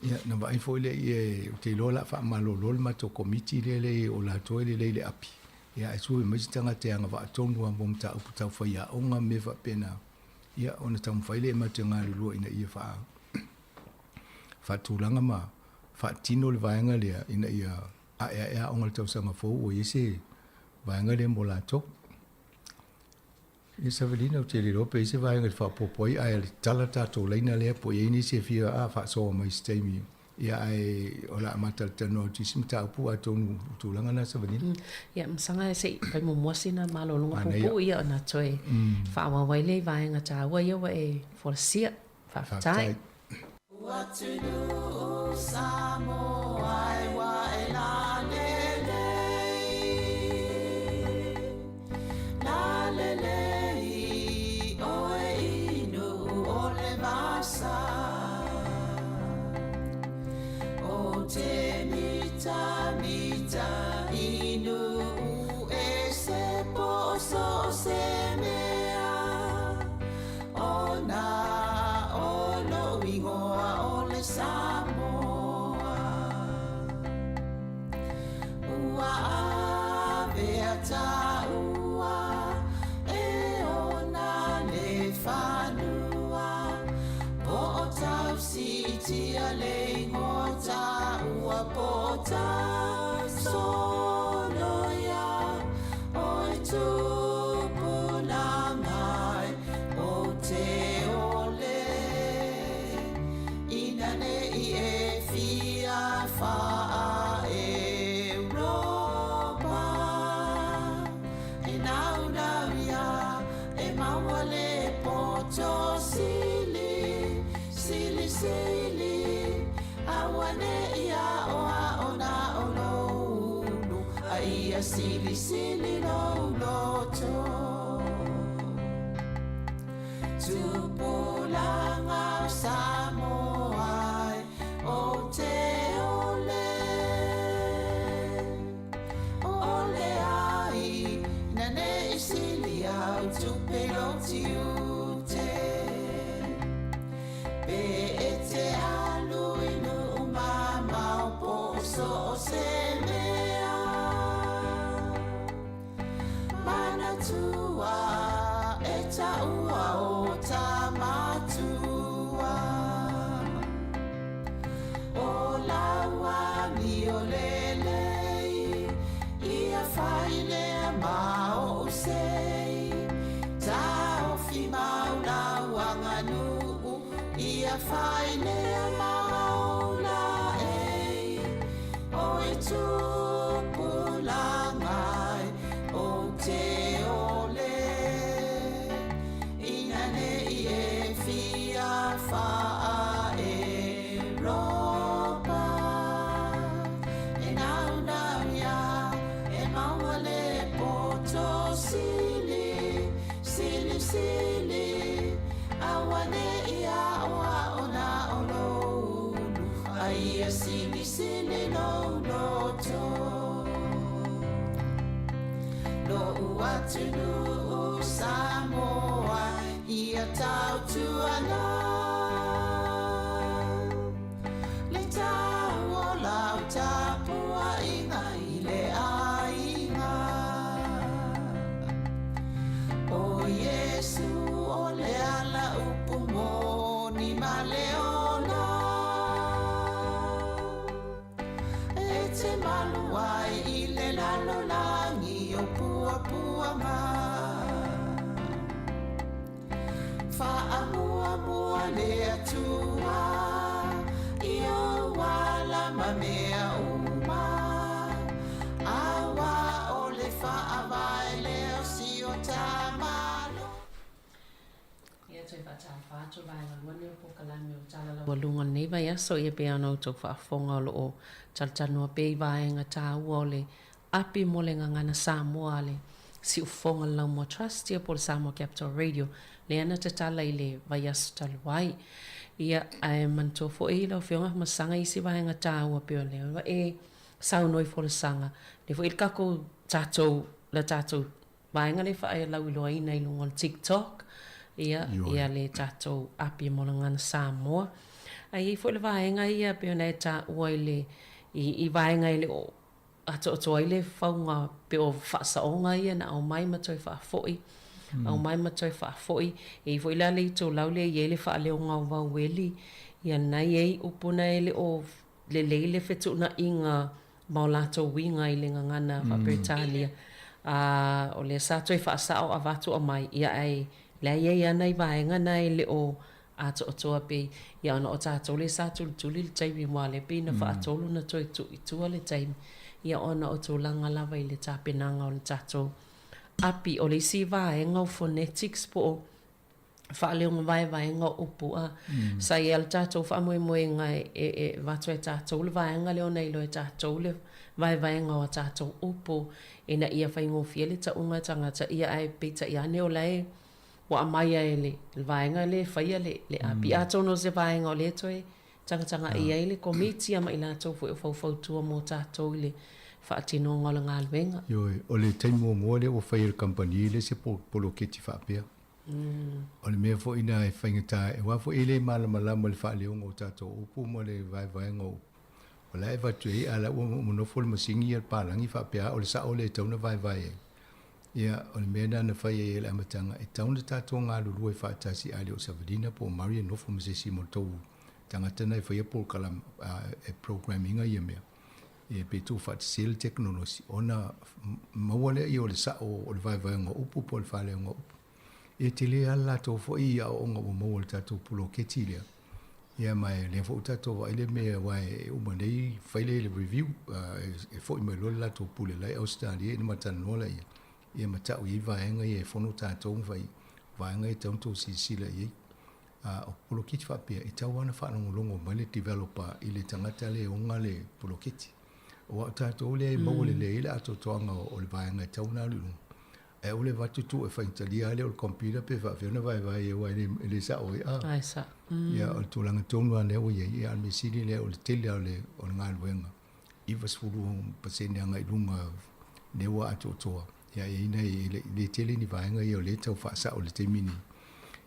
Ia, na vaai foi lea ia, ou te iloa o le a faamalolo le matou komiti lea le o latou e lelei i le api, ia ae sue mai se tagata e agavaa tonu lava mo mataupu tau faiaoga ma mea faapena, ia ona taumafai lea e matou te galulue ina ia faa, faatulaga ma faatino le vaega lea ina ia aeae aoga i le tausaga fou ua i ai se vaega lea mo latou. Ia Savelina, ou te le iloa pe i ai se vaega e faaopoopo ai, ae tala le tatou laina lea po o i ai nisi e fia faasoa mai i se taimi. Ia ae o le a matalanoa atu i isi mataupu atonu o tulaga na Savelina. Ia, masaga se i fai muamua sina malologa puupuu ia ona toe faaauau ai lea i vaega taua ia ua e folasia. Faafetai. Atunuu Samoa e ua e lalelei, lalelei oe i Nuu o le vasa. O te mitamita i Nuu e se po so o se mea. Ona o lou igoa o le Samoa. Ua avea taua e ona le fanua. Po o tausiitia le igoa taua po o tausoloia. Oi tupulaga e o te ole, ina ne i e fia faa Europa. E naunau ia e maua le poto sili, sili sili, aua ne i aoao na o lou ulu, a ia silisili lou loto. Tupulaga o Samoa e o te ole, ole ai, ina ne i sili au tupe lou tiute. Pe e te alu i nuu mamao po o so o se mea. Manatua e taua o ta matua. O lau amio lelei, ia fai lea ma ou sei. Taofi mau lau aganuu, ia fai lea ma ou laei. Oi tupulaga e ou te ole, ina ne i e fia faa Europa. E naunau ia e maua le poto sili, sili sili, aua ne i aoao na o lou ulu, a ia silisili lou loto. Lo'u atunuu Samoa ia tautuana le tau o lau tapuaiga i le aiga. O Iesu o le ala upu moni ma le ola. E te malu ai i le lalolagi. Atua i ou ala ma mea uma, Auā o le faavae lea o si o ta Malo. Ia toe faatalofa atu vaega lua nei o polokalame o Tala Laualuga o lenei vaiaso ia pei ona outou faafofoga o lo o talatalanoa pea i vaega taua o le api mo le gagana Samoa a le Siufofoga o le Laumua Trust ia po o le Samoa Capital Radio lea na tatala i le vaiaso talu ai. Ia ae manatua foi lau Afioga Afamasaga i isi vaega taua pei o lea e saunoa i folasaga lea foi le tatou tatou le tatou vaega lea faalauiloaina i luga o le TikTok, ia, ia le tatou api mo le Gagana Samoa. Ae i ai foi le vaega ia pei ona e taua i le, i, i vaega e le o atoatoa ai le fauga pei o faasaoga ia na aumai ma toe faafoi, aumai ma toe faafoi. E i ai foi la le itulau lea e i ai le faaleoga o vaueli, ia lena e i ai upu na e le o lelei le fetuunaiga ma o latou uiga i le gagana faa-Peretania, ā, o lea sa toe faasao avatu aumai, ia ae la e i ai lava nai vaega na e le o atoatoa pei, ia ona o tatou lea sa tulituli le taimi aua o lea pei na faatolu na toe tuu i tua le taimi, ia ona o tulaga lava i le tapenaga o le tatou api. O le isi vaega o phonetics po o faaleoga vaevaega o upu a. Sa i ai le tatou faamoemoega e e avatu e tatou le vaega lea ona iloa e tatou le vaevaega o a tatou upu ina ia faigofie le tauga e tagata ia ae peitai ane o la e ua aumai lava e le vaega lea e faia le le api. Atonu o se vaega o lea e toe tagatagai ai le Komiti ma i latou foi o faufautua mo tatou i le faatinoga o le galuega. Ioe, o le taimi muamua lea ua fai e le kamupani lea se poloketi faapea. O le mea foi lena e faigata ai, aua foi e le malamalama i le faaleoga o tatou upu ma le vaevaega o upu. O la e avatu i ai, a o la ua nofo le masini ia le palagi faapea o le sao lea e tatau ona vaevae ai. Ia, o le mea lena na fai ai e le amataga, e tatau ona tatou galulue faatasi, a le o Savalina po o Murray e nofo ma se isi mo le tou tagata lena e faia polokalame, e program ina ia mea. E pei tuufaatasia le tekonolosi ona maua lea o le sao o le vaevaega o upu po o le faaleoga o upu. E tele lava le latou foi aoaoga ua maua i le tatou poloketi lea. Ia ma o lea foi ua tatou vaai le mea aua e uma nei fai lea le review e foi mai loa le latou pule la e i Ausetalia ona ma talanoa laia ia ma tau i ai vaega ia e fono tatou ma fai vaega ia e tatau ona tou silasila i ai. A o poloketi faapea, e tatau lava ona faalogologo mai le developer i le tagata lea e ona le poloketi. Aua o tatou lea e maua lelei ai le atoatoaga o le vaega e tatau ona alu i luga. Ae aua le avatu tuu e faigatalia lava lea o le computer pe faapefea ona vaevae ai aua e le sao ai. A. Ai sao. Ia, o le tulaga tonu lava lea ua i ai. Ia, a o le mea sili lea o le tele lava o le galuega, 90% agai i luga lea ua atoatoa. Ia, e i ai nai, e le tele ni vaega ia o lea e tau faasao i le taimi lenei.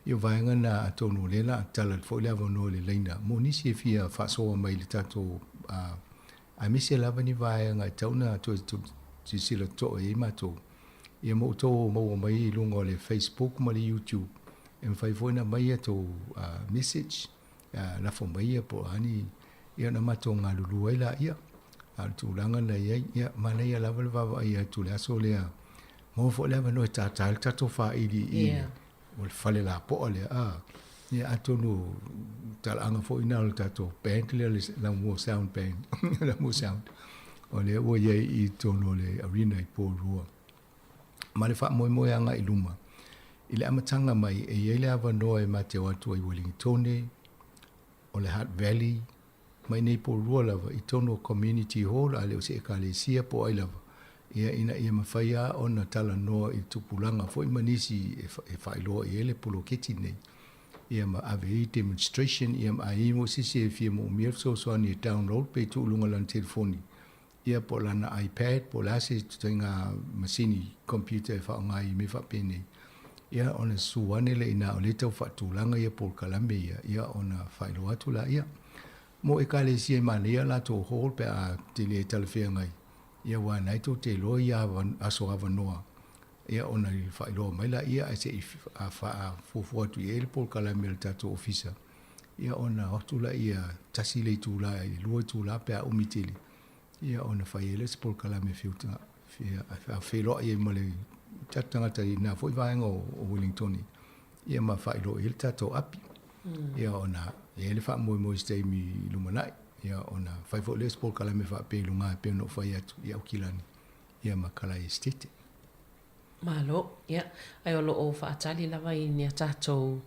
Ia, o vaega na atonu o lea o le a tatala atu foi le avanoa i le laina mo nisi e fia faasoa mai i le tatou, aemaise lava ni vaega e tatau ona toe silasila totoa i ai matou. Ia ma outou maua mai i luga o le Facebook ma le YouTube, e mafai foi ona aumai a outou message. lafo mai ia po o a ni, ia ona matou galulue ai laia. A o le tulaga na i ai, ia, manaia lava le vaavaai atu i le aso lea, maua foi le avanoa e tata ai le tatou faili i le, o le fale lapoa lea, a. Ia atonu o talaaga foi na o le tatou band lea, le Laumua Sound Band, Laumua Sound, o lea ua i ai i totonu o le arena i Porirua. Ma le faamoemoe agai i luma. I le amataga mai, e i ai le avanoa e mateo atu ai Uelingitone, o le Hutt Valley, ma i nei Porirua lava, i totonu o Community Hall, a le o se Ekalesia po o ai lava, ia, ina ia mafai lava ona talanoa i le tupulaga foi ma nisi e faailoa i ai le poloketi lenei, ia ma ave ai demonstration, ia ma a i ai mo se isi e fia moomia le fesoasoani e download pe tuu i luga o lana telefoni, ia po o lana iPad po o le a se ituaiga masini computer e faaaoga i mea faapenei, ia ona susu ane lea i ina o lea e tau faatulaga ia polokalame ia, ia ona faailoa atu laia. Mo Ekalesia e manaia latou hall pe a te le talafeagai, ia aua na e tou te iloa ia aso avanoa, ia ona faailoa mai laia ae se i faafuafua atu i ai le polokalame a le tatou ofisa, ia ona o atu laia tasi le itula i le lua itula pe a umi tele, ia ona fai ai lea o se polokalame e feiloai ai ma le tatou tagata i lena foi vaega o Wellingtoni, ia ma faailoa i ai le tatou api. Ia ona E i ai le faamoemoe i se taimi i lumanai, ia, ona fai foi lea o se polokalame faapea i luga e pei ona ou fai atu i Aukilani, ia ma Kalae Esetete. Malo, ia, ae o lo o faatali lava i ni a tatou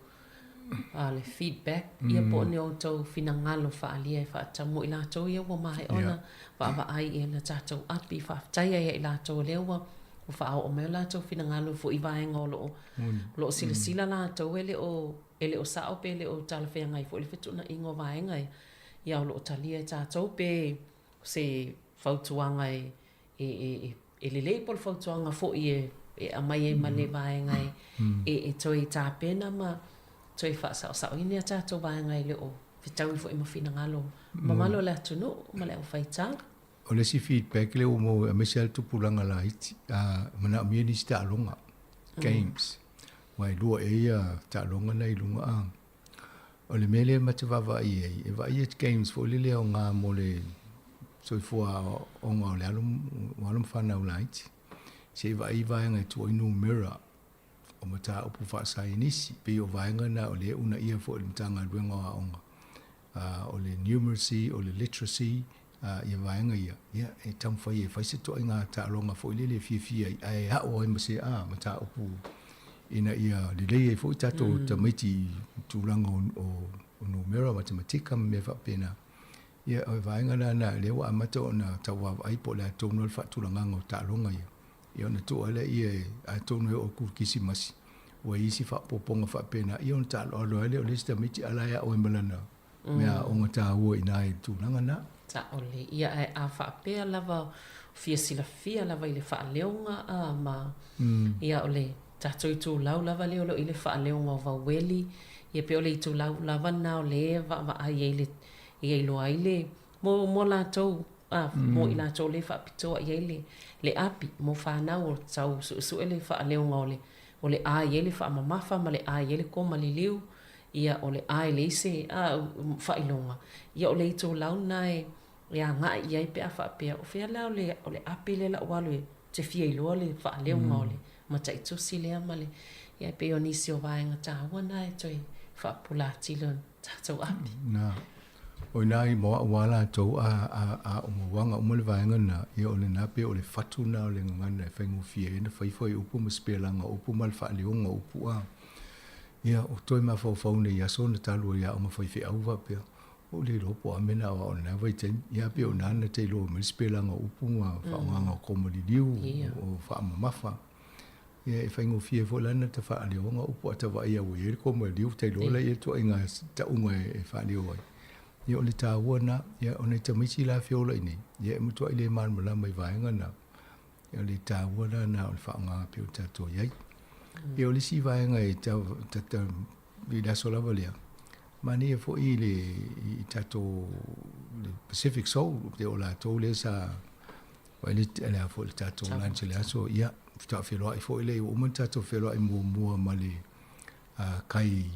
a le feedback, ia po o ni outou finagalo faaalia e faatatau mo i latou ia ua maea ona vaavaai i le tatou api. Faafetai ai ia i latou o lea ua faaoo mai o latou finagalo foi i vaega o lo o, o lo o silasila latou e le o, e le o sao pe le o talafeagai foi le fetuunaiga o vaega ia, ia o lo o talia e tatou pe se fautuaga e e, e, e lelei po o le fautuaga foi e, e aumai ai ma le vaega e, e, e toe tapena ma toe faasaosaoina a tatou vaega e le o fetaui foi ma finagalo mamalu o le atunuu ma le aufaitau. O le isi feedback lea ua maua aemaise lava le tupulaga laiti, a manaomia nisi taaloga, games, aua e lua ea ia taaloga na i luga a. O le mea lea ma te vaavaai i ai, e vaai ia games foi lele aoga mo le soifua aoaoga o le alo, o alo ma fanau laiti. Se i vaai i vaega e tuu ai numera o mataupu faasaienisi, pei o vaega na o lea e uunaia foi e le Matagaluega o Aoga, o le numeracy, o le literacy, ia vaega ia, ia e taumafai e fai se ituaiga taaloga foi lele e fiafia ai, ae ao ai ma se a mataupu ina ia lelei ai foi tatou tamaiti i tulaga o numera, matematika ma mea faapena. Ia, o le vaega la lena lea ua amata ona tau vaavaai po o le a tonu le faatulagaga o taaloga ia. Ia ona tuu ai lea atonu e oo atu i le Kerisimasi, ua i ai isi faaopoopoga faapena, ia ona taaloalo ai lea o le isi tamaiti a o la e ao ai ma lana mea aoga taua i ina i le tulaga lena. Sao lelei. Ia, ae a faapea lava o fia silafia lava i le faaleoga a ma, ia o le tatou itulau lava lea o lo o i le faaleoga o Vaueli, ia pei o le itulau lava lena o lea e vaavaai ai le, ia iloa ai le, mo, mo latou, a, mo i latou lea e faapitoa i ai le, le api, mo fanau o tau suesue le faaleoga o le, o le A e i ai le faamamafa ma le A e i ai le koma liliu, ia o le A e leai se faailoga, ia o le itulau lena e e agai i ai pe a faapea, o fea la o le o le api lea la ua alu ou te fia iloa le faaleoga o le mataitusi lea ma le, ia e pei o nisi o vaega taua na e toe faapupula atili o le tatou api. Na. O ina i mo au a latou a a a o mauaga uma le vaega lena, ia o lena pei o le fatu lena o le gagana e faigofie ai ona fai fuaiupu ma sipelaga o upu ma le faaleoga o upu a. Ia, o toe mafaufau nei i aso na talu ai aoga faifeau faapea, ua ou le iloa po o a mea na aoao i lena vaitaimi. Ia, pei o i ina na te iloa mai le sipelaga o upu ma faaaogaga o koma liliu, o faamamafa. Ia, e faigofie foi la ona ta faaleoga upu a ta vaai lava ua i ai le koma liliu, ta iloa la e i ai le ituaiga tauga e faaleo ai. Ia, o le taua lena. Ia, o nai tamaiti la e feola i nei, ia e matuai le malamalama i vaega na. O le taua la lena o le faaaogaga pei ona tatou i ai. Ia o le isi vaega e tau i le aso lava lea, manaia foi i le i tatou le Pacific Soul, pei o latou lea sa fai le le a foi le tatou lunch i le aso, ia faatoa feiloai foi lea, ua uma ona tatou feiloai muamua ma le kai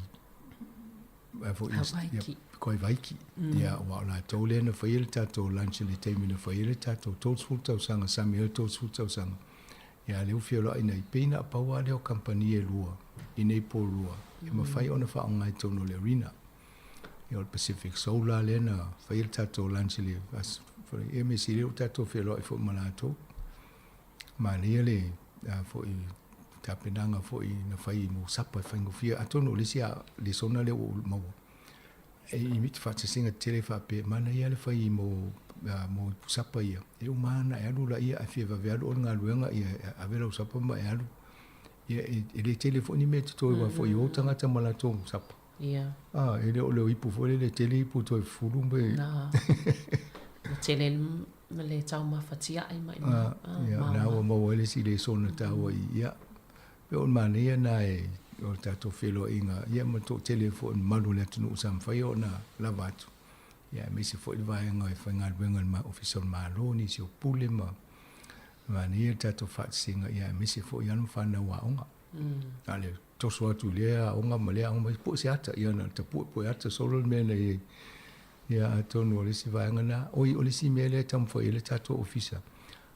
foi Hawaiki. Ko Hawaiki. Ia, aua o latou lea na faia le tatou lunch i le taimi na fai ai le tatou 30 tausaga, sami ai le 30 tausaga. Ia, a lea ua feoloai nei, pei na o pau lava lea o kamupani e lua i nei po lua e mafai ona faaaoga i totonu o le arena. Ia, o le Pacific Solar lea na fai ai le tatou lunch i le aso, ia mea sili ua tatou feoloai foi ma latou. Manaia le foi tapenaga foi na fai mo sapa e faigofie. Atonu o le isi lesona lea ua ou maua, e i miti faatasiga tetele faapea, manaia le fai mo mo ipu sapa ia, e uma lava ona e alu laia ae fia vave alu oe i le galuega, ia ave lau sapa ma e alu. Ia e le tele foi ni mea e totoe aua foi e o tagata ma latou sapa. Ia. Ah, e le o le ipu foi lele e tele ipu toe fufulu ma e. Na. Ma tele ma le taumafa tiai mai ma. Ah, ia, na ua maua ai le isi lesona taua i, ia. Pei o le manaia lena e, o le tatou feiloaiga, ia ma le toatele foi o le mamalu o le atunuu sa mafai ona lava atu, ia aemaise foi le vaega e faigaluega i le Ofisa o le Malo, nisi o Pule ma manaia le tatou faatasiga, ia aemaise foi alo ma fanau aoga. A o le toso atu i lea aoga ma lea aoga, pue se ata, ia na o le tapue pue ata solo le mea na i ai. Ia atonu o le isi vaega lena. Oi, o le isi mea lea e taumafai ai le tatou ofisa,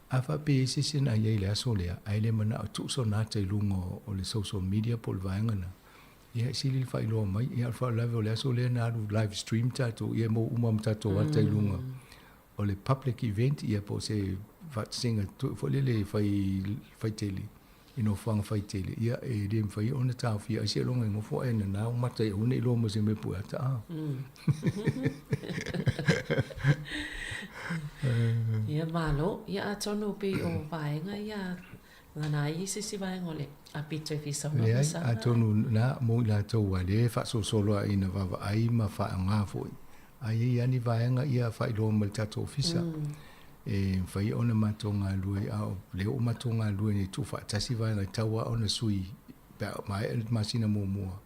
a faapea e i ai se isi na i ai i le aso lea, ae le manao e tuu sona ata i luga o le social media po o le vaega lena, Ia, e sili le faailoa mai. Ia, o le faalavelave o le aso lea na alu live stream tatou, ia e maua uma ma tatou ata i luga. O le public event, ia po o se faatasinga foi lele fai, faitele, i nofoaga faitele, ia e le mafai ona taofia ai seiloga e nofo ae nana ou mata ia aua ne i iloa ma se mea pue ata a. Ia malo, ia atonu pei o vaega ia lana ai i se isi vaega o le apito e fia saunoa Leai, atonu na mo i latou a lea e faasolosolo ae ina vaavaai ma faaaoga foi, a i ai lava ni vaega ia faailoa mai i le tatou ofisa. E mafai ona matou galue, a o lea ua matou galue nei tuufaatasi vaega e tau lava ona sui pe a maea le masina muamua,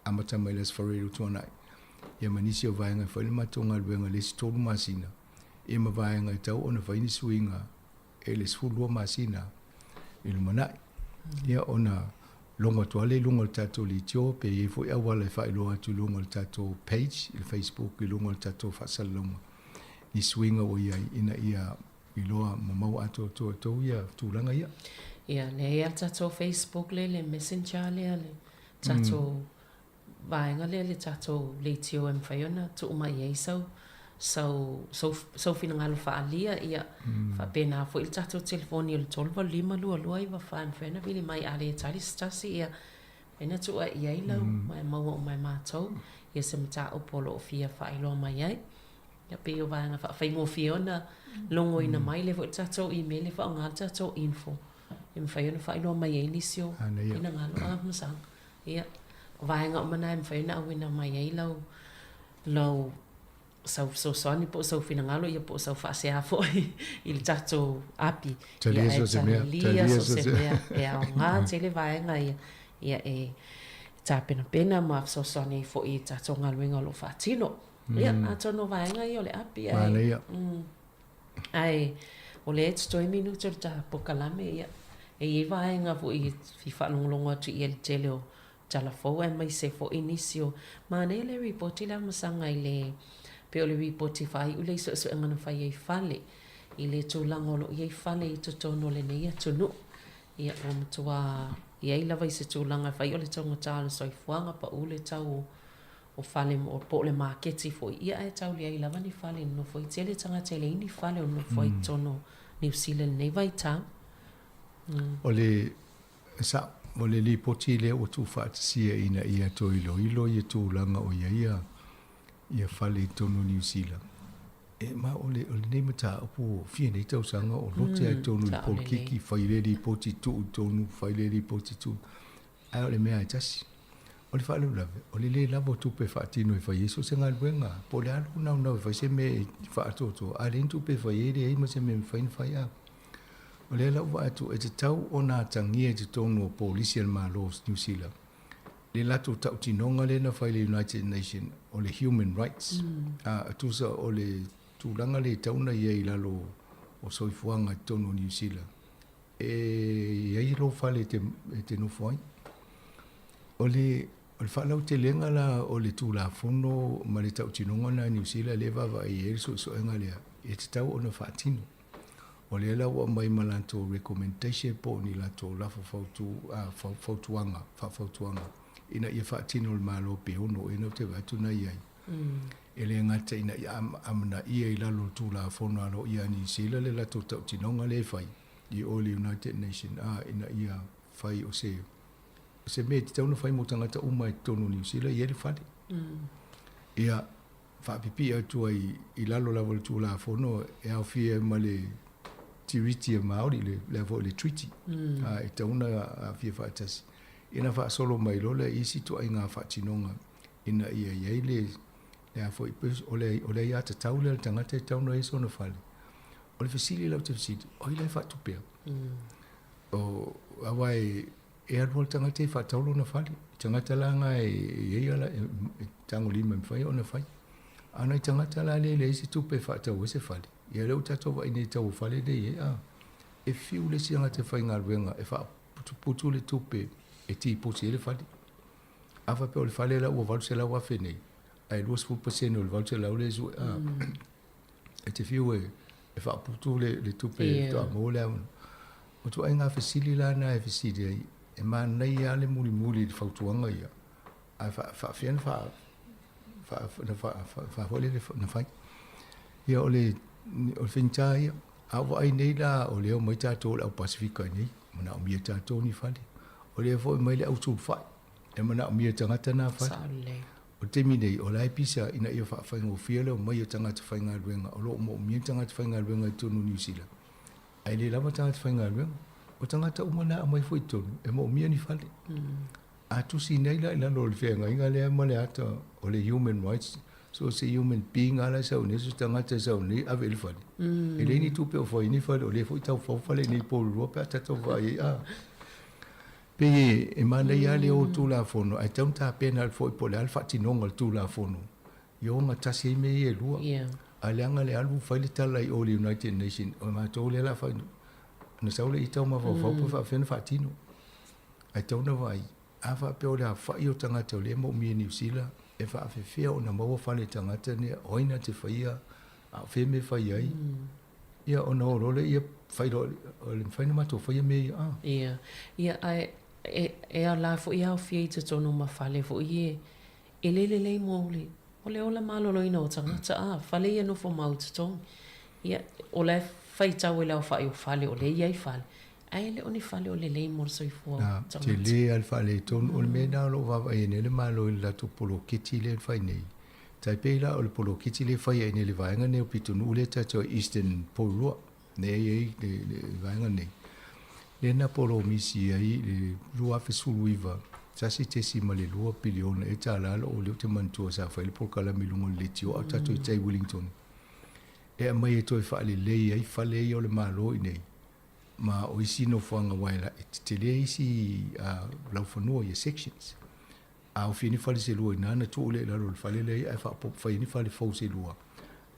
amata mai le Aso Faraile ua tuanai, ia ma nisi o vaega e fai le matou galuega i le isi 3 masina, ia ma vaega e tau ona fai ni suiga e le 12 masina i lumanai. Ia ona logo atu lava lea i luga o le tatou leitio, pe i ai foi auala e faailoa atu i luga o le tatou page i le Facebook i luga o le tatou faasalalauga ni suiga ua i ai ina ia iloa ma maua atoatoa e outou ia tulaga ia. Ia, lea e i ai le tatou Facebook lea i le messenger lea le tatou vaega lea le tatou leitio e mafai ona tuu mai i ai sau sau sau sau finagalo faaalia ia faapena foi le tatou telefoni o le 385 22 94 e mafai ona vili mai a le tali se tasi ia mafai ona tuu i ai lau ma e maua uma e matou ia se mataupu o lo o fia faailoa mai ai. Ia pei o vaega faafaigofie ona logoina mai lea foi le tatou email e faaaoga le tatou info e mafai ona faailoa mai ai nisi o finagalo a masaga. Ia, o vaega uma na e mafai ona auina mai ai lau, lau sau fesoasoani po o sau finagalo ia po o sau faasea foi i le tatou api. Talia so se mea. Talia so se mea. E aoga tele vaega ia, ia e tapenapena ma fesoasoani ai foi i tatou galuega o lo o faatino. Ia, atonu o vaega ia o le api. Manaia. Ae, o lea e totoe minute o le ta pokalame, ia, e i ai vaega foi e fia faalogologo atu i ai i le tele o tala fou aemaise foi nisi o... Manaia le ripoti lea Masaga i le, pei o le ripoti faaiu lea i suesuega na fai ai i fale, i le tulaga o lo o i ai fale i totonu o lenei atunuu. Ia, ua matua i ai lava i se tulaga e fai o le taugata o le soifuaga, pau le tau o o fale po o le maketi foi, ia ae tau leai lava ni fale e nonofo ai. Tele tagata e leai ni fale o nonofo ai i totonu o Niu Sila i lenei vaitau. O le sao, o le lipoti lea ua tuufaatasia ina ia toe iloilo ia tulaga o i ai ia fale i totonu o Niu Sila. E ma o le, o lenei mataupu ua fia nei tausaga o lote lava i totonu i le polokiki, fai lea lipoti tuu i totonu, fai lea lipoti tuu. Ae o le mea lava e tasi. O le faalavelave, o le le lava o tupe e faatino e fai ai so o se galuega. Po o le a lou naunau e fai se mea e faaatoatoa, a leai ni tupe e fai ai, e leai ma se mea e mafai ona fai. A o lea la ua vaai atu, e tatau ona atagia i totonu o polisi a le Malo o Niu Sila le latou tautinoga lea na fai i le United Nation o le human rights. A tusa o le tulaga lea e tatau ona i ai i lalo o soifuaga i totonu o Niu Sila. E i ai lou fale e te, e te nofo ai. O le, o le faalautelega la o le Tulafono ma le tautinoga lena a Niu Sila lea e vaavaai i ai le suesuega lea, e tatau ona faatino. O lea la ua aumai ma latou recommendation po o ni latou lafo fautu, a, fautuaga, faafautuaga ina ia faatino e le Malo pe ono ea na ou te vaai atu na i ai. E le gata ina ia amanaia i lalo o le Tulafono aloaia a Niu Sila le latou tautinoga lea e fai, i o i le United Nation a ina ia fai o se o se mea e tatau ona fai mo tagata uma i totonu o Niu Sila e i ai le fale. Ia faapipii atu ai i lalo lava o le Tulafono e aofia ai ma le Tiriti a Māori, le, le foi le treaty, a e tatau ona aafia faatasi. Ia ona faasolo mai loa lea i isi ituaiga faatinoga ina ia i ai le, le a foi, o le, o le aiatatau lea a le tagata e tatau ona i ai sona fale. O le fesili la ou te fesili, o ai la e faatupea? O, aua e, e alu lava le tagata e faatau lona fale. I tagata la na e i ai ala, e, e tagolima e mafai ona fai. A o nai tagata la lea e leai se tupe e faatau ai se fale, ia lea ua tatou vaai nei i tau o fale lea e i ai, a, e fiu le isi tagata e faigaluega e faaputuputu le tupe e tiposi ai le fale. A faapea o le fale la ua $800,000 nei, ae 20% o le $800 lea e sue, a, e te fiu e, e faaputu le, le tupe yeah. faatoa maua le avanoa. O ituaiga fesili la na e fesili ai, e manaia lava le mulimuli i le fautuaga ia. Ae faafefea na faa na faa foi lele na fai. Ia o le o le faigata ia. A ou vaai nei la o lea omai tatou o le au Pasefika i nei, manaomia e tatou ni fale. O lea foi omai le au sulufai, e manaomia e tagata na fale. O le taimi nei, o la e pisa ina ia faafaigofie le omai o tagata faigaluega o lo o moomia tagata faigaluega i totonu o Niu Sila, ae le lava tagata faigaluega. O tagata uma na aumai foi i totonu, e moomia ni fale. A tusi nei la i lalo o le feagaiga lea ma le ata o le human rights, so se human being lava la e sau nei, so se tagata e sau nei ave i le fale. E leai ni tupe o fai ai ni fale, o lea foi tau fau fale i nei Porirua pe a tatou vaai ai, a. Pei e manaia lava le o Tulafono, ae tatau ona tapena foi po o le a le faatinoga o le Tulafono ia ogatasi ai mea ia e lua. Ae leaga le alu fai le tala i o i le United Nation, o matou lea o le a fai, ona sau lea i tau mafaufau pe faapefea ona faatino. Ae tatau ona vaai, a faapea o le aofai o tagata o lea e moomia i Niu Sila, e faafefea ona maua fale tagata nei, o ai na te faia, a o fea mea e fai ai, ia ona o loa lea fai loa, e le mafai ona matou faia mea ia. A. Ia, ia ae e, e ala foi e aofia i totonu ma fale foi e, e le lelei mo le, mo le ola maloloina o tagata, a, fale ia nofo mau i totonu. Ia, o la e faitau e le aofai o fale o lea e i ai fale, Ae le o ni fale o lelei mo le soifua o tagata. Tele lava le faaletonu. O le mea lena o lo o vaavaai ai nei le Malo i le latou poloketi lea na fai nei. E tai pei la o le poloketi lea e fai ai nei i le vaega nei o Pitonuu lea e tatou Eastern Porirua, lea e i ai le vaega nei, lea na polomisi ai i le 2019, $1.2 piliona ea tala lea ou te manatua sa fai ai le polokalame i luga o le leitio a o tatou i tai Wellington e aumai e toe faalelei ai fale ia o le Malo i inei. Ma o isi nofoaga aua e tetele isi laufanua ia sections. A ofi ai ni fale se lua i ina ona tuu lea i lalo o le fale lea ae faaopoopo fai ai ni fale fou se lua.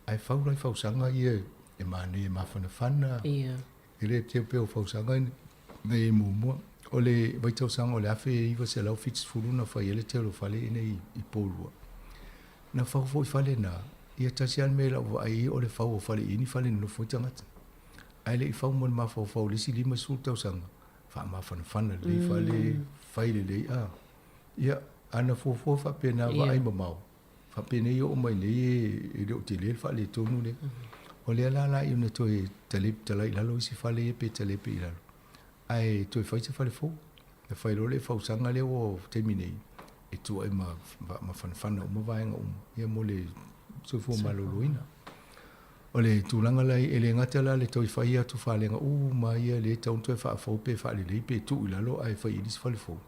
Ae fau la i fausaga ia e manaia e mafanafana. E le teu pea o fausaga nei e muamua. O le vaitausaga o le 1970 na fai ai le tele o fale nei i Porirua. Na fau foi fale na, ia tasi lava le mea i lau vaai o le fau o fale i ni fale nonofo ai tagata. Ae le i fau mo le mafaufau i le isi 50 tausaga, faamafanafana lelei fale, fai lelei, a. Ia, a na fuafua faapena vaai mamao, faapenei oo mai nei e le o tele le faaletonu lea. O lea la la i ona toe talai i lalo isi fale ia pe talepe i lalo, ae toe fai se fale fou. E fai loa le fausaga lea ua taimi nei, e tua i mafanafana uma vaega uma, ia mo le soifua maloloina. O le tulaga la e le gata la le toe fai atu falega uma ia lea e tatau ona toe faafou pe faalelei pe tuu i lalo ae fai i ai isi fale fou.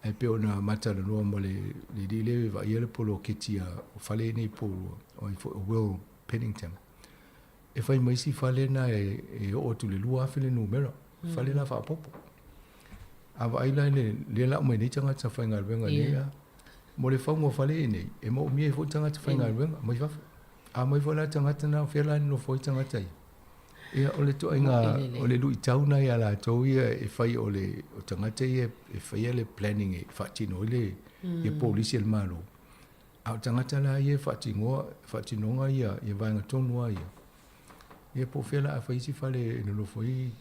Ae pei ona ma talanoa ma le alii lea e vaaia le poloketi a fale nei po o ai foi o Will Pennington. E fai mai isi fale na e oo atu i le 2,000 le numera, fale la faaopoopo. A vaai la i le lea la aumai nei tagata faigaluega nei a mo le fauga o fale nei, e moomia ai foi tagata faigaluega mai fafo. A mai foi la tagata na, o fea la e nonofo ai tagata ia? Ia, o le ituaiga, o le luitau na ia latou ia e fai o le o tagata ia e faia le planning e faatino ai le ia polisi a le Malo. A o tagata la ia e faatinoa, faatinoga ia ia vaega tonu lava ia. Ia po o fea la a fai isi fale e nonofo ai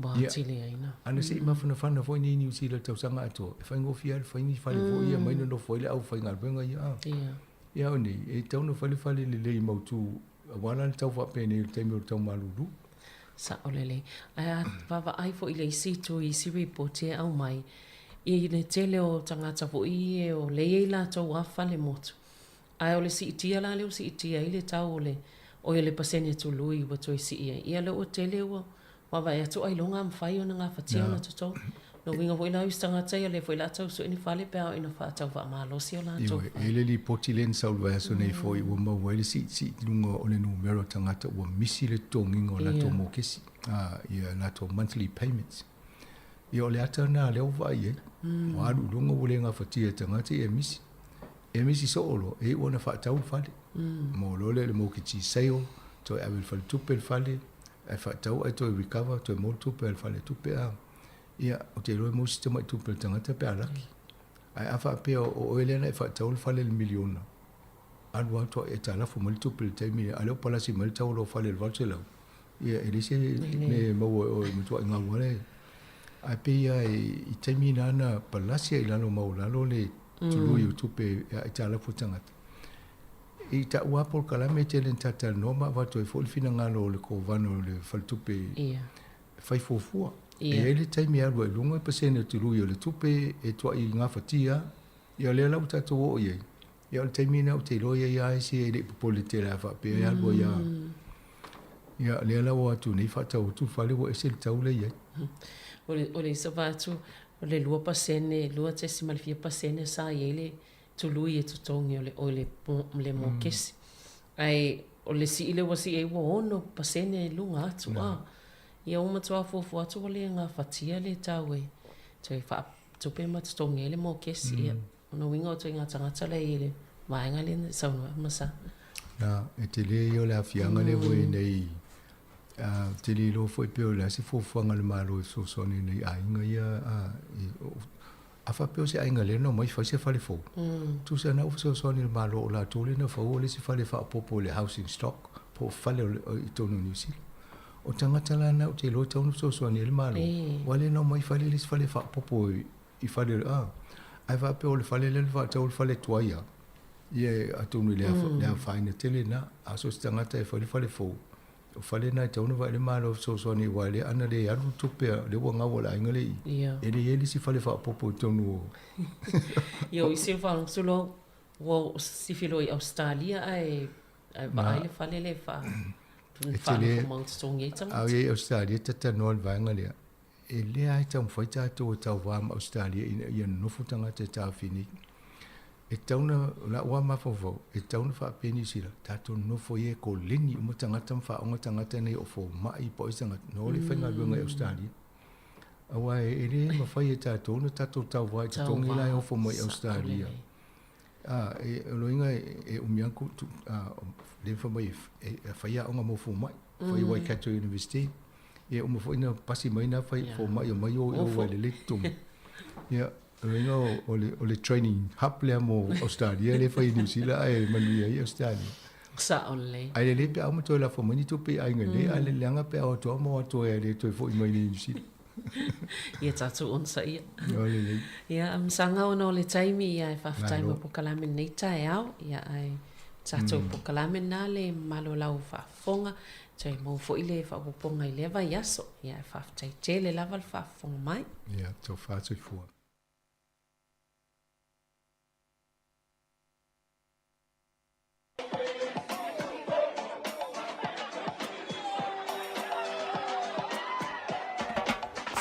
Ua atili ai na. Ana se i mafanafana foi nei Niu Sila i le tausaga atoa, e faigofie lava le fai ni fale foi ia mai nonofo ai le aufaigaluega ia. A. Ia o nei, e tatau ona fai le fale lelei mautu aua la le tau faapenei o le taimi o le tau malulu. Sao lelei. Ae a vaavaai foi i le isi itu i isi ripoti e aumai, i le tele o tagata foi ia o lea e i ai latou a fale motu, Ae o le siitia la lea ua siitia ai le tau o le, oi o le pasene tului ua toe sii ai, ia lea ua tele ua vaavaai atu ailoga a mafai ona gafatia ona totogi. Lona uiga foi la o isi tagata ia lea foi o le a tau sue ni fale pe a oo ina faatau faamalosi o latou fale. Ioe, e i ai le lipoti lea na sau i le vaiaso nei foi ua maua ai le siisii i luga o le numera o tagata ua misi le totogiga o latou mokesi, ia latou monthly payments. Ia o le ata lena lea ua vaai i ai, ua alu i luga ua le gafatia e tagata ia e misi. E misi soo loa, e iu ona faatau le fale. Maua loa lea i le mortgagee sale, toe ave i le faletupe le fale, ae faatau ae toe recover, toe maua le tupe a le faletupe. A, ia, ou te iloa e maua si tamai tupe a le tagata pe a laki. Ae a faapea o oe lea na e faatau le fale i le miliona, alu lava toa e aitalafu mai le tupe i le taimi lea, a o lea ua palasi mai le tau o lou fale i le $800, ia, e leai se mea e maua e oe, e matuai gau lava le. Ae pei lava i taimi na na palasi ai i lalo maualalo le. tului o tupe e aitalafu a tagata. I ta'u lava polokalame e tele ina talatalanoa ma avatu ai foi le finagalo o le Kovana o le Faletupe e fai fuafua. E i ai le taimi e alu ai i luga le pasene o tului o le tupe e tua'i gafatia a. Ia o lea la ua tatou oo i ai, ia o le taimi lena ou te iloa e i ai lava isi e le i popole tele a faapea e alu ai lava. Ia o lea la ua o atu nei faatau atu le fale ua ese le tau lea e i ai. O le isi avatu, o le 2%, 2.4% sa i ai le tului e totogi o le o le le mokesi. Ae o le sii lea ua sii ai ua 6% i luga atu a. Ia ua matua fuafua atu ua le gafatia le tau e toe faatupe ma totogi ai le mokesi. Ia o lona uiga o ituaiga tagata la e i le vaega lea na saunoa ai ma sa. Na, e tele ia o le aafiaga lea ua i ai nei, ou te le iloa foi pe o le a se fuafuaga a le Malo e fesoasoani ai i aiga ia A faapea o se aiga lea na omai fai se fale fou, tusa na ua fesoasoani le Malo o latou lea na faua le isi fale faaopoopo i le housing stock po o fale i totonu o Niu Sila. O tagata la na ou te iloa e tatau ona fesoasoani ai le Malo, aua lea na omai fai le isi fale faaopoopo i fale a. Ae faapea o le fale lea na faatau o le fale tuai lava, ia atonu e le afaina tele lena. A so o se tagata e fai le fale fou, O fale na e tatau ona vaai le Malo e fesoasoani aua lea ana le alu le tupe a lea ua gau a le aiga lea i i, e le i ai le isi fale faaopoopo i totonu o Ia o isi faalogo loa ua sifi loa i Ausetalia ae ae vaai le fale lea e faanofomau totogi ai tagata. A o i ai i Ausetalia e talanoa i le vaega lea, e le lava e taumafai tatou e tauva ma Ausetalia ina ia nonofo tagata e taofi nei. E tatau ona, o la'u lava mafaufau, e tatau ona faapea Niu Sila, tatou nonofo ia e koleni uma tagata ma faaaoga tagata nei o fomai po o ai se tagata, ona o lea e faigaluega i Ausetalia. Aua e le mafai e tatou ona tatou tauva i totogi la e ofo mai i Ausetalia. A, e, o loiga e umi lava lea fai mai e fai aoga mo fomai, fai i Waikato University. Ia uma foi na pasi mai na fai fomai omai o i o e lelei totogi. Ia, o loiga o le training hub lea mo Australia lea e fai i Niu Sila ae manuia ai Australia. Sao lelei. Ae lelei pe a uma toe lafo mai ni tupe i aiga nei, ae leaga pe a o atu lava ma o atu ai e le toe foi mai nei i Niu Sila. Ia tatou onosaia. O lelei. Ia, masaga ona o le taimi, ia e faafetai mo polokalame lenei taeao, ia ae tatou polokalame lena le mamalu o lau faafofoga, toe maua foi le faaopoopoga i lea vaiaso. Ia ae faafetai tele lava le faafofoga mai. Ia, tofa soifua.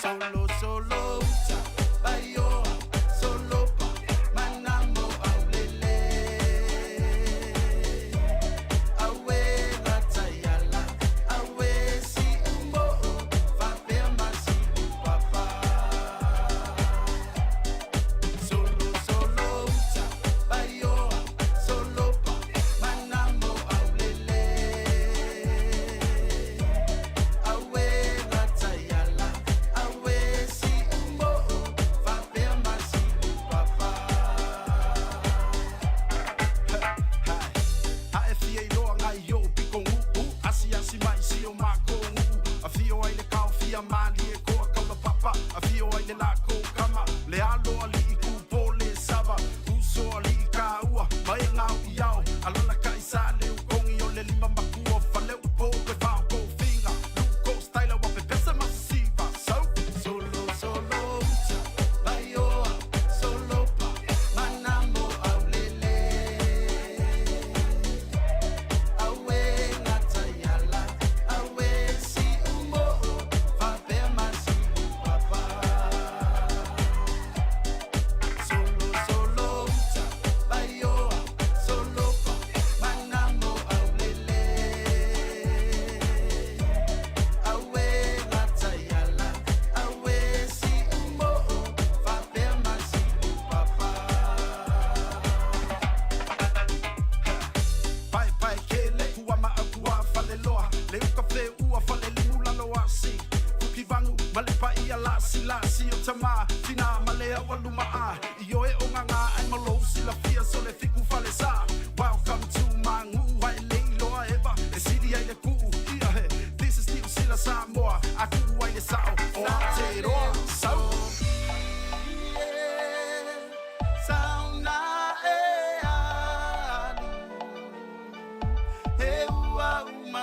Solo solo uta vaioa solo pa manamo aulele aue lataiala aue si umo'o fapea ma si upapa solo solo uta vaioa solo pa manamo aulele aue lataiala aue si umo'o fapea ma si upapa. Ae fia iloa ngai i o'u piko nu'u Asiasi mai si o mākou nu'u Afio ai le kaofia malie koa kaulapapa Afio ai le lākou kama Le alo ali'i kūpō le sava Uso ali'i kāua ma e ngao i ao Alalakai sa le ukogi o le lima makua Faleupo pe fao kofiga Luko styla wa pepesa masisiva So Solo solo uta vaioa solo pa manamo aulele Aue gataiala aue si umo'o fapea ma si upapa Solo solo uta vaioa solo pa manamo aulele Aue gataiala aue si umo'o fapea ma si upapa Paepae kele kua ma au faleloa Le uka feua fale limu lalo asi Fukivagu ma le paia lasi lasi o tama Tina ma le aualuma a I oe o nganga ai ma lou silafia so le fiku fale sa Welcome to Magu'u ai le iloa eva E sili ai le ku'u ia he This is Niu Sila Samoa A ku'u ai le sa'o o Aotearoa Sau.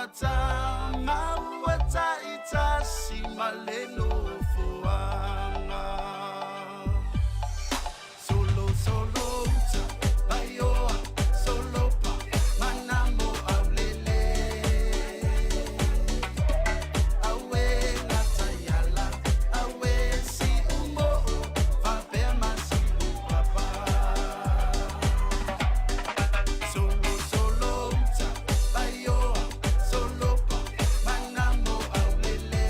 amataga ua ta'itasi ma le nofoaga. Solo solo uta vaioa solopa manamo aulele aue gataiala aue si'umo'o faapea masi'upapa. Solo solo uta vaioa solopa manamo aulele.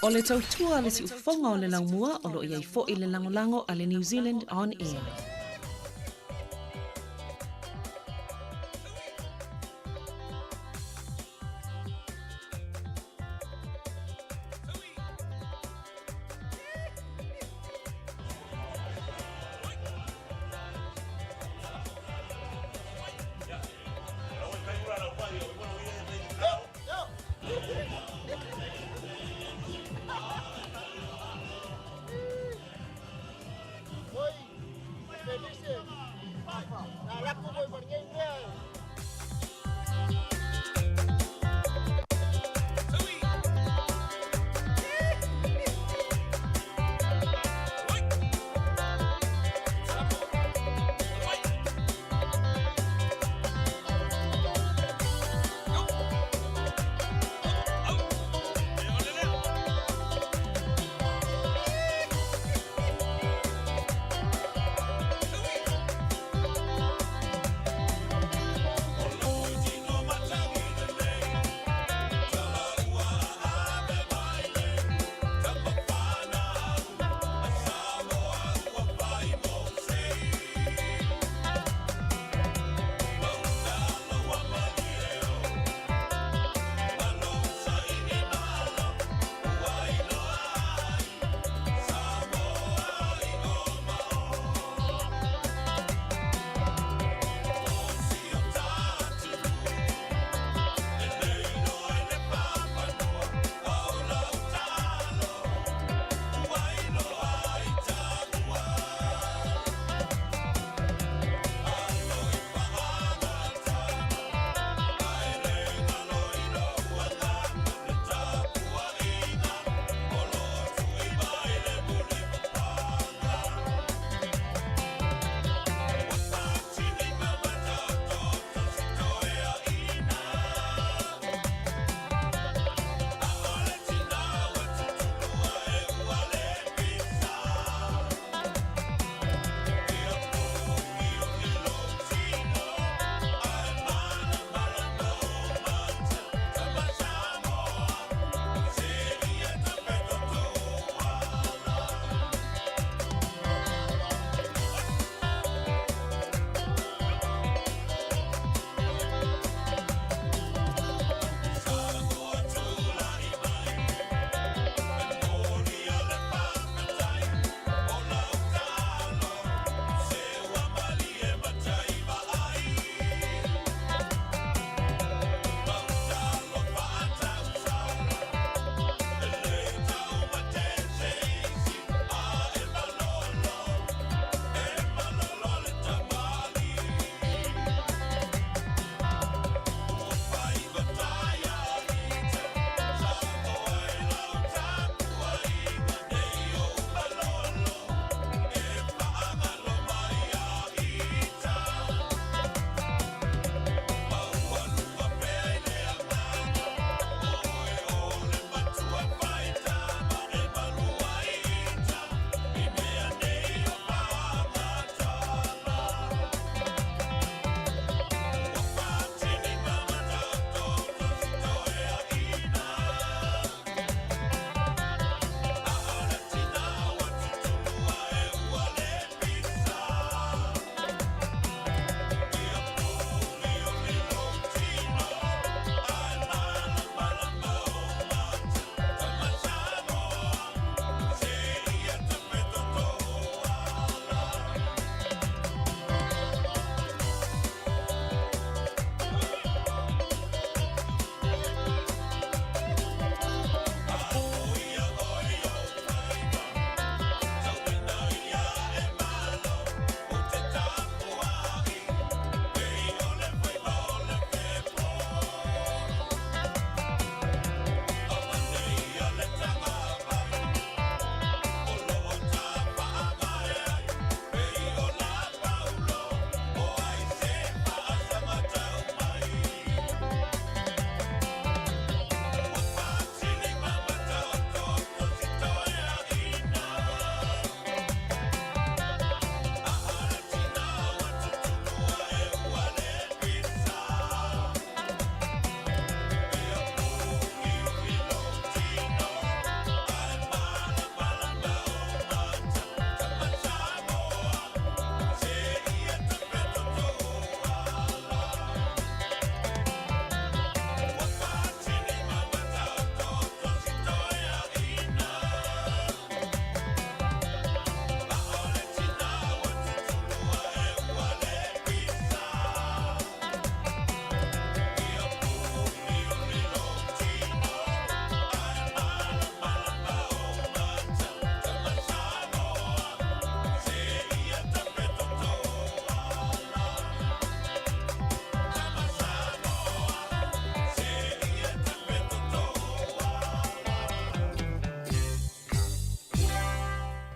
O le tautua a le siufofoga o le laumua o lo o i ai foi le lagolago a le New Zealand On Air.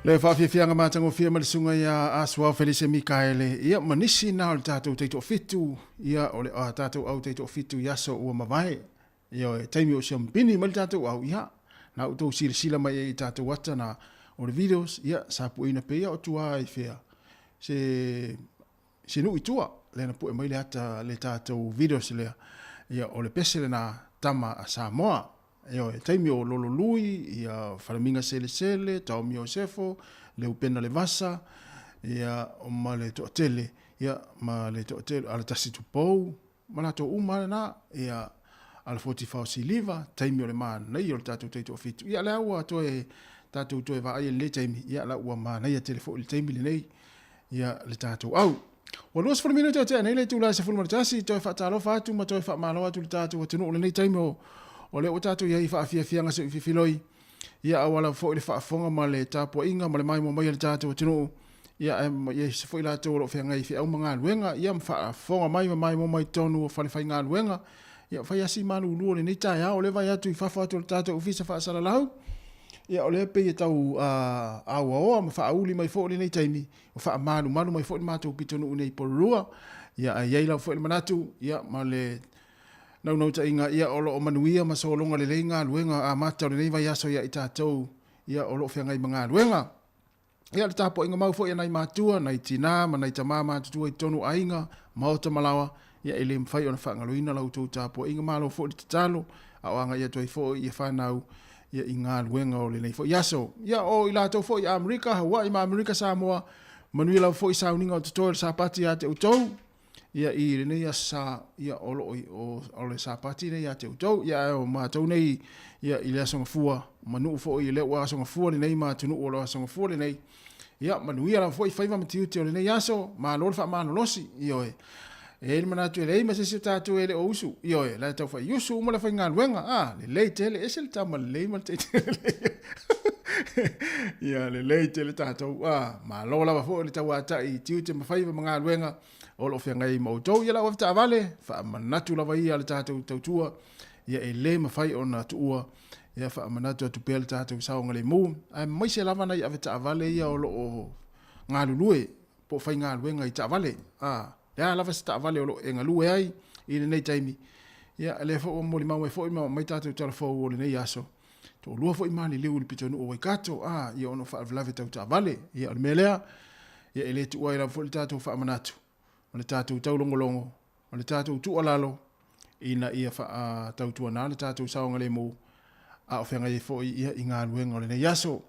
Le faafiafiaga matagofie ma le susuga ia Asuao Felise Mikaele, ia ma nisi na o le tatou taitoafitu, ia o le a tatou au taitoafitu i aso ua mavae. Ioe, taimi o siampini mai le tatou au, ia, na outou silasila mai ai i tatou ata na o le videos, ia, sa pueina pea ia o tua i fea, se, se nuu i tua, lea na pue mai le ata le tatou videos lea, ia, o le pese lena tama a Samoa. Ioe, taimi o Lololui, ia, Falemiga Selesele, Taomi Iosefo, Leupena Levasa, ia, ma le toatele, ia, ma le toatele, Alatasi Tupou, ma latou uma lava lena, ia, Alafoti Fao Siliva, taimi o le manaia o le tatou taitoafitu. Ia, lea ua toe, tatou toe vaaia i lenei taimi, ia, la ua manaia tele foi le taimi lenei, ia, le tatou au. Ua 20 minute o tea nei le itula e 11, toe faatalofa atu ma toe faamalo atu i le tatou atunuu i lenei taimi o, o lea ua tatou i ai i faafiafiaga seuififiloi, ia auala foi le faafofoga ma le tapuaiga ma le maimoa mai a le tatou atunuu, ia ae i ai foi latou o lo o feagai i feau ma galuega, ia ma faafofoga mai ma maimoa mai totonu o falefaigaluega, ia fai asi malulu o lenei taeao, o lea vaai atu i fafo atu o le tatou ofisa faasalalau, ia o lea pei e tau auaoa ma faauli mai foi lenei taimi, o faamalumalu mai foi le matou pitonuu nei i Porirua, ia ae i ai lava foi le manatu, ia ma le naunautaiga, ia o lo o manuia ma sologa lelei galuega amata o lenei vaiaso ia i tatou, ia o lo o feagai ma galuega. Ia le tapuaiga mau foi a nai matua, nai tinā ma nai tamā matutua i totonu o aiga, maota ma laoa, ia e le mafai ona faagaloina la outou tapuaiga. Malo foi le tatalo, a o agai atu ai foi ia fanau ia i galuega o lenei foi aso. Ia o i latou foi i Amerika, Hawaii ma Amerika Samoa, manuia lava foi sauniga o totoe o le Sapati ia te outou. Ia i lenei aso sa, ia o lo o, o le Sapati nei ia te outou. Ia ae o matou nei ia i le Aso Gafua, ma nuu foi i lea ua Aso Gafua lenei ma atunuu o lo Aso Gafua lenei. Ia manuia lava foi faiva ma tiute o lenei aso, malo le faamalolosi. Ioe. E i ai le manatu e leai ma se isi o tatou e le o usu. Ioe, la e tau fai usu uma le faigaluega. Ah, lelei tele, ese le tama lelei ma le taitai lelei. Ia, lelei tele tatou. Ah, malo lava foi le tauatai i tiute ma faiva ma galuega o lo o feagai ai ma outou. Ia lau avetaavale, faamanatu lava ia le tatou tautua, ia e le mafai ona tuua, ia faamanatu atu pea le tatou saogalemu, aemaise lava nai avetaavale ia o lo o galulue po o faigaluega i taavale. A, le a lava se taavale o lo o e galue ai i lenei taimi, ia lea foi ua molimau mai foi ma aumai tatou tala fou o lenei aso, toalua foi maliliu i le pitonuu o Waikato, a, ia ona o faalavelave tau taavale. Ia o le mea lea, ia e le tuua ai lava foi le tatou faamanatu, o le tatou taulogologo, o le tatou tuualalo, ina ia faatautuana le tatou saogalemu, a o feagai ai foi ia i galuega o lenei aso.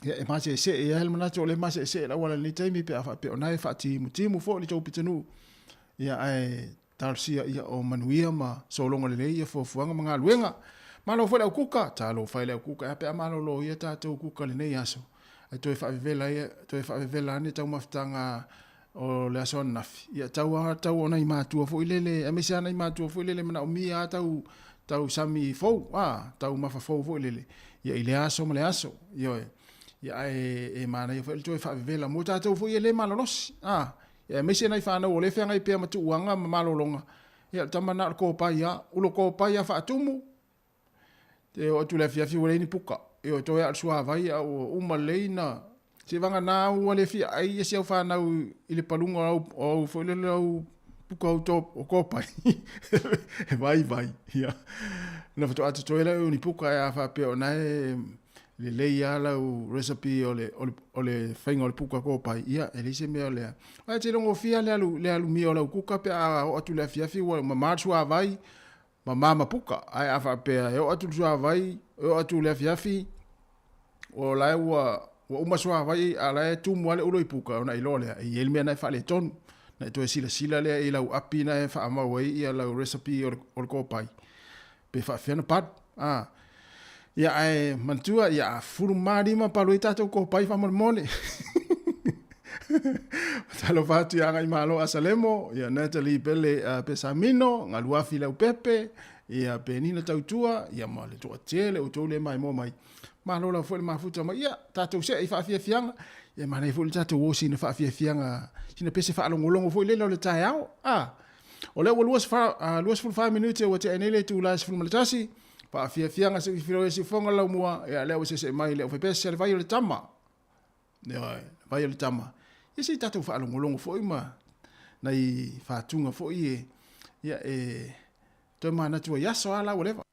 Ia, e maseesee ai le manatu o lea e maseesee le auala i lenei taimi pe a faapea o na e faatimutimu foi le tou pitonuu. Ia, ae talosia ia o manuia ma sologa lelei ia fuafuaga ma galuega. Malo foi le au kuka, talofa e le au kuka, e a pe a malolo ia tatou kuka lenei aso. Ae toe faavevela ia, toe faavevela ane taumafataga o le aso ananafi. Ia tau a tau o nai matua foi lele, aemaise a nai matua foi lele manaomia a tau tau sami fou, a tau mafa fou foi lele. Ia i lea aso ma le aso. Ioe. Ia ae e manaia foi le toe faavevela mo tatou foi e le malolosi. A ia aemaise nai fanau o lea e feagai pea ma tuuaga ma malologa. Ia o le tama na o le kopai a, ulo kopai a faatumu. Te oo atu i le afiafi ua leai ni puka. Ioe, toe lava o le suavai a ua uma lelei na seivagana ua le fia ai ia si au fanau i le paluga o au, o au foi lele au puka au to, o kopai. E vaivai. Ia. Na faatoa totoe lea o ni puka ae a faapea o na e lelei lava lau recipe o le, o le, o le faiga o le puka kopai, ia, e leai se mea o lea. Ae te logofia le alu, le alumia o lau kuka pe a oo atu i le afiafi ua mama le suavai, mama ma puka. Ae a faapea e oo atu le suavai, e oo atu i le afiafi, o la e ua, ua uma suavai, a la e tumu lava le ulo i puka, ona iloa lea, e i ai le mea na e faaletonu. Na e toe silasila lea i lau api na e faamau ai ia lau recipe o le, o le kopai, pe faapefea ona palu. A, ia ae manatua, ia a 15 palu ai tatou kopai faamolemole. Talofa atu ia Agaimalo Asalemo, ia Natalie Pele uh, Pesamino, Galuafi Leaupepe, ia Penina Tautua, ia ma le toatele o tou le maimoa mai. Malo lava foi le mafuta mai. Ia, tatou see i faafiafiaga. Ia manaia foi le tatou o sina faafiafiaga, sina pese faalogologo foi lele o le taeao. Ah, o lea ua 24 minute ua tea nei le itula e 11, faafiafiaga se i filifili siufoga laumua, ia lea ua seesee mai le aufaipese a le vai o le tama. Ioe, vai o le tama. Ia se i tatou faalogologo foi ma nai fatuga foi e, ia, e toe manatu ai aso a la ua leva.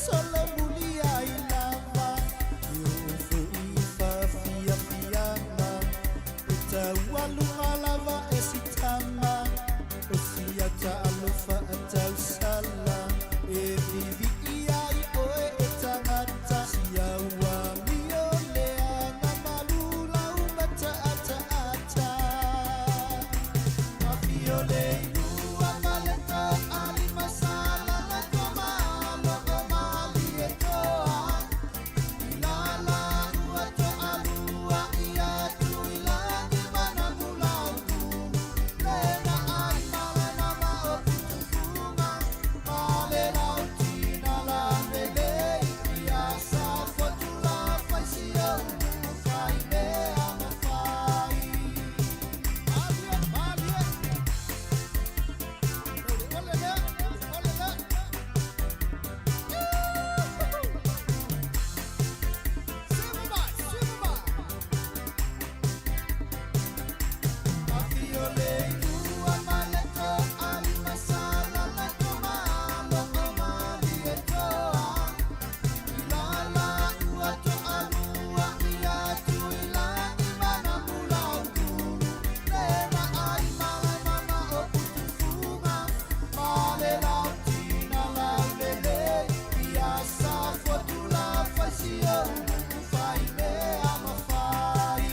solomuli ai lava E oo fo'i i faafiafiaga E taualuga lava e sitama O siata alofa atausala E vivii ai oe e tagata Sia ua mio leaga malu lau mataataata Afio le ilua ma le toalima Sala le tomalo o malie toa I lala ua toalua ia Tuilagi mana mulaukulu Lena ai malena ma o putufuga Ma le lautina la melei Ia sa fotula faisi o ulu fai mea mafai Malie, malie Ole lea, ole lea Afio le ilua ma le toalima Sala le tomalo o malie toa I lala ua toalua ia Tuilagi mana mulaukulu Lena ai malema ma o putufuga Ma le lautina laulelei Ia sa fotula faisi o ulu fai mea mafai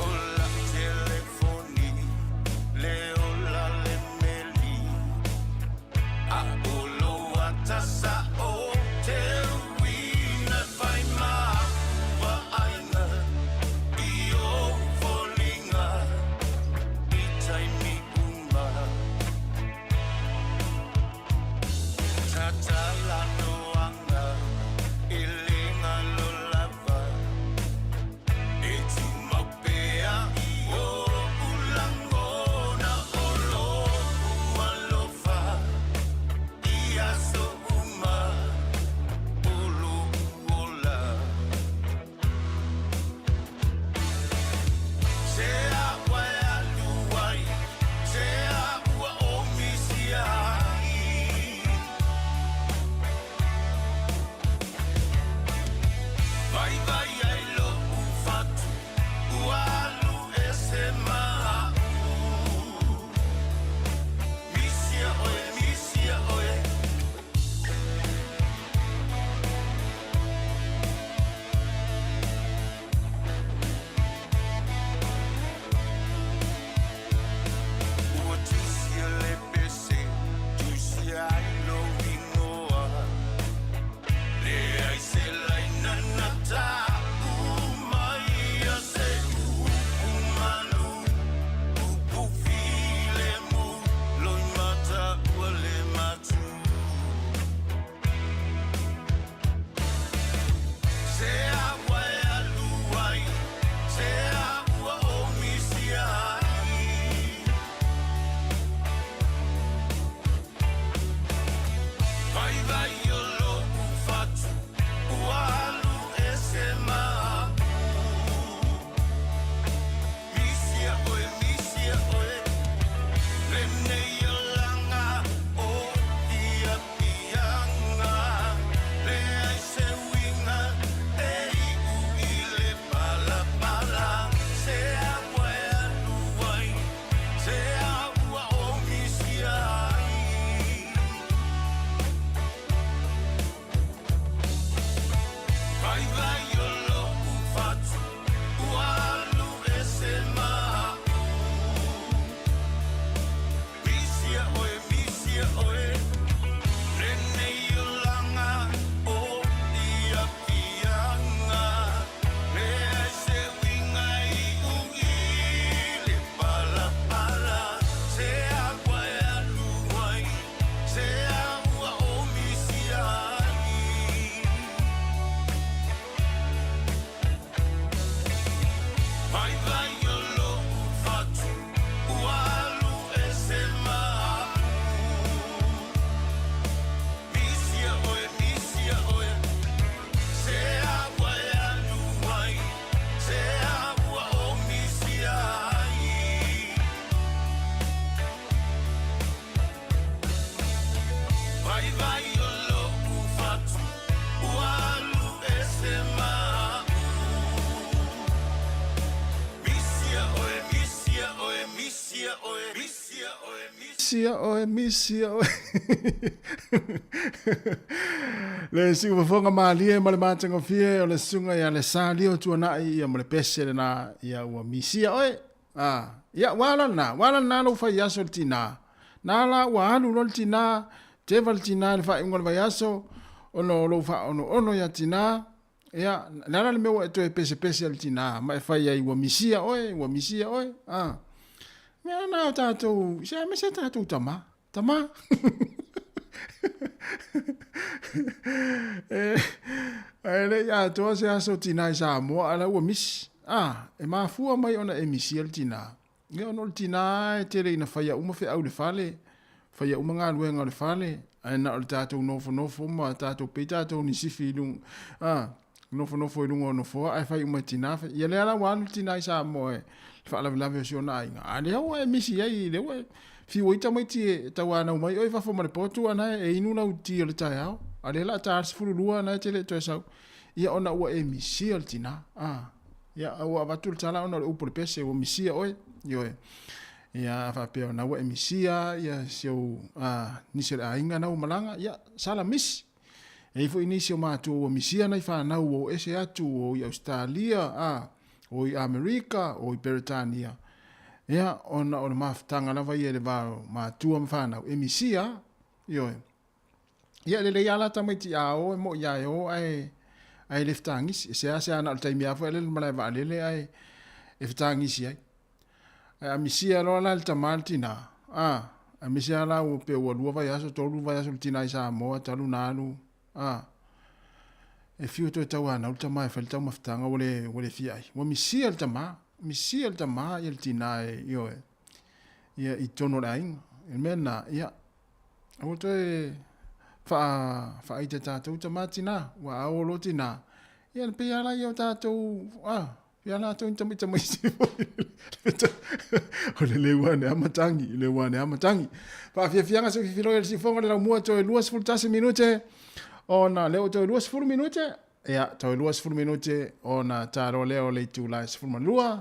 O la'u telefoni le ola le meli A'u lou ata sa'o te uina Fai ma a'u vaaiga i ou foliga i taimi uma Tatala noaga e le galo lava E tumau pea i o'u lagona O lou alofa i aso uma o lo'u ola Se a'u e alu ai Se a'u ua ou misia ai Vaivai ai lo'u fatu ua alu ese ma a'u Misia oe, misia oe. Ua tusia le pese, tusia ai lou igoa Leai se laina na ta'u maia Se upu malu, upu filemu Loimata ua le matu Se a'u e alu ai, se a'u ua ou misia ai Vaivai o lo'u fatu ua alu ese ma a'u Misia oe, misia oe Lenei olaga o piapiaga Leai se uiga e iu i le palapala Se a'u e alu ai, se a'u ua ou misia ai. Misia oe, misia oe. Le siufofoga malie ma le matagofie o le susuga ia le Salio Tuanai ia ma le pese lena ia ua misia oe. Ah, ia ua ala lena, ua ala lena lou fai aso i le tina. Na la ua alu loa le tina, teva le tina i le faaiuga o le vaiaso, ona o lou faaonoono ia tina, ia, le ala le mea ua e toe pesepese ai i le tina, ma e fai ai ua misia oe, ua misia oe, a. Mea na o tatou, se aemaise tatou tama, tama. e, e le i atoa se aso tina i Samoa, a la ua misi. A, e mafua mai ona e misia le tina. Ia ona o le tina e tele ina faia uma feau i le fale, faia uma galuega o le fale, ae na o le tatou nofonofo ma tatou pei tatou ni sifi i luga, a, nofonofo i luga o nofoa ae fai uma e tina. Ia lea la ua alu le tina i Samoa e le faalavelave o si ona aiga, a lea ua e misi ai, lea ua e fiu ai tamaiti e tauanau mai oe i fafo ma le potu a na e inu lau ti o le taeao, a lea la a ta le 12 a na e te le toe sau. Ia ona ua e misia le tina, a. Ia, ua avatu le tala ona o le upu o le pese, ua misia oe. Ioe. Ia, a faapea ona ua e misia, ia, si ou, a, nisi o le aiga na ua malaga, ia, sala misi. E i ai foi nisi o matua ua misia nai fanau ua o ese atu, ua o i Ausetalia, a, o i Amerika, o i Peretania. Ia, ona o le mafutaga lava ia i le va o matua ma fanau, e misia, ioe. Ia, e lelei lava la tamaiti a o e moi lava e o ae ae le fetagisi. E seasea na o le taimi lava foi lea i le malae vaalele ae e fetagisi ai. Ae a misia loa la le tama le tina, a, aemaise lava la ua pe ua lua vaiaso, tolu vaiaso le tina i Samoa talu ona alu, a, e fiu toe tauanau le tama e fai le taumafataga ua le, ua le fia ai. Ua misia le tama, misia le tama ia le tina e, ioe, ia i totonu o le aiga. O le mea lena, ia, Aua toe faaita tatou tama tina, ua ao loa tina. Ia le pei lava ia o tatou, a, pei lava latou ni tamaitamaiti foi. O le leu ane a matangi, leu ane a matangi. Faafiafiaga se fifiloi a le siufoga le laumua toe 21 minute, ona lea ua toe 20 minute, ia, toe 20 minute ona ta loa lea o le itula e 12,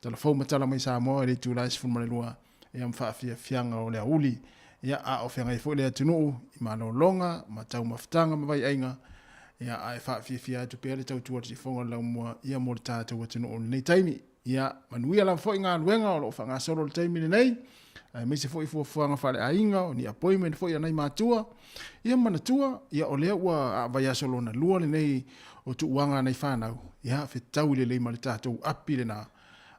tala fou ma tala mai Samoa i le itula e 12. ia ma faafiafiaga o le aoauli, ia a o feagai foi le atunuu i malologa ma taumafataga ma vaiaiga, ia ae faafiafia atu pea le tautua a le sifoga o le laumua ia mo le tatou atunuu i lenei taimi. Ia manuia lava foi galuega o lo o faagasolo i le taimi lenei, aemaise foi fuafuaga faaleaiga, o ni appointment foi a nai matua. Ia manatua, ia o lea ua a vaiaso lona lua lenei o tuuaga a nai fanau, ia fetaui lelei ma le tatou api lena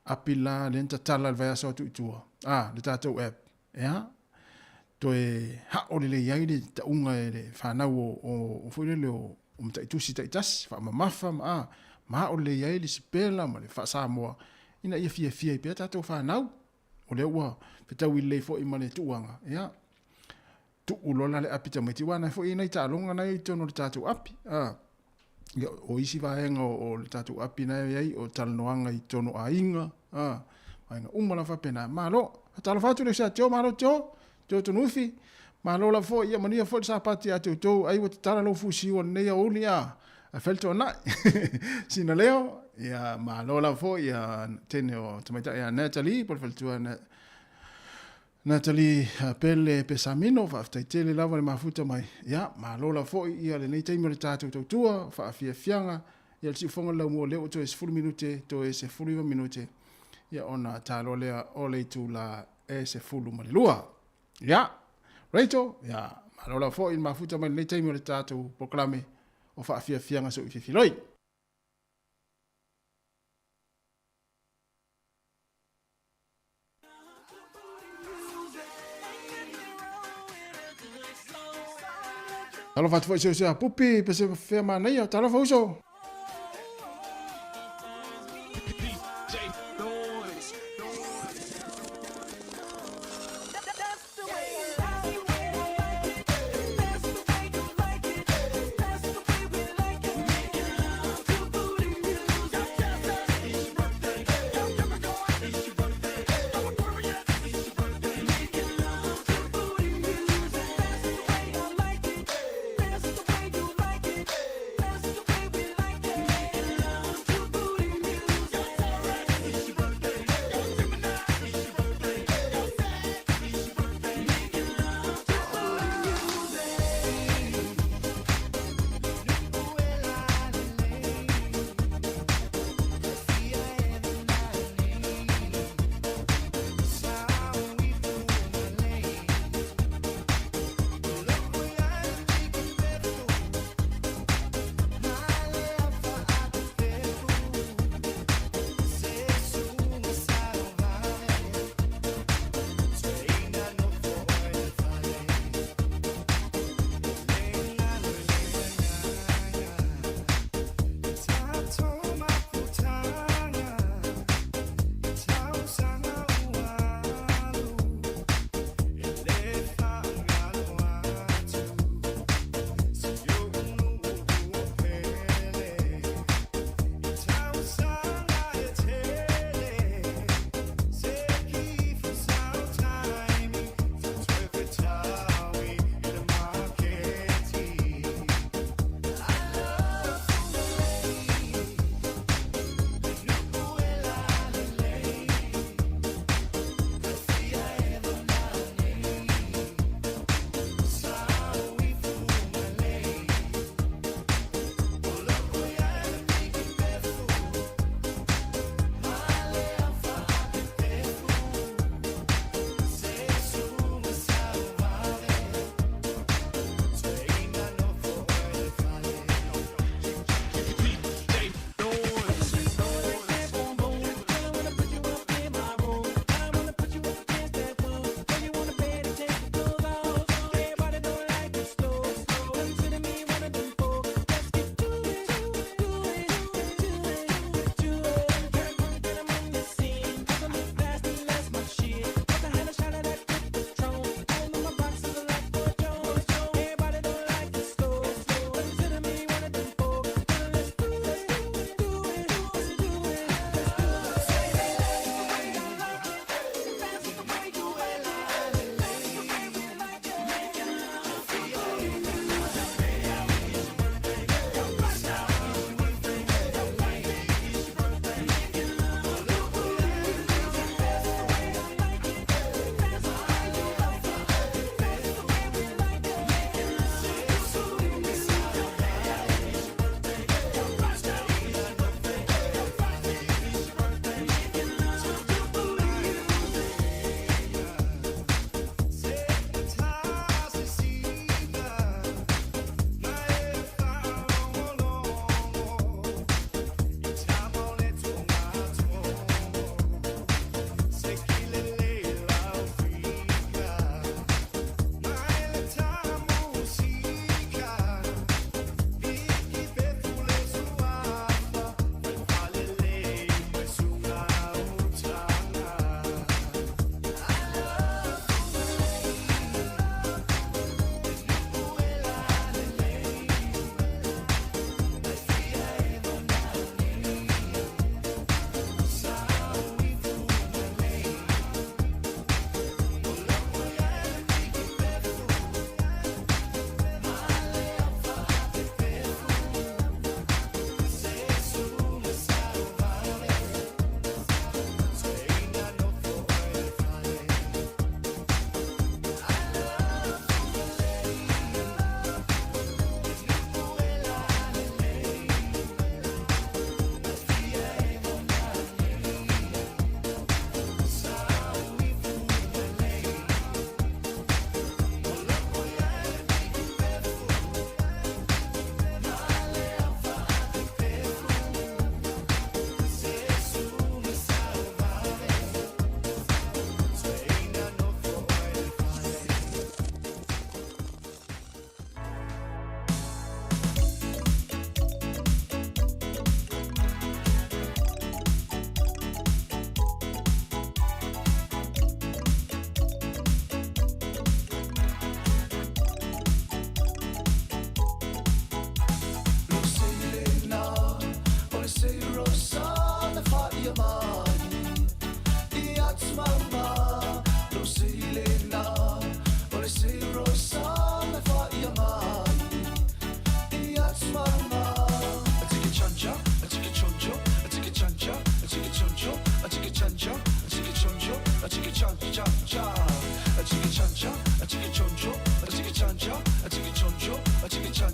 api la lea na tatala i le vaiaso atu i tua, a, le tatou app, ea, toe hao lelei ai le tauga e le fanau o, o, o foi lele o, o mataitusi taitasi, faamamafa ma, a, ma hao lelei ai le sipela ma le faa-Samoa, ina ia fiafia ai pea tatou fanau. O lea ua fetaui lelei foi ma le tuuaga, ea, tuu loa la le api tamaiti, aua na foi nai taaloga na i totonu o le tatou api. A, ia, o isi vaega o, o le tatou api na e i ai, o talanoaga i totonu o aiga, a, vaega uma lava faapena. Malo, talofa atu le uso ia Teo, malo Teo, Teo Tunuufi, malo lava foi, ia manuia foi le Sapati ia te outou, ai ua tatala lou fusiua i lenei aoauli, a, ae fai le toanai. Sina leo, ia malo lava foi, ia tene o tamaitai ia Natalie, po o le faletua Natalie Pele Pesamino, faafetai tele lava le mafuta mai. Ia, malo lava foi ia lenei taimi o le tatou tautua, faafiafiaga, ia le siufoga le laumua lea ua toe 10 minute, toe 19 minute, ia ona ta loa lea o le itula e 12. Ia, Rachel, ia, malo lava foi le mafuta mai lenei taimi o le tatou polokalame o faafiafiaga soififiloi. Talofa atu foi i se Pupi, pe se fea manaia. Talofa uso.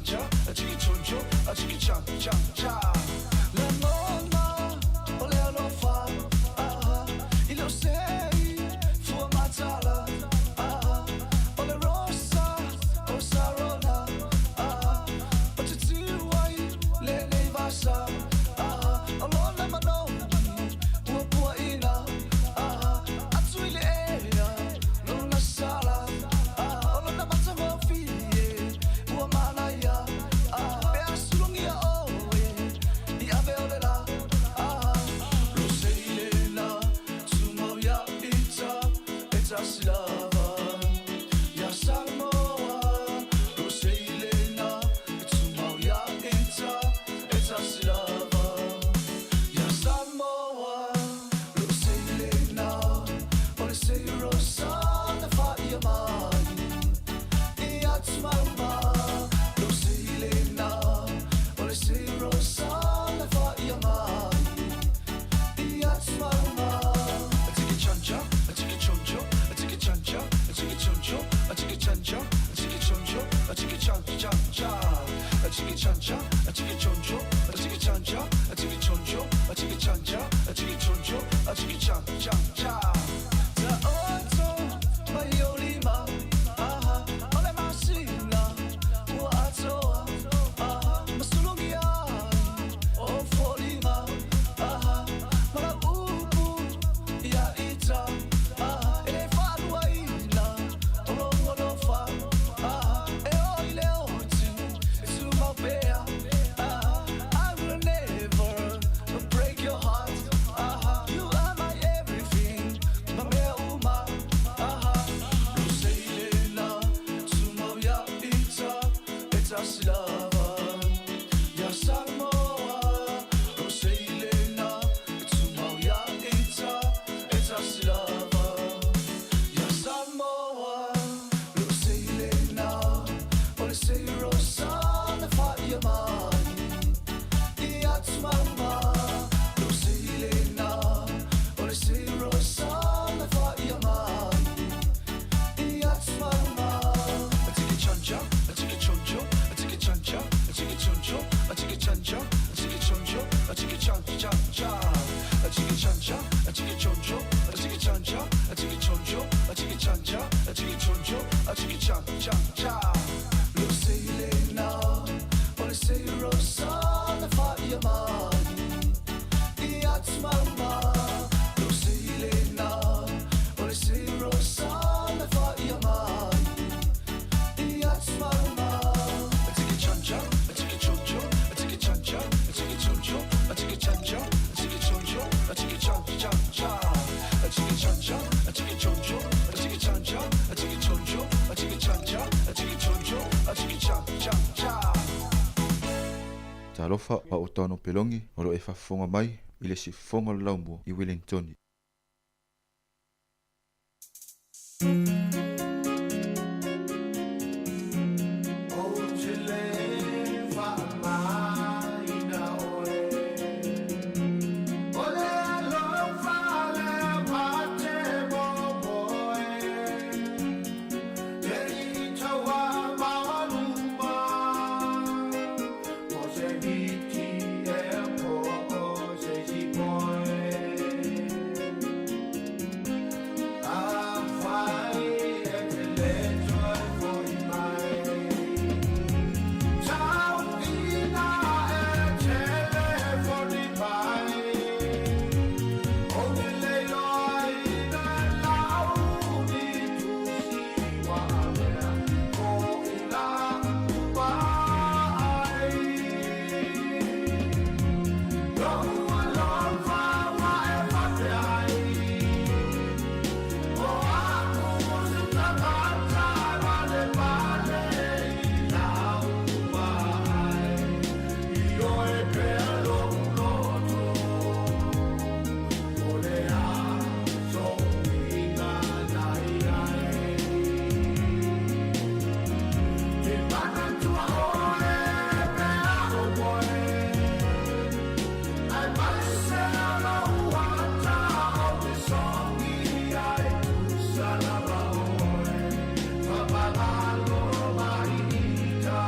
chanja, a chiki choncho, a chiki chan chan cha. Le mona, o le alofa, ah, i lo sei, fua matala, ah, o le rosa, o sarona, ah, o te tuai, le nei vasa, ah, o lona manogi, ua pua ina, ah, atu i le ea, lona sala, ah, o lona matagofie, ua manaia, ah, pe asulungia oe, i ave o le la, ah, lo seilena, tumau ia ita, e tasi lava, ia Samoa, lo seilena, tumau ia ita, e tasi lava, ia Samoa, lo seilena, o le seirosa na whaia mai, i atumauma, lo seilena, o le seirosa na whaia mai, i atumauma. A tiki chanja, a tiki choncho, a tiki chanja, a tiki choncho, a tiki chanja, a tiki choncho, a tiki chan chan cha. A tiki chanja, a tiki choncho, a tiki chanja, a tiki choncho, a tiki chanja, a tiki choncho, a tiki chan chan cha. Ta oto mai o lima, aha, o le masina, ua atoa, aha, masulungi ai, o folima, aha, mala upu, ia ita, aha, e le whaluaina, o lo alofa, aha, e o i le oti, e tumau pea, aha, I will never break your heart, aha, you are my everything, ma mea uma, aha, lo seilena, tumau ia ita, e tasi lava, ia Samoa, lo seilena, tumau ia ita, e tasi lava, ia Samoa, lo seilena, o le seirosa na whaia mai, i atumauma, lo seilena, o le seirosa na whaia mai, i atumauma. A tiki chanja, a tiki choncho, a tiki chanja, a tiki choncho, a tiki chanja, a tiki choncho, a tiki chan chan cha. A tiki chanja, a tiki choncho, a tiki chanja, a tiki choncho, a tiki chanja, a tiki choncho, a tiki chan chan cha. Lo seilena, o le seirosa na whaia mai, i atumauma. Lo seilena, o le seirosa na whaia mai, i atumauma. A tiki chanja, a tiki choncho, a tiki chanja, a tiki choncho, a tiki chanja, a tiki choncho, a tiki chan chan cha. A tiki chanja, a tiki choncho, a tiki chanja, a tiki choncho, a tiki chanja, a tiki choncho, a tiki chan chan cha. Talofa pa o tano pelongi o lo e faafofoga mai i le siufofoga o le laumua i Wellingtoni. Ou te le faamaina oe, o le alofa lea ma te momoe, le i taua maualuma, o se miti e po o se si poe. A fai e te le toe foi mai. Tau ina e telefoni mai, o te leiloa ina lau ni tusi wa mea ko ila upai. Lou alofa wa e fate ai, o aku se tagata vale vale i lau ai. I oe pea lou loto, o le a so'uiga na iai. Te manatua oe pe a o moe, ai mai se lou ata o te songi ai tusa lava oe, Papagalo mai ita.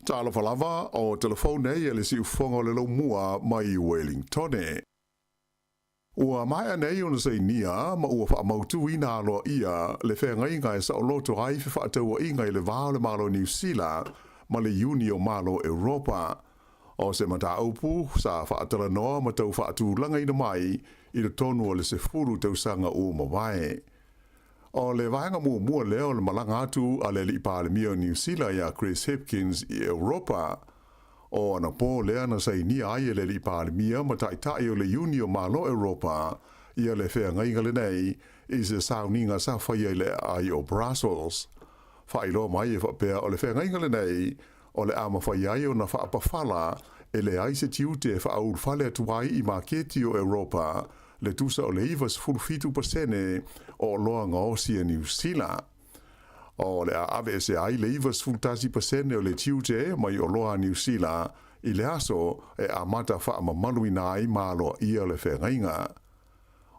Talofa lava, o telefone nei e le siufoga o le laumua mai Wellingtone. Ua maea nei ona sainia ma ua faamautuina aloaia le feagaiga e saoloto ai fefaatauaiga i le va o le Malo o Niu Sila ma le Iuni o Malo Europa. O se mataupu sa faatalanoa ma tau faatulagaina mai i totonu o le 10 tausaga ua mavae. O le vaega muamua lea o le malaga atu a le Alii Palemia o Niu Sila iā Chris Hipkins i Europa. O anapō lea na sainia ai e le Alii Palemia ma Taitai o le Iuni o Malo Europa ia le feagaiga lenei i se sauniga sa faia i le aai o Brussels. Faailoa mai e faapea o le feagaiga lenei o le a mafai ai ona faapafala e leai se tiute e faaulufale atu ai i maketi o Europa le tusa o le 97% o oloa gaosi a Niu Sila. O le a aveese ai le 91% o le tiute mai oloa a Niu Sila i le aso e amata faamamaluina ai ma aloaia le feagaiga.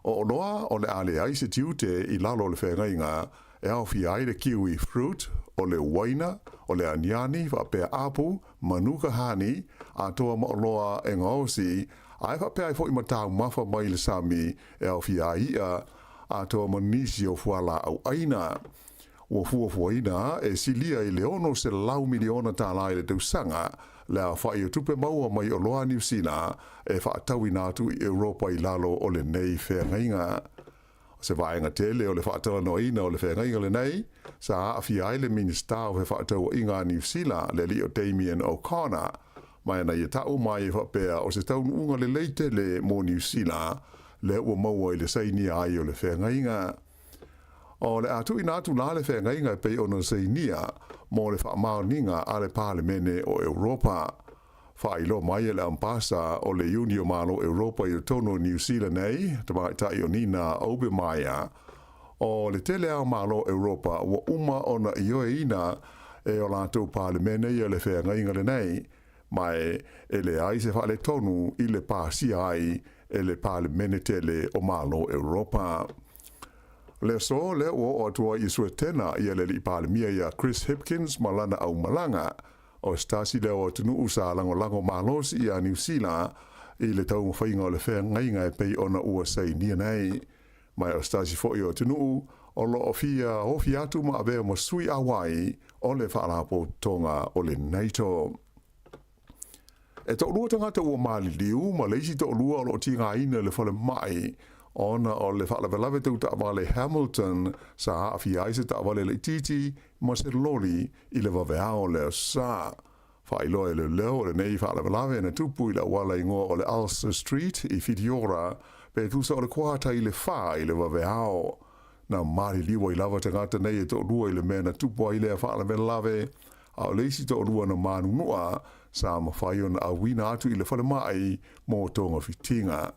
O oloa o le a leai se tiute i lalo o le feagaiga e aofia ai le kiwi fruit, o le uaina, o le aniani faapea apu, manuka honey, atoa ma oloa e gaosi, ae faapea ai foi ma taumafa mai le sami e aofia ai i'a, atoa ma nisi o fualaau ʻaina. Ua fuafuaina e silia i le $600 miliona tālā i le tausaga le aofaʻi o tupe maua mai oloa a Niu Sila e faatauina atu i Europa i lalo o lenei feagaiga. O se vaega tele o le faatalanoaina o le feagaiga lenei, sa aafia ai le Minisita o Fefaatauaiga a Niu Sila, le alii o Damien O'Connor, ma na ia taʻu mai e faapea o se taunuuga lelei tele mo Niu Sila lea ua maua i le sainia ai o le feagaiga. O le a tuuina atu la le feagaiga e pei ona sainia mo le faamaoniga a le Palemene o Europa. Faailoa mai e le Ambasa o le Iuni o Malo Europa i totonu o Niu Sila nei, tamaitai o Nina Obermeyer, o le tele lava o Malo Europa ua uma ona ioeina e o latou Palemene ia le feagaiga lenei, ma e leai se faaletonu i le pasia ai e le Palemene tele o Malo Europa. O le aso lea ua oo atu ai i Suetena ia le Alii Palemia ia Chris Hipkins ma lana aumalaga. O se tasi lea o atunuu sa lagolago malosi iā Niu Sila i le taumafaiga o le feagaiga e pei ona ua sainia nei. Ma o se tasi foi o atunuu o lo o fia ofi atu ma avea ma sui auai o le Faalapotopotoga o le NATO. E toalua tagata ua maliliu ma le isi toalua o lo o tigaina i le falemai ona o le faalavelave tau taavale Hamilton sa aafia ai se taavale laitiiti ma se loli i le vaveao o le aso Sa. Faailoa e leoleo o lenei faalavelave na tupu i le auala igoa o le Ulster Street i Whitiora pe tusa o le kuata i le 4 i le vaveao. Na maliliu ai lava tagata nei e toalua i le mea na tupu ai lea faalavelave, a o le isi toalua na manunua sa mafai ona auina atu i le falemai mo togafitiga.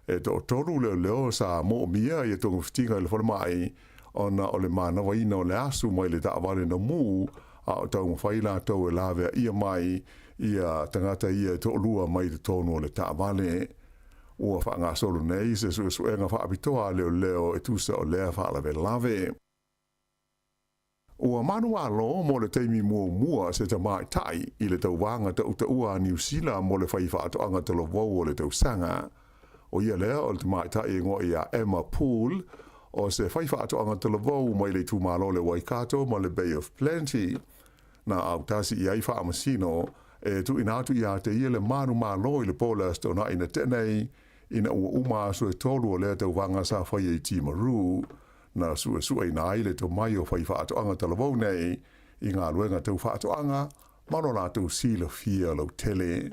E toatolu leoleo sa moomia ia togafitiga i le falemai ona o le manavaina o le asu mai le taavale na mū, a o taumafai latou e laveaia mai ia tagata ia e toalua mai totonu o le taavale. Ua faagasolo nei se suesuega faapitoa a leoleo e tusa o lea faalavelave. Ua manumalo mo le taimi muamua se tamaitai i le tauvaga tautaua a Niu Sila mo le fai faatoaga talavou o le tausaga. O ia lea o le tamaitai e igoa ia Emma Poole, o se fai faatoaga talavou mai le itumalo o le Waikato ma le Bay of Plenty. Na autasi i ai faamasino e tuuina atu ia te ia le manumalo i le po o le Aso Toonai na tea nei, ina ua uma aso e tolu o lea tauvaga sa faia i Timaru. Na suesueina ai le tomai o faifaatoaga talavou nei i galuega tau faatoaga ma lo latou silafia lautele.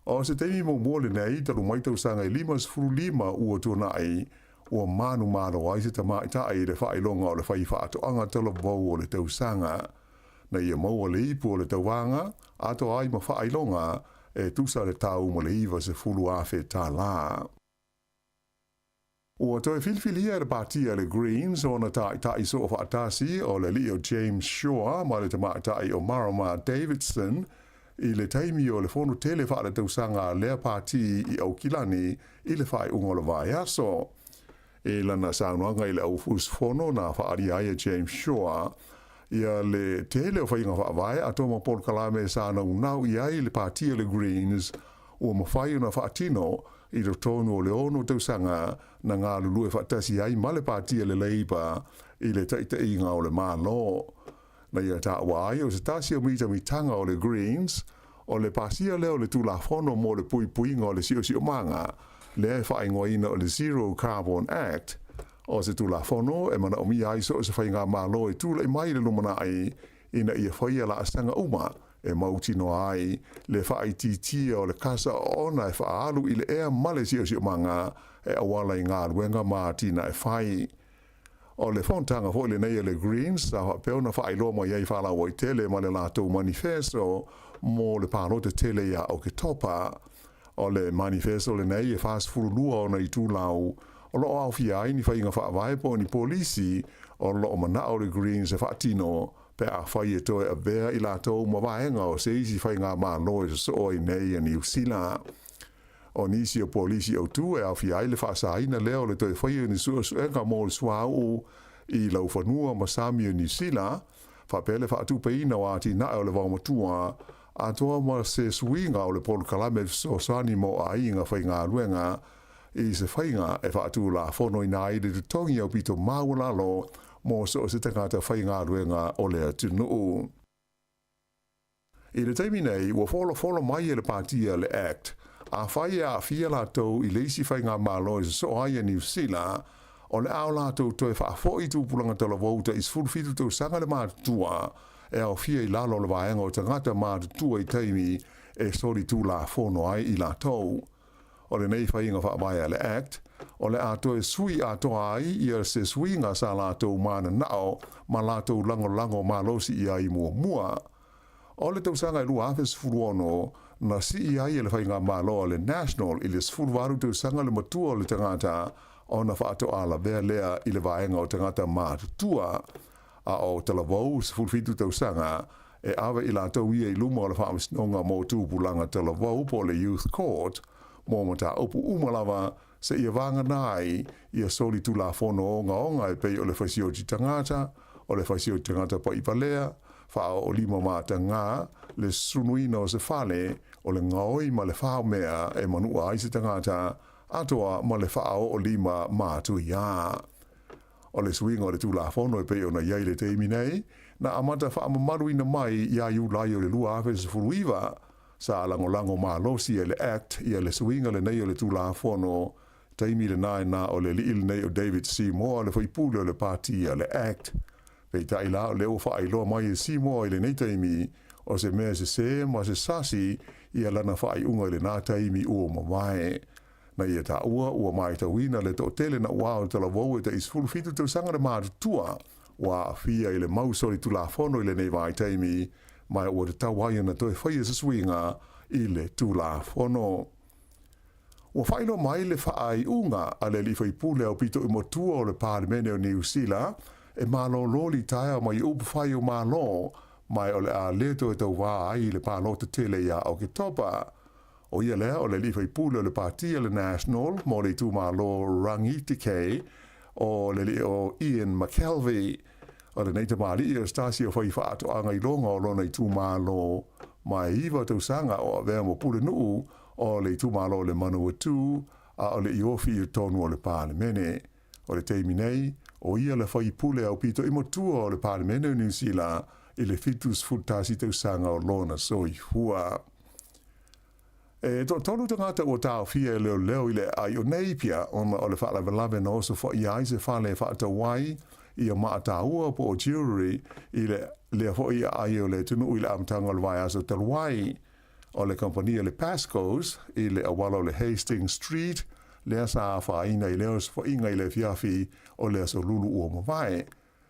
O se taimi muamua lenei talu mai tausaga e 55 ua tuanai, ua manumalo ai se tamaitai i le faailoga o le faifaatoaga talavou o le tausaga. Na ia maua le ipu o le tauvaga, atoa ai ma faailoga e tusa le tau ma le $90,000. Ua toe filifilia e le Pāti a le Greens ona taitai soofaatasi o le alii o James Shaw ma le tamaitai o Marama Davidson i le taimi o le fono tele faaletausaga a lea pāti i Aukilani i le faaiuga o le vaiaso. I lana saunoaga i le auusufono na faaalia ai e James Shaw. Ia le tele o faiga faavae atoa ma polokalame sa naunau i ai le Pāti a le Greens ua mafai ona faatino i totonu o le ono tausaga na galulue faatasi ai ma le Pāti a le Labour i le taitaiga o le Malo. Na ia taua ai o se tasi o mitamitaga o le Greens o le pasia lea o le Tulafono mo le Puipuiga o le Siosiomaga, lea e faaigoaina o le Zero Carbon Act, o se Tulafono e manaomia ai so o se faigamalo e tulai mai i le lumanai ina ia faia laasaga uma e mautinoa ai le faaitiitia o le kasa oona e faaalu i le ea ma le siosiomaga e auala i galuega ma atinae fai. O le fonotaga foi lenei a le Greens sa faapea ona faailoa mai ai faalauaitele ma le latou manifeso mo le palota tele ia Oketopa. O le manifeso lenei e 42 ona itulau o lo o aofia ai ni faiga faavae po o ni polisi o lo o manao le Greens e faatino pe afai e toe avea i latou ma vaega o se isi faigamalo e sosoo ai nei a Niu Sila. O nisi o polisi autū e aofia ai le faasaina lea o le toe faia o ni suesuega mo le suauu i laufanua ma sami o Niu Sila, faapea le faatupeina o atinae o le vaomatua, atoa ma se suiga o le polokalame fesoasoani mo aiga faigaluega i se faiga e faatulafonoina ai le totogi aupito maualalo mo so o se tagata faigaluega o le atunuu. I le taimi nei, ua folafolo mai e le Pāti a le act, afai e aafia latou i le isi faigamalo e sosoo ai a Niu Sila, o le a o latou toe faafoi tupulaga talavou tai 17 tausaga le matutua e aofia i lalo o le vaega o tagata matutua i taimi e solitulafono ai i latou. O lenei faiga faavae a le Act, o le a toe sui atoa ai ia se suiga sa latou mananao ma latou lagolago malosi i ai muamua. O le tausaga e 2016, na sii ai e le faigamalo a le National i le 18 tausaga le matua o le tagata ona faatoa lavea lea i le vaega o tagata matutua. A o talavou 17 tausaga e ave i latou ia i luma o le Faamasinoga mo Tupulaga Talavou po o le Youth Court mo mataupu uma lava seia vagana ai ia solitulafono ogaoga e pei o le fasioti tagata, o le fasioti tagata pa'ivalea, faaoolima matagā, le sunuina o se fale, o le gaoi ma le faomea e manu'a ai se tagata, atoa ma le faaoolima matuiā. O le suiga o le Tulafono e pei ona i ai i le taimi nei, na amata faamamaluina mai ia Iulai o le 2019, sa lagolago malosi e le Act ia le suiga lenei o le Tulafono, taimi lena e na o le alii lenei o David Seymour le faipule o le Pati a le Act. Peitai la o lea ua faailoa mai e Seymour i lenei taimi, o se mea sesē ma se sasi ia lana faaiuga i lena taimi ua mavae. Na ia taua ua matauina le toatele naʻauao o talavou e tai 17 tausaga le matutua ua aafia i le mau solitulafono i lenei vaitaimi, ma ua tatau ai ona toe faia se suiga i le Tulafono. Ua faailoa mai le faaiuga a le alii faipule aupito i matua o le Palemene o Niu Sila e malōlō litaea mai upu fai o Malo, ma o le a le toe tauvā ai i le palota tele iā Oketopa. ʻO ia lea o le alii faipule o le Pāti a le National mo le itumalo Rangitikei, o le alii o Ian McKelvie. O lenei tamalii o se tasi o fai faatoaga iloga o lona itumalo, ma e iva tausaga o avea ma pulenuu o le itumalo o le Manawatū, a o le i ofi i totonu o le Palemene. O le taimi nei, ʻo ia le faipule aupito i matua o le Palemene o Niu Sila i le 71 tausaga o lona soifua. E toatolu tagata ua taofia e leoleo i le aai o Napier ona o le faalavelave na osofaia ai se fale e faatau ai ia maa taua po o jewellery i le lea foi aai o le atunuu i le amataga o le vaiaso talu ai. O le kamupani le Pascoes i le auala o le Hastings Street lea sa afaina i lea osofaiga i le afiafi o le aso Lulu ua mavae.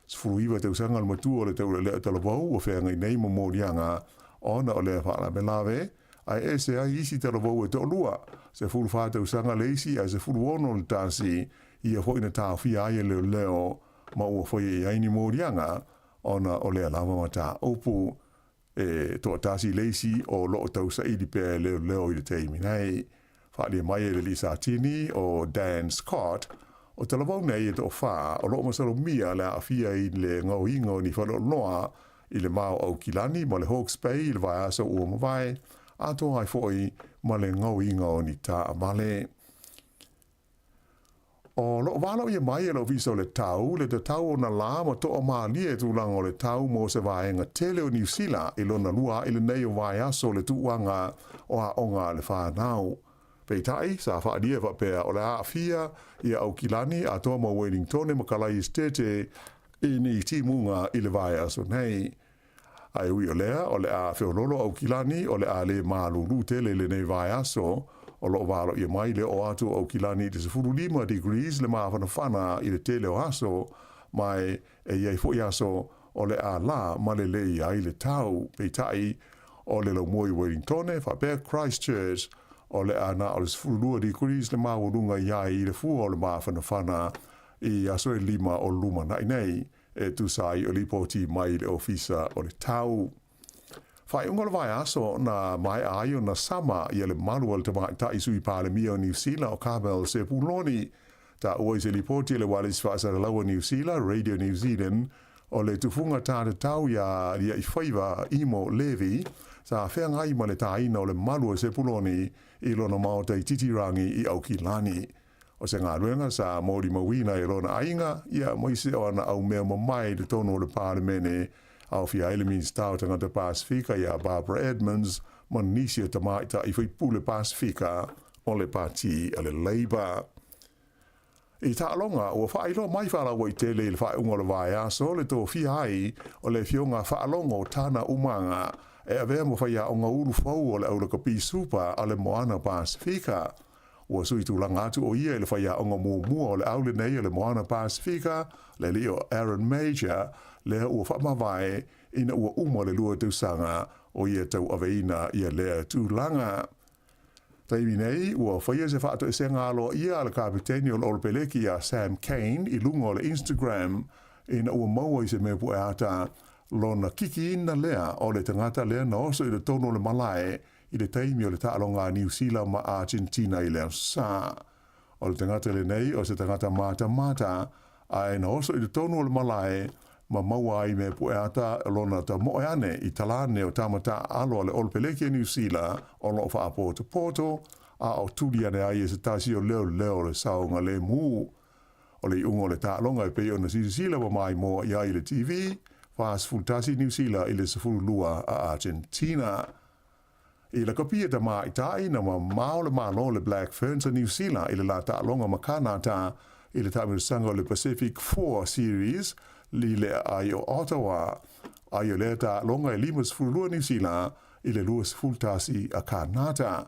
19 tausaga le matua o le taulelea talavou ua feagai nei ma moliaga ona o lea faalavelave, ae ese ai isi talavou e toalua, 14 tausaga le isi ae 16 le tasi, ia foi na taofia ai e leoleo ma ua faia i ai ni moliaga ona o lea lava mataupu. E toatasi le isi o lo o tausaili pea e leoleo i le taimi nei. Faaalia mai e le alii Satini o Dan Scott. O talavou nei e toʻafa o loo masalomia le aafia i le gaoiga o ni faleoloa i le ma o Aukilani ma le Hawke's Bay i le vaiaso ua mavae, atoa ai foʻi ma le gaoiga o ni taavale. O loo valoia mai e le Ofisa o le Tau le tatau o na lā ma toamalie tulaga o le tau mo se vaega tele o Niu Sila i lona lua aʻi lenei o vaiaso le tuuaga o aoga a le fanau. Peitai, sa faaalia faapea o le a aafia ia Aukilani atoa ma Wellingtone ma Kalai Esetete i ni timuga i le vaiaso nei. Ae ui o lea, o le a feololo Aukilani, o le a lē malūlū tele i lenei vaiaso. O loo valoia mai le oo atu o Aukilani i le 15 degrees le mafanafana i le tele o aso, ma e i ai foʻi aso o le a lā ma lelei ai le tau. Peitai, o le laumua i Wellingtone, faapea Christchurch, o le a na o le 12 degrees le maualuga i ai i le fua o le mafanafana i aso e lima o lumanai nei, e tusa ai o lipoti mai le Ofisa o le Tau. Faaiuga o le vaiaso na maea ai ona sama ia le malu a le tamaitai sui Palemia o Niu Sila o Carmel Sepuloni. Taua i se lipoti a le ualesi faasalalau a Niu Sila, Radio New Zealand, o le tufuga tatatau iā Liaifaiva Imo Levy, sa feagai ma le tāina o le malu a Sepuloni i lona maota i Titirangi i Aukilani. O se galuega sa molimauina e lona aiga, ia aemaise o ana aumea mamae i totonu o le Palemene, aofia ai le Minisita o Tagata Pasefika iā Barbara Edmonds ma nisi o tamaitai faipule Pasefika o le Pati a le Labour. I taaloga, ua faailoa mai faalauaitele i le faaiuga o le vaiaso le tofia ai o le Afioga Faalogo Tana Umaga e avea ma faiaoga ulu fou o le Aulakapi Super a le Moana Pasefika. Ua sui tulaga atu ʻo ia i le faiaoga muamua o le au lenei o le Moana Pasefika, le alii o Aaron Mauger, lea ua faamavae ina ua uma le lua tausaga o ia tauaveina ia lea tulaga. Taimi nei, ua faia se faatoesega aloaia a le kapeteni o le Olopeleki iā Sam Cane i luga o le Instagram ina ua maua i se mea pueata lona kikiina lea o le tagata lea na oso i totonu o le malae i le taimi o le taaloga a Niu Sila ma Argentina i le Aso Sa. O le tagata lenei o se tagata matamata, ae na oso i totonu o le malae ma maua ai mea pueata lona tamoe ane i talane o tama taaalo a le Olopeleki a Niu Sila o loo faapotopoto, a o tuli ane ai e se tasi o leoleo o le saogalemu. O le iuga o le taaloga e pei ona silasila ua maimoa i ai i le TV, 41 Niu Sila i le 12 a Argentina. I lakapia tamaitai na mamao le Malo le Black Ferns a Niu Sila i le la taaloga ma Kanata i le taamilosaga o le Pacific Four Series i le aai o Ottawa. Ai o lea taaloga e 52 Niu Sila i le 21 a Kanata.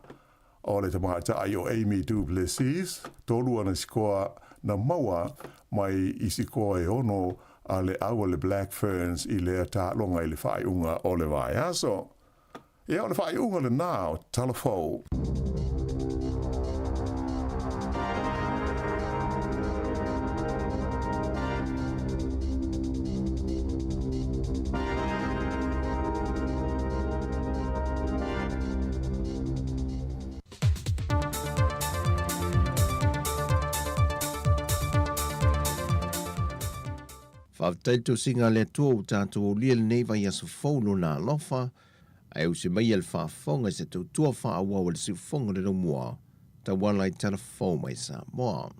O le tamaitai o Amy Du Plessis, tolu ana sikoa na maua mai i sikoa e ono a le au a le Black Ferns i lea taaloga i le faaiuga o le vaiaso. Ia, o le faaiuga lenā o Tala Fou. Faafetai le tausiga a le Atua ua tatou aulia lenei vaiaso fou Lona alofa, ae usi maia le faafofoga i se tautua faaauau a le siufofoga o le Laumua, tauala i tala fou mai Samoa.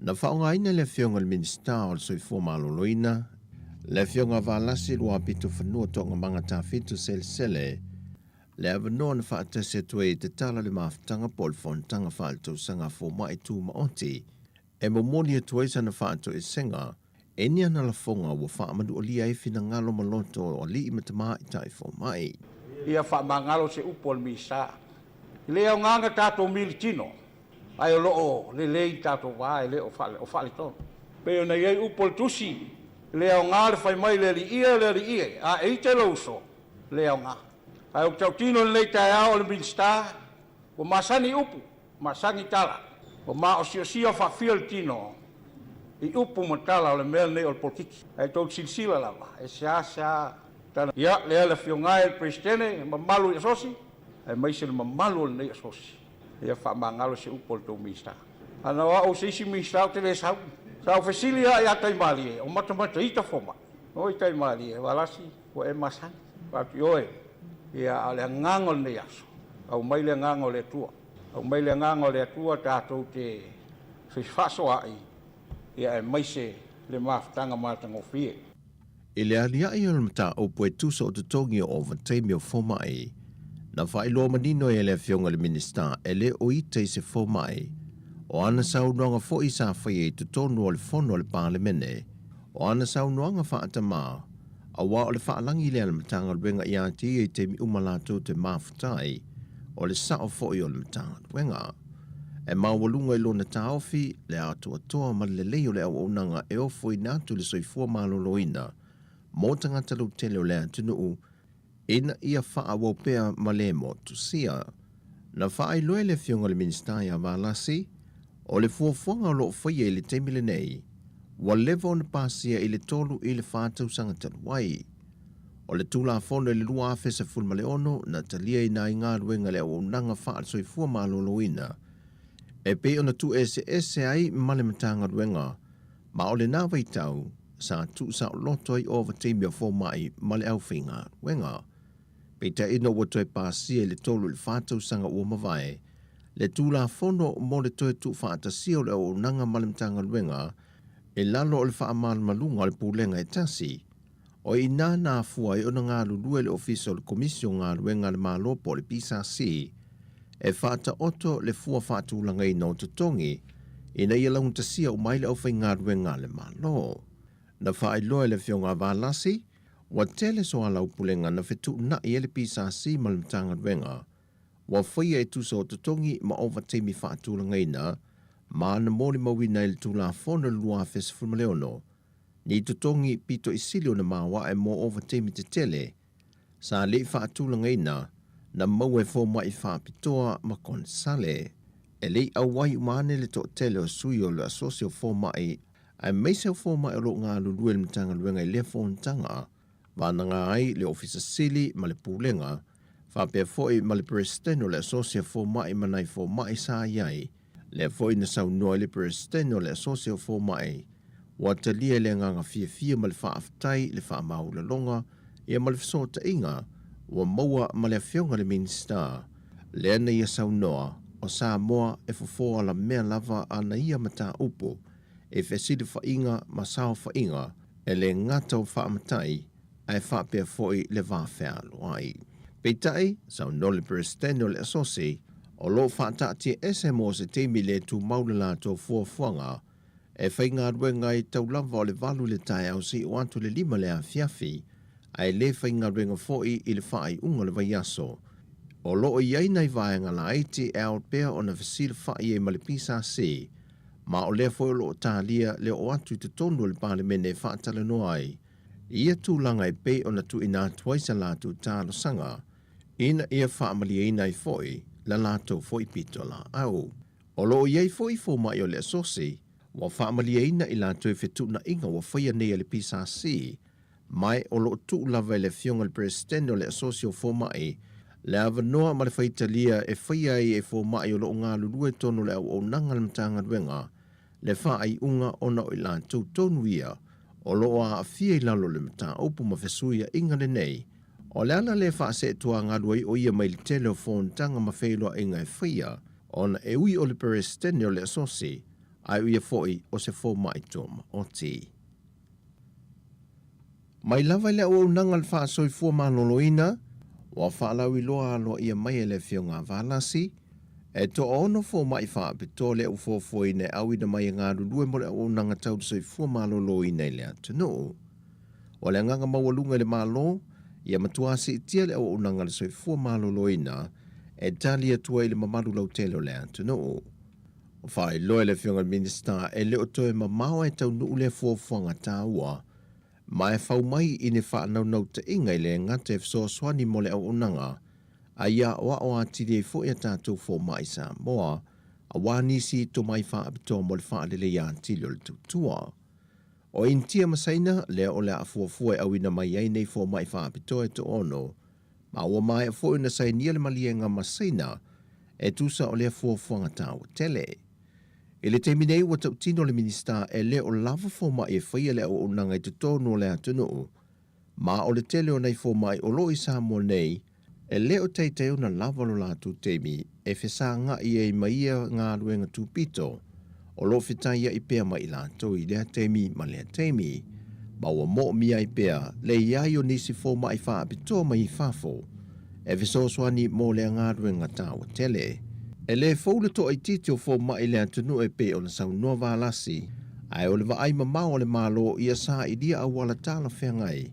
Na faaaogaina le Afioga i le Minisita o le Soifua Maloloina, le Afioga Valasi Luapitofanua Toogamaga Tafito Selesele, le avanoa na faatasi atu ai i te tala le mafutaga po o le fonotaga faaletausaga a fomai tumaoti e momoli atu ai sana faatoesega e ni ana lafoga ua faamanualia ai finagalo ma loto o alii ma tamaitai fomai. Ia faamagalo se upu a le Minisita. E le aoga na tatou militino, ae o lo o lelei tatou va e le o faaletonu. E pei ona i ai upu o le Tusi, E le aoga le fai mai le Alii e, le Alii e, a e ita i lou uso, e le aoga. Ae ou te tautino i lenei taeao o le Minisita, ua masani i upu, masani i tala, ua maosiosia faafia le tino i upu ma tala o le mea lenei o le polokiki. Ae tou te silasila lava, e seasea tana. Ia, lea le Afioga e le Peresetene, e mamalu i asosi, aemaise le mamalu o lenei asosi. Ia faamagalo se upu a le tou Minisita. Ana o au o se isi Minisita ou te le sau. Sa ou fesili lava ia Taimalie, o matamata ita fomai. Oi Taimalie, Valasi, ua e masani. Fai atu, ioe, ia, a o le agaga o lenei aso, aumai le agaga o le Atua. Aumai le agaga o le Atua tatou te fefaasoaai, ia aemaise le mafutaga matagofie. I le aliaʻi o le mataupu e tusa o totogi o ovataimi o fomai, na faailoa manino ai e le Afioga i le Minisita e le o ita i se fomai. O ana saunoaga foi sa faia i totonu o le Fono a le Palemene, o ana saunoaga faatamā, auā o le faalagi lea a le Matagaluega ia te ia i taimi uma latou te mafuta ai, o le sao foi o le Matagaluega. E maualuga i lona taofi le atoatoa ma le lelei o le auaunaga e ofoina atu le soifua maloloina mo tagata lautele o le atunuu ina ia faaauau pea ma le motusia. Na faailoa e le Afioga i le Minisita ia Valasi, o le fuafuaga o lo o faia i le taimi lenei, ua leva ona pasia i le 3 i le 4 tausaga talu ai. O le Tulafono i le 2016 na taliaina ai galuega i le auaunaga faale-soifua maloloina e pei ona tuueseese ai ma le Matagaluega, ma o lena vaitau sa tuusaoloto ai ovataimi o fomai ma le aufaigaluega. Peitai ina ua toe pasia i le 3 i le 4 tausaga ua mavae le Tulafono mo le toe tuufaatasia o le auaunaga ma le Matagaluega i lalo o le faamalumaluga o le Pulega e tasi, O i ina na afua ai ona galulue le Ofisa o le Komisi o Galuega a le Malo po o le PSC e faataoto le fua faatulagaina o totogi ina ia laugatasia uma ai le aufaigaluega a le Malo. Na faailoa e le Afioga a Valasi, ua tele soalaupulega na fetuunai ai le PSC ma le Matagaluega ua faia e tusa o totogi ma ovataimi faatulagaina ma na molimauina ai le Tulafono i le 2016 Ni totogi pito i sili ona maoae mo ovataimi tetele sa le i faatulagaina na maua e fomai faapitoa ma konesale. E le i auai uma ane le toatele o sui o le Asosi o Fomai aemaise o fomai o lo o galulue i le Matagaluega i lea fonotaga, vanaga ai le Ofisa Sili ma le Pulega, faapea foi ma le Peresetene o le Asosi a Fomai ma nai fomai sa i ai. Lea foi na saunoa ai le Peresetene o le Asosi o Fomai, ua talia i le agaga fiafia ma le faafetai le faamaualaloga ia ma le fesootaiga ua maua ma le Afioga i le Minisita, lea na ia saunoa, o Samoa e fofo alamea lava ana ia mataupu i fesilafaiga ma saofaiga e le gata o faamatai ae faapea foi le va fealuai. Peitai, saunoa le Peresetene o le Asosi, o lo o faataatiaese mo se taimi le tumau le latou fuafuaga e faigaluega ai tau lava o le 8 i le taeao seia atu i le 5 le afiafi, ae le faigaluega foi i le faaiuga o le vaiaso. O lo o i ai nai vaega laiti e ao pea ona fesilafai ai ma le PSC, ma o lea foi o lo o talia le oo atu i totonu o le Palemene e faatalanoa ai i ia tulaga e pei ona tuuina atu ai sa latou talosaga ina ia faamalieina ai foi la latou foi pitolaau. O lo o i ai foi fomai o le Asosi ua faamalieina i latou i fetuunaiga ua faia nei e le PSC, ma o lo o tuu lava e le Afioga i le Peresetene o le Asosi o Fomai le avanoa ma le faitalia e faia ai e fomai o lo o galulue i totonu o le auaunaga a le Matagaluega le faaiuga ona o i latou tonu ia o lo o aafia i lalo o le mataupu ma fesuiaiga lenei. O le ala lea e faaseetuagalu ai o ia mai le tele o fonotaga ma feiloaiga e faia ona e ui o le Peresetene o le Asosi ae o ia foi o se fomai tuamaoti. Mai lava i le auaunaga a le faasoifua maloloina, ua faalauiloa aloaia mai e le Afioga a Valasi, e toaono fomai faapitoa lea ua fuafuaina e auina mai e galulue mo le auaunaga tau le soifua maloloina i le atunuu. O le agaga maualuga i le Malo, ia matua siitia le auaunaga a le soifua maloloina e tali atu ai i le mamalu lautele o le atunuu. Faailoa e le Afioga i le Minisita e le o toe mamao ae taunuu lea fuafuaga taua, ma e fau mai i ni faanaunautaiga i le gata e fesoasoani mo le auaunaga, a ia aoao atili ai foi a tatou fomai Samoa, aua nisi tomai faapitoa mo le faaleleia atili o le tautua. O Initia ma Saina, lea o le a fuafua e auina mai ai nei fomai faapitoa e toaono, ma ua maea foi ona sainia le maliega ma Saina e tusa o lea fuafuaga taua tele. I le taimi nei ua tautino le Minisita e le o lava fomai e faia le auaunaga i totonu o le atunuu, ma o le tele o nai fomai o lo o i Samoa nei e le o taitai ona lava lo latou taimi e fesagai ai ma ia galuega tupito o lo o fetaiai pea ma i latou i lea taimi ma lea taimi, ma ua moomia ai pea le i ai o nisi fomai faapitoa mai fafo e fesoasoani mo lea galuega taua tele. E le fou le toaitiiti o fomai i le atunuu e pei ona saunoa Valasi, ae o le vaai mamao a le Malo ia sailia auala talafeagai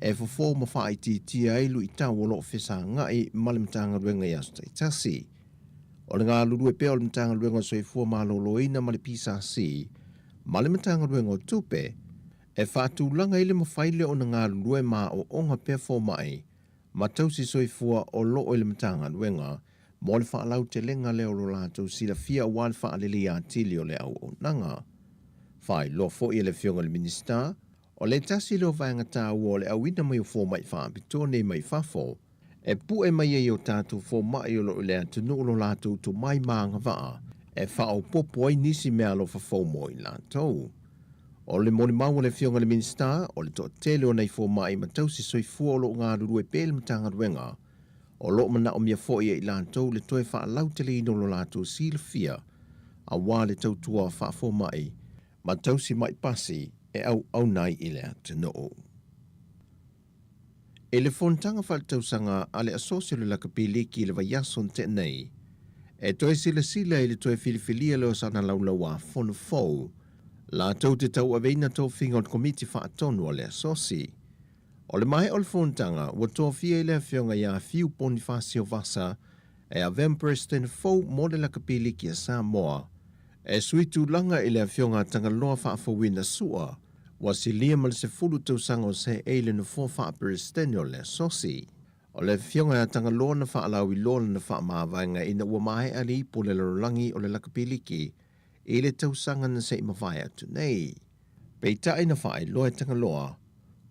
e fofo ma faaitiitia ai luitau o lo o fesagai ma le Matagaluega i aso taitasi. O le galulue pea o le Matagaluega o le Soifua Maloloina ma le PSC ma le Matagaluega o Tupe e faatulaga ai le mafai lea ona galulue ma aoaoga pea fomai ma tausi soifua o lo o i le Matagaluega mo le faalautelega lea o lo latou silafia aua le faaleleia atili o le auaunaga. Faailoa foi e le Afioga i le Minisita, o le tasi lea o vaega taua o le auina mai o fomai faapitoa nei mai fafo e pue mai ai o tatou fomai o lo o i le atunuu lo latou tomai ma agavaa e faaopoopo ai nisi meaalofa fou mo i latou. O le molimau a le Afioga i le Minisita, o le toatele o nai fomai ma tausi soifua o lo o galulue pea i le Matagaluega, o lo o manaomia foi e i latou le toe faalauteleina o lo latou silafia aua le tautua faafomai ma tausi mai pasi e auauna ai i le atunuu. I le fonotaga faaletausaga a le Asosi o le Lakapi Liki i le vaiaso na tea nei, e toe silasila i le toe filifilia lea o sana laulauāfono fou, latou te tauaveina tofiga o le Komiti Faatonu a le Asosi. O le maea o le fonotaga, ua tofia i le Afioga ia Fiu Ponifasio Vasa e avea ma Peresetene fou mo le Lakapi Liki a Samoa, e sui tulaga i le Afioga a Tagaloa Faafouina Sua, Ua silia ma le 10 tausaga o seei le nofoa faa-Peresetene o le Asosi. O le Afioga ia Tagaloa na faalauiloa lana faamavaega ina ua maea le ipu o le lalolagi o le lakapi liki i le tausaga na se i mavae atu nei. Peitai na faailoa e Tagaloa,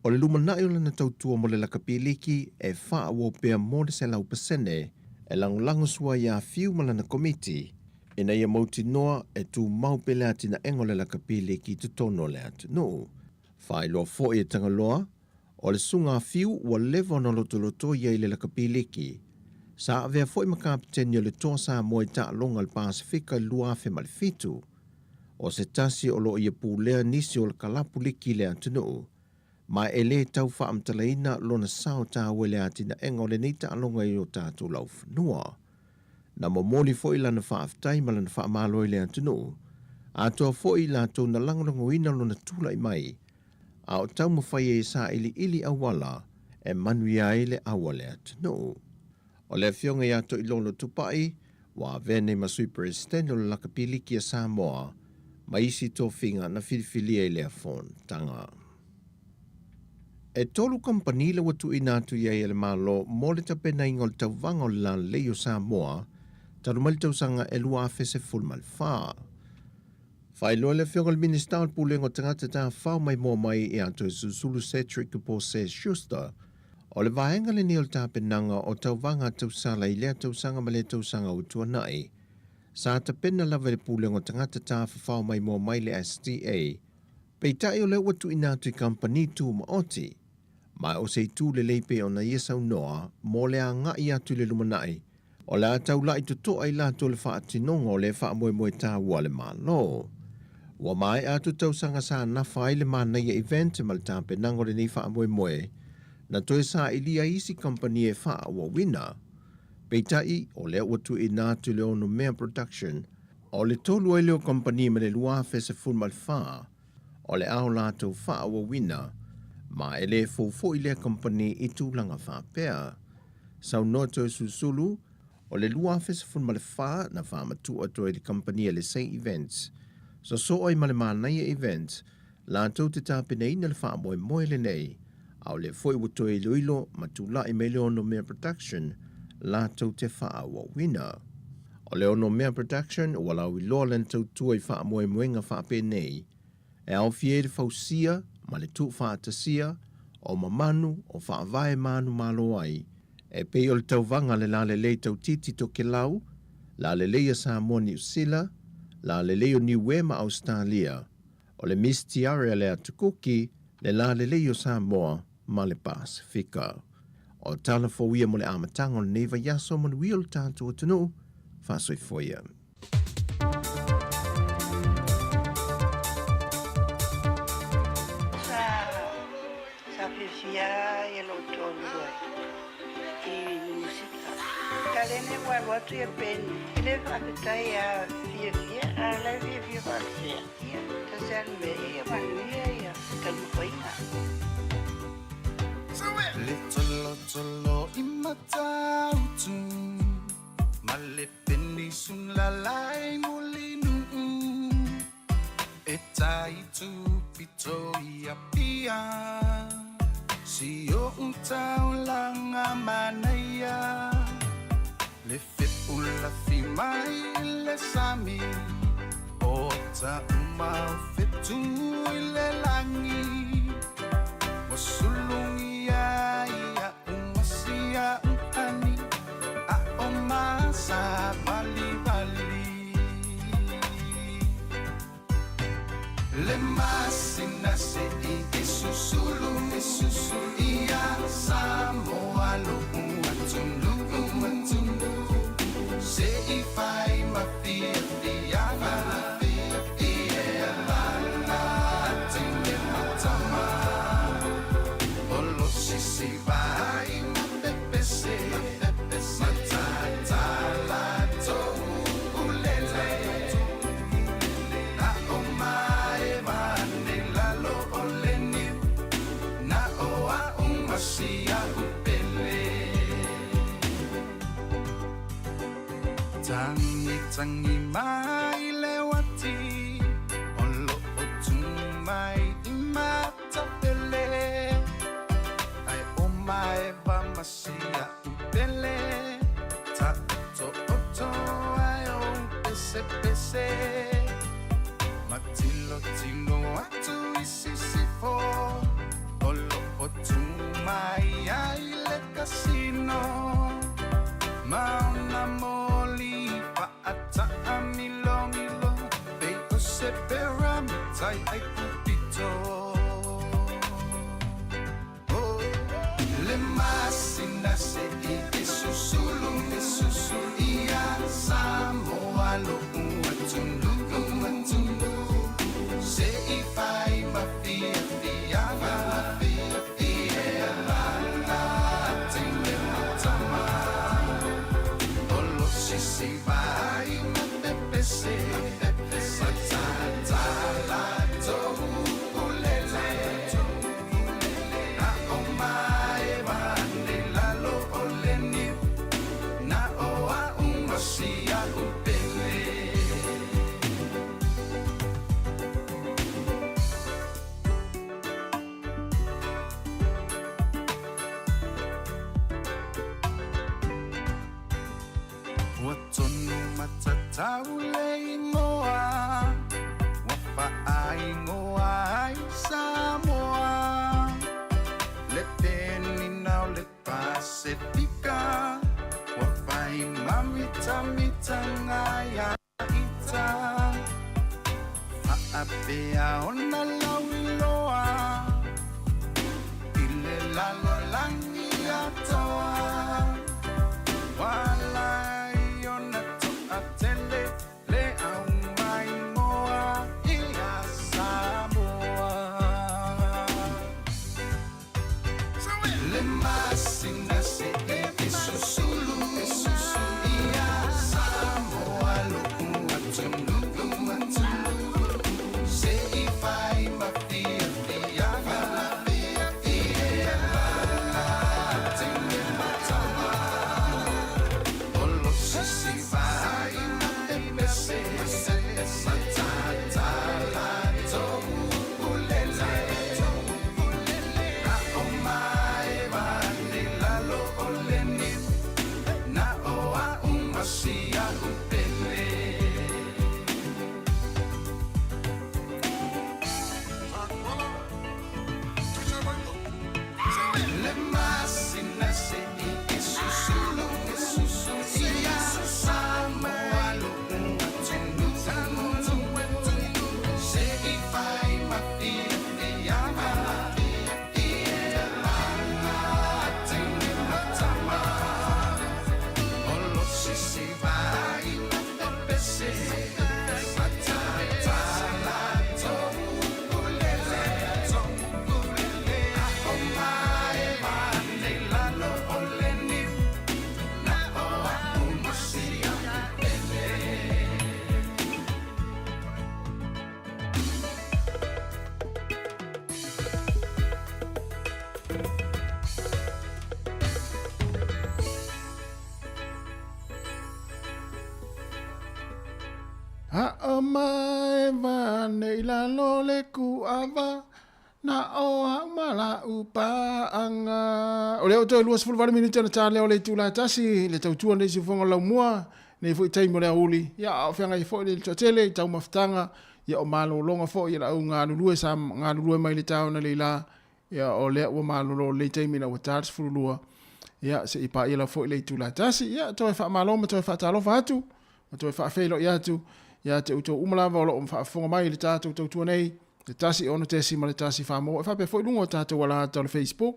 o le lumanai o lana tautua mo le lakapi liki e faaauau pea mo le 100% e lagolago sua iā Fiu ma lana komiti ina ia mautinoa e tumau pea le atinaega o le lakapi liki i totonu o le atunuu. Faailoa foi e Tagaloa, o le susuga a Fiu ua leva ona lotoloto ia i le lakapi liki. Sa avea foi ma kapeteni o le Toa Samoa i taaloga a le Pasefika i le 2007. O se tasi o lo o ia pulea nisi o le kalapu liki i le atunuu, ma e le tau faamatalaina lona sao taua i le atinaega o lenei taaloga i o tatou laufanua. Na momoli foi lana faafetai ma lana faamalo i le atunuu, atoa foi i latou na lagolagoina lona tulai mai, a o taumafai ai e sailiili auala e manuia ai le au a le atunuu. O le Afioga ia Toilolo Tupai, ua avea nei ma Sui Peresetene o le Lakapi Liki a Samoa, ma isi tofiga na filifilia i lea fonotaga. E tolu kamupani la ua tuuina atu i ai e le Malo mo le tapenaina o le tauvaga o le lalelei o Samoa talu mai le tausaga e 2014. Faailoa le Afioga i le Minisita o le Pulega o Tagata Tafafao Maimoa Mai ia Toesulusulu Cedric Pose Schuster, o le vaega lenei o le tapenaga o tauvaga tausala i lea tausaga ma lea tausaga ua tuanai. Sa tapena lava e le Pulega o Tagata Tafafao Maimoa Mai le STA, Peitai o lea ua tuuina atu i kamupani tumaoti, ma o se itu lelei pei ona ia saunoa mo le agai atu i le lumanai, o le a taula'i toto'a i latou le faatinoga o lea faamoemoe taua a le Malo. Ua maea atu tausaga sa nafa ai le manaia event ma le tapenaga o lenei faamoemoe, na toe sailia ai isi kamupani e faaauauina. Peitai, o lea ua tuuina atu i le Onomea Production, O le tolu ai lea o kamupani ma le 2014, o le ao latou faaauauina, ma e le fou foi lea kamupani i tulaga faapea. Saunoa Toesulusulu, o le 2014 na faamatuu atu ai le kamupani a le Say Events, sosoo ai ma le Manaia Events, latou te tapenaina le faamoemoe lenei, a o lea foi ua toe iloilo ma tulai mai le Onomea Production latou te faaauauina. O le Onomea Production ua lauiloa lana tautua i faamoemoega faapenei, e aofia ai le fausia ma le tuufaatasia o mamanu o faavae manumalo ai, e pei o le tauvaga a le lalelei tautiti Tokelau, lalelei a Samoa Niu Sila, Lalelei o Niue ma Ausetalia, o le Miss Tiare a le Atu Kuki, le Lalelei o Samoa ma le Pasefika. O tala fou ia mo le amataga o lenei vaiaso manuia o le tatou atunuu, faasoifua ia. Sa sa fiafia ia lou toalua i musika. Talene ua alu atu ia Penny. E le faafetai a fiafia a la e fiafia faafefea. Ia, tasi a le mea ia manuia ia taumafaiga. Le tolotolo i Matautu ma le penisula i Mulinuu e tai tupito i Apia si o'u taulaga manaia le fepulafi mai le sami o taʻuma o fetu i le lagi ua sulugia iaʻu ma siaʻu ani aʻo masavalivali le masina seʻi e susulu e susulu ia Samoa loʻu atunuu atunuu seʻi fai ma fiafiaga ia teine ma tama o lo sisi vai ma pepese matatala toulele na o maevane lalo o le niu na o a'u ma sia'u pele tagi tagi mai le uati o lo'o tu mai i Matafele ae o maeva ma sia'u pele ta'oto'oto ae o pesepese matilotilo atu i sisifo o lo'o tu mai ai le kasino ma ona moli fa'ataʻamilomilo pei o se pyramitai ai pupito. Oh, le masina seʻi e susulu e susulu ia Samoa loʻu atunuu atunuu seʻi fai ma fiafiaga ia teine ma tama o lo sisi vai ma pepese matatala toulele na o maevane lalo o le niu na o a'u ma sia'u pele. Ua tonu matatau le igoa ua faaigoa ai Samoa le penina o le Pasefika ua fai mamitamitaga ia ita faapea ona lauiloa i le lalolagi atoa Walai ona toʻatele le aumaimoa ia Samoa. Le masina seʻi e susulu e susulu ia Samoa loʻu atunuu atunuu seʻi fai ma fiafiaga ia teine ma tama o lo sisi vai ma pepese matatala toulele na o maevane lalo o maeva nei lalo le kuava na o au ma la'u paaga. O lea ua toe 28 minute ona ta lea o le itula e tasi le tautua nei siufofoga o le laumua nei foi taimi o le aoauli. Ia a o feagai foi le toatele i taumafataga, ia o malologa foi i lau galulue sa galulue mai le taona le ila. Ia o lea ua malolo lenei taimi ina ua ta le 12, ia se i paia lava foi le itula e tasi. Ia toe faamalo ma toe faatalofa atu ma toe faafeiloai atu ia te outou uma lava o lo o faafofoga mai i le tatou tautua nei, le 1 6 ma le 1 4 maua. E faapea foi luga o tatou alahata o le Facebook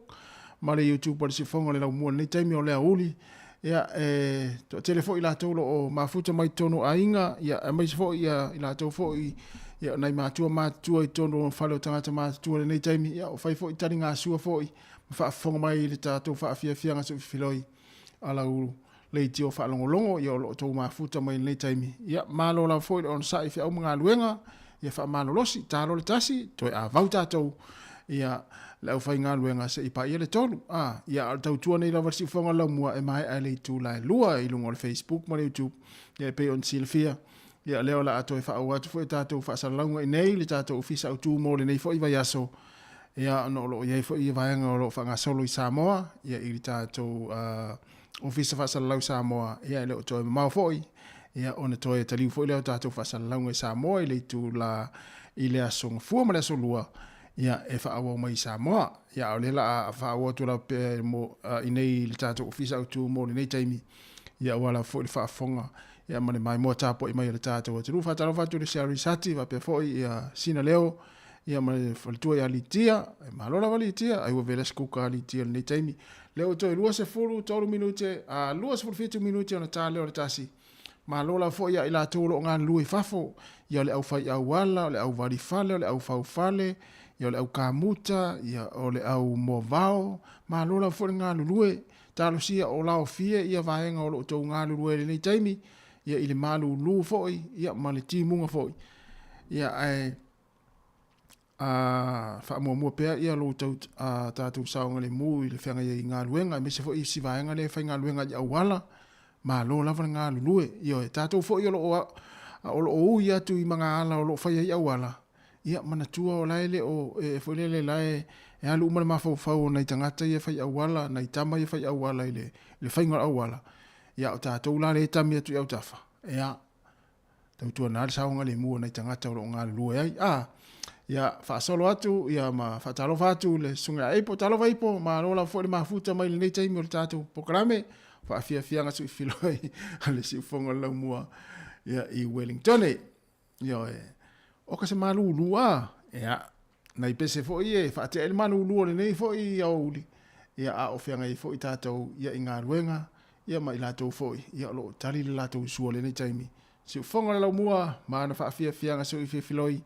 ma le YouTube o le Siufofoga o le Laumua i lenei taimi o le aoauli. Ia e toatele foi i latou o lo o mafuta mai totonu o aiga, ia aemaise foi ia i latou foi ia nai matua matutua i totonu o fale o tagata matutua i lenei taimi, ia o fai foi taligasua foi ma faafofoga mai i le tatou faafiafiaga soifiloi a lau leitio faalogologo, ia o lo o outou mafuta mai i lenei taimi. Ia malo lava foi le onosai i feau ma galuega, ia faamalolosi, talo le tasi, toe avau tatou ia le aufaigaluega se i paia le tolu. A, ia a o le tautua nei lava le siufofoga o le laumua e maea i le itula e 2 i luga o le Facebook ma le YouTube, ia e pei ona silafia. Ia lea o le a toe faaauau atu foi a tatou faasalalauga i nei le tatou ofisa autu mo lenei foi vaiaso, ia ona o lo o i ai foi vaega o lo o faagasolo i Samoa, ia i le tatou Ofisa Faasalalau Samoa, ia e le o toe mamao foi, ia ona toe taliu foi lea o tatou faasalalauga i Samoa i le itula i le aso Gafua ma le aso Lua, ia e faaauau mai i Samoa. Ia a o lea o le a faaauau atu lava pea mo i nei i le tatou Ofisa Autu mo lenei taimi, ia aua lava foi le faafofoga ia ma le maimoa tapuai mai a le tatou atunuu. Faatalofa atu i le Sherry Sati faapea foi ia Sina Leo, ia ma le faletua ia Litia. E malo lava Litia, ai ua vela se kuka a Litia i lenei taimi. Lea ua toe 23 minute, a 27 minute ona ta lea o le tasi. Malo lava foi ia i latou o lo o galulue i fafo, ia o le aufai auala, o le auvali fale, o le aufau fale, ia o le au kamuta, ia o le au moavao. Malo lava foi le galulue. Talosia o laofie ia vaega o lo o outou galulue i lenei taimi, ia i le malulu foi, ia ma le timuga foi. Ia ae a faamuamua pea ia lo outou tatou saogalemu i le feagai ai i galuega, aemaise foi isi vaega lea e faigaluega i auala, malo lava le galulue. Ioe, tatou foi o lo o o lo o ui atu i magaala o lo o fai ai auala, ia manatua o la e le o e foi lele la e e alu uma le mafaufau o nai tagata ia e fai auala, nai tama ia e fai auala i le i le faiga o le auala, ia o tatou la lea e tami atu i autafa, ia tautuana le saogalemu o nai tagata o lo o galulue ai. A, ia faasolo atu ia ma faatalofa atu le susuga ia Ipo. Talofa Ipo, malo lava foi le mafuta mai lenei taimi o le tatou polokalame. Faafiafiaga suifiloi a le siufofoga o le laumua ia, i Wellington. Ioe, o ka se malulu a, ia, nai pese foi e faatea ai le malulu o lenei foi aoauli, ia, a o feagai ai foi tatou ia i galuega, ia ma i latou foi ia o lo o tali le latou sua i lenei taimi. Siufofoga o le laumua ma ana faafiafiaga suifiafiloi,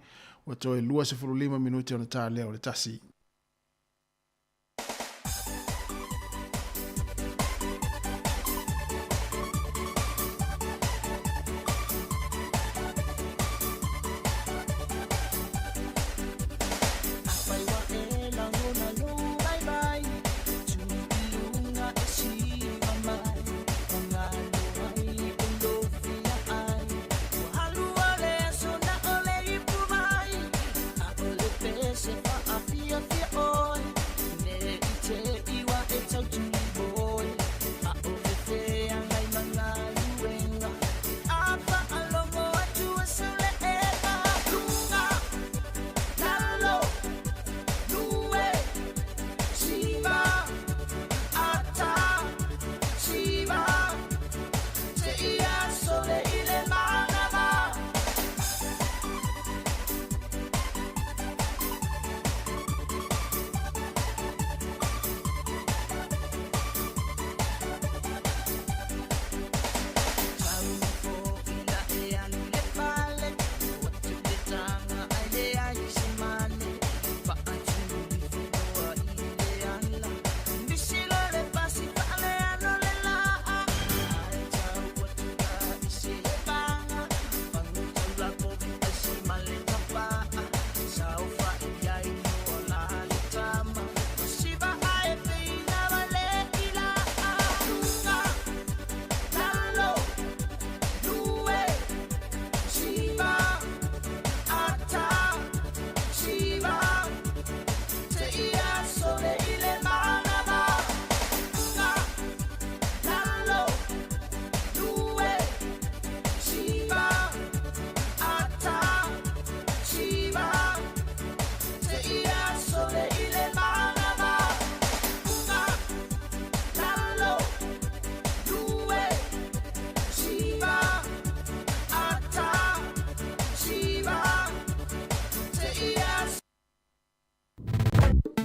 ua toe 25 minute ona ta lea o le tasi.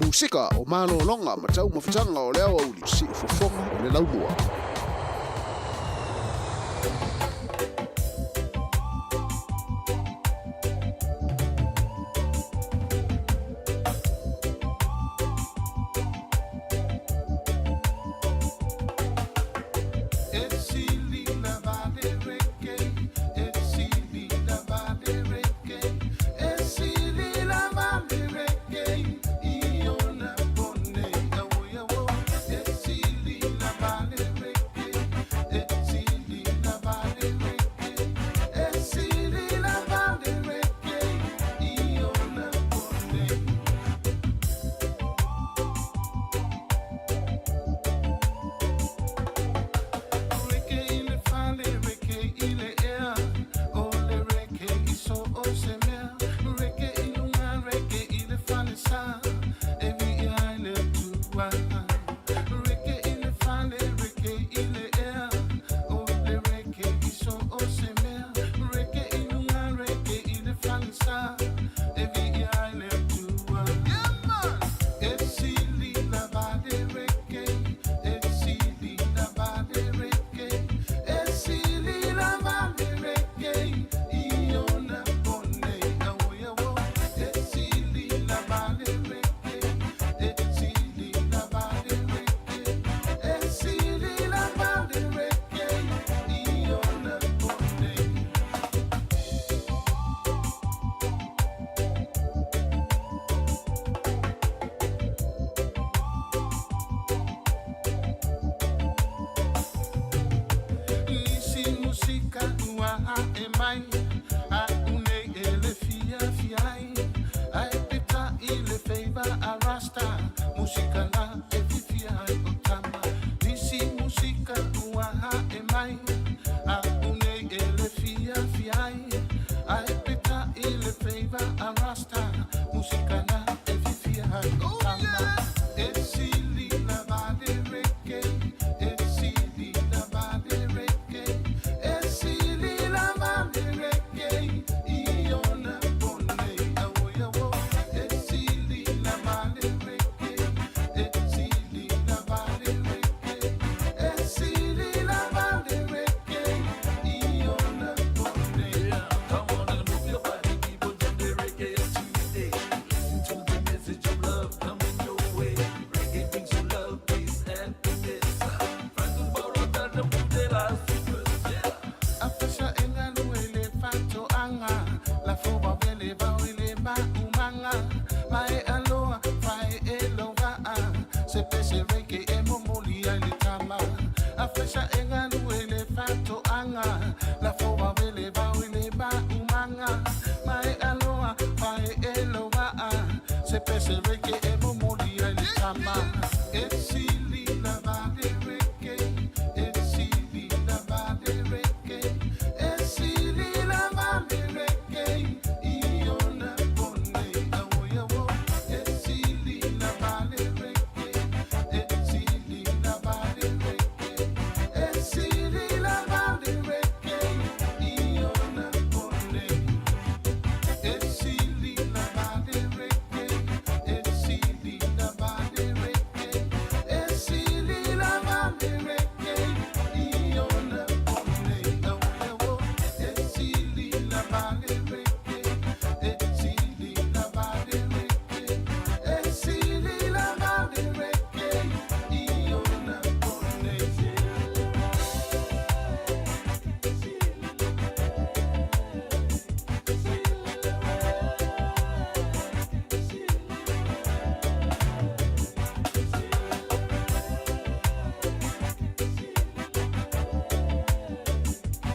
Musika o malologa ma taumafataga o le aoauli siufofoga o le laumua.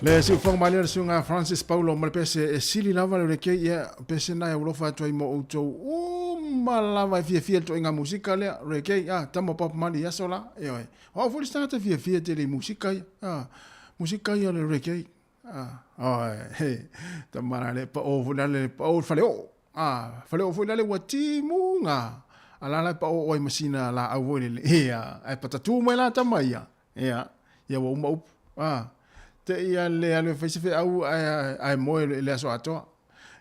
Le siufoga malie o le suiga Francis Paulo ma le pese e sili lava le reggae ia pese na e ulofa atu ai mo outou uma lava e fiafia le toaiga musika lea reggae a tama Bob Marley i aso la ioe o au foi le isi tagata fiafia tele i musika ia a musika ia o le reggae a oe he tama la le pao foi lale pao le faleoo a faleoo foi lale ua timuga a la la e pao ai ma sina laau foi lele ia ae patatū mai la tama ia Ia, ia ua uma upu. A, te i a le alu e fai se feau ae, ae moe i le aso atoa.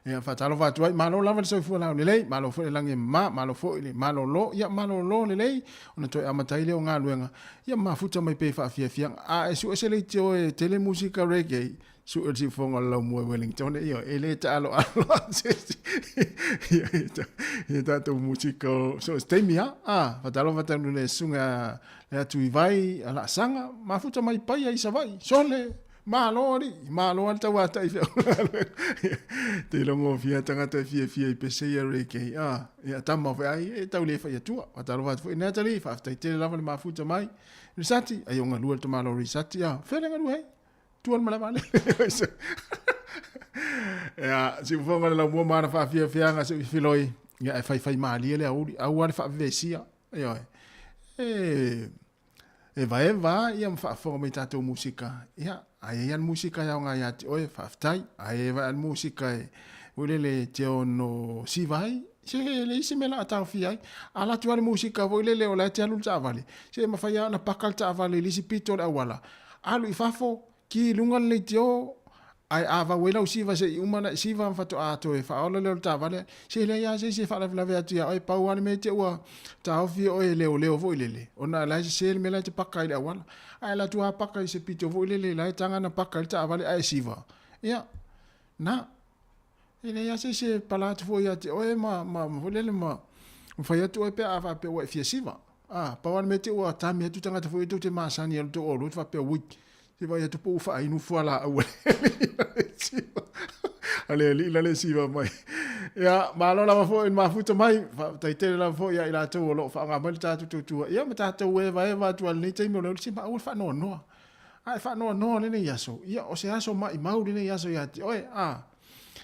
Ia faatalofa atu ai, malo lava le soifua laulelei, malo foi le lagi e mama, malo foi le malolo, ia malolo lelei ona toe amata ai lea o galuega, ia mafuta mai pea i faafiafiaga. A e sue se leitio e tele musika reggae, sue le siufofoga o le laumua i Wellington, ioe, e le taaloalo lava se isi ia tatou musika o so o se taimi lava. A, faatalofa atu i le susuga ia Tuivai a Laasaga, mafuta mai Paia i Savaii, sole! Malo alii, malo lava le tauatai feau. Te iloa gofie tagata e fiafia i pese ia reggae. Ah, ia tama foi ai e tau le fai atua. Faatalofa atu foi Natalie, faafetai tele lava le mafuta mai. Risati, ai o galue le tamalo Risati, ah, fea le galue ai? Tua le malae vaalele. Ia, siufofoga le laumua ma ana faafiafiaga se i filoi. Ia, e faifai malie le aoauli, aua le faavevesia. Ioe. E evaeva ia ma faafofoga mai i tatou musika, ia, a i ai lava le musika e aoga ia te oe, faafetai. A i ai lava le musika e, foi lele, e te ono siva ai, se e leai se mea o le a taofia ai. A alu atu lava le musika foi lele o la e te alu i le taavale, se e mafai lava ona paka le taavale i le isi pito o le auala, alu i fafo, Ki i luga le leitio, ae a vau ai lau siva se i uma ona e siva ma faatoa toe faaola lea o le taavale, se leai lava se isi e faalavelave atu ia oe, pau lava le mea e te ua taofi oe e leoleo foi lele, ona o la e sese le mea la e te paka ai i le auala. Ae alu atu lava paka i se pito foi lele la e taga ona paka ai le taavale ae siva, ia, na. E leai lava se isi e pala atu foi ia te oe ma, ma, ma foi lele ma, ma fai atu oe pe a faapea ua e fia siva. A, pau lava le mea te ua tami atu tagata foi tou te masani ai le tou oulua te faapea, ui, se vaai atu po ua faainu fualaau a le siva. A le alii la le siva mai. Ia, malo lava foi i le mafuta mai. Faafetai tele lava foi ia i latou o lo o faaaoga mai le tatou tautua. Ia ma tatou evaeva atu lava i lenei taimi o le se ma aua le faanoanoa. A e faanoanoa lenei aso, ia o se aso maimau lenei aso ia te oe. A,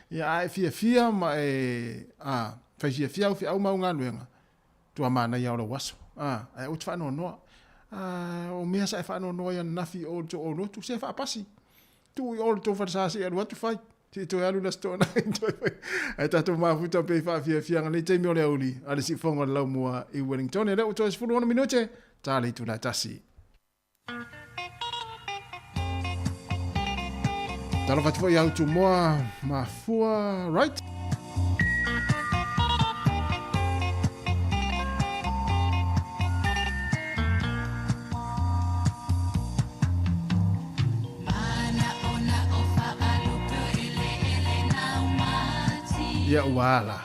ia a e fiafia ma e, a, fai fiafia au feau ma au galuega, Tua manaia o lou aso. A, ae aua te faanoanoa. A, o mea sa e faanoanoa ai ananafi i o i le tou olotu, se faapasi. Tuu i o i le tou falesa se i alu atu fai. Se i toe alu i le Aso Toonai toe fai. Ae tatou mafuta pea i faafiafiaga nei taimi o le aoauli a le siufofoga o le laumua i Wellington. O lea ua toe 16 minute, ta le itula e tasi. Talofa atu foi i au Tumoa Mafua Right. Ia ua ala.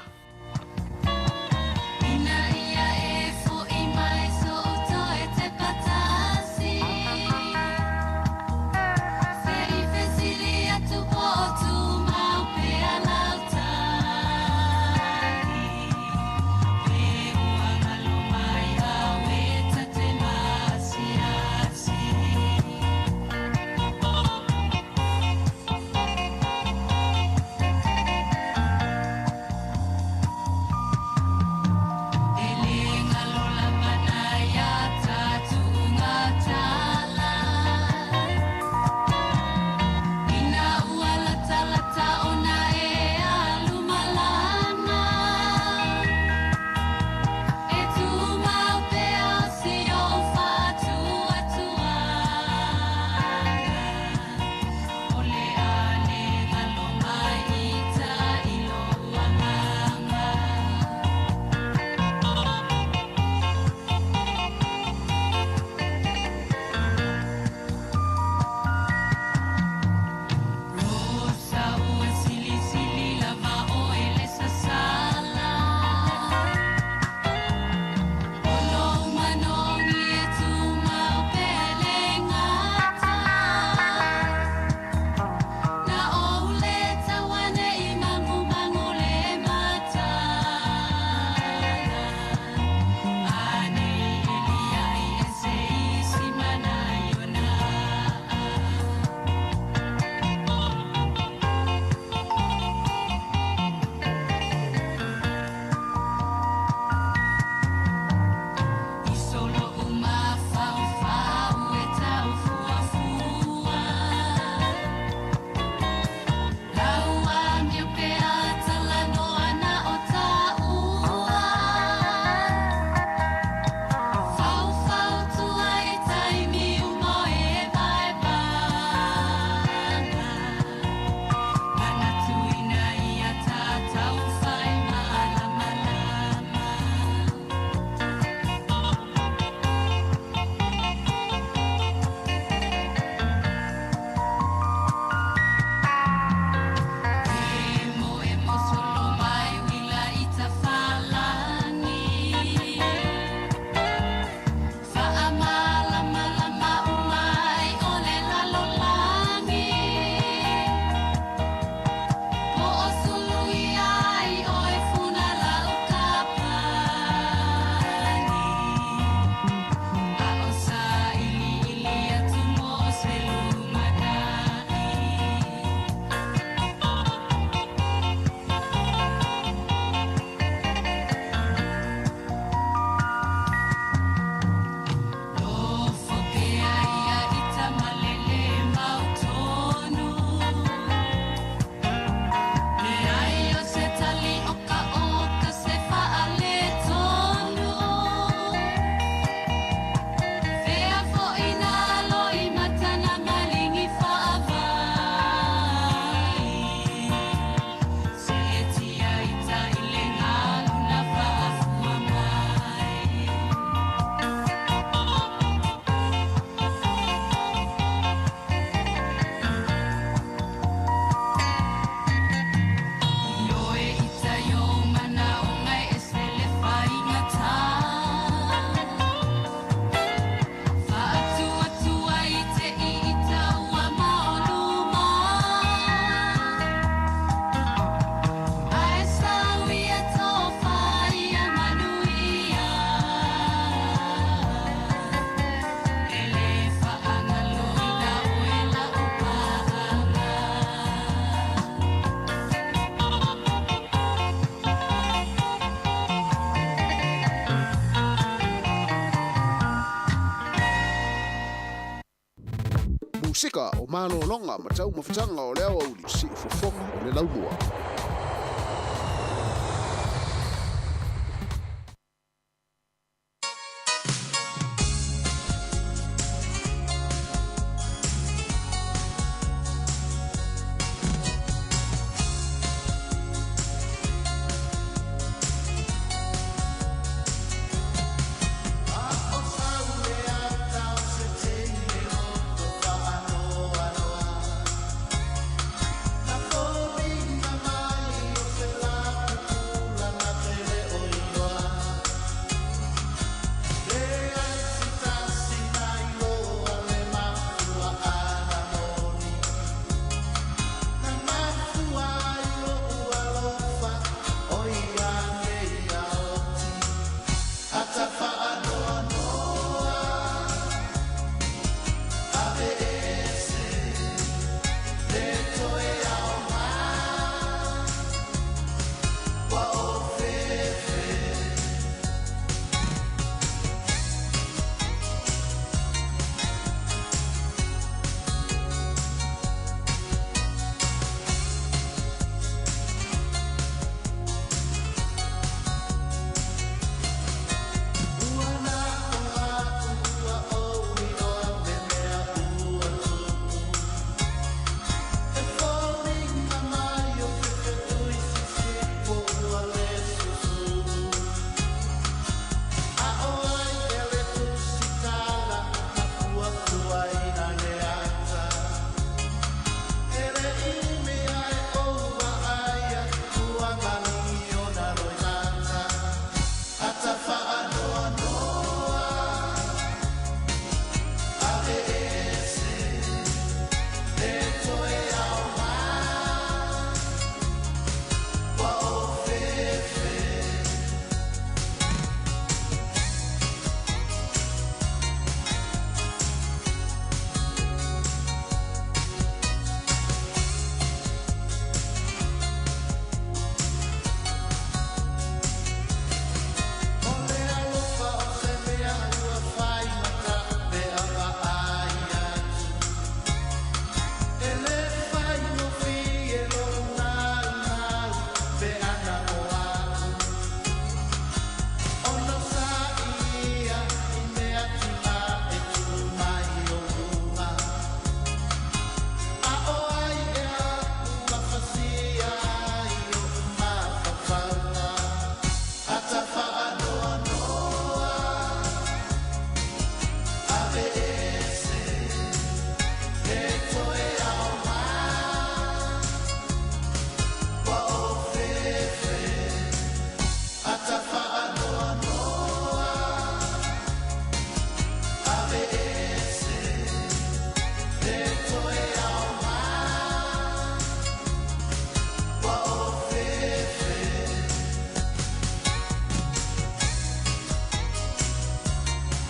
Musika o malologa ma taumafataga o le aoauli siufofoga o le laumua.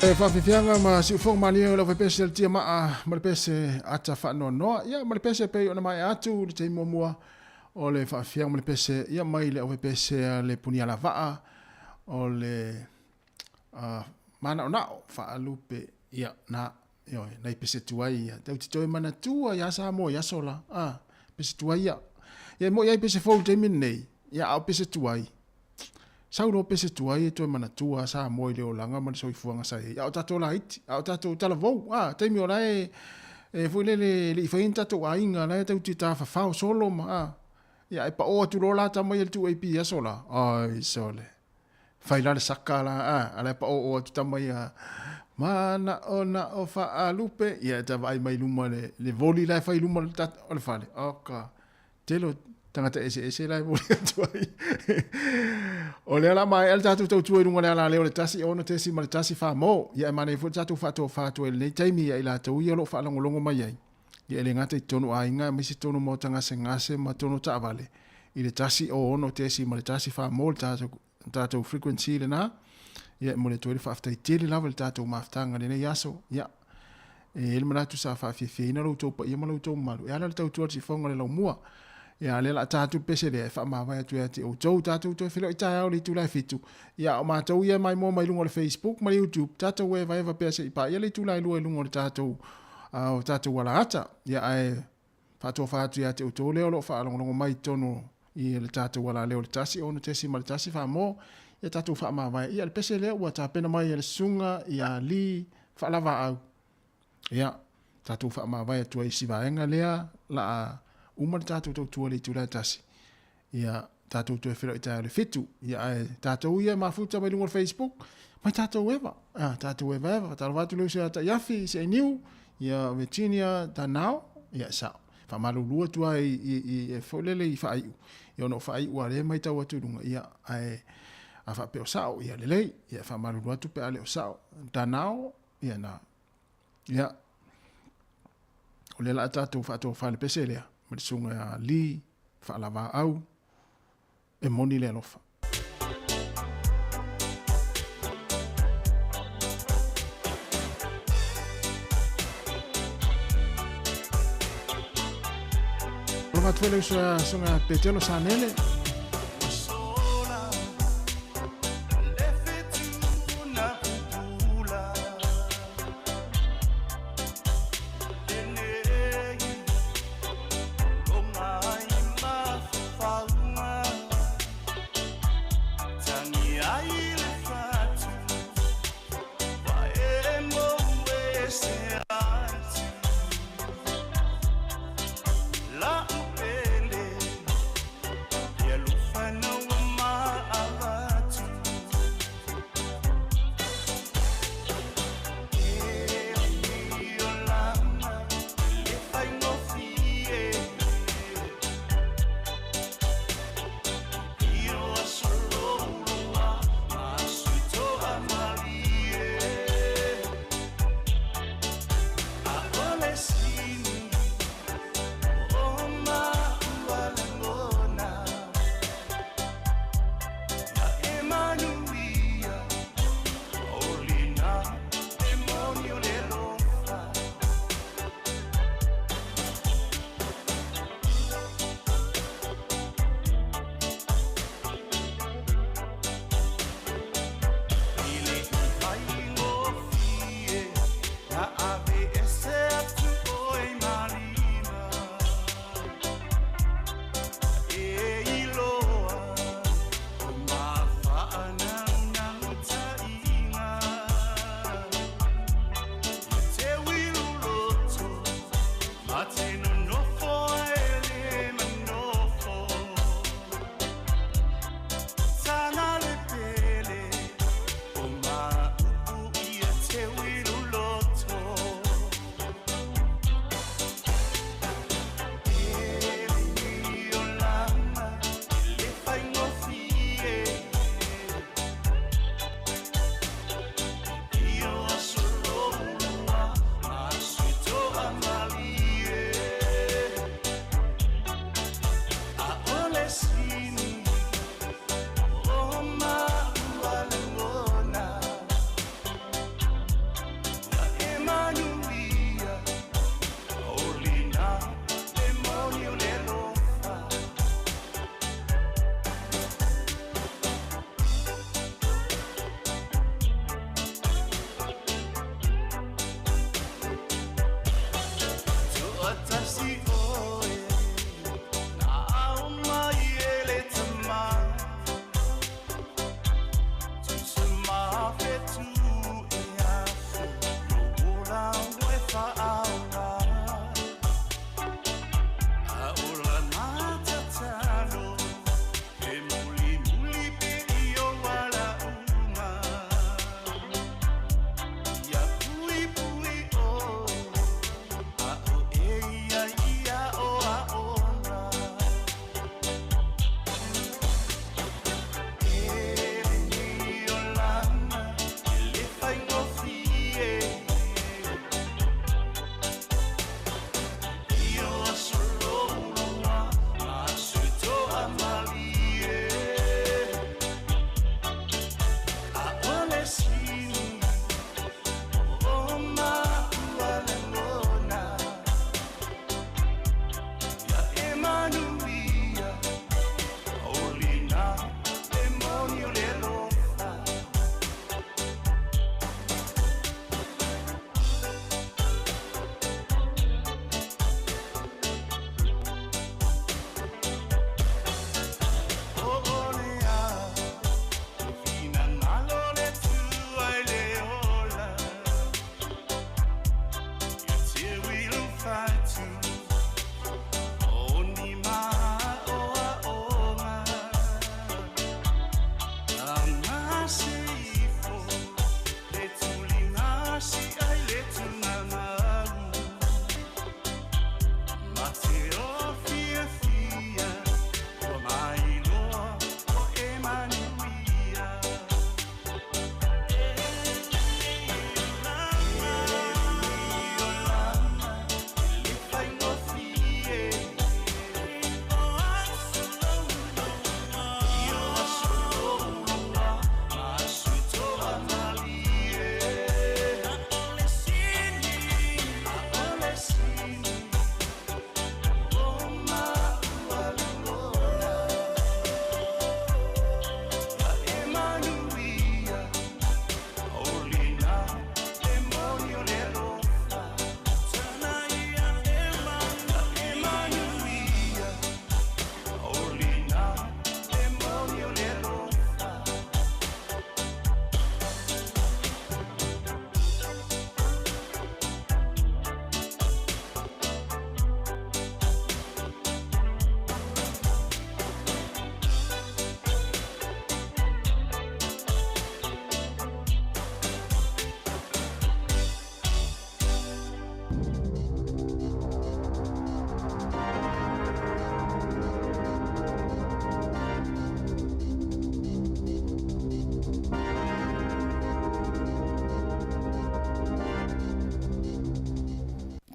E faafiafiaga ma siufoga malie o le aufaipeese a le tia maa ma le pese ata faanoanoa. Ia ma le pese pei ona maea atu le taimi muamua o le faafiafiaga ma le pese ia mai le aufaipeese a le Punialavaa o le uh, manaonao faalupe ia na ioe nai pese tuai ia tau te toe manatua iā Samoa i aso la a pese tuai ia ia e mo'i ai pese fou i le taimi lenei ia a o pese tuai sau loa pese tuai e toe manatua Samoa i le olaga ma le soifuaga sa i ai a o tatou laiti a o tatou talavou a taimi o la e e foi lele e le i faia ni tatou aiga la e tau te tafafao solo ma a ia e pao atu loa la tama ia le 2AP i aso la ai sole Fai la le saka la, a, a la e paoo atu tama ia, Manaonao faalupe, ia e ta vaai mai luma le, le voli la e fai luma o le, o le fale. Oka, tele o tagata eseese la e voli atu ai. o lea la maea le tatou tautua i luga o le alaleo le 1 6.1 fa mo. Ia e manaia foi le tatou faatofa atu ai i lenei taimi ia i latou ia o lo o faalogologo mai ai. Ia e le gata i totonu aiga aemaise totonu maota gasegase ma totonu taavale i le 1 6.1 fa mo le tatou tatou frequency lena. Ia e momoli atu ai le faafetai tele lava i le tatou mafutaga i lenei aso. Ia e i ai le manatu sa faafiafiaina lo outou paia ma lo outou mamalu e ala i le tautua a le sifoga o le laumua. Ia a o lea o le a ta atu le pese lea e faamavae atu ia te outou tatou toe feiloai taeao i le itula e fitu. Ia a o matou ia e maimoa mai luga o le Facebook ma le YouTube, tatou evaeva pea se i paia le itula e lua i luga o le tatou o tatou alaata. Ia ae faatofa atu ia te outou lea o lo o faalogologo mai i totonu i le tatou alaleo le 1 6.1 faamo ia tatou faamavae. Ia le pese lea ua tapena mai e le susuga ia Lee Faalavaau. Ia tatou faamavae atu ai i si vaega lea la uma le tatou tautua le itula e 1. Ia tatou toe feiloai taeao le 7. Ia ae tatou ia mafuta mai luga o le Facebook, mai tatou eva. Ah, tatou eva eva. Faatalofa atu le uso ia Taiafi, se Niu, ia Virginia Tanao, ia sao. Faamalulu atu ai i foi lele i faaiu. Ia ona o faaiu a lea matau atu i luga, ia ae a faapea o sao, ia lelei. Ia faamalulu atu pe a le o sao. Tanao, ia na. Ia, o lea la a tatou faatofa le pese lea, ma le susuga ia Lee Faalavaau, e moni le alofa. Alofa atu foi le uso ia susuga Petelo Sanele.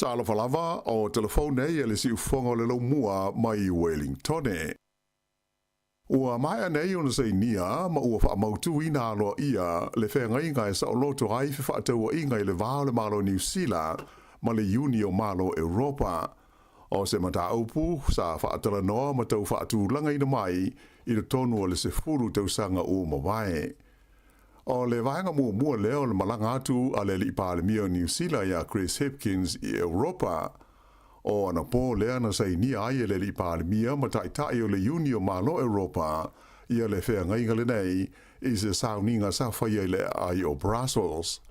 Talofa lava, o telefone nei e le siufoga o le laumua mai Wellingtone. Ua maea nei ona sainia ma ua faamautuina aloaia le feagaiga e saoloto ai fefaatauaiga i le va o le Malo o Niu Sila ma le Iuni o Malo o Europa. O se mataupu sa faatalanoa ma tau faatulagaina mai i totonu o le 10 tausaga ua mavae. O le vaega muamua lea o le malaga atu a le Alii Palemia o Niu Sila iā Chris Hipkins i Europa. O anapō lea na sainia ai e le Alii Palemia ma Taitai o le Iuni o Malo Europa ia le feagaiga lenei i se sauniga sa faia i le aai o Brussels.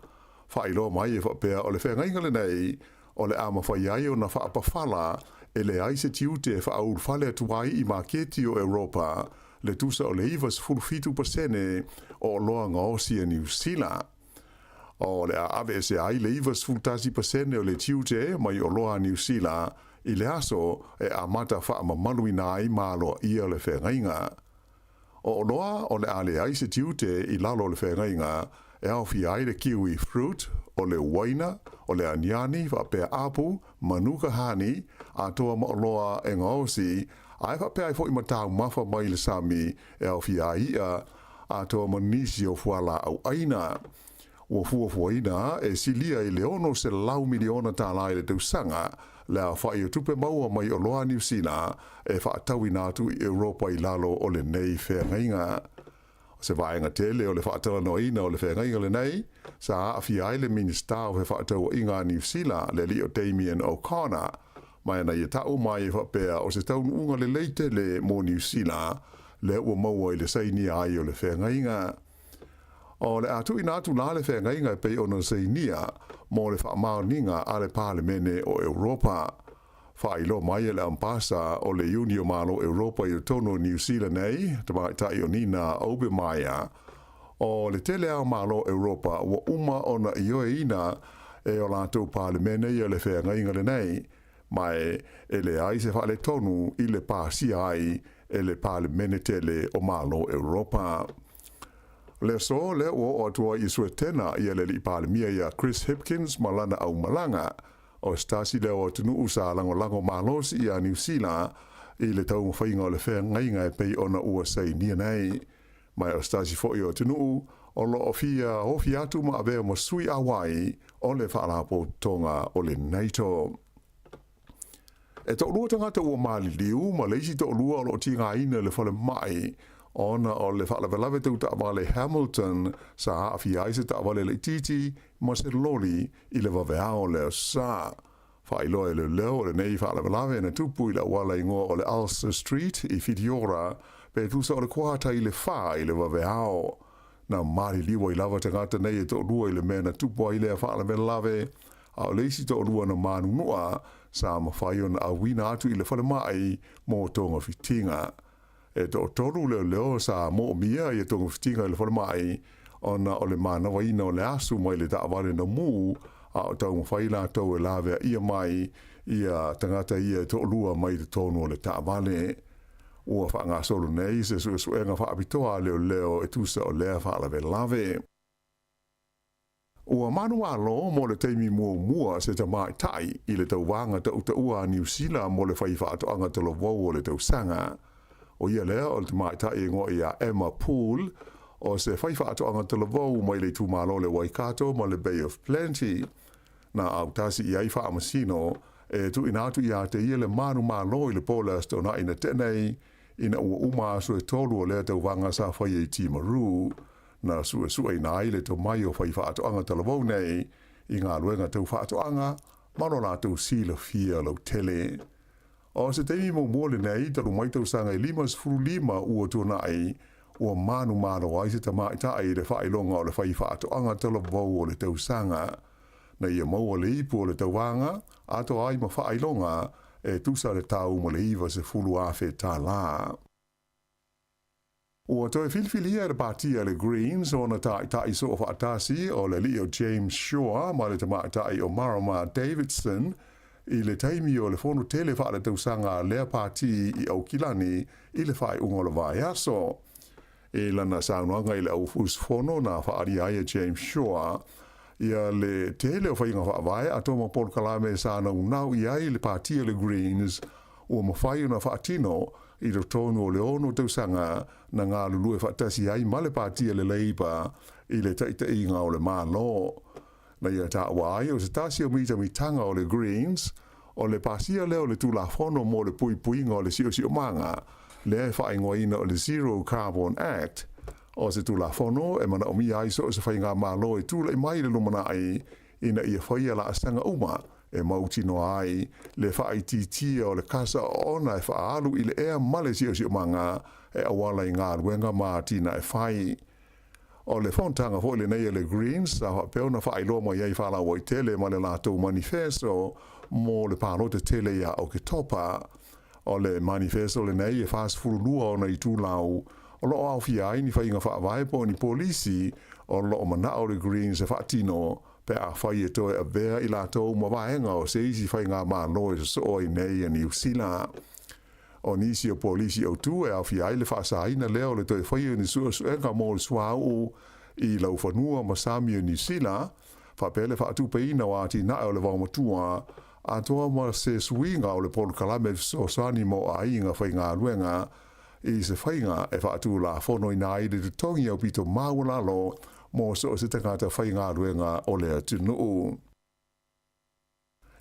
Faailoa mai e faapea o le feagaiga lenei o le a mafai ai ona faapafala e leai se tiute e faaulufale atu ai i maketi o Europa le tusa o le 97% o oloa gaosi a Niu Sila. O le a aveese ai le 91% o le tiute mai oloa a Niu Sila i le aso e amata faamamaluina ai ma aloaia le feagaiga. O oloa o le a leai se tiute i lalo o le feagaiga e aofia ai le kiwi fruit, o le uaina, o le aniani faapea apu, manuka honey, atoa ma oloa e gaosi, ae faapea ai foi ma taumafa mai le sami e aofia ai i'a, atoa ma nisi o fualaau ʻaina. Ua fuafuaina e silia i le $600 miliona tālā i le tausaga le aofa'i o tupe maua mai oloa a Niu Sila e faatauina atu i Europa i lalo o lenei feagaiga. O se vaega tele o le faatalanoaina o le feagaiga lenei, sa aafia ai le Minisita o Fefaatauaiga a Niu Sila, le alii o Damien O'Connor, ma ena ia ta'u mai e faapea o se taunuuga lelei tele mo Niu Sila lea ua maua i le sainia ai o le feagaiga. O le a tuuina atu la le feagaiga e pei ona sainia mo le faamaoniga a le Palemene o Europa. Faailoa mai e le Ambasa o le Iuni o Malo Europa i totonu o Niu Sila nei, tamaitai o Nina Obermeyer, o le tele lava o Malo Europa ua uma ona ioeina e o latou Palemene ia le feagaiga lenei, ma e leai se faaletonu i le pasia ai e le Palemene tele o Malo Europa. O le aso lea ua oo atu ai i Suetena ia le Alii Palemia ia Chris Hipkins ma lana aumalaga. O se tasi lea o atunuu sa lagolago malosi iā Niu Sila i le taumafaiga o le feagaiga e pei ona ua sainia nei. Ma o se tasi foi o atunuu o lo o fia ofi atu ma avea ma sui auai o le Faalapotopotoga o le NATO. E toalua tagata ua maliliu ma le isi toalua o lo o tigaina i le falemai ona o le faalavelave tau taavale Hamilton sa aafia ai se taavale laitiiti ma se loli i le vaveao o le aso Sa. Faailoa e leoleo o lenei faalavelave na tupu i le auala igoa o le Ulster Street i Whitiora pe tusa o le kuata i le 4 i le vaveao. Na maliliu ai lava tagata nei e toalua i le mea na tupu ai lea faalavelave, a o le isi toalua na manunua sa mafai ona auina atu i le falemai mo togafitiga. E toatolu leoleo sa moomia ia togafitiga i le falemai ona o le manavaina o le asu mai le taavale na mū, a o taumafai latou e laveaia mai ia tagata ia e toalua mai totonu o le taavale. Ua faagasolo nei se suesuega faapitoa a leoleo e tusa o lea faalavelave. Ua manumalo mo le taimi muamua se tamaitai i le tauvaga tautaua a Niu Sila mo le fai faatoaga talavou o le tausaga. O ia lea o le tamaitai e igoa ia Emma Poole, o se fai faatoaga talavou mai le itumalo o le Waikato ma le Bay of Plenty. Na autasi i ai faamasino e tuuina atu ia te ia le manumalo i le po o le Aso Toonai na tea nei, ina ua uma aso e tolu o lea tauvaga sa faia i Timaru. Na suesueina ai le tomai o faifaatoaga talavou nei i galuega tau faatoaga ma lo latou silafia lautele. O se taimi muamua lenei talu mai tausaga e 55 ua tuanai, ua manumalo ai se tamaitai i le faailoga o le faifaatoaga talavou o le tausaga. Na ia maua le ipu o le tauvaga, atoa ai ma faailoga e tusa le tau ma le $90,000 tālā. Ua toe filifilia e le Pāti a le Greens ona taitai soofaatasi o le alii o James Shaw ma le tamaitai o Marama Davidson i le taimi o le fono tele faaletausaga a lea pāti i Aukilani i le faaiuga o le vaiaso. I lana saunoaga i le au usufono na faaalia ai e James Shaw. Ia le tele o faiga faavae atoa ma polokalame sa naunau i ai le Pāti a le Greens ua mafai ona faatino i totonu o le ono tausaga na galulue faatasi ai ma le Pāti a le Labour i le taitaiga o le Malo. Na ia taua ai o se tasi o mitamitaga o le Greens, o le pasia lea o le Tulafono mo le Puipuiga o le Siosiomaga, lea e faaigoaina o le Zero Carbon Act, o se Tulafono e manaomia ai so o se faigamalo e tulai mai i le lumanai ina ia faia laasaga uma e mautinoa ai le faaitiitia o le kasa oona e faaalu i le ea ma le siosiomaga e auala i galuega ma atinae fai. O le fonotaga foi lenei a le Greens sa faapea ona faailoa mai ai faalauaitele ma le latou manifeso mo le palota tele ia Oketopa. O le manifeso lenei e 42 ona itulau o lo o aofia ai ni faiga faavae po o ni polisi o lo o manao le Greens e faatino pe afai e toe avea i latou ma vaega o se isi faigamalo e sosoo ai nei a Niu Sila. O nisi o polisi autū e aofia ai le faasaina lea o le toe faia o ni suesuega mo le suauu i laufanua ma sami o Niu Sila, faapea le faatupeina o atinae o le vaomatua, atoa ma se suiga o le polokalame fesoasoani mo aiga faigaluega i se faiga e faatulafonoina ai le totogi aupito maualalo mo so o se tagata faigaluega o le atunuu.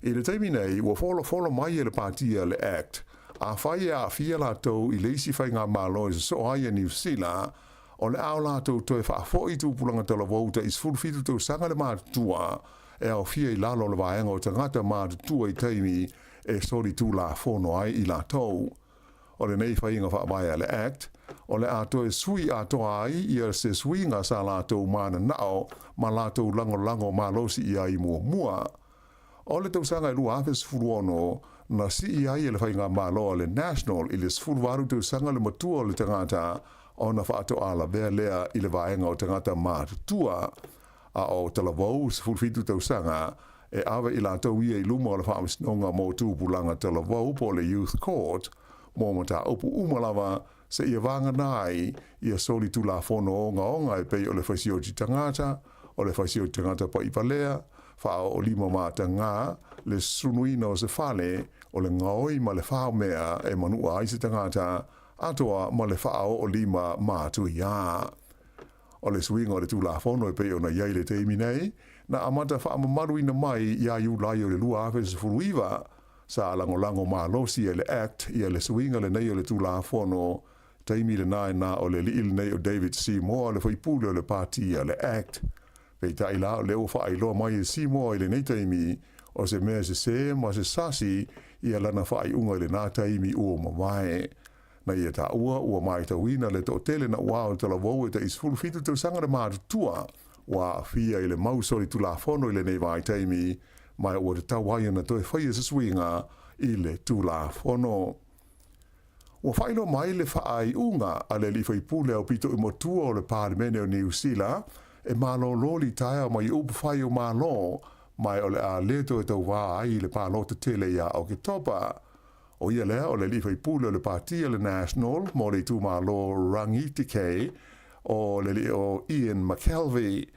I le taimi nei, ua folafolo mai e le Pāti a le act, afai e aafia latou i le isi faigamalo e sosoo ai a Niu Sila, o le a o latou toe faafoi tupulaga talavou tai 17 tausaga le matutua e aofia i lalo o le vaega o tagata matutua i taimi e solitulafono ai i latou. O lenei faiga faavae a le Act, o le a toe sui atoa ai ia se suiga sa latou mananao ma latou lagolago malosi i ai muamua. O le tausaga e 2016, na sii ai e le faigamalo a le National i le 18 tausaga le matua o le tagata ona faatoa lavea lea i le vaega o tagata matutua. A o talavou 17 tausaga, e ave i latou ia i luma o le Faamasinoga mo Tupulaga Talavou po o le Youth Court mo mataupu uma lava seia vagana ai ia solitulafono ogaoga e pei o le fasioti tagata, o le fasioti tagata pa'ivalea, faaoolima matagā, le sunuina o se fale, o le gaoi ma le faomea e manu'a ai se tagata, atoa ma le faaoolima matuiā. O le suiga o le Tulafono e pei ona i ai i le taimi nei, na amata faamamaluina mai ia Iulai o le 2019, sa lagolago malosi e le Act ia le suiga lenei o le Tulafono, taimi lena e na o le alii lenei o David Seymour le faipule o le Pati a le Act. Peitai la o lea ua faailoa mai e Seymour i lenei taimi, o se mea sesē ma se sasi ia lana faaiuga i lena taimi ua mavae. Na ia taua ua matauina le toatele naʻauao o talavou e tai 17 tausaga le matutua ua aafia i le mau solitulafono i lenei vaitaimi, ma ua tatau ai ona toe faia se suiga i le Tulafono. Ua faailoa mai le faaiuga a le alii faipule aupito i matua o le Palemene o Niu Sila e malōlō litaea mai upu fai o Malo, ma o le a le toe tauvā ai i le palota tele iā Oketopa. ʻO ia lea, o le alii faipule o le Pāti a le National mo le itumalo Rangitikei, o le alii o Ian McKelvie.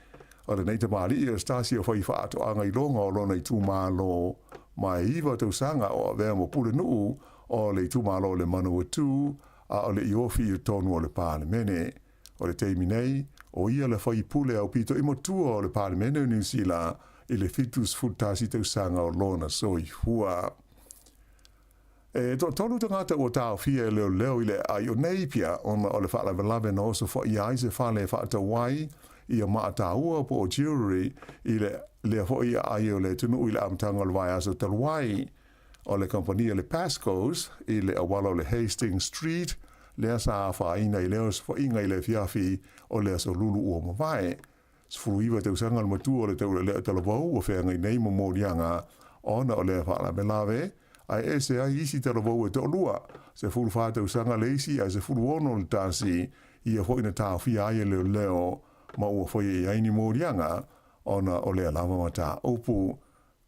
O lenei tamalii o se tasi o fai faatoaga iloga o lona itumalo, ma e iva tausaga o avea ma pulenuu o le itumalo o le Manawatū, a o le i ofi i totonu o le Palemene. O le taimi nei, ʻo ia le faipule aupito i matua o le Palemene o Niu Sila i le 71 tausaga o lona soifua. E toatolu tagata ua taofia e leoleo i le aai o Napier ona o le faalavelave na osofaia ai se fale e faatau ai ia maa taua po o jewellery i le lea foi aai o le atunuu i le amataga o le vaiaso talu ai. O le kamupani le Pascoes i le auala o le Hastings Street lea sa afaina i lea osofaiga i le afiafi o le aso Lulu ua mavae. 19 tausaga le matua o le taulelea talavou ua feagai nei ma moliaga ona o lea faalavelave, ae ese ai isi talavou e toalua, 14 tausaga le isi ae 16 le tasi, ia foi na taofia ai e leoleo ma ua faia i ai ni moliaga ona o lea lava mataupu.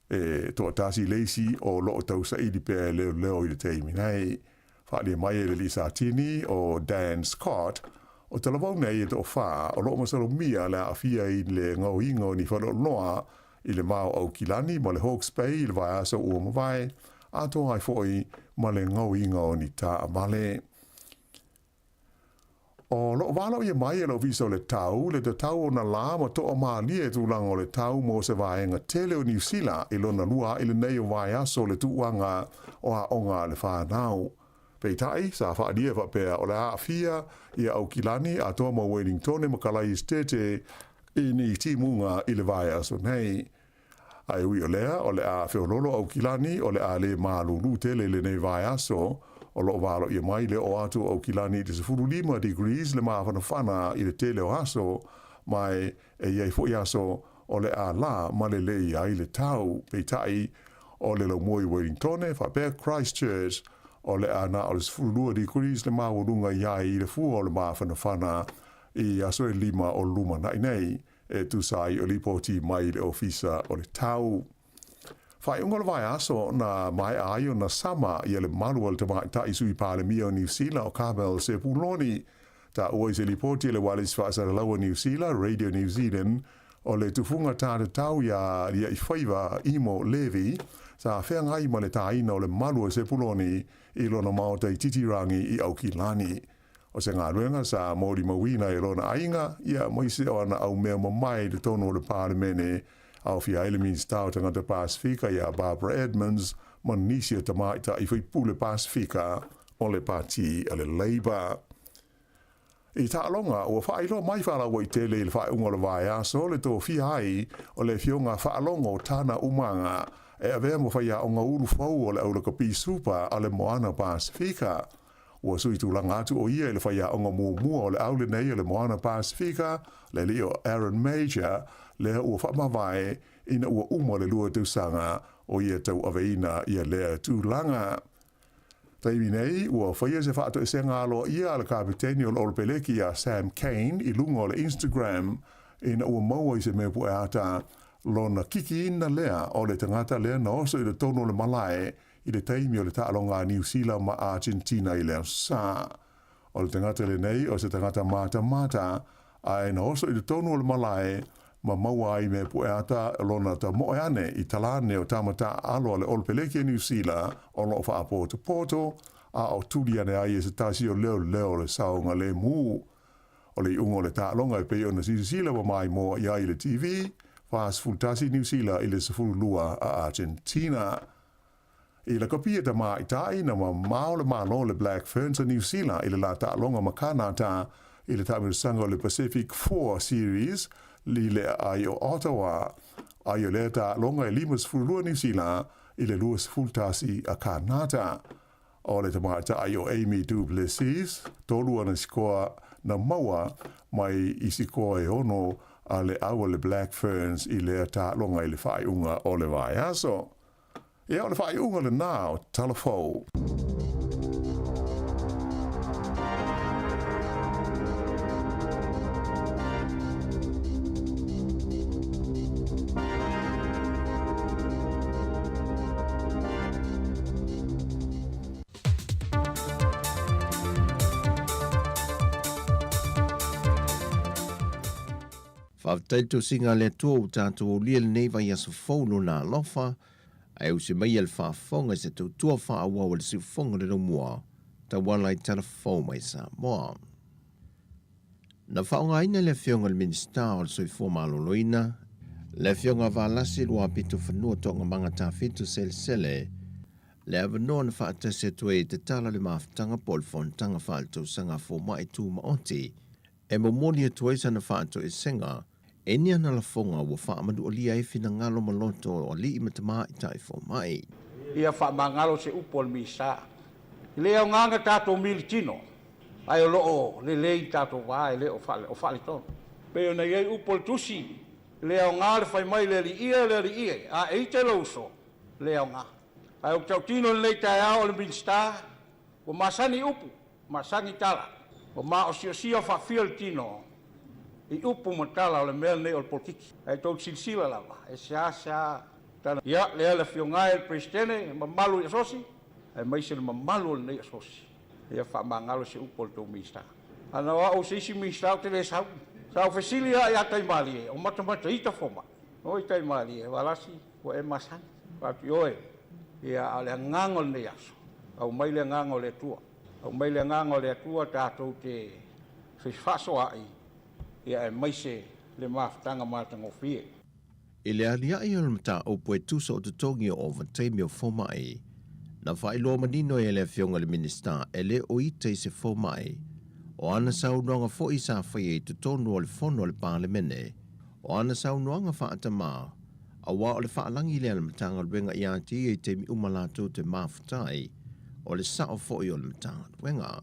E toatasi le isi o lo o tausaili pea e leoleo i le taimi nei. Faaalia mai e le alii Satini o Dan Scott, O talavou nei e toʻafa o loo masalomia le aafia i le gaoiga o ni faleoloa i le va o Aukilani ma le Hawke's Bay i le vaiaso ua mavae, atoa ai foʻi ma le gaoiga o ni taavale. O loo valoia mai e le Ofisa o le Tau le tatau o na lā ma toamalie tulaga o le tau mo se vaega tele o Niu Sila i lona lua aʻi lenei o vaiaso le tuuaga o aoga a le fanau. Peitai, sa faaalia faapea o le a aafia ia Aukilani atoa ma Wellingtone ma Kalaesetete i ni timuga i le vaiaso nei. Ae ui o lea, o le a feololo Aukilani, o le a lē malūlū tele i lenei vaiaso. O loo valoia mai le oo atu o Aukilani i le 15 degrees le mafanafana i le tele o aso, ma e i ai foʻi aso o le a lā ma lelei ai le tau. Peitai, o le laumua i Wellingtone faapea Christchurch, o le a na o le 12 degrees le maualuga i ai i le fua o le mafanafana i aso e lima o lumanai nei. E tusa ai o lipoti mai le Ofisa o le Tau. Faaiuga o le vaiaso na maea ai ona sama ia le malu a le tamaitai sui Palemia o Niu Sila o Carmel Sepuloni. Taua i se lipoti a le ualesi faasalalau a Niu Sila, Radio New Zealand, o le tufuga tā tatau iā Liaifaiva Imo Levy, sa feagai ma le tāina o le malu a Sepuloni i lona maota i Titirangi i Aukilani. O se galuega sa molimauina e lona aiga, ia aemaise o ana aumea mamae i totonu o le Palemene, aofia ai le Minisita o Tagata Pasefika iā Barbara Edmonds ma nisi o tamaitai faipule Pasefika o le Pati a le Labour. I taaloga, ua faailoa mai faalauaitele i le faaiuga o le vaiaso le tofia ai o le Afioga Faalogo Tana Umaga e avea ma faiaoga ulu fou o le Aulakapi Super a le Moana Pasefika. Ua sui tulaga atu ʻo ia i le faiaoga muamua o le au lenei o le Moana Pasefika, le alii o Aaron Mauger, lea ua faamavae ina ua uma le lua tausaga o ia tauaveina ia lea tulaga. Taimi nei, ua faia se faatoesega aloaia a le kapeteni o le Olopeleki iā Sam Cane i luga o le Instagram ina ua maua i se mea pueata lona kikiina lea o le tagata lea na oso i totonu o le malae i le taimi o le taaloga a Niu Sila ma Argentina i le Aso Sa. O le tagata lenei o se tagata matamata, ae na oso i totonu o le malae ma maua ai mea pueata lona tamoe ane i talane o tama taaalo a le Olopeleki a Niu Sila o loo faapotopoto, a o tuli ane ai e se tasi o leoleo o le saogalemu. O le iuga o le taaloga e pei ona silasila ma maimoa i ai i le TV, 41 Niu Sila i le 12 a Argentina. I lakapia tamaitai na mamao le Malo le Black Ferns a Niu Sila i le la taaloga ma Kanata i le taamilosaga o le Pacific Four Series i le aai o Ottawa. Ai o lea taaloga e 52 Niu Sila i le 21 a Kanata. O le tamaitai o Amy Du Plessis, tolu ana sikoa na maua mai i sikoa e ono a le au a le Black Ferns i lea taaloga i le faaiuga o le vaiaso. Ia, o le faaiuga lenā o Tala Fou. Faafetai le tosiga a le Atua ua tatou aulia lenei vaiaso fou lona alofa, ae usi maia le faafofoga i se tautua faaauau a le siufofoga o le Laumua, tauala i tala fou mai Samoa. Na faaaogaina le Afioga i le Minisita o le Soifua Maloloina, le Afioga Valasi Luapitofanua Toogamaga Tafito Selesele, le avanoa na faatasi atu ai i te tala o le mafutaga po o le fonotaga faaletausaga a fomai tumaoti e momoli atu ai sana faatoesega e ni ana lafoga ua faamanualia ai finagalo ma loto o alii ma tamaitai fomai. Ia faamagalo se upu a le Minisita. E le aoga na tatou militino, ae o lo o lelei tatou va e le o faaletonu. Pei ona i ai upu o le Tusi, E le aoga le fai mai le Alii e, le Alii e, a e ita i lou uso, e le aoga. Ae ou te tautino i lenei taeao o le Minisita, ua masani i upu, masani i tala, ua maosiosia faafia le tino i upu ma tala o le mea lenei o le polokiki. Ae tou te silasila lava, e seasea tala. Ia, lea le Afioga e le Peresetene, mamalu i asosi, aemaise le mamalu o lenei asosi. Ia faamagalo se upu a le tou Minisita. Ana o au o se isi Minisita ou te le sau. Sa ou fesili lava ia Taimalie, o matamata ita fomai. Oi Taimalie, Valasi, ua e masani. Fai atu, ioe, ia, a o le agaga o lenei aso, aumai le agaga o le Atua. Aumai le agaga o le Atua tatou te fefaasoaai, ia aemaise le mafutaga matagofie. I le aliaʻi o le mataupu e tusa o totogi o ovataimi o fomai, na faailoa manino ai e le Afioga i le Minisita e le o ita i se fomai. O ana saunoaga foi sa faia i totonu o le Fono a le Palemene, o ana saunoaga faatamā, auā o le faalagi lea a le Matagaluega ia te ia i taimi uma latou te mafuta ai, o le sao foi o le Matagaluega.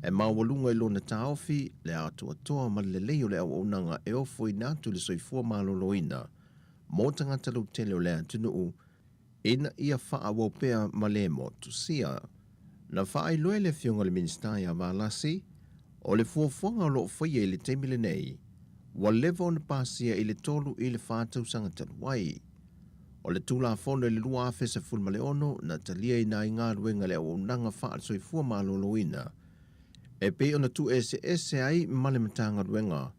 E maualuga i lona taofi le atoatoa ma le lelei o le auaunaga e ofoina atu i le soifua maloloina mo tagata lautele o le atunuu ina ia faaauau pea ma le motusia. Na faailoa e le Afioga i le Minisita ia Valasi, o le fuafuaga o lo o faia i le taimi lenei, ua leva ona pasia i le 3 i le 4 tausaga talu ai. O le Tulafono i le 2016 na taliaina ai galuega i le auaunaga faale-soifua maloloina e pei ona tuueseese ai ma le Matagaluega,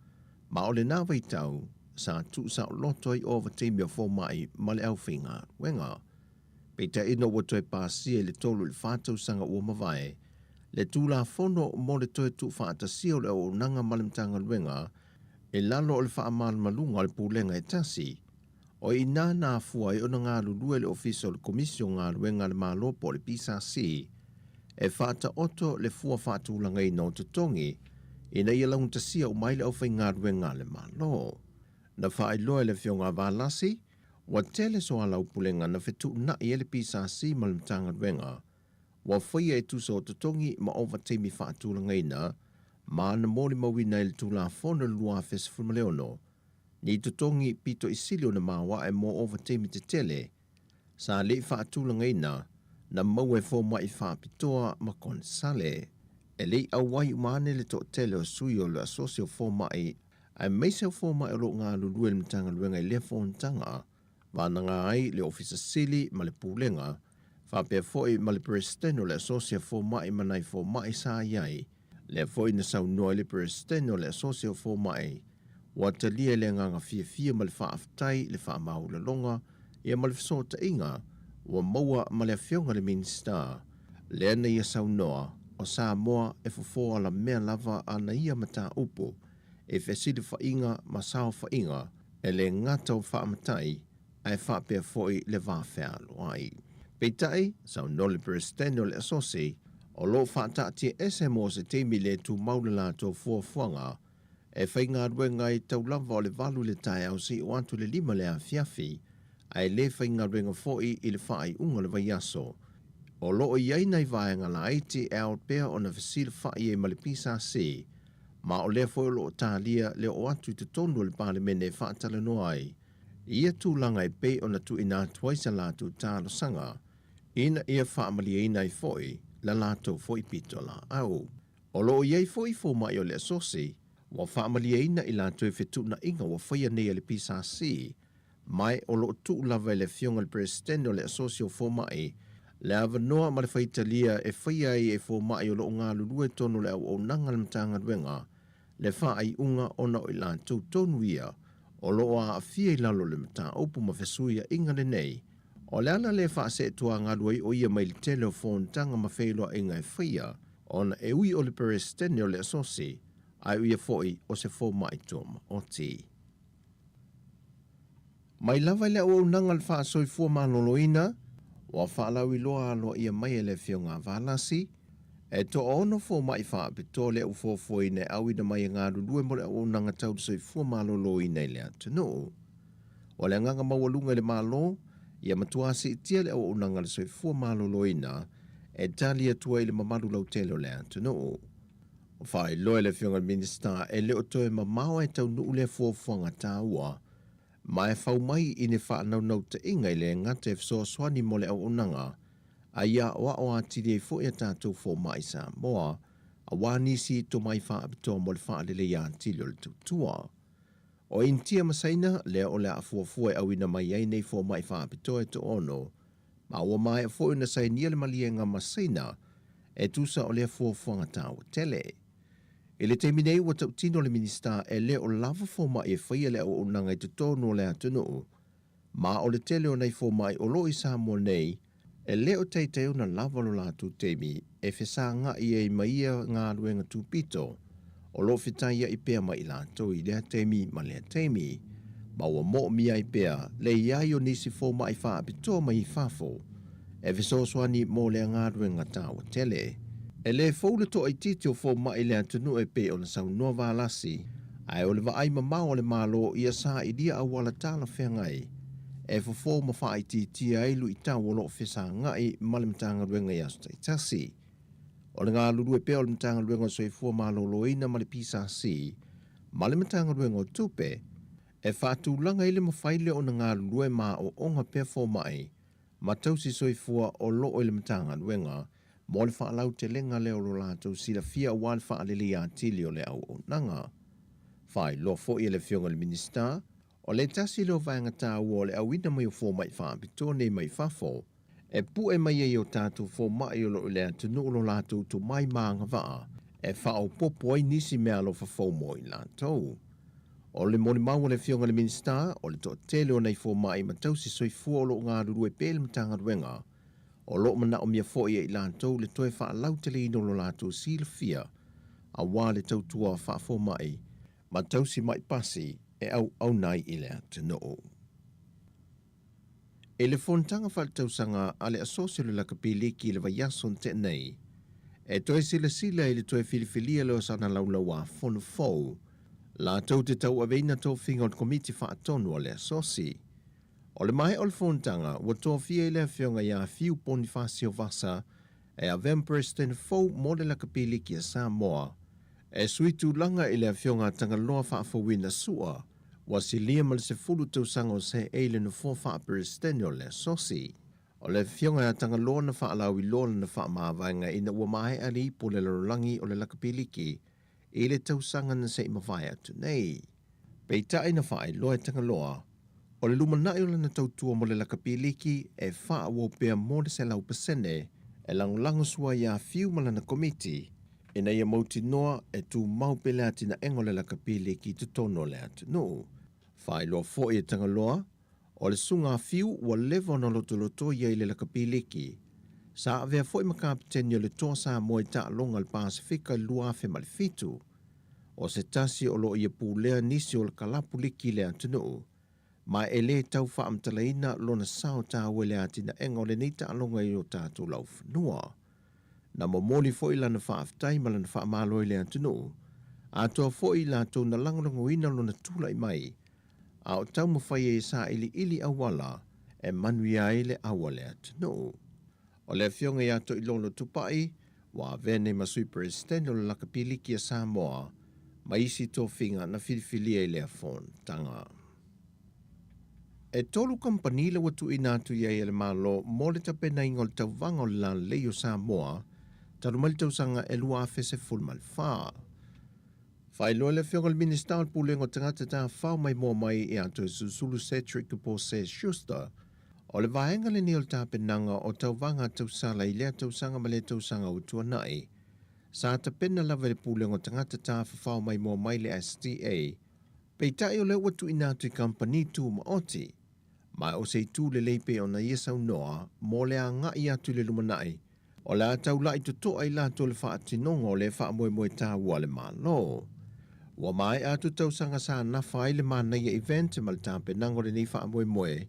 ma o lena vaitau sa tuusaoloto ai ovataimi o fomai ma le aufaigaluega. Peitai ina ua toe pasia i le 3 i le 4 tausaga ua mavae le Tulafono mo le toe tuufaatasia o le auaunaga ma le Matagaluega i lalo o le faamalumaluga o le Pulega e tasi, O i inā na afua ai ona galulue le Ofisa o le Komisi o Galuega a le Malo po o le PSC e faataoto le fua faatulagaina o totogi ina ia laugatasia uma ai le aufaigaluega a le Malo. Na faailoa e le Afioga a Valasi, ua tele soalaupulega na fetuunai ai le PSC ma le Matagaluega ua faia e tusa o totogi ma ovataimi faatulagaina ma na molimauina ai le Tulafono i le 2016 Ni totogi pito i sili ona maoae mo ovataimi tetele sa le i faatulagaina na maua e fomai faapitoa ma konesale. E le i auai uma ane le toatele o sui o le Asosi o Fomai aemaise o fomai o lo o galulue i le Matagaluega i lea fonotaga, vanaga ai le Ofisa Sili ma le Pulega, faapea foi ma le Peresetene o le Asosi a Fomai ma nai fomai sa i ai. Lea foi na saunoa ai le Peresetene o le Asosi o Fomai, ua talia i le agaga fiafia ma le faafetai le faamaualaloga ia ma le fesootaiga ua maua ma le Afioga i le Minisita, lea na ia saunoa, o Samoa e fofo alamea lava ana ia mataupu i fesilafaiga ma saofaiga e le gata o faamatai ae faapea foi le va fealuai. Peitai, saunoa le Peresetene o le Asosi, o lo o faataatiaese mo se taimi le tumau le latou fuafuaga e faigaluega ai tau lava o le 8 i le taeao seia oo atu i le 5 i le afiafi, ae le faigaluega foi i le faaiuga o le vaiaso. O lo o i ai nai vaega laiti e ao pea ona fesilafai ai ma le PSC, ma o lea foi o lo o talia le oo atu i totonu o le Palemene e faatalanoa ai i ia tulaga e pei ona tuuina atu ai sa latou talosaga ina ia faamalieina ai foi la latou foi pitolaau. O lo o i ai foi fomai o le Asosi ua faamalieina i latou i fetuunaiga ua faia nei e le PSC, ma o lo o tuu lava e le Afioga i le Peresetene o le Asosi o Fomai le avanoa ma le faitalia e faia ai e fomai o lo o galulue tonu o le auaunaga a le Matagaluega le faaiuga ona o i latou tonu ia o lo o aafia i lalo o le mataupu ma fesuiaiga lenei. O le ala lea e faaseetuagalu ai o ia mai le tele o fonotaga ma feiloaiga e faia ona e ui o le Peresetene o le Asosi ae o ia foi o se fomai tuamaoti. Mai lava i le auaunaga a le faasoifua maloloina, ua faalauiloa aloaia mai e le Afioga a Valasi, e toaono fomai faapitoa lea ua fuafuaina e auina mai e galulue mo le auaunaga tau le soifua maloloina i le atunuu. O le agaga maualuga i le Malo, ia matua siitia le auaunaga a le soifua maloloina e tali atu ai i le mamalu lautele o le atunuu. Faailoa e le Afioga i le Minisita e le o toe mamao ae taunuu lea fuafuaga taua, ma e fau mai i ni faanaunautaiga e le gata e fesoasoani mo le auaunaga, a ia aoao atili ai foi a tatou fomai Samoa, aua nisi tomai faapitoa mo le faaleleia atili o le tautua. O Initia ma Saina, lea o le a fuafua e auina mai ai nei fomai faapitoa e toaono, ma ua maea foi ona sainia le maliega ma Saina e tusa o lea fuafuaga taua tele. I le taimi nei ua tautino le Minisita e le o lava fomai e faia le auaunaga i totonu o le atunuu, ma o le tele o nai fomai o lo o i Samoa nei e le o taitai ona lava lo latou taimi e fesagai ai ma ia galuega tupito o lo o fetaiai pea ma i latou i lea taimi ma lea taimi, ma ua moomia ai pea le i ai o nisi fomai faapitoa mai fafo e fesoasoani mo lea galuega taua tele. E le fou le toaitiiti o fomai i le atunuu e pei ona saunoa Valasi, ae o le vaai mamao a le Malo ia sailia auala talafeagai e fofo ma faaitiitia ai luitau o lo o fesagai ma le Matagaluega i aso taitasi. O le galulue pea o le Matagaluega o le Soifua Maloloina ma le PSC ma le Matagaluega o Tupe e faatulaga ai le mafai lea ona galulue ma aoaoga pea fomai ma tausi soifua o lo o i le Matagaluega mo le faalautelega lea o lo latou silafia aua le faaleleia atili o le auaunaga. Faailoa foi e le Afioga i le Minisita, o le tasi lea o vaega taua o le auina mai o fomai faapitoa nei mai fafo, e pue mai ai o tatou fomai o lo o i le atunuu lo latou tomai ma agavaa e faaopoopo ai nisi meaalofa fou mo i latou. O le molimau a le Afioga i le Minisita, o le toatele o nai fomai ma tausi soifua o lo o galulue pea i le Matagaluega, o lo o manaomia foi e i latou le toe faalauteleina o lo latou silafia aua le tautua faafomai ma tausi mai pasi e auauna ai i le atunuu. I le fonotaga faaletausaga a le Asosi o le Lakapi Liki i le vaiaso na tea nei, e toe silasila i le toe filifilia lea o sana laulauāfono fou, latou te tauaveina tofiga o le Komiti Faatonu a le Asosi. O le maea o le fonotaga, ua tofia i le Afioga ia Fiu Ponifasio Vasa e avea ma Peresetene fou mo le Lakapi Liki a Samoa, e sui tulaga i le Afioga a Tagaloa Faafouina Sua, Ua silia ma le 10 tausaga o seei le nofoa faa-Peresetene o le Asosi. O le Afioga ia Tagaloa na faalauiloa lana faamavaega ina ua maea le ipu o le lalolagi o le lakapi liki i le tausaga na se i mavae atu nei. Peitai na faailoa e Tagaloa, o le lumanai o lana tautua mo le lakapi liki e faaauau pea mo le 100% e lagolago sua iā Fiu ma lana komiti ina ia mautinoa e tumau pea le atinaega o le lakapi liki i totonu o le atunuu. Faailoa foi e Tagaloa, o le susuga a Fiu ua leva ona lotoloto ia i le lakapi liki. Sa avea foi ma kapeteni o le Toa Samoa i taaloga a le Pasefika i le 2007. O se tasi o lo o ia pulea nisi o le kalapu liki i le atunuu, ma e le tau faamatalaina lona sao taua i le atinaega o lenei taaloga i o tatou laufanua. Na momoli foi lana faafetai ma lana faamalo i le atunuu, atoa foi i latou na lagolagoina lona tulai mai, a o taumafai ai e sailiili auala e manuia ai le au a le atunuu. O le Afioga ia Toilolo Tupai, ua avea nei ma Sui Peresetene o le Lakapi Liki a Samoa, ma isi tofiga na filifilia i lea fonotaga. E tolu kamupani la ua tuuina atu i ai e le Malo mo le tapenaina o le tauvaga o le lalelei o Samoa talu mai le tausaga e 2014. Faailoa le Afioga i le Minisita o le Pulega o Tagata Tafafao Maimoa Mai ia Toesulusulu Cedric Pose Schuster, o le vaega lenei o le tapenaga o tauvaga tausala i lea tausaga ma lea tausaga ua tuanai. Sa tapena lava e le Pulega o Tagata Tafafao Maimoa Mai le STA, Peitai o lea ua tuuina atu i kamupani tumaoti, ma o se itu lelei pei ona ia saunoa mo le agai atu i le lumanai, o le a taula'i toto'a i latou le faatinoga o lea faamoemoe taua a le Malo. Ua maea atu tausaga sa nafa ai le manaia event ma le tapenaga o lenei faamoemoe,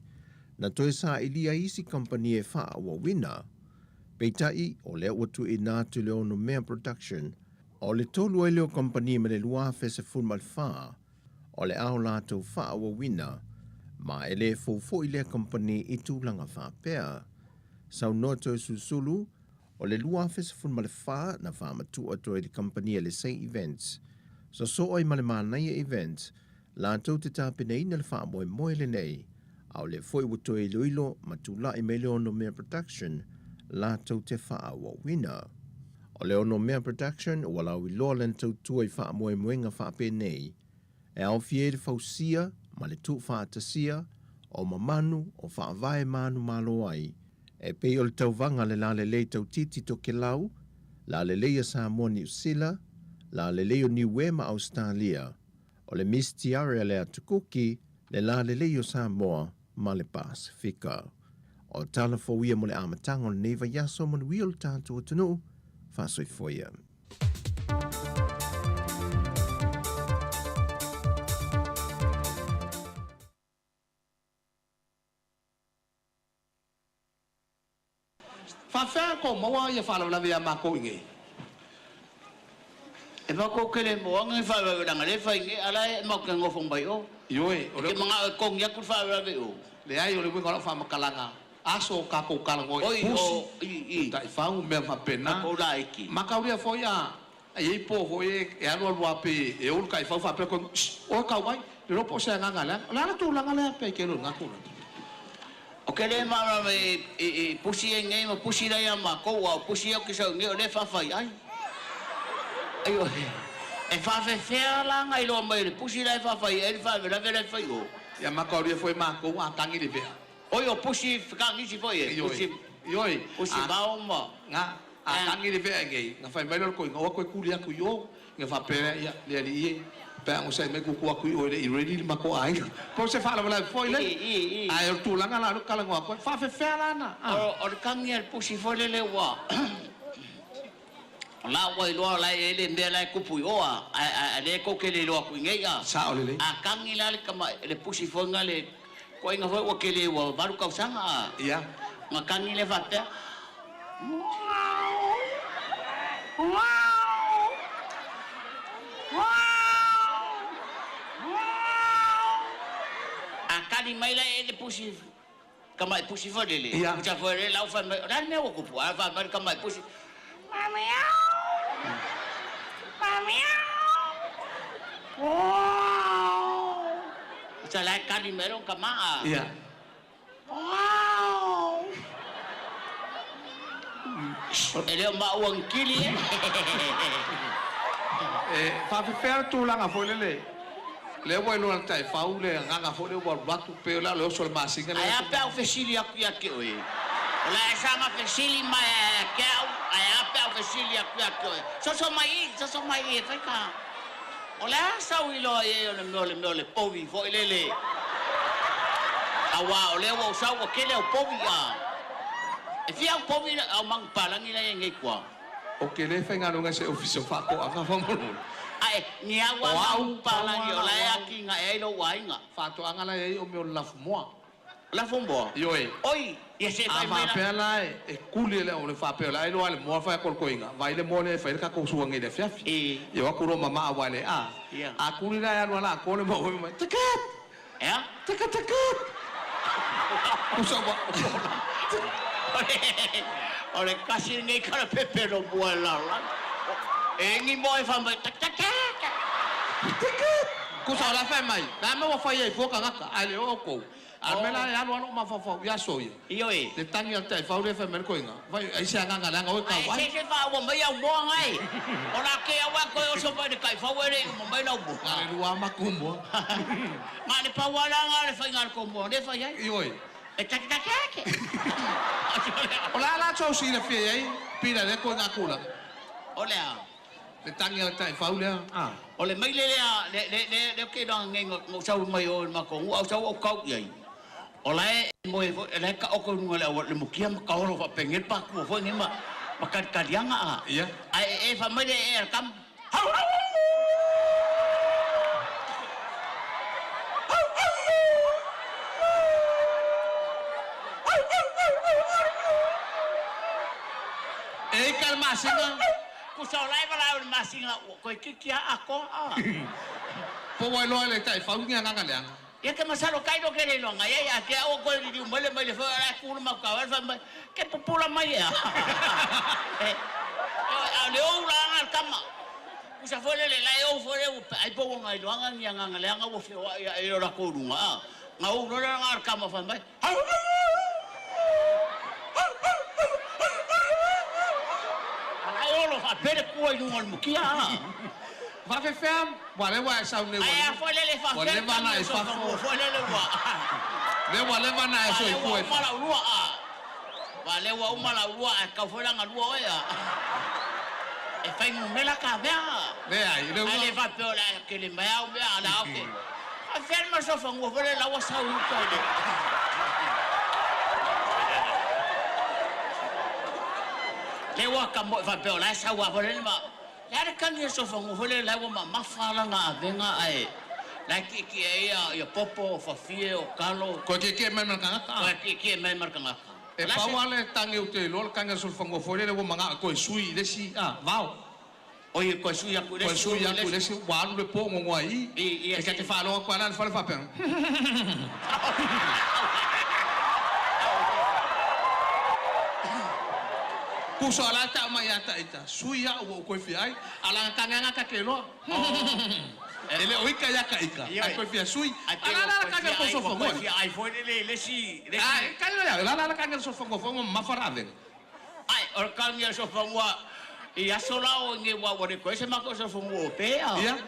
na toe sailia ai isi kamupani e faaauauina. Peitai, o lea ua tuuina atu i le Onomea Production, O le tolu ai lea o kamupani ma le 2014, o le ao latou faaauauina, ma e le fou foi lea kamupani i tulaga faapea. Saunoa Toesulusulu, o le 2014 na faamatuu atu ai le kamupani a le Say Events, sosoo ai ma le Manaia Events, latou te tapenaina le faamoemoe lenei, a o lea foi ua toe iloilo ma tulai mai le Onomea Production latou te faaauauina. O le Onomea Production ua lauiloa lana tautua i faamoemoega faapenei, e aofia ai le fausia ma le tuufaatasia o mamanu o faavae manumalo ai, e pei o le tauvaga le lalelei tautiti Tokelau, lalelei a Samoa Niu Sila, Lalelei o Niue ma Ausetalia, o le Miss Tiare a le Atu Kuki, le Lalelei o Samoa ma le Pasefika. O tala fou ia mo le amataga o lenei vaiaso manuia o le tatou atunuu, faasoifua ia. Faafefea kou maua ia faalavelave ia makou i nei? E makou ke le moaga ni faalavelave le fai nei, a la e matou te nofo mai o. Ioe, o le. E te manao e togi atu le faalavelave i o. Leai, o le uiga o lau faamatalaga, aso o tatou talanoa i pusi, o taifau, mea faapena. Tatou laiti. Mataulia foi a i ai po foi e alu alu lava pe e ou le taifau faapea koe, Shh, oe kau ai, le iloa po o se agaga leaga. O le a le tulaga lea pe ke lena tulaga? O ke le malamalama i pusi e nei ma pusi la ia makou, a o pusi ia ou te sau nei o lea e faafai ai. Aioe, e faafefea la na iloa mai e le pusi la e faafai ai le faalavelave la e fai o. Ia mataulia foi makou a tagi le vea. Oi o pusi fekagisi foi e, pusi, Ioe, pusi vao ma. Nga, a tagi le vea nei, na fai mai lea o le koina, o atu e kuli atu i o, na faapea lea, ia, le alii e, pe a onosai mai kuku atu i o e le i ready le matou aiga. Po o se faalavelave foi lea, ae o le tulaga la o lea ou te talanoa atu ai, faafefea la na, a. O le tagi a le pusi foi lele ua, o la ua iloa o la e i ai le mea la e tupu i o, a, ae lea tou te le iloa atu i nei, a. Sao lelei. A tagi la le tama, le pusi foi na le Koaiga foi ua tele ua 8 tausaga a. Ia. Na tagi lea faapea. A tali mai la e le pusi tamai pusi foi lele. Ia. Pusa foi lele lau fai mai, o le a le mea ua tupu? A fai mai le tamai pusi, Mamiau! Mamiau! Sa la e kali mai lona tama a. Ia. E le o maua ni kili e. E faafefea le tulaga foi lele, lea ua iloa e le taifau le agaga foi lea ua alu atu pei o le a le oso o le masina lea. Ae a pe a ou fesili atu ia te oe? O le a e saga fesili mai ai ia te au, ae a pe a ou fesili atu ia te oe? Soso mai i, soso mai i e fai ka. O le a sau iloa i ai o le mea o le mea o le povi foi lele, auā o lea ua ou sau ua tele au povi a e fia au povi au manupapalagi la e i ai nei tua. Ou te le faigaluega i se ofisa o faatoaga faamolemole. Ae ni au a O au, manupapalagi o la e atinae ai lou aiga. Faatoaga la e i ai o mea o le lafumoa. Lafumoa? Ioe. Oi, ia se A fai mai la. faapea la e kuli le o le faapea o le a iloa le moa fai atu o le koiga, vai le moa lea e fai le tatou suaga i le afiafi. Ia o atu loa mamaa aua e le a. A kuli la e alu ala atoa le moa fai mai, Takat! Ea? Takat takat! Usa ua O le kasi lenei kalapepe no mua e lalolagi. E egi moa e fai mai, Tak tak tak! Takat! Kusa o la fai mai, le a mea ua fai ai fua tagata, ae le o outou. A o le mea la e alu alu ou mafaufau i aso ia. Ioe. Le tagi a le taifau lea e fai mai le koiga, vai ai se agaga leaga oe kau ai. Ae se se faaua mai au moa ngai. O la ke au a koe oso mai le taifau e le i uma mai lau moa. Na le lua maku moa. Na le pau a la nga le faiga a le tou moa lea e fai ai. Ioe. E take take ake. O le a la tou silafia i ai pila lea koiga tulaga? O le a? Le tagi a le taifau lea, a. O le maile lea, le, le, le, lea ou te iloa nei na ou sau mai o i le matou nuu, a ou sau ou kau i ai. O la e moe foi, o la e taoto i luga o le auala, le mukia ma taolo faapenei le patua foi nei ma, ma talitaliaga a. Ia. Ae e fai mai le ee a le tama, Hau, hau, hau! E ika le masina. Tusa o la e valaau i le masina ua toe titi a atoa a. Po ua iloa e le taifau ni agaga leaga. Ia ke masalo kai lo ke le iloa ngai ai a ke au koe liliu mai le mai le foi ala ku le mau ka wale mai ke pupula mai ea. A le ou la anga le tama. Kusa foi le le la e ou foi le ai po ua ngai loanga ni agaga leaga ua feoai a e lo lakou luga a. Nga ou loa le anga le tama fai mai. Ala e olo faapea le kua i luga o le mukia a. Faafefea ua lea ua e sau nei ua Ae a foi lele ua faafefea le leva tagi na o e sofa fafo. mua foi lele ua. Lea ua leva na e Ua lea ua soifua e uma fafo. lau lua a. Ua lea ua uma lau lua ae tau foi la galua oe a. E faigumela ka avea. Leai, le Ae uga. le faapea o le a kele mai au mea a la oke. Faafefea le masofanua foi le la ua sau i uka i le. Le ua ka moe faapea o la e sau a foi le ma. Le a le kagi o sofanua foi le la ua mamafa lana avega ae la e tietie ai ia ia popo o fafie o kalo. Koe tietie mai ma le tagata. Koe tietie mai ma le tagata. E pau lava le tagi ou te iloa le tagi a le solofanua foi lele ua manao e toe sui i le isi vao. Oi, toe sui atu i le isi. Toe sui atu i le isi, ua alu le po gogoa i i. E ta te faalogo atu lava la i le fale faapea. Puso a la e tau mai ia ta ita, sui au ua ou toe fia ai, a o lana tagi lava lena ta te iloa. E le o ika ia ka ika, ae toe fia sui. A la la la tagi a le solofanua. Toe fia ai foi lele i le isi. Ae, tali mai au, la la la tagi a le solofanua foi ua mamafa le avega. Ai, o le tagi a le solofanua i aso la o inei ua ua le toe se matou solofanua o pea. Ia.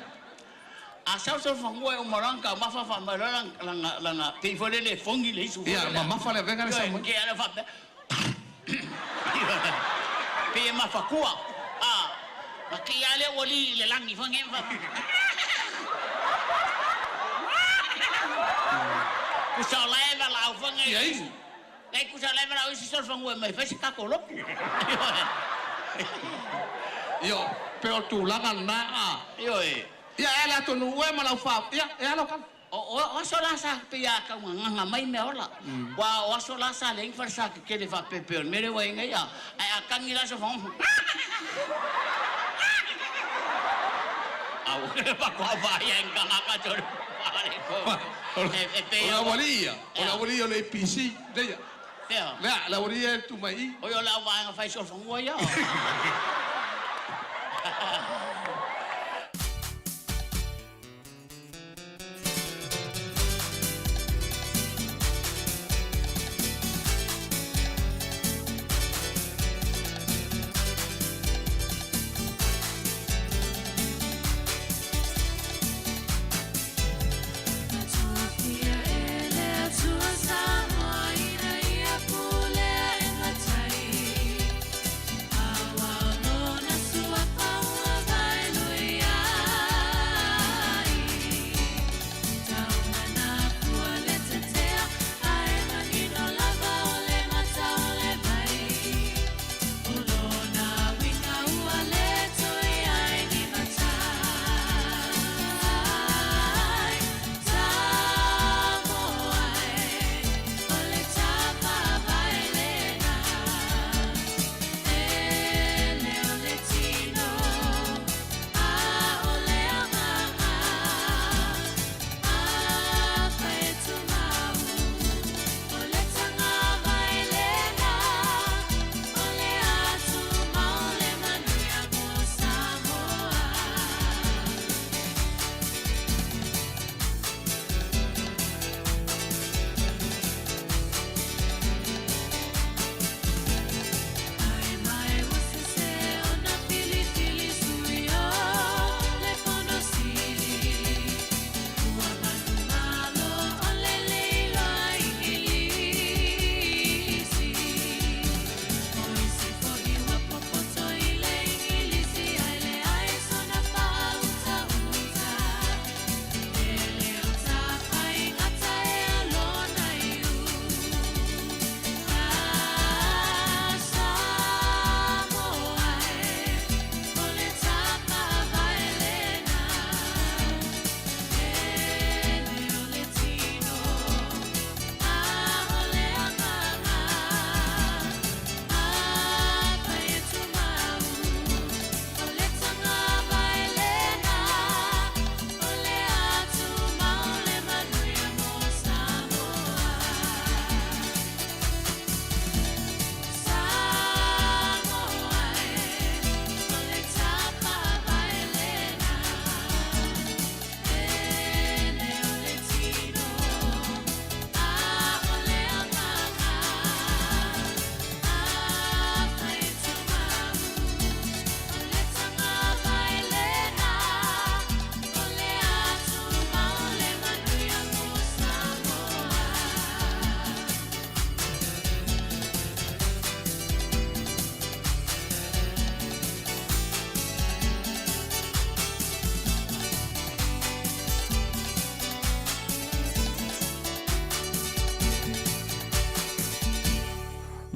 A sau solofanua e uma loa ona taumafa faa mai loa lana, lana, pei foi lele e fogi le isu foi Ia, lele. mamafa le avega le sau mai. Ioe, ke ala faapea. Pei e mafatua. A, na kei lava lea ua li i le lagi foi nei ma faapea. Tusa o la e valaau foi nei. Ia isu. Nei tusa o la e valaau isi solofanua e mai fai se tatou lotu. Ioe, pei o le tulaga lena a. Ioe. Ia, e ala atonu oe ma lau fa, ia, e ala o kala. O aso la sa pei a taugagaga mai meaola. Ua o aso la sa leai ni falesa tetele faapea o le mea lea ua i ai nei a, ae a tagi la sofaga, au, faatoa vaai ai ni tagata tolu e pei O le aualii ia, o le aualii ia o le APC, lea. Fea? Lea, le aualii ia e tu mai i. Oi, o le au vaega fai solofanua ia.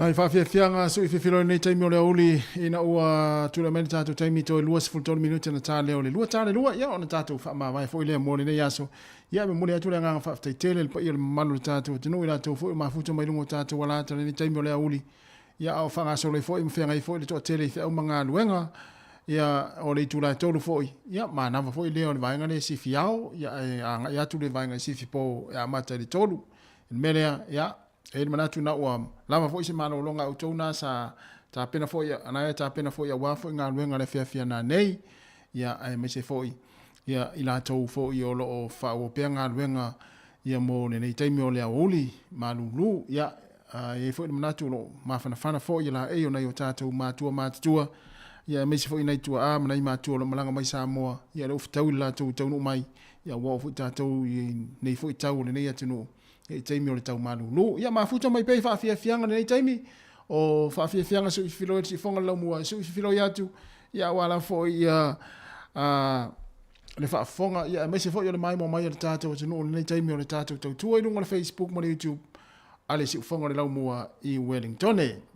Nai faafiafiaga sui fifilo i lenei taimi o le aoauli ina ua tulai mai le tatou taimi toe 23 minute ona ta lea o le 2 ta le 2, ia ona tatou faamavae foi lea mo lenei aso. Ia e momoli atu le agaga faafetai tele i le paia o le mamalu o le tatou atunuu i latou foi o mafuta mai luga o tatou alata i lenei taimi o le aoauli. Ia a o faagasolo ai foi ma feagai foi le toatele i feau ma galuega. Ia o le itula e 3 foi, ia manava foi lea o le vaega lea e sifi ao, ia ae agai atu le vaega e sifi po e amata i le 3. I le mea lea, ia, E i ai le manatu na ua lava foi se malologa a outou na sa tapena foi, na e tapena foi aua foi galuega a le afiafi a nanei, ia aemaise foi ia i latou foi o lo o faaauau pea galuega ia mo lenei taimi o le aoauli malulu. Ia, e i ai foi le manatu o lo o mafanafana foi ia laei o nai o tatou matua matutua, ia aemaise foi nai tuaa ma nai matua o lo o malaga mai Samoa, ia lea ua fetaui le latou taunuu mai, ia ua oo foi tatou i nei foi tau o lenei atunuu. I taimi o le tau malulu. Ia mafuta mai pea i faafiafiaga lenei taimi, o faafiafiaga sui fifiloi le siufoga le laumua e sui fifiloi atu, ia aua lava foi ia a, le faafofoga, ia aemaise foi o le maimoa mai a le tatou atunuu i lenei taimi o le tatou tautua i luga o le Facebook ma le YouTube a le siufoga o le laumua i Wellingtone.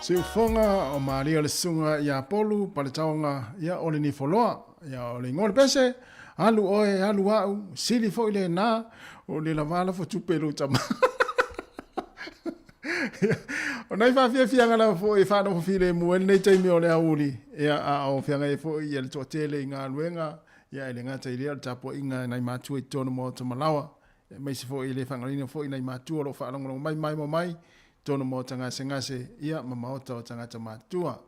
Siufoga o Maria le susuga ia Polu Paletaoga ia o le Nifoloa ia o le igoa o le pese alu oe alu au sili foi lena o le lava lafo tupe i lou tama. O nai faafiafiaga lava foi e faanofo filemu ai lenei taimi o le aoauli, ia, a o feagai ai foi ia le toatele i galuega, ia, e le gata i lea o le tapuaiga a nai matua i totonu o maota malaoa, aemaise foi e le faagaloina foi nai matua o lo o faalogologo mai maimoa mai i totonu o maota gasegase, ia, ma maota o tagata matutua.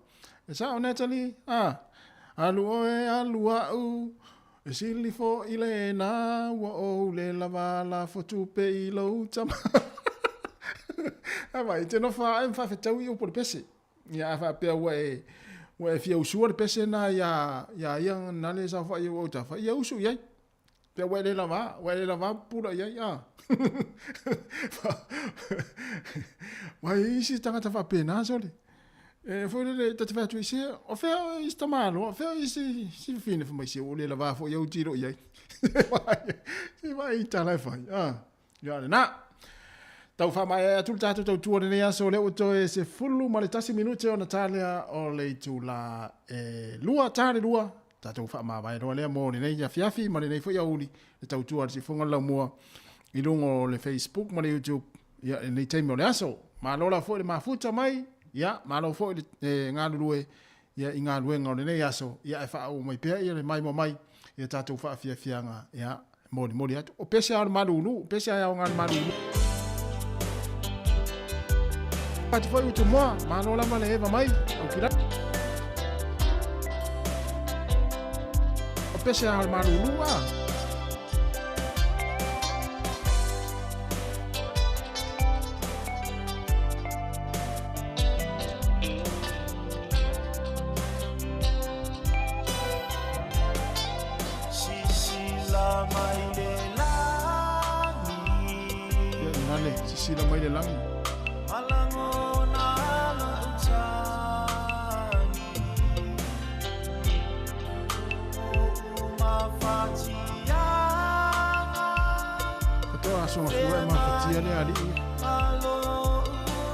E sao Natalie? A, alu oe, alu au, E sili foi lena ua ou le lava lafo tupe i lou tama. A vai, te nofo ae ma faafetau i upu o le pese. Ia a faapea ua e ua e fia usua le pese na ia ia ia na le saofai i ou autafa, ia usu i ai. Pea ua e le lava, ua e le lava pupula i ai, a. Vai isi tagata faapena sole. E foi lele ta te fai atu i se, o fea isi tamaloa, o fea isi si fafine fai mai se ua le lava foi au tiro i ai. Se vai i tala e fai. Ah, ia lena. Tau faamaea atu le tatou tautua lenei aso, lea ua toe 11 minute ona talea o le itula e 2, ta le 2, tatou faamavae loa lea mo lenei afiafi ma lenei foi aoauli, le tautua a le Siufofoga o le Laumua i luga o le Facebook ma le YouTube, ia, i lenei taimi o le aso. Malo lava foi le mafuta mai, ia, malo foi le galulue, ia, i galuega o lenei aso, ia, ae faaauau mai pea ia le maimoa mai ia tatou faafiafiaga, ia, e molimoli atu. O pese lava o le malulu, o pese lava e aoga le malulu. Atu foi Utumoa, malo lava le eva mai, aukila. O pese lava o le malulu, a. Sisila mai le lagi. Ia nale, sisila mai le lagi. Malagona lou tagi. O'u mafatiaga. Katoa aso mafua e mafatia le alii. Malo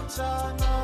tagata.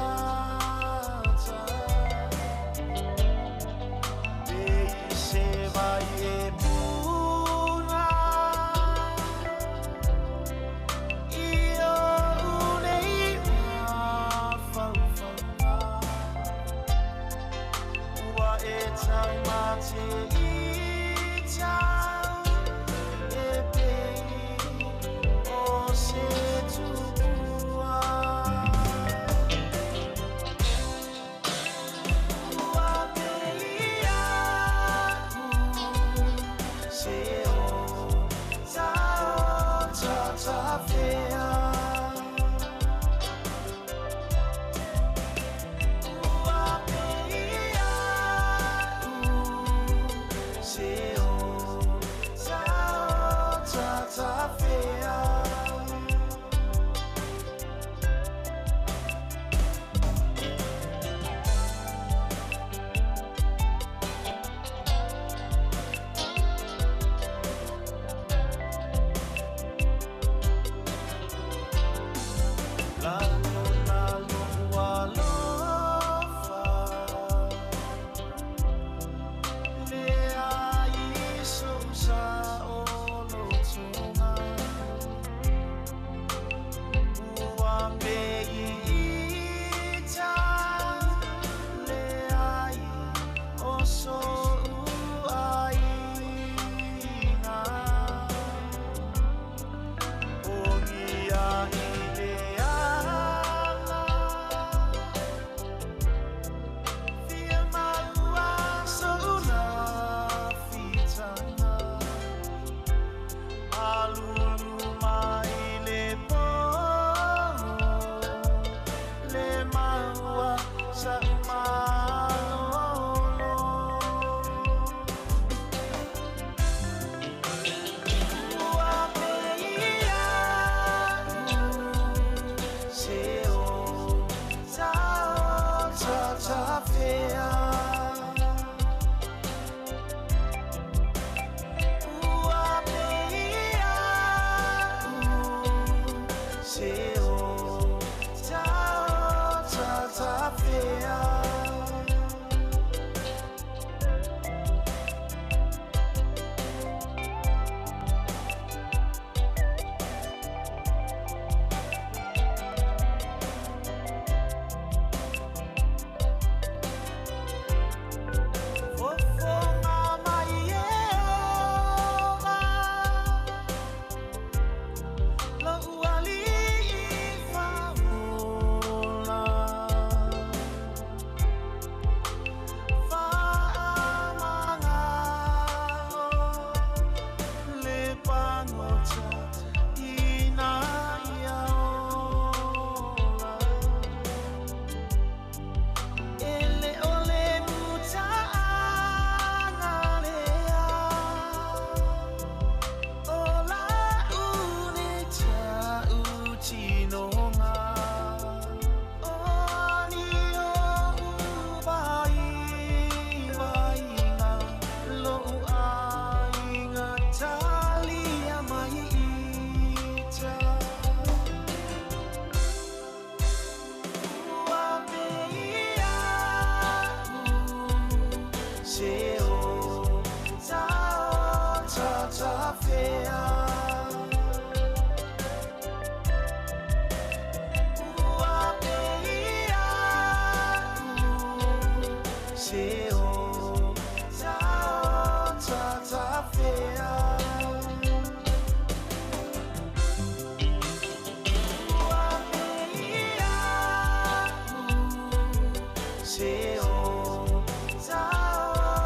Se o ta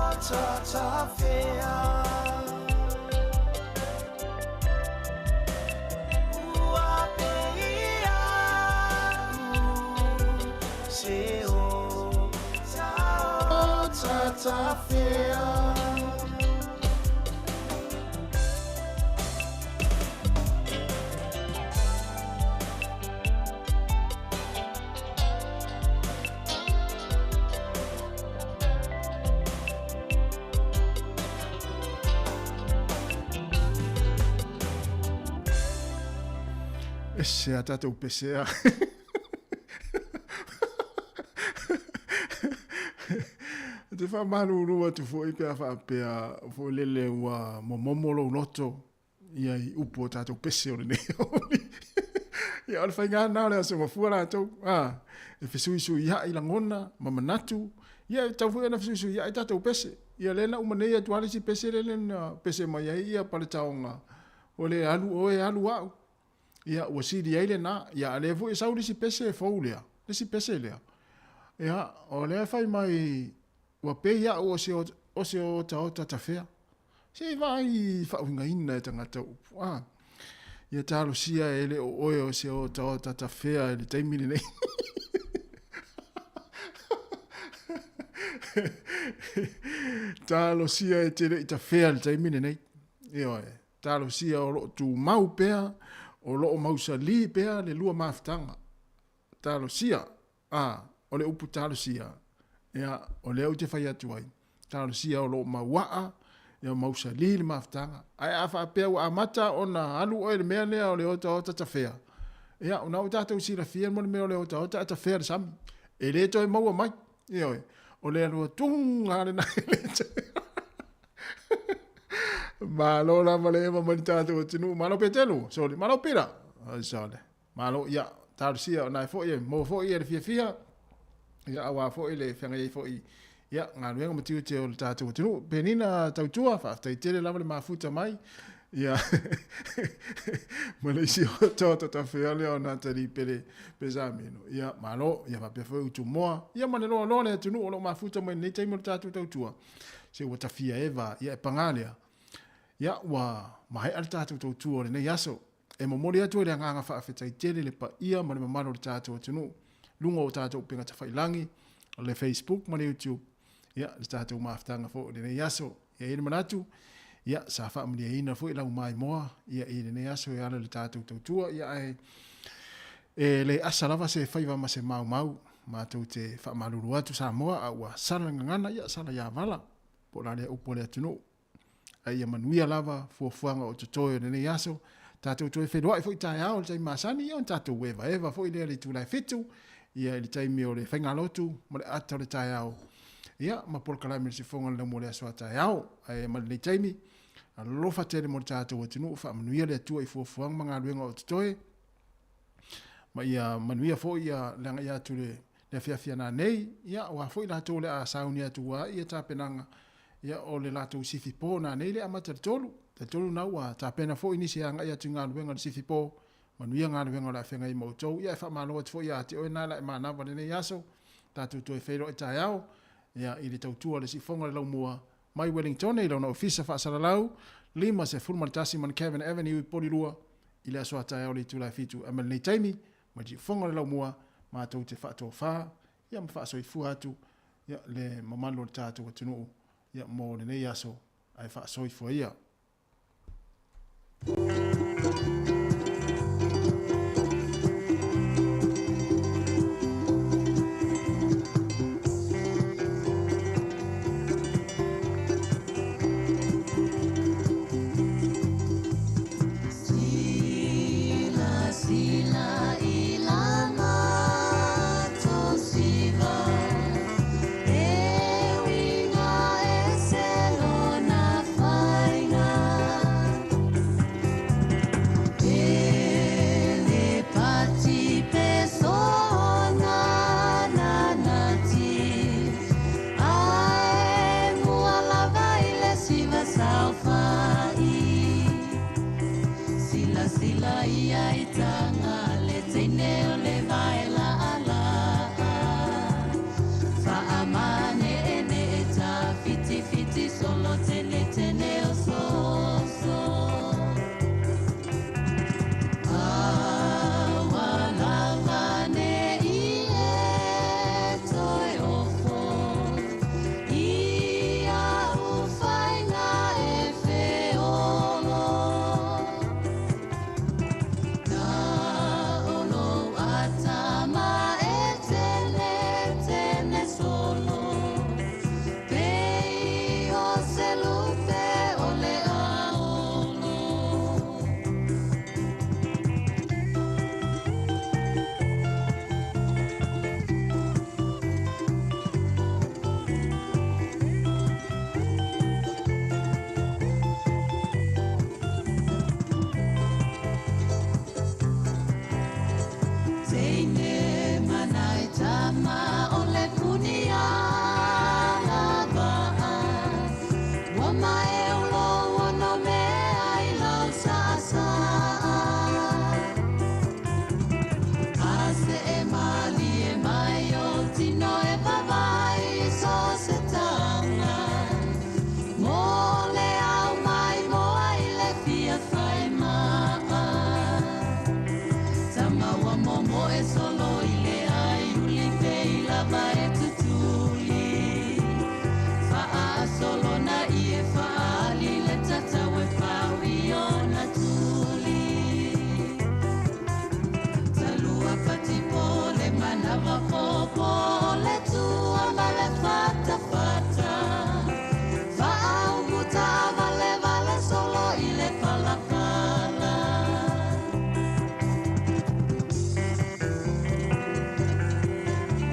ota tafea Ua peia u Se o ta ota tafea Ese a tātou pese a. Te whamalūlū atu foi pe a whaapea foi lele ua momomo lou loto ia i upu o tātou pese o lenei aoauli. Ia, o le faiga lena o le aso mafua latou, a, e fesuisuiaʻi lagona ma manatu, ia e tatau foi ona fesuisuiaʻi tātou pese. Ia lea na uma nei atu lava le isi pese lea na pese mai ai ia Paletaoga, o le alu oe alu au. Ia, ua sili ai lena, ia a lea foi e sau le isi pese fou lea, le isi pese lea. Ia, o lea e fai mai, ua pei au o se, o se otaota tafea. Se i vaai i faauigaina e tagata upu, a. Ia talosia e le o oe o se otaota tafea i le taimi lenei. Talosia e te le i tafea i le taimi lenei. Ioe. Talosia o lo o tumau pea, o lo o mausali pea le lua mafutaga. Talosia, a, o le upu talosia, ia, o lea ou te fai atu ai, talosia o lo o mauaa, ia mausali le mafutaga. Ae a faapea ua amata ona alu oe i le mea lea o le otaota tafea, ia, o na ua tatou silafia mo le mea o le otaota a tafea le sami, e le toe maua mai. Ioe, o le alu atuga lena e le toe. Malo lava le eva mai le tatou atunuu. Malo Petelu, sole. Malo Pira, sole. Malo, ia, talosia o nai foi e maua foi e le fiafia. Ia, auā foi le feagai ai foi, ia, galuega ma tiute o le tatou atunuu. Penina Tautua, faafetai tele lava le mafuta mai. Ia, ma le isi otaota tafea lea o Natalie Pele Pesamino. Ia, malo, ia faapea foi Utumoa. Ia, ma le loaloa le atunuu o lo o mafuta mai lenei taimi o le tatou tautua. Se ua tafia eva, ia e pagā lea. Ia, ua maea le tatou tautua o lenei aso. E momoli atu ai le agaga faafetai tele i le paia ma le mamalu o le tatou atunuu, luga o tatou upega tafailagi, le Facebook ma le YouTube, ia, le tatou mafutaga foi o lenei aso. E i ai le manatu, ia, sa faamalieina foi lau maimoa, ia, i lenei aso e ala i le tatou tautua, ia, ae e le asa lava se faiva ma se maumau, matou te faamalulu atu Samoa, a ua sala le gagana, ia, sala ia vala, po o le a lea upu a le atunuu. A ia manuia lava fuafuaga o totoe o lenei aso. Tatou toe feiloai foi taeao i le taimi masani, ia ona tatou evaeva foi lea i le itula e 7, ia i le taimi o le faigalotu ma le ata o le taeao, ia ma polokalame o le sifoga o le laumua o le aso a taeao. Ae ma lenei taimi, alofa tele mo le tatou atunuu, faamanuia le Atua i fuafuaga ma galuega o totoe, ma ia manuia foi ia le agai atu le le afiafi ana nei, ia aua foi latou o le a sauni atu ai ia tapenaga Ia, o le latou sifipo nanei le amata i le 3. Talitonu na ua tapena foi nisi e agai atu i galuega i le sifipo. Manuia galuega o le a feagai ma outou. Ia, e faamalo atu foi ia te oe na la e manava i lenei aso. Tatou toe feiloai taeao, ia, i le tautua a le siufofoga o le laumua mai Wellingtone i lona ofisa faasalalau, 51 Montcavin Avenue i Polilua, i le aso a taeao i le itula e 7 a ma lenei taimi, mai le siufofoga o le laumua, matou te faatofa, ia, ma faasoifua atu ia, le mamalu o le tatou atunuu, ia, mo lenei aso, ae faasoifua ia.